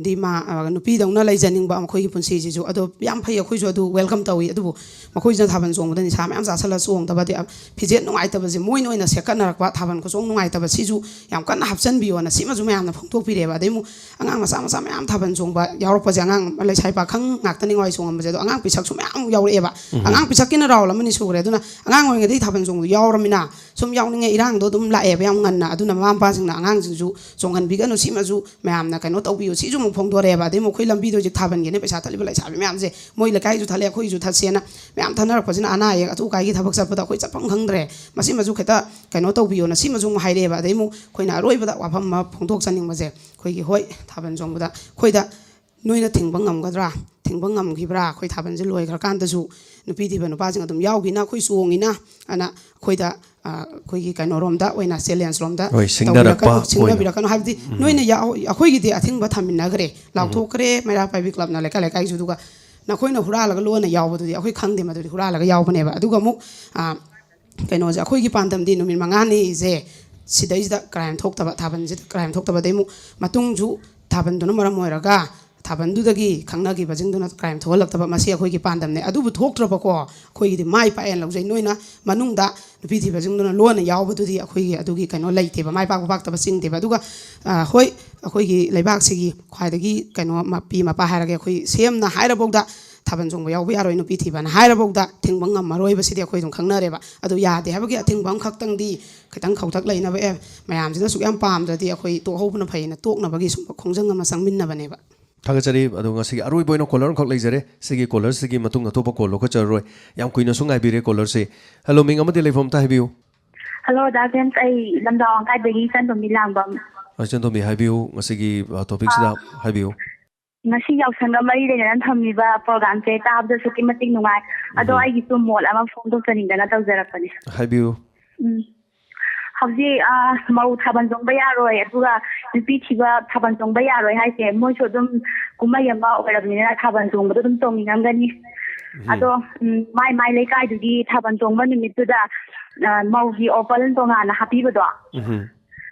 ꯗꯤ ꯃꯥ, ꯅꯨꯄꯤꯗꯧꯅ ꯂꯩꯖꯅꯤꯡꯕ ꯃꯈꯣꯏꯒꯤ ꯄꯨꯟꯁꯤꯁꯤꯁꯨ꯫ ꯑꯗꯣ ꯌꯥꯝ ꯐꯩ, ꯑꯩꯈꯣꯏꯁꯨ ꯑꯗꯨ ꯋꯦꯜꯀꯝ ꯇꯧꯏ꯫ ꯑꯗꯨꯕꯨ ꯃꯈꯣꯏꯁꯤꯅ ꯊꯥꯕꯜ ꯆꯣꯡꯕꯗ ꯅꯤꯁꯥ ꯃꯌꯥꯝ ꯆꯥꯁꯤꯜꯂ ꯆꯣꯡꯗꯕꯗꯤ, ꯐꯤꯖꯦꯠ ꯅꯨꯡꯉꯥꯏꯇꯕꯁꯦ ꯃꯣꯏꯅ ꯑꯣꯏꯅ ꯁꯦꯠꯀꯠꯅꯔꯛꯄ, ꯊꯥꯕꯜ ꯈꯨꯆꯣꯡ ꯅꯨꯡꯉꯥꯏꯇꯕ, ꯁꯤꯁꯨ ꯌꯥꯝ ꯀꯟꯅ ꯍꯥꯞꯆꯤꯟꯕꯤꯌꯣꯅ ꯁꯤꯃꯁꯨ ꯃꯌꯥꯝꯅ ꯐꯣꯡꯗꯣꯛꯄꯤꯔꯛꯑꯦꯕ꯫ ꯑꯗꯩ ꯑꯃꯨꯛ ꯑꯉꯥꯡ ꯃꯆꯥ ꯃꯆꯥ ꯃꯌꯥꯝ ꯊꯥꯕꯜ ꯆꯣꯡꯕ ꯌꯥꯎꯔꯛꯄꯁꯦ, ꯑꯉꯥꯡ ꯂꯩꯁꯥꯕꯤ ꯄꯥꯈꯪ ꯉꯥꯛꯇꯅꯤꯉꯣ ꯆꯣꯡꯉꯝꯕꯁꯦ꯫ ꯑꯗꯣ ꯑꯉꯥꯡ ꯄꯤꯁꯛꯁꯨ ꯃꯌꯥꯝ ꯌꯥꯎꯔꯛꯑꯦꯕ꯫ ꯑꯉꯥꯡ ꯄꯤꯁꯛꯀꯤꯅ ꯔꯥꯎꯟ ꯑꯃꯅꯤ ꯁꯨꯈ꯭ꯔꯦ꯫ ꯑꯗꯨꯅ ꯑꯉꯥꯡ ꯑꯣꯏꯔꯤꯉꯩꯗꯒꯤ ꯊꯥꯕꯜ ꯆꯣꯡꯕꯗꯣ ꯌꯥꯎꯔꯃꯤꯅ ꯁꯨꯝ ꯌꯥꯎꯅꯤꯡꯉꯦ ꯏꯔꯥꯡꯗꯣ ꯑꯗꯨꯝ ꯂꯥꯛꯑꯦꯕ ꯌꯥꯝ ꯉꯟꯅ꯫ ꯑꯗꯨꯅ ꯃꯃꯥ ꯃꯄꯥꯁꯤꯡꯅ ꯑꯉꯥꯡꯁꯤꯡꯁꯨ ꯆꯣꯡꯍꯟꯕꯤꯒꯅꯨ, ꯁꯤꯃꯁꯨ ꯃꯌꯥꯝꯅ ꯀꯩꯅꯣ ꯇꯧꯕꯤꯌꯨ꯫ ꯁꯤꯁꯨ ꯑꯃꯨꯛ ꯐꯣꯡꯗꯣꯔꯛꯑꯦꯕ꯫ ꯑꯗꯩ ꯑꯃꯨꯛ ꯑꯩꯈꯣꯏ ꯂꯝꯕꯤꯗ ꯍꯧꯖꯤꯛ ꯊꯥꯕꯜꯒꯤꯅꯦ ꯄꯩꯁꯥ ꯊꯠꯂꯤꯕ ꯂꯩꯁꯥꯕꯤ ꯃꯌꯥꯝꯁꯦ, ꯃꯣꯏ ꯂꯩꯀꯥꯏꯁꯨ ꯊꯠꯂꯦ, ꯑꯩꯈꯣꯏꯁꯨ ꯊꯠꯁꯦꯅ ꯃꯌꯥꯝ ꯊꯠꯅꯔꯛꯄꯁꯤꯅ ꯑꯅꯥ ꯑꯌꯦꯛ ꯑꯊꯨ ꯑꯀꯥꯏꯒꯤ ꯊꯕꯛ ꯆꯠꯄꯗ ꯑꯩꯈꯣꯏ ꯆꯠꯐꯝ ꯈꯪꯗ꯭ꯔꯦ꯫ ꯃꯁꯤꯃꯁꯨ ꯈꯤꯇ ꯀꯩꯅꯣ ꯇꯧꯕꯤꯌꯣꯅ ꯁꯤꯃꯁꯨ ꯑꯃꯨꯛ ꯍꯥꯏꯔꯛꯑꯦꯕ꯫ ꯑꯗꯩ ꯑꯃꯨꯛ ꯑꯩꯈꯣꯏꯅ ꯑꯔꯣꯏꯕꯗ ꯋꯥꯐꯝ ꯑꯃ ꯐꯣꯡꯗꯣꯛꯆꯅꯤꯡꯕꯁꯦ, ꯑꯩꯈꯣꯏꯒꯤ, ꯍꯣꯏ, ꯊꯥꯕꯜ ꯆꯣꯡꯕꯗ ꯑꯩꯈꯣꯏꯗ ꯅꯣꯏꯅ ꯊꯤꯡꯕ ꯉꯝꯒꯗ꯭ꯔꯥ? ꯊꯤꯡꯕ ꯉꯝꯈꯤꯕ꯭ꯔꯥ? ꯑꯩꯈꯣꯏ ꯊꯥꯕꯜꯁꯦ ꯂꯣꯏꯈ꯭ꯔꯀꯥꯟꯗꯁꯨ ꯅꯨꯄꯤ ꯊꯤꯕ ꯅꯨꯄꯥꯁꯤꯡ ꯑꯗꯨꯝ ꯌꯥꯎꯈꯤꯅ ꯑꯩꯈꯣꯏ ꯆꯣꯡꯉꯤꯅ ꯑꯅ ꯑꯩꯈꯣꯏꯗ, ꯑꯩꯈꯣꯏꯒꯤ ꯀꯩꯅꯣꯔꯣꯝꯗ ꯑꯣꯏꯅ, ꯆꯦꯂꯦꯟꯖ ꯔꯣꯝꯗ ꯍꯣꯏ, ꯁꯤꯡꯅꯔꯛꯄ ꯇꯧꯕꯤꯔꯛꯀꯅꯨ, ꯑꯣꯏꯅ꯫ ꯁꯤꯡꯅꯕꯤꯔꯛꯀꯅꯨ꯫ ꯍꯥꯏꯕꯗꯤ ꯅꯣꯏꯅ ꯌꯥꯎ-, ꯑꯩꯈꯣꯏꯒꯤꯗꯤ ꯑꯊꯤꯡꯕ ꯊꯝꯃꯤꯟꯅꯈ꯭ꯔꯦ, ꯂꯥꯎꯊꯣꯛꯈ꯭ꯔꯦ ꯃꯩꯔꯥ ꯄꯥꯏꯕꯤ ꯀ꯭ꯂꯕꯅ ꯂꯩꯀꯥꯏ ꯂꯩꯀꯥꯏꯁꯨ꯫ ꯑꯗꯨꯒ ꯅꯈꯣꯏꯅ ꯍꯨꯔꯥꯜꯂꯒ ꯂꯣꯟꯅ ꯌꯥꯎꯕꯗꯨꯗꯤ ꯑꯩꯈꯣꯏ ꯈꯪꯗꯦ, ꯃꯗꯨꯗꯤ ꯍꯨꯔꯥꯜꯂꯒ ꯌꯥꯎꯕꯅꯦꯕ꯫ ꯑꯗꯨꯒ ꯑꯃꯨꯛ, ꯑ, ꯀꯩꯅꯣꯁꯦ, ꯑꯩꯈꯣꯏꯒꯤ ꯄꯥꯟꯗꯝꯗꯤ ꯅꯨꯃꯤꯠ ꯃꯉꯥꯅꯤꯁꯦ ꯁꯤꯗꯩꯁꯤꯗ ꯀ꯭ꯔꯥꯏꯝ ꯊꯣꯛꯇꯕ, ꯊꯥꯕꯜꯁꯤꯗ ꯀ꯭ꯔꯥꯏꯝ ꯊꯣꯛꯇꯕ꯫ ꯑꯗꯩ ꯑꯃꯨꯛ ꯃꯇꯨꯡꯁꯨ ꯊꯥꯕꯜꯗꯨꯅ ꯃꯔꯝ ꯑꯣꯏꯔꯒ ꯊꯥꯕꯜꯗꯨꯗꯒꯤ ꯈꯪꯅꯈꯤꯕꯁꯤꯡꯗꯨꯅ ꯀ꯭ꯔꯥꯏꯝ ꯊꯣꯛꯍꯜꯂꯛꯇꯕ, ꯃꯁꯤ ꯑꯩꯈꯣꯏꯒꯤ ꯄꯥꯟꯗꯝꯅꯦ꯫ ꯑꯗꯨꯕꯨ ꯊꯣꯛꯇ꯭ꯔꯕꯀꯣ, ꯑꯩꯈꯣꯏꯒꯤꯗꯤ ꯃꯥꯏ ꯄꯥꯛꯑꯦꯅ ꯂꯧꯖꯩ꯫ ꯅꯣꯏꯅ ꯃꯅꯨꯡꯗ ꯅꯨꯄꯤ ꯊꯤꯕꯁꯤꯡꯗꯨꯅ ꯂꯣꯟꯅ ꯌꯥꯎꯕꯗꯨꯗꯤ ꯑꯩꯈꯣꯏꯒꯤ ꯑꯗꯨꯒꯤ ꯀꯩꯅꯣ ꯂꯩꯇꯦꯕ, ꯃꯥꯏ ꯄꯥꯛꯄ ꯄꯥꯛꯇꯕ ꯆꯤꯡꯗꯦꯕ꯫ ꯑꯗꯨꯒ ꯑ, ꯍꯣꯏ, ꯑꯩꯈꯣꯏꯒꯤ ꯂꯩꯕꯥꯛꯁꯤꯒꯤ ꯈ꯭ꯋꯥꯏꯗꯒꯤ ꯀꯩꯅꯣ ꯃꯄꯤ ꯃꯄꯥ ꯍꯥꯏꯔꯒꯦ, ꯑꯩꯈꯣꯏ ꯁꯤ ꯑꯦꯝꯅ ꯍꯥꯏꯔꯐꯥꯎꯗ ꯊꯥꯕꯜ ꯆꯣꯡꯕ ꯌꯥꯎꯕ ꯌꯥꯔꯣꯏ ꯅꯨꯄꯤ ꯊꯤꯕꯅ ꯍꯥꯏꯔꯐꯥꯎꯗ ꯊꯤꯡꯕ ꯉꯝꯃꯔꯣꯏꯕꯁꯤꯗꯤ ꯑꯩꯈꯣꯏ ꯑꯗꯨꯝ ꯈꯪꯅꯔꯦꯕ꯫ ꯑꯗꯨ ꯌꯥꯗꯦ ꯍꯥꯏꯕꯒꯤ ꯑꯊꯤꯡꯕ ꯑꯃꯈꯛꯇꯪꯗꯤ ꯈꯤꯇꯪ ꯈꯧꯇꯛ ꯂꯩꯅꯕ, ꯑꯦ, ꯃꯌꯥꯝꯁꯤꯅ ꯁꯨꯛ ꯌꯥꯝ ꯄꯥꯝꯗ꯭ꯔꯗꯤ ꯑꯩꯈꯣꯏ ꯇꯣꯛꯍꯧꯕꯅ ꯐꯩꯅ ꯇꯣꯛꯅꯕꯒꯤ ꯁꯨꯝꯕ ꯈꯣꯡꯖꯪ ꯑꯃ ꯆꯪꯃꯤꯟꯅꯕꯅꯦꯕ꯫ ꯊꯥꯒꯠꯆꯔꯤ꯫ ꯑꯗꯣ ꯉꯁꯤꯒꯤ ꯑꯔꯣꯏꯕ ꯑꯣꯏꯅ ꯀꯣꯂꯔ ꯑꯃꯈꯛ ꯂꯩꯖꯔꯦ꯫ ꯁꯤꯒꯤ ꯀꯣꯂꯔꯁꯤꯒꯤ ꯃꯇꯨꯡ ꯑꯇꯣꯞꯄ ꯀꯣꯜ ꯂꯧꯈꯠꯆꯔꯔꯣꯏ꯫ ꯌꯥꯝ ꯀꯨꯏꯅꯁꯨ ꯉꯥꯏꯕꯤꯔꯦ ꯀꯣꯂꯔꯁꯦ꯫ ꯍꯜꯂꯣ, ꯃꯤꯡ ꯑꯃꯗꯤ ꯂꯩꯐꯝ ꯑꯝꯇ ꯍꯥꯏꯕꯤꯌꯨ꯫ ꯍꯜꯂꯣ, ꯗꯥ ꯖꯦꯝꯁ, ꯑꯩ ꯂꯝꯖꯥꯎ ꯋꯥꯡꯈꯥꯏꯗꯒꯤ ꯏꯆꯟꯇꯣꯝꯕꯤ ꯂꯥꯡꯕꯝ꯫ ꯑ, ꯏꯆꯟꯇꯣꯝꯕꯤ, ꯍꯥꯏꯕꯤꯌꯨ, ꯉꯁꯤꯒꯤ, ꯑ, ꯇꯣꯄꯤꯛꯁꯤꯗ ꯑꯥ꯫ ꯍꯥꯏꯕꯤꯌꯨ꯫ ꯉꯁꯤ ꯌꯥꯎꯁꯪꯒ ꯃꯔꯤ ꯂꯩꯅꯅ ꯊꯝꯃꯤꯕ ꯄ꯭ꯔꯣꯒ꯭ꯔꯥꯝꯁꯦ ꯇꯥꯕꯗ ꯑꯁꯨꯛꯀꯤ ꯃꯇꯤꯛ ꯅꯨꯡꯉꯥꯏ꯫ ꯑꯗꯣ ꯎꯝ꯫ ꯑꯩꯒꯤꯁꯨ ꯃꯣꯠ ꯑꯃ ꯐꯣꯡꯗꯣꯛꯆꯅꯤꯡꯗꯅ ꯇꯧꯖꯔꯛꯄꯅꯦ꯫ ꯍꯥꯏꯕꯤꯌꯨ꯫ ꯎꯝ꯫ ꯍꯧꯖꯤꯛ, ꯑ, ꯃꯧ ꯊꯥꯕꯜ ꯆꯣꯡꯕ ꯌꯥꯔꯣꯏ, ꯑꯗꯨꯒ ꯅꯨꯄꯤ ꯊꯤꯕ ꯊꯥꯕꯜ ꯆꯣꯡꯕ ꯌꯥꯔꯣꯏ ꯍꯥꯏꯁꯦ, ꯃꯣꯏꯁꯨ ꯑꯗꯨꯝ ꯀꯨꯝꯍꯩ ꯑꯃ ꯑꯣꯏꯔꯕꯅꯤꯅ ꯊꯥꯕꯜ ꯆꯣꯡꯕꯗꯣ ꯑꯗꯨꯝ ꯆꯣꯡꯅꯤꯡꯉꯝꯒꯅꯤ꯫ ꯎꯝ꯫ ꯑꯗꯣ, ꯎꯝ, ꯃꯥꯏ ꯃꯥꯏ ꯂꯩꯀꯥꯏꯗꯨꯒꯤ ꯊꯥꯕꯜ ꯆꯣꯡꯕ ꯅꯨꯃꯤꯠꯇꯨꯗ, ꯑ, ꯃꯧꯒꯤ ꯑꯣꯄꯜ ꯇꯣꯉꯥꯟꯅ ꯍꯥꯞꯄꯤꯕꯗꯣ, ꯎꯝ꯫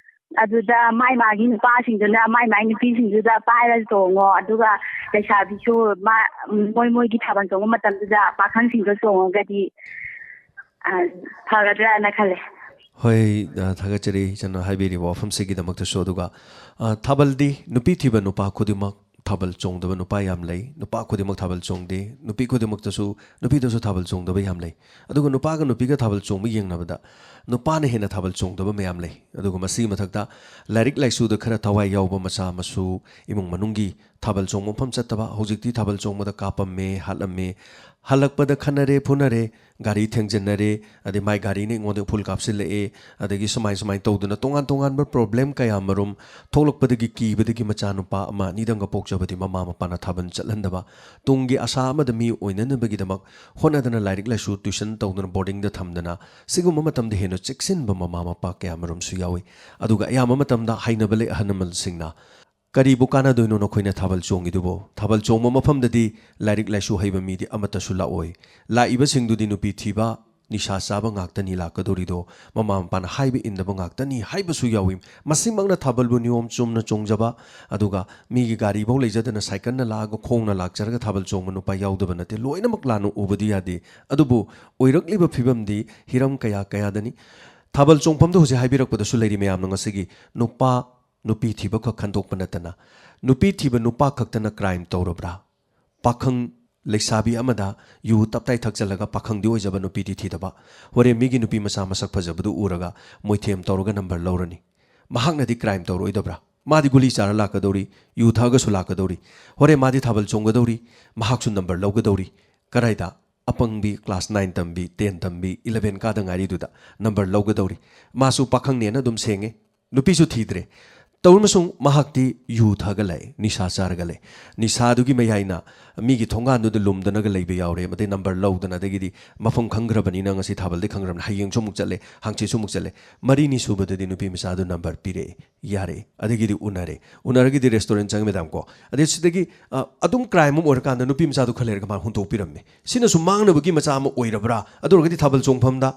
ꯑꯗꯨꯗ ꯃꯥꯏ ꯃꯥꯒꯤ ꯅꯨꯄꯥꯁꯤꯡꯗꯨꯅ ꯃꯥꯏ ꯃꯥꯏ ꯅꯨꯄꯤꯁꯤꯡꯗꯨꯗ ꯄꯥꯏꯔ ꯆꯣꯡꯉꯣ, ꯑꯗꯨꯒ ꯂꯩꯁꯥꯕꯤꯁꯨ ꯃꯥ-, ꯃꯣꯏ ꯃꯣꯏꯒꯤ ꯊꯥꯕꯜ ꯆꯣꯡꯕ ꯃꯇꯝꯗꯨꯗ ꯄꯥꯈꯪꯁꯤꯡꯗꯣ ꯆꯣꯡꯉꯒꯗꯤ, ꯑ, ꯐꯒꯗ꯭ꯔꯥꯅ ꯈꯜꯂꯦ꯫ ꯍꯣꯏ, ꯑ, ꯊꯥꯒꯠꯆꯔꯤ ꯏꯆꯟꯅ ꯍꯥꯏꯕꯤꯔꯤꯕ ꯋꯥꯐꯝꯁꯤꯒꯤꯗꯃꯛꯇꯁꯨ꯫ ꯑꯗꯨꯒ, ꯑ, ꯊꯥꯕꯜꯗꯤ ꯅꯨꯄꯤ ꯊꯤꯕ ꯅꯨꯄꯥ ꯈꯨꯗꯤꯡꯃꯛ ꯊꯥꯕꯜ ꯆꯣꯡꯗꯕ ꯅꯨꯄꯥ ꯌꯥꯝ ꯂꯩ, ꯅꯨꯄꯥ ꯈꯨꯗꯤꯡꯃꯛ ꯊꯥꯕꯜ ꯆꯣꯡꯗꯦ, ꯅꯨꯄꯤ ꯈꯨꯗꯤꯡꯃꯛꯇꯁꯨ, ꯅꯨꯄꯤꯗꯁꯨ ꯊꯥꯕꯜ ꯆꯣꯡꯗꯕ ꯌꯥꯝ ꯂꯩ꯫ ꯑꯗꯨꯒ ꯅꯨꯄꯥꯒ ꯅꯨꯄꯤꯒ ꯊꯥꯕꯜ ꯆꯣꯡꯕ ꯌꯦꯡꯅꯕꯗ ꯅꯨꯄꯥꯅ ꯍꯦꯟꯅ ꯊꯥꯕꯜ ꯆꯣꯡꯗꯕ ꯃꯌꯥꯝ ꯂꯩ꯫ ꯑꯗꯨꯒ ꯃꯁꯤꯒꯤ ꯃꯊꯛꯇ ꯂꯥꯏꯔꯤꯛ ꯂꯥꯏꯁꯨꯗ ꯈꯔ ꯊꯋꯥꯏ ꯌꯥꯎꯕ ꯃꯆꯥ ꯃꯁꯨ, ꯏꯃꯨꯡ ꯃꯅꯨꯡꯒꯤ ꯊꯥꯕꯜ ꯆꯣꯡꯕ ꯃꯐꯝ ꯆꯠꯇꯕ, ꯍꯧꯖꯤꯛꯇꯤ ꯊꯥꯕꯜ ꯆꯣꯡꯕꯗ ꯀꯥꯞꯄꯝꯃꯦ, ꯍꯥꯠꯂꯝꯃꯦ, ꯍꯜꯂꯛꯄꯗ ꯈꯠꯅꯔꯦ, ꯐꯨꯅꯔꯦ, ꯒꯥꯔꯤ ꯊꯦꯡꯖꯤꯟꯅꯔꯦ, ꯑꯗꯩ ꯃꯥꯏ ꯒꯥꯔꯤꯅ ꯑꯩꯉꯣꯟꯗ ꯎꯐꯨꯜ ꯀꯥꯞꯁꯤꯜꯂꯛꯑꯦ, ꯑꯗꯒꯤ ꯁꯨꯃꯥꯏ ꯁꯨꯃꯥꯏꯅ ꯇꯧꯗꯅ ꯇꯣꯉꯥꯟ ꯇꯣꯉꯥꯟꯕ ꯄ꯭ꯔꯣꯕ꯭ꯂꯦꯝ ꯀꯌꯥ ꯃꯔꯨꯝ ꯊꯣꯛꯂꯛꯄꯗꯒꯤ ꯀꯤꯕꯗꯒꯤ ꯃꯆꯥꯅꯨꯄꯥ ꯑꯃ ꯑꯅꯤꯗꯪꯒ ꯄꯣꯛꯆꯕꯗꯤ ꯃꯃꯥ ꯃꯄꯥꯅ ꯊꯥꯕꯜ ꯆꯠꯍꯟꯗꯕ, ꯇꯨꯡꯒꯤ ꯑꯁꯥ ꯑꯃꯗ ꯃꯤ ꯑꯣꯏꯅꯅꯕꯒꯤꯗꯃꯛ ꯍꯣꯠꯅꯗꯅ ꯂꯥꯏꯔꯤꯛ ꯂꯥꯏꯁꯨ ꯇ꯭ꯌꯨꯁꯟ ꯇꯧꯗꯅ ꯕꯣꯔꯗꯤꯡꯗ ꯊꯝꯗꯅ ꯁꯤꯒꯨꯝꯕ ꯃꯇꯝꯗ ꯍꯦꯟꯅ ꯆꯦꯛꯁꯤꯟꯕ ꯃꯃꯥ ꯃꯄꯥ ꯀꯌꯥ ꯃꯔꯨꯝꯁꯨ ꯌꯥꯎꯏ꯫ ꯑꯗꯨꯒ ꯑꯌꯥꯝꯕ ꯃꯇꯝꯗ ꯍꯩꯅꯕ ꯂꯩ ꯑꯍꯜ ꯂꯃꯟꯁꯤꯡꯅ, "ꯀꯔꯤꯕꯨ ꯀꯥꯟꯅꯗꯣꯏꯅꯣ ꯅꯈꯣꯏꯅ ꯊꯥꯕꯜ ꯆꯣꯡꯉꯤꯗꯨꯕꯣ? ꯊꯥꯕꯜ ꯆꯣꯡꯕ ꯃꯐꯝꯗꯗꯤ ꯂꯥꯏꯔꯤꯛ ꯂꯥꯏꯁꯨ ꯍꯩꯕ ꯃꯤꯗꯤ ꯑꯃꯠꯇꯁꯨ ꯂꯥꯛꯑꯣꯏ꯫ ꯂꯥꯛꯏꯕꯁꯤꯡꯗꯨꯗꯤ ꯅꯨꯄꯤ ꯊꯤꯕ, ꯅꯤꯁꯥ ꯆꯥꯕ ꯉꯥꯛꯇꯅꯤ ꯂꯥꯛꯀꯗꯧꯔꯤꯗꯣ, ꯃꯃꯥ ꯃꯄꯥꯅ ꯍꯥꯏꯕ ꯏꯟꯗꯕ ꯉꯥꯛꯇꯅꯤ ꯍꯥꯏꯕꯁꯨ ꯌꯥꯎꯏ꯫ ꯃꯁꯤꯃꯛꯅ ꯊꯥꯕꯜꯕꯨ ꯅꯤꯌꯣꯝ ꯆꯨꯝꯅ ꯆꯣꯡꯖꯕ, ꯑꯗꯨꯒ ꯃꯤꯒꯤ ꯒꯥꯔꯤꯐꯧ ꯂꯩꯖꯗꯅ ꯁꯥꯏꯀꯜꯅ ꯂꯥꯛꯑꯒ ꯈꯣꯡꯅ ꯂꯥꯛꯆꯔꯒ ꯊꯥꯕꯜ ꯆꯣꯡꯕ ꯅꯨꯄꯥ ꯌꯥꯎꯗꯕ ꯅꯠꯇꯦ꯫ ꯂꯣꯏꯅꯃꯛ ꯂꯥꯟꯅ ꯎꯕꯗꯤ ꯌꯥꯗꯦ꯫ ꯑꯗꯨꯕꯨ ꯑꯣꯏꯔꯛꯂꯤꯕ ꯐꯤꯕꯝꯗꯤ ꯍꯤꯔꯝ ꯀꯌꯥ ꯀꯌꯥꯗꯅꯤ꯫ ꯊꯥꯕꯜ ꯆꯣꯡꯐꯝꯗ ꯍꯧꯖꯤꯛ ꯍꯥꯏꯕꯤꯔꯛꯄꯗꯁꯨ ꯂꯩꯔꯤ ꯃꯌꯥꯝꯅ ꯉꯁꯤꯒꯤ ꯅꯨꯄꯥ ꯅꯨꯄꯤ ꯊꯤꯕ ꯈꯛ ꯈꯟꯗꯣꯛꯄ ꯅꯠꯇꯅ, ꯅꯨꯄꯤ ꯊꯤꯕ ꯅꯨꯄꯥ ꯈꯛꯇꯅ ꯀ꯭ꯔꯥꯏꯝ ꯇꯧꯔꯕ꯭ꯔꯥ? ꯄꯥꯈꯪ ꯂꯩꯁꯥꯕꯤ ꯑꯃꯗ ꯌꯨ ꯇꯞꯇꯥꯏ ꯊꯛꯆꯜꯂꯒ ꯄꯥꯈꯪꯗꯤ ꯑꯣꯏꯖꯕ ꯅꯨꯄꯤꯗꯤ ꯊꯤꯗꯕ, ꯍꯣꯔꯦꯟ ꯃꯤꯒꯤ ꯅꯨꯄꯤ ꯃꯆꯥ ꯃꯁꯛ ꯐꯖꯕꯗꯨ ꯎꯔꯒ ꯃꯣꯏꯊꯦꯝ ꯇꯧꯔꯒ ꯅꯝꯕꯔ ꯂꯧꯔꯅꯤ꯫ ꯃꯍꯥꯛꯅꯗꯤ ꯀ꯭ꯔꯥꯏꯝ ꯇꯧꯔꯣꯏꯗꯕ꯭ꯔꯥ? ꯃꯥꯗꯤ ꯒꯨꯂꯤ ꯆꯥꯔ ꯂꯥꯛꯀꯗꯧꯔꯤ, ꯌꯨ ꯊꯛꯑꯒꯁꯨ ꯂꯥꯛꯀꯗꯧꯔꯤ, ꯍꯣꯔꯦꯟ ꯃꯥꯗꯤ ꯊꯥꯕꯜ ꯆꯣꯡꯒꯗꯧꯔꯤ, ꯃꯍꯥꯛꯁꯨ ꯅꯝꯕꯔ ꯂꯧꯒꯗꯧꯔꯤ꯫ ꯀꯗꯥꯏꯗ? ꯑꯄꯪꯕꯤ ꯀ꯭ꯂꯥꯁ ꯅꯥꯏꯟ ꯇꯝꯕꯤ, ꯇꯦꯟ ꯇꯝꯕꯤ, ꯏꯂꯚꯦꯟ ꯀꯥꯗ ꯉꯥꯏꯔꯤꯗꯨꯗ ꯅꯝꯕꯔ ꯂꯧꯒꯗꯧꯔꯤ꯫ ꯃꯥꯁꯨ ꯄꯥꯈꯪꯅꯦꯅ ꯑꯗꯨꯝ ꯁꯦꯡꯉꯦ, ꯅꯨꯄꯤꯁꯨ ꯊꯤꯗ꯭ꯔꯦ꯫ ꯇꯧꯔꯃꯁꯨꯡ ꯃꯍꯥꯛꯇꯤ ꯌꯨ ꯊꯛꯑꯒ ꯂꯩ, ꯅꯤꯁꯥ ꯆꯥꯔꯒ ꯂꯩ꯫ ꯅꯤꯁꯥꯗꯨꯒꯤ ꯃꯌꯥꯏꯅ ꯃꯤꯒꯤ ꯊꯣꯡꯒꯥꯟꯗꯨꯗ ꯂꯨꯝꯗꯅꯒ ꯂꯩꯕ ꯌꯥꯎꯔꯦ, ꯑꯃꯗꯤ ꯅꯝꯕꯔ ꯂꯧꯗꯅ, ꯑꯗꯒꯤꯗꯤ ꯃꯐꯝ ꯈꯪꯈ꯭ꯔꯕꯅꯤꯅ ꯉꯁꯤ ꯊꯥꯕꯜꯗꯤ ꯈꯪꯈ꯭ꯔꯕꯅꯤ, ꯍꯌꯦꯡꯁꯨ ꯑꯃꯨꯛ ꯆꯠꯂꯦ, ꯍꯪꯆꯤꯠꯁꯨ ꯑꯃꯨꯛ ꯆꯠꯂꯦ꯫ ꯃꯔꯤꯅꯤ ꯁꯨꯕꯗꯗꯤ ꯅꯨꯄꯤ ꯃꯆꯥꯗꯨ ꯅꯝꯕꯔ ꯄꯤꯔꯛꯑꯦ, ꯌꯥꯔꯦ꯫ ꯑꯗꯒꯤꯗꯤ ꯎꯅꯔꯦ, ꯎꯅꯔꯒꯗꯤ ꯔꯦꯁꯇꯨꯔꯦꯟ ꯆꯪꯉꯦ, ꯃꯦꯗꯥꯝ ꯀꯣ꯫ ꯑꯗꯩ ꯁꯤꯗꯒꯤ ꯑ, ꯑꯗꯨꯝ ꯀ꯭ꯔꯥꯏꯝ ꯑꯃ ꯑꯣꯏꯔꯀꯥꯟꯗ ꯅꯨꯄꯤ ꯃꯆꯥꯗꯨ ꯈꯔ ꯂꯩꯔꯒ ꯃꯥꯅ ꯍꯨꯟꯗꯣꯛꯄꯤꯔꯝꯃꯦ꯫ ꯁꯤꯅꯁꯨ ꯃꯥꯡꯅꯕꯒꯤ ꯃꯆꯥ ꯑꯃ ꯑꯣꯏꯔꯕ꯭ꯔꯥ? ꯑꯗꯨ ꯑꯣꯏꯔꯒꯗꯤ ꯊꯥꯕꯜ ꯆꯣꯡꯐꯝꯗ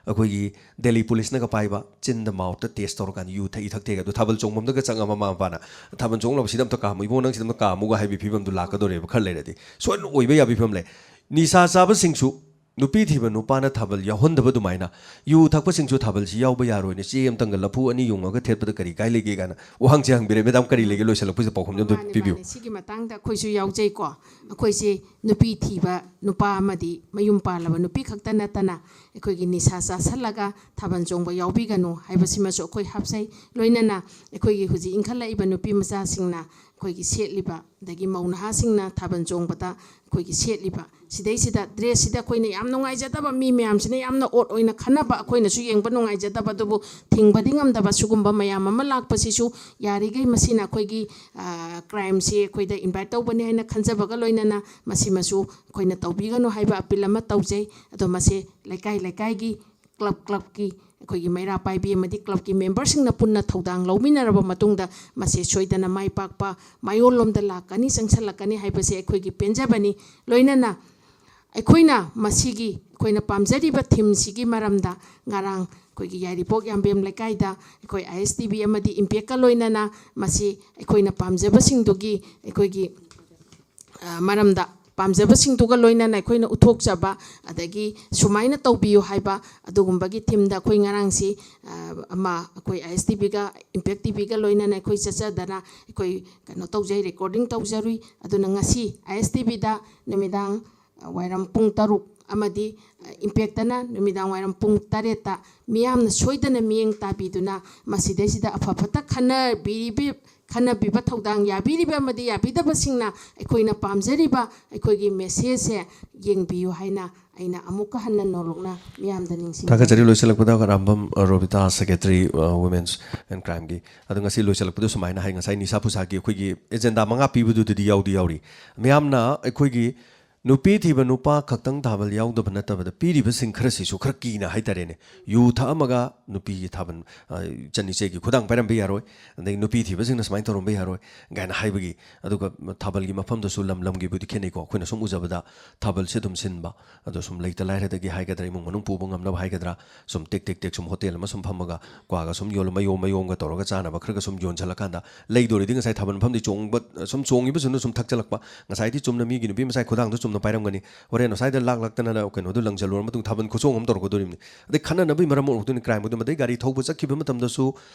ꯑꯩꯈꯣꯏꯒꯤ ꯗꯦꯜꯂꯤ ꯄꯨꯂꯤꯁꯅꯒ ꯄꯥꯏꯕ, ꯆꯤꯟꯗ ꯃꯥꯎꯠꯇ ꯇꯦꯁ ꯇꯧꯔꯀꯥꯟꯗ ꯌꯨ ꯊꯛꯏ ꯊꯛꯇꯦꯒ ꯑꯗꯨ ꯊꯥꯕꯜ ꯆꯣꯡꯐꯝꯗꯒ ꯆꯪꯉ ꯃꯃꯥ ꯃꯄꯥꯅ, "ꯊꯥꯕꯜ ꯆꯣꯡꯂꯕ ꯁꯤꯗ ꯑꯝꯇ ꯀꯥꯝꯃꯨ, ꯏꯕꯨꯡꯉꯣ, ꯅꯪ ꯁꯤꯗ ꯑꯝꯇ ꯀꯥꯝꯃꯨꯒ" ꯍꯥꯏꯕꯒꯤ ꯐꯤꯕꯝꯗꯨ ꯂꯥꯛꯀꯗꯧꯔꯦꯕ ꯈꯔ ꯂꯩꯔꯗꯤ꯫ ꯁꯣꯏꯗꯅ ꯑꯣꯏꯕ ꯌꯥꯕꯒꯤ ꯐꯤꯕꯝ ꯂꯩ꯫ ꯅꯤꯁꯥ ꯆꯥꯕꯁꯤꯡꯁꯨ ꯅꯨꯄꯤ ꯊꯤꯕ ꯅꯨꯄꯥꯅ ꯊꯥꯕꯜ ꯌꯥꯎꯍꯟꯗꯕ ꯑꯗꯨꯃꯥꯏꯅ ꯌꯨ ꯊꯛꯄꯁꯤꯡꯁꯨ ꯊꯥꯕꯜꯁꯤ ꯌꯥꯎꯕ ꯌꯥꯔꯣꯏꯅꯦ, ꯆꯦ ꯑꯃꯇꯪꯒ ꯂꯐꯨ ꯑꯅꯤ ꯌꯨꯡꯉꯒ ꯊꯦꯠꯄꯗ ꯀꯔꯤ ꯀꯥꯏ ꯂꯩꯒꯦ ꯀꯥꯏꯅ ꯋꯥꯍꯪꯁꯦ ꯍꯪꯕꯤꯔꯛꯑꯦ꯫ ꯃꯦꯗꯥꯝ, ꯀꯔꯤ ꯂꯩꯒꯦ? ꯂꯣꯏꯁꯤꯜꯂꯛꯄꯁꯤꯗ ꯄꯥꯎꯈꯨꯝꯁꯦ ꯑꯝꯇ ꯃꯥꯅꯦ, ꯄꯤꯕꯤꯌꯨ꯫ ꯃꯥꯅꯦ꯫ ꯁꯤꯒꯤ ꯃꯇꯥꯡꯗ ꯑꯩꯈꯣꯏꯁꯨ ꯌꯥꯎꯖꯩꯀꯣ꯫ ꯑꯩꯈꯣꯏꯁꯦ ꯅꯨꯄꯤ ꯊꯤꯕ ꯅꯨꯄꯥ ꯑꯃꯗꯤ ꯃꯌꯨꯝ ꯄꯥꯜꯂꯕ ꯅꯨꯄꯤ ꯈꯛꯇ ꯅꯠꯇꯅ ꯑꯩꯈꯣꯏꯒꯤ ꯅꯤꯁꯥ ꯆꯥꯁꯜꯂꯒ ꯊꯥꯕꯜ ꯆꯣꯡꯕ ꯌꯥꯎꯕꯤꯒꯅꯨ ꯍꯥꯏꯕꯁꯤꯃꯁꯨ ꯑꯩꯈꯣꯏ ꯍꯥꯞꯆꯩ꯫ ꯂꯣꯏꯅꯅ ꯑꯩꯈꯣꯏꯒꯤ ꯍꯧꯖꯤꯛ ꯏꯟꯈꯠꯂꯛꯏꯕ ꯅꯨꯄꯤ ꯃꯆꯥꯁꯤꯡꯅ ꯑꯩꯈꯣꯏꯒꯤ ꯁꯦꯠꯂꯤꯕ, ꯑꯗꯒꯤ ꯃꯧ ꯅꯍꯥꯁꯤꯡꯅ ꯊꯥꯕꯜ ꯆꯣꯡꯕꯗ ꯑꯩꯈꯣꯏꯒꯤ ꯁꯦꯠꯂꯤꯕ, ꯁꯤꯗꯩꯁꯤꯗ ꯗ꯭ꯔꯦꯁꯁꯤꯗ ꯑꯩꯈꯣꯏꯅ ꯌꯥꯝ ꯅꯨꯡꯉꯥꯏꯖꯗꯕ, ꯃꯤ ꯃꯌꯥꯝꯁꯤꯅ ꯌꯥꯝꯅ ꯑꯣꯠ ꯑꯣꯏꯅ ꯈꯟꯅꯕ, ꯑꯩꯈꯣꯏꯅꯁꯨ ꯌꯦꯡꯕ ꯅꯨꯡꯉꯥꯏꯖꯗꯕ, ꯑꯗꯨꯕꯨ ꯊꯤꯡꯕꯗꯤ ꯉꯝꯗꯕ ꯁꯤꯒꯨꯝꯕ ꯃꯌꯥꯝ ꯑꯃ ꯂꯥꯛꯄꯁꯤꯁꯨ ꯌꯥꯔꯤꯈꯩ ꯃꯁꯤꯅ ꯑꯩꯈꯣꯏꯒꯤ, ꯑ, ꯀ꯭ꯔꯥꯏꯝꯁꯤ ꯑꯩꯈꯣꯏꯗ ꯏꯟꯚꯥꯏꯠ ꯇꯧꯕꯅꯤ ꯍꯥꯏꯅ ꯈꯟꯖꯕꯒ ꯂꯣꯏꯅꯅ ꯃꯁꯤꯃꯁꯨ ꯑꯩꯈꯣꯏꯅ ꯇꯧꯕꯤꯒꯅꯨ ꯍꯥꯏꯕ ꯑꯄꯤꯜ ꯑꯃ ꯇꯧꯖꯩ꯫ ꯑꯗꯣ ꯃꯁꯤ ꯂꯩꯀꯥꯏ ꯂꯩꯀꯥꯏꯒꯤ ꯀ꯭ꯂꯕ, ꯀ꯭ꯂꯕꯀꯤ ꯑꯩꯈꯣꯏꯒꯤ ꯃꯩꯔꯥ ꯄꯥꯏꯕꯤ ꯑꯃꯗꯤ ꯀ꯭ꯂꯕꯀꯤ ꯃꯦꯝꯕꯔꯁꯤꯡꯅ ꯄꯨꯟꯅ ꯊꯧꯗꯥꯡ ꯂꯧꯃꯤꯟꯅꯔꯕ ꯃꯇꯨꯡꯗ ꯃꯁꯤ ꯁꯣꯏꯗꯅ ꯃꯥꯏ ꯄꯥꯛꯄ ꯃꯥꯏꯑꯣꯟꯂꯣꯝꯗ ꯂꯥꯛꯀꯅꯤ, ꯆꯪꯁꯜꯂꯛꯀꯅꯤ ꯍꯥꯏꯕꯁꯦ ꯑꯩꯈꯣꯏꯒꯤ ꯄꯦꯟꯖꯕꯅꯤ꯫ ꯂꯣꯏꯅꯅ ꯑꯩꯈꯣꯏꯅ ꯃꯁꯤꯒꯤ ꯑꯩꯈꯣꯏꯅ ꯄꯥꯝꯖꯔꯤꯕ ꯊꯤꯝꯁꯤꯒꯤ ꯃꯔꯝꯗ ꯉꯔꯥꯡ ꯑꯩꯈꯣꯏꯒꯤ ꯌꯥꯏꯔꯤꯄꯣꯛ ꯌꯥꯝꯕꯦꯝ ꯂꯩꯀꯥꯏꯗ ꯑꯩꯈꯣꯏ ꯑꯥꯏ ꯑꯦꯁ ꯇꯤ ꯚꯤ ꯑꯃꯗꯤ ꯏꯝꯄꯦꯛꯀ ꯂꯣꯏꯅꯅ ꯃꯁꯤ ꯑꯩꯈꯣꯏꯅ ꯄꯥꯝꯖꯕꯁꯤꯡꯗꯨꯒꯤ ꯑꯩꯈꯣꯏꯒꯤ ꯑ, ꯃꯔꯝꯗ ꯄꯥꯝꯖꯕꯁꯤꯡꯗꯨꯒ ꯂꯣꯏꯅꯅ ꯑꯩꯈꯣꯏꯅ ꯎꯠꯊꯣꯛꯆꯕ, ꯑꯗꯒꯤ ꯁꯨꯃꯥꯏꯅ ꯇꯧꯕꯤꯌꯨ ꯍꯥꯏꯕ ꯑꯗꯨꯒꯨꯝꯕꯒꯤ ꯊꯤꯝꯗ ꯑꯩꯈꯣꯏ ꯉꯔꯥꯡꯁꯤ ꯑ, ꯑꯃ ꯑꯩꯈꯣꯏ ꯑꯥꯏ ꯑꯦꯁ ꯇꯤ ꯚꯤꯒ ꯏꯝꯄꯦꯛ ꯇꯤ ꯚꯤꯒ ꯂꯣꯏꯅꯅ ꯑꯩꯈꯣꯏ ꯆꯠꯆꯗꯅ ꯑꯩꯈꯣꯏ ꯀꯩꯅꯣ ꯇꯧꯖꯩ, ꯔꯦꯀꯣꯔꯗꯤꯡ ꯇꯧꯖꯔꯨꯏ꯫ ꯑꯗꯨꯅ ꯉꯁꯤ ꯑꯥꯏ ꯑꯦꯁ ꯇꯤ ꯚꯤꯗ ꯅꯨꯃꯤꯗꯥꯡ ꯋꯥꯏꯔꯝ ꯄꯨꯡ ꯇꯔꯨꯛ ꯑꯃꯗꯤ ꯏꯝꯄꯦꯛꯇꯅ ꯅꯨꯃꯤꯗꯥꯡ ꯋꯥꯏꯔꯝ ꯄꯨꯡ ꯇꯔꯦꯠꯇ ꯃꯤꯌꯥꯝꯅ ꯁꯣꯏꯗꯅ ꯃꯤꯠꯌꯦꯡ ꯇꯥꯕꯤꯗꯨꯅ ꯃꯁꯤꯗꯩꯁꯤꯗ ꯑꯐ ꯐꯠꯇ ꯈꯟꯅꯕꯤꯔꯤꯕ, ꯈꯟꯅꯕꯤꯕ ꯊꯧꯗꯥꯡ ꯌꯥꯕꯤꯔꯤꯕ ꯑꯃꯗꯤ ꯌꯥꯕꯤꯗꯕꯁꯤꯡꯅ ꯑꯩꯈꯣꯏꯅ ꯄꯥꯝꯖꯔꯤꯕ ꯑꯩꯈꯣꯏꯒꯤ ꯃꯦꯁꯦꯖꯁꯦ ꯌꯦꯡꯕꯤꯌꯨ ꯍꯥꯏꯅ ꯑꯩꯅ ꯑꯃꯨꯛꯀ ꯍꯟꯅ ꯅꯧꯂꯛꯅ ꯃꯤꯌꯥꯝꯗ ꯅꯤꯡꯁꯤꯡꯖꯔꯤ꯫ ꯊꯥꯒꯠꯆꯔꯤ꯫ ꯂꯣꯏꯁꯤꯜꯂꯛꯄꯗ ꯑꯔꯥꯝꯕꯝ ꯑ, ꯔꯣꯕꯤꯇꯥ, ꯁꯦꯀ꯭ꯔꯦꯇꯔꯤ, ꯑ, ꯋꯨꯃꯦꯟꯁ ꯑꯦꯟ ꯀ꯭ꯔꯥꯏꯝꯒꯤ꯫ ꯑꯗꯣ ꯉꯁꯤ ꯂꯣꯏꯁꯤꯜꯂꯛꯄꯗ ꯁꯨꯃꯥꯏꯅ ꯍꯥꯏ, ꯉꯁꯥꯏ ꯅꯤꯁꯥ ꯄꯨꯁꯥꯒꯤ ꯑꯩꯈꯣꯏꯒꯤ ꯑꯦꯖꯦꯟꯗꯥ ꯃꯉꯥ ꯄꯤꯕꯗꯨꯗꯗꯤ ꯌꯥꯎꯗꯤ ꯌꯥꯎꯔꯤ꯫ ꯃꯌꯥꯝꯅ ꯑꯩꯈꯣꯏꯒꯤ ꯅꯨꯄꯤ ꯊꯤꯕ ꯅꯨꯄꯥ ꯈꯛꯇꯪ ꯊꯥꯕꯜ ꯌꯥꯎꯗꯕ ꯅꯠꯇꯕꯗ ꯄꯤꯔꯤꯕꯁꯤꯡ ꯈꯔꯁꯤꯁꯨ ꯈꯔ ꯀꯤꯅ ꯍꯥꯏꯇꯥꯔꯦꯅꯦ, ꯌꯨ ꯊꯛꯑꯝꯃꯒ ꯅꯨꯄꯤꯒꯤ ꯊꯥꯕꯜ, ꯑ, ꯏꯆꯟ ꯏꯆꯦꯒꯤ ꯈꯨꯗꯥꯡ ꯄꯥꯏꯔꯝꯕ ꯌꯥꯔꯣꯏ, ꯑꯗꯒꯤ ꯅꯨꯄꯤ ꯊꯤꯕꯁꯤꯡꯅ ꯁꯨꯃꯥꯏꯅ ꯇꯧꯔꯝꯕ ꯌꯥꯔꯣꯏ ꯀꯥꯏꯅ ꯍꯥꯏꯕꯒꯤ, ꯑꯗꯨꯒ ꯊꯥꯕꯜꯒꯤ ꯃꯐꯝꯗꯁꯨ ꯂꯝ ꯂꯝꯒꯤꯕꯨꯗꯤ ꯈꯦꯠꯅꯩꯀꯣ꯫ ꯑꯩꯈꯣꯏꯅ ꯁꯨꯝ ꯎꯖꯕꯗ ꯊꯥꯕꯜꯁꯦ ꯑꯗꯨꯝ ꯁꯤꯟꯕ, ꯑꯗꯣ ꯁꯨꯝ ꯂꯩꯇ ꯂꯥꯏꯔꯗꯒꯤ ꯍꯥꯏꯒꯗ꯭ꯔꯥ, ꯏꯃꯨꯡ ꯃꯅꯨꯡ ꯄꯨꯕ ꯉꯝꯅꯕ ꯍꯥꯏꯒꯗ꯭ꯔꯥ, ꯁꯨꯝ ꯇꯦꯛ ꯇꯦꯛ ꯇꯦꯛ ꯁꯨꯝ ꯍꯣꯇꯦꯜ ꯑꯃ ꯁꯨꯝ ꯐꯝꯃꯒ ꯀ꯭ꯋꯥꯒ ꯁꯨꯝ ꯌꯣꯜꯂ, ꯃꯌꯣꯝ ꯃꯌꯣꯝꯒ ꯇꯧꯔꯒ ꯆꯥꯅꯕ ꯈꯔꯒ ꯁꯨꯝ ꯌꯣꯟꯁꯤꯜꯂꯀꯥꯟꯗ, ꯂꯩꯗꯣꯔꯤꯗꯤ ꯉꯁꯥꯏ ꯊꯥꯕꯜ ꯃꯐꯝꯗꯤ ꯆꯣꯡꯕ, ꯁꯨꯝ ꯆꯣꯡꯉꯤꯕꯁꯤꯡꯗꯨ ꯁꯨꯝ ꯊꯛꯆꯜꯂꯛꯄ꯫ ꯉꯁꯥꯏꯗꯤ ꯆꯨꯝꯅ ꯃꯤꯒꯤ ꯅꯨꯄꯤ ꯃꯆꯥꯒꯤ ꯈꯨꯗꯥꯡꯗꯣ ꯆꯨꯝꯅ ꯄꯥꯏꯔꯝꯒꯅꯤ, ꯍꯣꯔꯦꯟ ꯑꯁ꯭ꯋꯥꯏꯗ ꯂꯥꯛ ꯂꯥꯛꯇꯅ ꯀꯩꯅꯣꯗꯣ ꯂꯪꯁꯤꯜꯂꯨꯔ ꯃꯇꯨꯡ ꯊꯥꯕꯜ ꯈꯨꯆꯣꯡ ꯑꯃ ꯇꯧꯔꯛꯀꯗꯣꯔꯤꯕꯅꯤ꯫ ꯑꯗꯩ ꯈꯟꯅꯅꯕꯒꯤ ꯃꯔꯝ ꯑꯣꯏꯔꯛꯇꯣꯏꯅꯤ ꯀ꯭ꯔꯥꯏꯝ ꯑꯣꯏꯗꯣꯏꯅꯤ꯫ ꯑꯗꯩ ꯒꯥꯔꯤ ꯊꯧꯕ ꯆꯠꯈꯤꯕ ꯃꯇꯝꯗꯁꯨ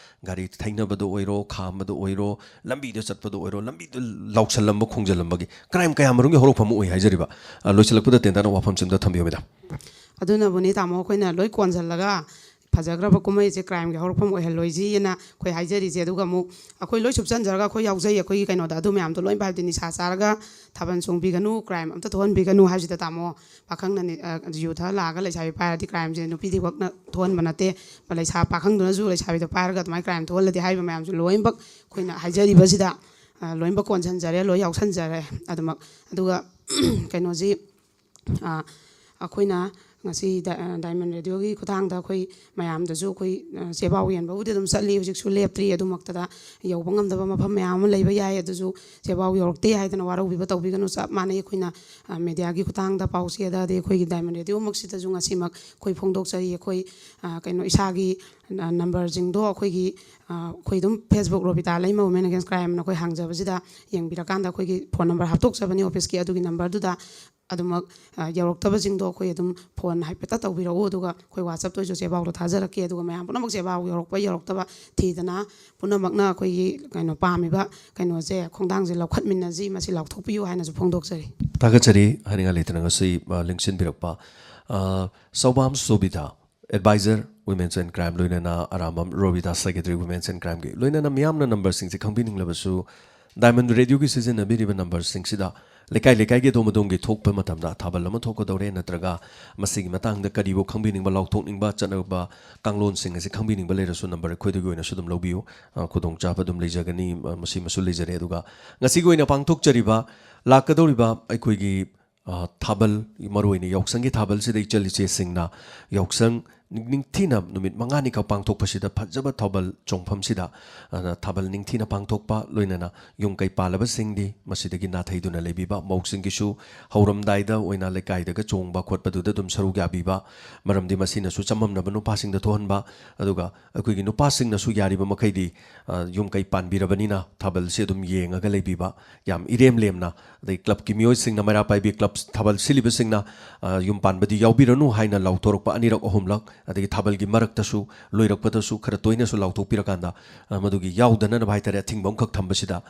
ꯒꯥꯔꯤ ꯊꯩꯅꯕꯗ ꯑꯣꯏꯔꯣ, ꯈꯥꯝꯕꯗ ꯑꯣꯏꯔꯣ, ꯂꯝꯕꯤꯗ ꯆꯠꯄꯗ ꯑꯣꯏꯔꯣ, ꯂꯝꯕꯤꯗ ꯂꯥꯎꯁꯜꯂꯝꯕ ꯈꯣꯡꯖꯜꯂꯝꯕꯒꯤ ꯀ꯭ꯔꯥꯏꯝ ꯀꯌꯥꯃꯔꯨꯝꯒꯤ ꯍꯧꯔꯛꯐꯝ ꯑꯣꯏ ꯍꯥꯏꯖꯔꯤꯕ꯫ ꯑ, ꯂꯣꯏꯁꯤꯜꯂꯛꯄꯗ ꯇꯦꯟꯇꯥꯅ ꯋꯥꯐꯝꯁꯤꯡꯗꯣ ꯊꯝꯕꯤꯌꯨ, ꯃꯦꯗꯥꯝ꯫ ꯑꯗꯨꯅꯕꯨꯅꯤ ꯇꯥꯃꯣ, ꯑꯩꯈꯣꯏꯅ ꯂꯣꯏ ꯀꯣꯟꯁꯤꯜꯂꯒ ꯐꯖꯈ꯭ꯔꯕ ꯀꯨꯝꯍꯩꯁꯦ ꯀ꯭ꯔꯥꯏꯝꯒꯤ ꯍꯧꯔꯛꯐꯝ ꯑꯣꯏꯍꯜꯂꯣꯏꯁꯤꯅ ꯑꯩꯈꯣꯏ ꯍꯥꯏꯖꯔꯤꯁꯦ꯫ ꯑꯗꯨꯒ ꯑꯃꯨꯛ ꯑꯩꯈꯣꯏ ꯂꯣꯏ ꯁꯨꯞꯆꯟꯖꯔꯒ ꯑꯩꯈꯣꯏ ꯌꯥꯎꯖꯩ ꯑꯩꯈꯣꯏꯒꯤ ꯀꯩꯅꯣꯗ꯫ ꯑꯗꯨ ꯃꯌꯥꯝꯗꯣ ꯂꯣꯏ, ꯍꯥꯏꯕꯗꯤ ꯅꯤꯁꯥ ꯆꯥꯔꯒ ꯊꯥꯕꯜ ꯆꯣꯡꯕꯤꯒꯅꯨ, ꯀ꯭ꯔꯥꯏꯝ ꯑꯝꯇ ꯊꯣꯛꯍꯟꯕꯤꯒꯅꯨ ꯍꯥꯏꯕꯁꯤꯗ ꯇꯥꯃꯣ, ꯄꯥꯈꯪꯅ ꯅꯤ-, ꯑ, ꯌꯨ ꯊꯛꯑ ꯂꯥꯛꯑꯒ ꯂꯩꯁꯥꯕꯤ ꯄꯥꯏꯔꯗꯤ ꯀ꯭ꯔꯥꯏꯝꯁꯦ ꯅꯨꯄꯤꯗꯤ ꯋꯥꯛꯅ ꯊꯣꯛꯍꯟꯕ ꯅꯠꯇꯦ꯫ ꯂꯩꯁꯥ ꯄꯥꯈꯪꯗꯨꯅꯁꯨ ꯂꯩꯁꯥꯕꯤꯗꯣ ꯄꯥꯏꯔꯒ ꯑꯗꯨꯃꯥꯏꯅ ꯀ꯭ꯔꯥꯏꯝ ꯊꯣꯛꯍꯜꯂꯗꯤ ꯍꯥꯏꯔꯤꯕ ꯃꯌꯥꯝꯁꯦ ꯂꯣꯏꯅꯃꯛ ꯑꯩꯈꯣꯏꯅ ꯍꯥꯏꯖꯔꯤꯕꯁꯤꯗ, ꯑ, ꯂꯣꯏꯅꯃꯛ ꯀꯣꯟꯁꯤꯟꯖꯔꯦ, ꯂꯣꯏ ꯌꯥꯎꯁꯟꯖꯔꯦ꯫ ꯑꯗꯨꯃꯛ, ꯑꯗꯨꯒ ꯀꯩꯅꯣꯁꯤ, ꯑ, ꯑꯩꯈꯣꯏꯅ ꯉꯁꯤ ꯗꯥꯏꯃꯟ ꯔꯦꯗꯤꯑꯣꯒꯤ ꯈꯨꯊꯥꯡꯗ ꯑꯩꯈꯣꯏ ꯃꯌꯥꯝꯗꯁꯨ ꯑꯩꯈꯣꯏ ꯆꯦꯕꯥꯎ ꯌꯦꯟꯕꯕꯨꯗꯤ ꯑꯗꯨꯝ ꯆꯠꯂꯤ, ꯍꯧꯖꯤꯛꯁꯨ ꯂꯦꯞꯇ꯭ꯔꯤ꯫ ꯑꯗꯨꯃꯛꯇꯗ ꯌꯧꯕ ꯉꯝꯗꯕ ꯃꯐꯝ ꯃꯌꯥꯝ ꯑꯃ ꯂꯩꯕ ꯌꯥꯏ, ꯑꯗꯨꯁꯨ ꯆꯦꯕꯥꯎ ꯌꯧꯔꯛꯇꯦ ꯍꯥꯏꯗꯅ ꯋꯥꯔꯧꯕꯤꯕ ꯇꯧꯕꯤꯒꯅꯨ꯫ ꯆꯞ ꯃꯥꯟꯅꯩ, ꯑꯩꯈꯣꯏꯅ ꯃꯦꯗꯤꯌꯥꯒꯤ ꯈꯨꯊꯥꯡꯗ ꯄꯥꯎ ꯆꯦꯗ, ꯑꯗꯩ ꯑꯩꯈꯣꯏꯒꯤ ꯗꯥꯏꯃꯟ ꯔꯦꯗꯤꯑꯣꯃꯛꯁꯤꯗꯁꯨ ꯉꯁꯤꯃꯛ ꯑꯩꯈꯣꯏ ꯐꯣꯡꯗꯣꯛꯆꯔꯤ꯫ ꯑꯩꯈꯣꯏ ꯀꯩꯅꯣ, ꯏꯁꯥꯒꯤ ꯅꯝꯕꯔꯁꯤꯡꯗꯣ ꯑꯩꯈꯣꯏꯒꯤ ꯑꯩꯈꯣꯏ ꯑꯗꯨꯝ Facebook ꯔꯣꯕꯤꯇꯥ ꯂꯩꯃ Women Against Crime ꯑꯅ ꯑꯩꯈꯣꯏ ꯍꯥꯡꯖꯕꯁꯤꯗ ꯌꯦꯡꯕꯤꯔꯀꯥꯟꯗ ꯑꯩꯈꯣꯏꯒꯤ ꯐꯣꯟ ꯅꯝꯕꯔ ꯍꯥꯞꯇꯣꯛꯆꯕꯅꯤ ꯑꯣꯐꯤꯁꯀꯤ, ꯑꯗꯨꯒꯤ ꯅꯝꯕꯔꯗꯨꯗ ꯑꯗꯨꯃꯛ ꯌꯧꯔꯛꯇꯕꯁꯤꯡꯗꯣ ꯑꯩꯈꯣꯏ ꯑꯗꯨꯝ ꯐꯣꯟ ꯍꯥꯏꯐꯦꯠꯇ ꯇꯧꯕꯤꯔꯛꯎ, ꯑꯗꯨꯒ ꯑꯩꯈꯣꯏ WhatsApp ꯇ ꯑꯣꯏꯁꯨ ꯆꯦꯕꯥꯎꯗꯣ ꯊꯥꯖꯔꯛꯀꯦ꯫ ꯑꯗꯨꯒ ꯃꯌꯥꯝ ꯄꯨꯝꯅꯃꯛ ꯆꯦꯕꯥꯎ ꯌꯧꯔꯛꯄ ꯌꯧꯔꯛꯇꯕ ꯊꯤꯗꯅ ꯄꯨꯝꯅꯃꯛꯅ ꯑꯩꯈꯣꯏꯒꯤ ꯀꯩꯅꯣ, ꯄꯥꯝꯃꯤꯕ ꯀꯩꯅꯣꯁꯦ, ꯈꯣꯡꯊꯥꯡꯁꯦ ꯂꯧꯈꯠꯃꯤꯟꯅꯁꯤ, ꯃꯁꯤ ꯂꯥꯎꯊꯣꯛꯄꯤꯌꯨ ꯍꯥꯏꯅꯁꯨ ꯐꯣꯡꯗꯣꯛꯆꯔꯤ꯫ ꯊꯥꯒꯠꯆꯔꯤ, ꯍꯥꯏꯅꯤꯡꯉꯥꯏ ꯂꯩꯇꯅ ꯉꯁꯤ ꯂꯦꯡꯁꯤꯟꯕꯤꯔꯛꯄ꯫ ꯁꯧꯕꯥꯝ ꯁꯣꯕꯤꯇꯥ, Advisor, Women's and Crime, ꯂꯣꯏꯅꯅ Arambam Robita, Secretary, Women's and Crime ꯒꯤ, ꯂꯣꯏꯅꯅ ꯃꯤꯌꯥꯝꯅ ꯅꯝꯕꯔꯁꯤꯡꯁꯦ ꯈꯪꯕꯤꯅꯤꯡꯂꯕꯁꯨ, ꯗꯥꯏꯃꯟ ꯔꯦꯗꯤꯑꯣꯒꯤ ꯁꯤꯖꯤꯟꯅꯕꯤꯔꯤꯕ ꯅꯝꯕꯔꯁꯤꯡꯁꯤꯗ ꯂꯩꯀꯥꯏ ꯂꯩꯀꯥꯏꯒꯤ ꯑꯗꯣꯝ ꯑꯗꯣꯝꯒꯤ ꯊꯣꯛꯄ ꯃꯇꯝꯗ ꯊꯥꯕꯜ ꯑꯃ ꯊꯣꯛꯀꯗꯧꯔꯦ, ꯅꯠꯇ꯭ꯔꯒ ꯃꯁꯤꯒꯤ ꯃꯇꯥꯡꯗ ꯀꯔꯤꯕꯨ ꯈꯪꯕꯤꯅꯤꯡꯕ, ꯂꯥꯎꯊꯣꯛꯅꯤꯡꯕ, ꯆꯠꯅꯕ ꯀꯥꯡꯂꯣꯟꯁꯤꯡ ꯑꯁꯤ ꯈꯪꯕꯤꯅꯤꯡꯕ ꯂꯩꯔꯁꯨ, ꯅꯝꯕꯔ ꯑꯩꯈꯣꯏꯗꯒꯤ ꯑꯣꯏꯅꯁꯨ ꯑꯗꯨꯝ ꯂꯧꯕꯤꯌꯨ꯫ ꯈꯨꯗꯣꯡꯆꯥꯕ ꯑꯗꯨꯝ ꯂꯩꯖꯒꯅꯤ꯫ ꯃꯁꯤꯃꯁꯨ ꯂꯩꯖꯔꯦ꯫ ꯑꯗꯨꯒ ꯉꯁꯤꯒꯤ ꯑꯣꯏꯅ ꯄꯥꯡꯊꯣꯛꯆꯔꯤꯕ, ꯂꯥꯛꯀꯗꯧꯔꯤꯕ ꯑꯩꯈꯣꯏꯒꯤ ꯊꯥꯕꯜ, ꯃꯔꯨꯑꯣꯏꯅ ꯌꯥꯎꯁꯪꯒꯤ ꯊꯥꯕꯜꯁꯤꯗ ꯏꯆꯜ ꯏꯆꯦꯁꯤꯡꯅ ꯌꯥꯎꯁꯪ ꯅꯤꯡꯊꯤꯅ ꯅꯨꯃꯤꯠ ꯃꯉꯥꯅꯤꯈꯛ ꯄꯥꯡꯊꯣꯛꯄꯁꯤꯗ ꯐꯖꯕ ꯊꯥꯕꯜ ꯆꯣꯡꯐꯝꯁꯤꯗ ꯊꯥꯕꯜ ꯅꯤꯡꯊꯤꯅ ꯄꯥꯡꯊꯣꯛꯄ, ꯂꯣꯏꯅꯅ ꯌꯨꯝ ꯀꯩ ꯄꯥꯜꯂꯕꯁꯤꯡꯗꯤ ꯃꯁꯤꯗꯒꯤ ꯅꯥꯊꯩꯗꯨꯅ ꯂꯩꯕꯤꯕ, ꯃꯧꯁꯤꯡꯒꯤꯁꯨ ꯍꯧꯔꯝꯗꯥꯏꯗ ꯑꯣꯏꯅ ꯂꯩꯀꯥꯏꯗꯒ ꯆꯣꯡꯕ ꯈꯣꯠꯄꯗꯨꯗ ꯑꯗꯨꯝ ꯁꯔꯨꯛ ꯌꯥꯕꯤꯕ, ꯃꯔꯝꯗꯤ ꯃꯁꯤꯅꯁꯨ ꯆꯃꯝꯅꯕ ꯅꯨꯄꯥꯁꯤꯡꯗ ꯊꯣꯛꯍꯟꯕ, ꯑꯗꯨꯒ ꯑꯩꯈꯣꯏꯒꯤ ꯅꯨꯄꯥꯁꯤꯡꯅꯁꯨ ꯌꯥꯔꯤꯕ ꯃꯈꯩꯗꯤ ꯌꯨꯝ ꯀꯩ ꯄꯥꯟꯕꯤꯔꯕꯅꯤꯅ ꯊꯥꯕꯜꯁꯤ ꯑꯗꯨꯝ ꯌꯦꯡꯉꯒ ꯂꯩꯕꯤꯕ, ꯌꯥꯝ ꯏꯔꯦꯝ ꯂꯦꯝꯅ, ꯑꯗꯩ ꯀ꯭ꯂꯕꯀꯤ ꯃꯤꯑꯣꯏꯁꯤꯡꯅ, ꯃꯩꯔꯥ ꯄꯥꯏꯕꯤ ꯀ꯭ꯂꯕ ꯊꯥꯕꯜ ꯁꯤꯜꯂꯤꯕꯁꯤꯡꯅ ꯌꯨꯝ ꯄꯥꯟꯕꯗꯤ ꯌꯥꯎꯕꯤꯔꯅꯨ ꯍꯥꯏꯅ ꯂꯥꯎꯊꯣꯔꯛꯄ ꯑꯅꯤꯔꯛ ꯑꯍꯨꯝꯂꯛ, ꯑꯗꯒꯤ ꯊꯥꯕꯜꯒꯤ ꯃꯔꯛꯇꯁꯨ, ꯂꯣꯏꯔꯛꯄꯗꯁꯨ ꯈꯔ ꯇꯣꯏꯅꯁꯨ ꯂꯥꯎꯊꯣꯛꯄꯤꯔꯀꯥꯟꯗ, ꯃꯗꯨꯒꯤ ꯌꯥꯎꯗꯅꯅꯕ ꯍꯥꯏꯇꯥꯔꯦ, ꯑꯊꯤꯡꯕ ꯑꯃꯈꯛ ꯊꯝꯕꯁꯤꯗ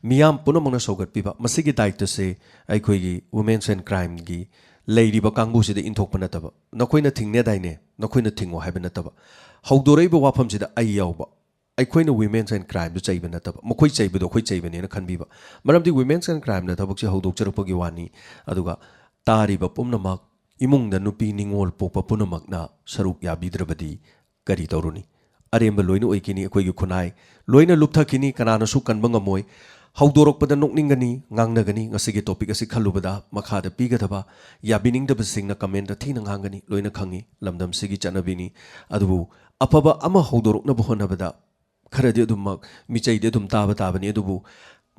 ꯃꯤꯌꯥꯝ ꯄꯨꯝꯅꯃꯛꯅ ꯁꯧꯒꯠꯄꯤꯕ, ꯃꯁꯤꯒꯤ ꯗꯥꯌꯤꯠꯇꯁꯦ ꯑꯩꯈꯣꯏꯒꯤ Women's and Crime ꯒꯤ ꯂꯩꯔꯤꯕ ꯀꯥꯡꯕꯨꯁꯤꯗ ꯏꯟꯊꯣꯛꯄ ꯅꯠꯇꯕ, ꯅꯈꯣꯏꯅ ꯊꯤꯡꯅꯦꯗꯥꯏꯅꯦ, ꯅꯈꯣꯏꯅ ꯊꯤꯡꯉꯣ ꯍꯥꯏꯕ ꯅꯠꯇꯕ, ꯍꯧꯗꯣꯔꯛꯏꯕ ꯋꯥꯐꯝꯁꯤꯗ ꯑꯩ ꯌꯥꯎꯕ, ꯑꯩꯈꯣꯏꯅ Women's and Crime ꯗꯨ ꯆꯩꯕ ꯅꯠꯇꯕ, ꯃꯈꯣꯏ ꯆꯩꯕꯗꯣ ꯑꯩꯈꯣꯏ ꯆꯩꯕꯅꯦꯅ ꯈꯟꯕꯤꯕ꯫ ꯃꯔꯝꯗꯤ Women's and Crime ꯅ ꯊꯕꯛꯁꯦ ꯍꯧꯗꯣꯛꯆꯔꯛꯄꯒꯤ ꯋꯥꯅꯤ, ꯑꯗꯨꯒ ꯇꯥꯔꯤꯕ ꯄꯨꯝꯅꯃꯛ, ꯏꯃꯨꯡꯗ ꯅꯨꯄꯤ ꯅꯤꯉꯣꯜ ꯄꯣꯛꯄ ꯄꯨꯝꯅꯃꯛꯅ ꯁꯔꯨꯛ ꯌꯥꯕꯤꯗ꯭ꯔꯕꯗꯤ ꯀꯔꯤ ꯇꯧꯔꯨꯅꯤ? ꯑꯔꯦꯝꯕ ꯂꯣꯏꯅ ꯑꯣꯏꯈꯤꯅꯤ꯫ ꯑꯩꯈꯣꯏꯒꯤ ꯈꯨꯟꯅꯥꯏ ꯂꯣꯏꯅ ꯂꯨꯞꯊꯈꯤꯅꯤ, ꯀꯅꯥꯅꯁꯨ ꯀꯟꯕ ꯉꯝꯃꯣꯏ꯫ ꯍꯧꯗꯣꯔꯛꯄꯗ ꯅꯣꯛꯅꯤꯡꯒꯅꯤ, ꯉꯥꯡꯅꯒꯅꯤ꯫ ꯉꯁꯤꯒꯤ topic ꯑꯁꯤ ꯈꯜꯂꯨꯕꯗ ꯃꯈꯥꯗ ꯄꯤꯒꯗꯕ ꯌꯥꯕꯤꯅꯤꯡꯗꯕꯁꯤꯡꯅ comment ꯊꯤꯅ ꯉꯥꯡꯒꯅꯤ, ꯂꯣꯏꯅ ꯈꯪꯉꯤ꯫ ꯂꯝꯗꯝꯁꯤꯒꯤ ꯆꯠꯅꯕꯤꯅꯤ꯫ ꯑꯗꯨꯕꯨ ꯑꯐꯕ ꯑꯃ ꯍꯧꯗꯣꯔꯛꯅꯕ ꯍꯣꯠꯅꯕꯗ ꯈꯔꯗꯤ ꯑꯗꯨꯃꯛ ꯃꯤꯆꯩꯗꯤ ꯑꯗꯨꯝ ꯇꯥꯕ ꯇꯥꯕꯅꯤ꯫ ꯑꯗꯨꯕꯨ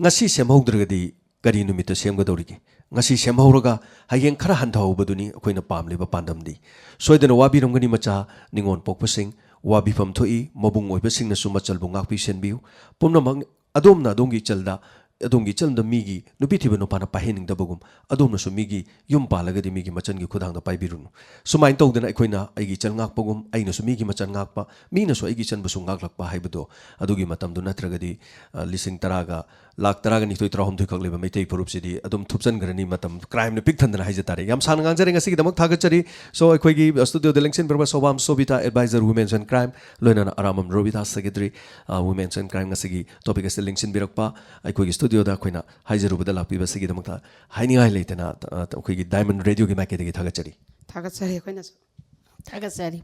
ꯉꯁꯤ ꯁꯦꯝꯍꯧꯗ꯭ꯔꯒꯗꯤ ꯀꯔꯤ ꯅꯨꯃꯤꯠꯇ ꯁꯦꯝꯒꯗꯧꯔꯤꯒꯦ? ꯉꯁꯤ ꯁꯦꯝꯍꯧꯔꯒ ꯍꯌꯦꯡ ꯈꯔ ꯍꯟꯊꯍꯧꯕꯗꯨꯅꯤ ꯑꯩꯈꯣꯏꯅ ꯄꯥꯝꯂꯤꯕ ꯄꯥꯟꯗꯝꯗꯤ꯫ ꯁꯣꯏꯗꯅ ꯋꯥꯕꯤꯔꯝꯒꯅꯤ ꯃꯆꯥ, ꯅꯤꯉꯣꯜ ꯄꯣꯛꯄꯁꯤꯡ꯫ ꯋꯥꯕꯤꯐꯝ ꯊꯣꯛꯏ, ꯃꯕꯨꯡ ꯑꯣꯏꯕꯁꯤꯡꯅꯁꯨ ꯃꯆꯜꯕꯨ ꯉꯥꯛꯄꯤ ꯁꯦꯟꯕꯤꯌꯨ꯫ ꯄꯨꯝꯅꯃꯛ ꯑꯗꯣꯝꯅ ꯑꯗꯣꯝꯒꯤ ꯏꯆꯜꯗ, ꯑꯗꯣꯝꯒꯤ ꯏꯆꯜꯗ ꯃꯤꯒꯤ ꯅꯨꯄꯤ ꯊꯤꯕ ꯅꯨꯄꯥꯅ ꯄꯥꯏꯍꯟꯅꯤꯡꯗꯕꯒꯨꯝ, ꯑꯗꯣꯝꯅꯁꯨ ꯃꯤꯒꯤ ꯌꯨꯝ ꯄꯥꯜꯂꯒꯗꯤ ꯃꯤꯒꯤ ꯃꯆꯟꯒꯤ ꯈꯨꯗꯥꯡꯗ ꯄꯥꯏꯕꯤꯔꯨꯅꯨ꯫ ꯁꯨꯃꯥꯏꯅ ꯇꯧꯗꯅ ꯑꯩꯈꯣꯏꯅ ꯑꯩꯒꯤ ꯏꯆꯜ ꯉꯥꯛꯄꯒꯨꯝ, ꯑꯩꯅꯁꯨ ꯃꯤꯒꯤ ꯃꯆꯟ ꯉꯥꯛꯄ, ꯃꯤꯅꯁꯨ ꯑꯩꯒꯤ ꯏꯆꯟꯕꯨꯁꯨ ꯉꯥꯛꯂꯛꯄ ꯍꯥꯏꯕꯗꯣ, ꯑꯗꯨꯒꯤ ꯃꯇꯝꯗꯨ ꯅꯠꯇ꯭ꯔꯒꯗꯤ, ꯑ, ꯂꯤꯁꯤꯡ ꯇꯔꯥꯒ ꯂꯥꯛ ꯇꯔꯥꯒ ꯅꯤꯊꯣꯏ, ꯇꯔꯥꯍꯨꯝꯗꯣꯏ ꯈꯛ ꯂꯩꯕ ꯃꯩꯇꯩ ꯐꯨꯔꯨꯞꯁꯤꯗꯤ ꯑꯗꯨꯝ ꯊꯨꯞꯆꯟꯈ꯭ꯔꯅꯤ꯫ ꯃꯇꯝ crime ꯅ ꯄꯤꯛ ꯊꯟꯗꯅ ꯍꯥꯏꯖ ꯇꯥꯔꯦ꯫ ꯌꯥꯝ ꯁꯥꯡꯅ ꯉꯥꯡꯖꯔꯦ꯫ ꯉꯁꯤꯒꯤꯗꯃꯛ ꯊꯥꯒꯠꯆꯔꯤ꯫ So, ꯑꯩꯈꯣꯏꯒꯤ studio the ꯂꯦꯡꯁꯤꯟꯕꯤꯔꯕ ꯁꯣꯕꯥꯝ ꯁꯣꯕꯤꯇꯥ, advisor Women's and Crime, ꯂꯣꯏꯅꯅ ꯑꯔꯥꯃꯝ ꯔꯣꯕꯤꯗꯥꯁ, secretary, ꯑ, Women's and Crime, ꯉꯁꯤꯒꯤ topic ꯑꯁꯤ ꯂꯦꯡꯁꯤꯟꯕꯤꯔꯛꯄ ꯑꯩꯈꯣꯏꯒꯤ studio ꯗ ꯑꯩꯈꯣꯏꯅ ꯍꯥꯏꯖꯔꯨꯕꯗ ꯂꯥꯛꯄꯤꯕꯁꯤꯒꯤꯗꯃꯛꯇ ꯍꯥꯏꯅꯤꯡꯉꯥꯏ ꯂꯩꯇꯅ, ꯑ, ꯑꯩꯈꯣꯏꯒꯤ Diamond Radio ꯒꯤ ꯃꯥꯏꯀꯩꯗꯒꯤ ꯊꯥꯒꯠꯆꯔꯤ꯫ ꯊꯥꯒꯠꯆꯔꯤ ꯑꯩꯈꯣꯏꯅꯁꯨ꯫ ꯊꯥꯒꯠꯆꯔꯤ꯫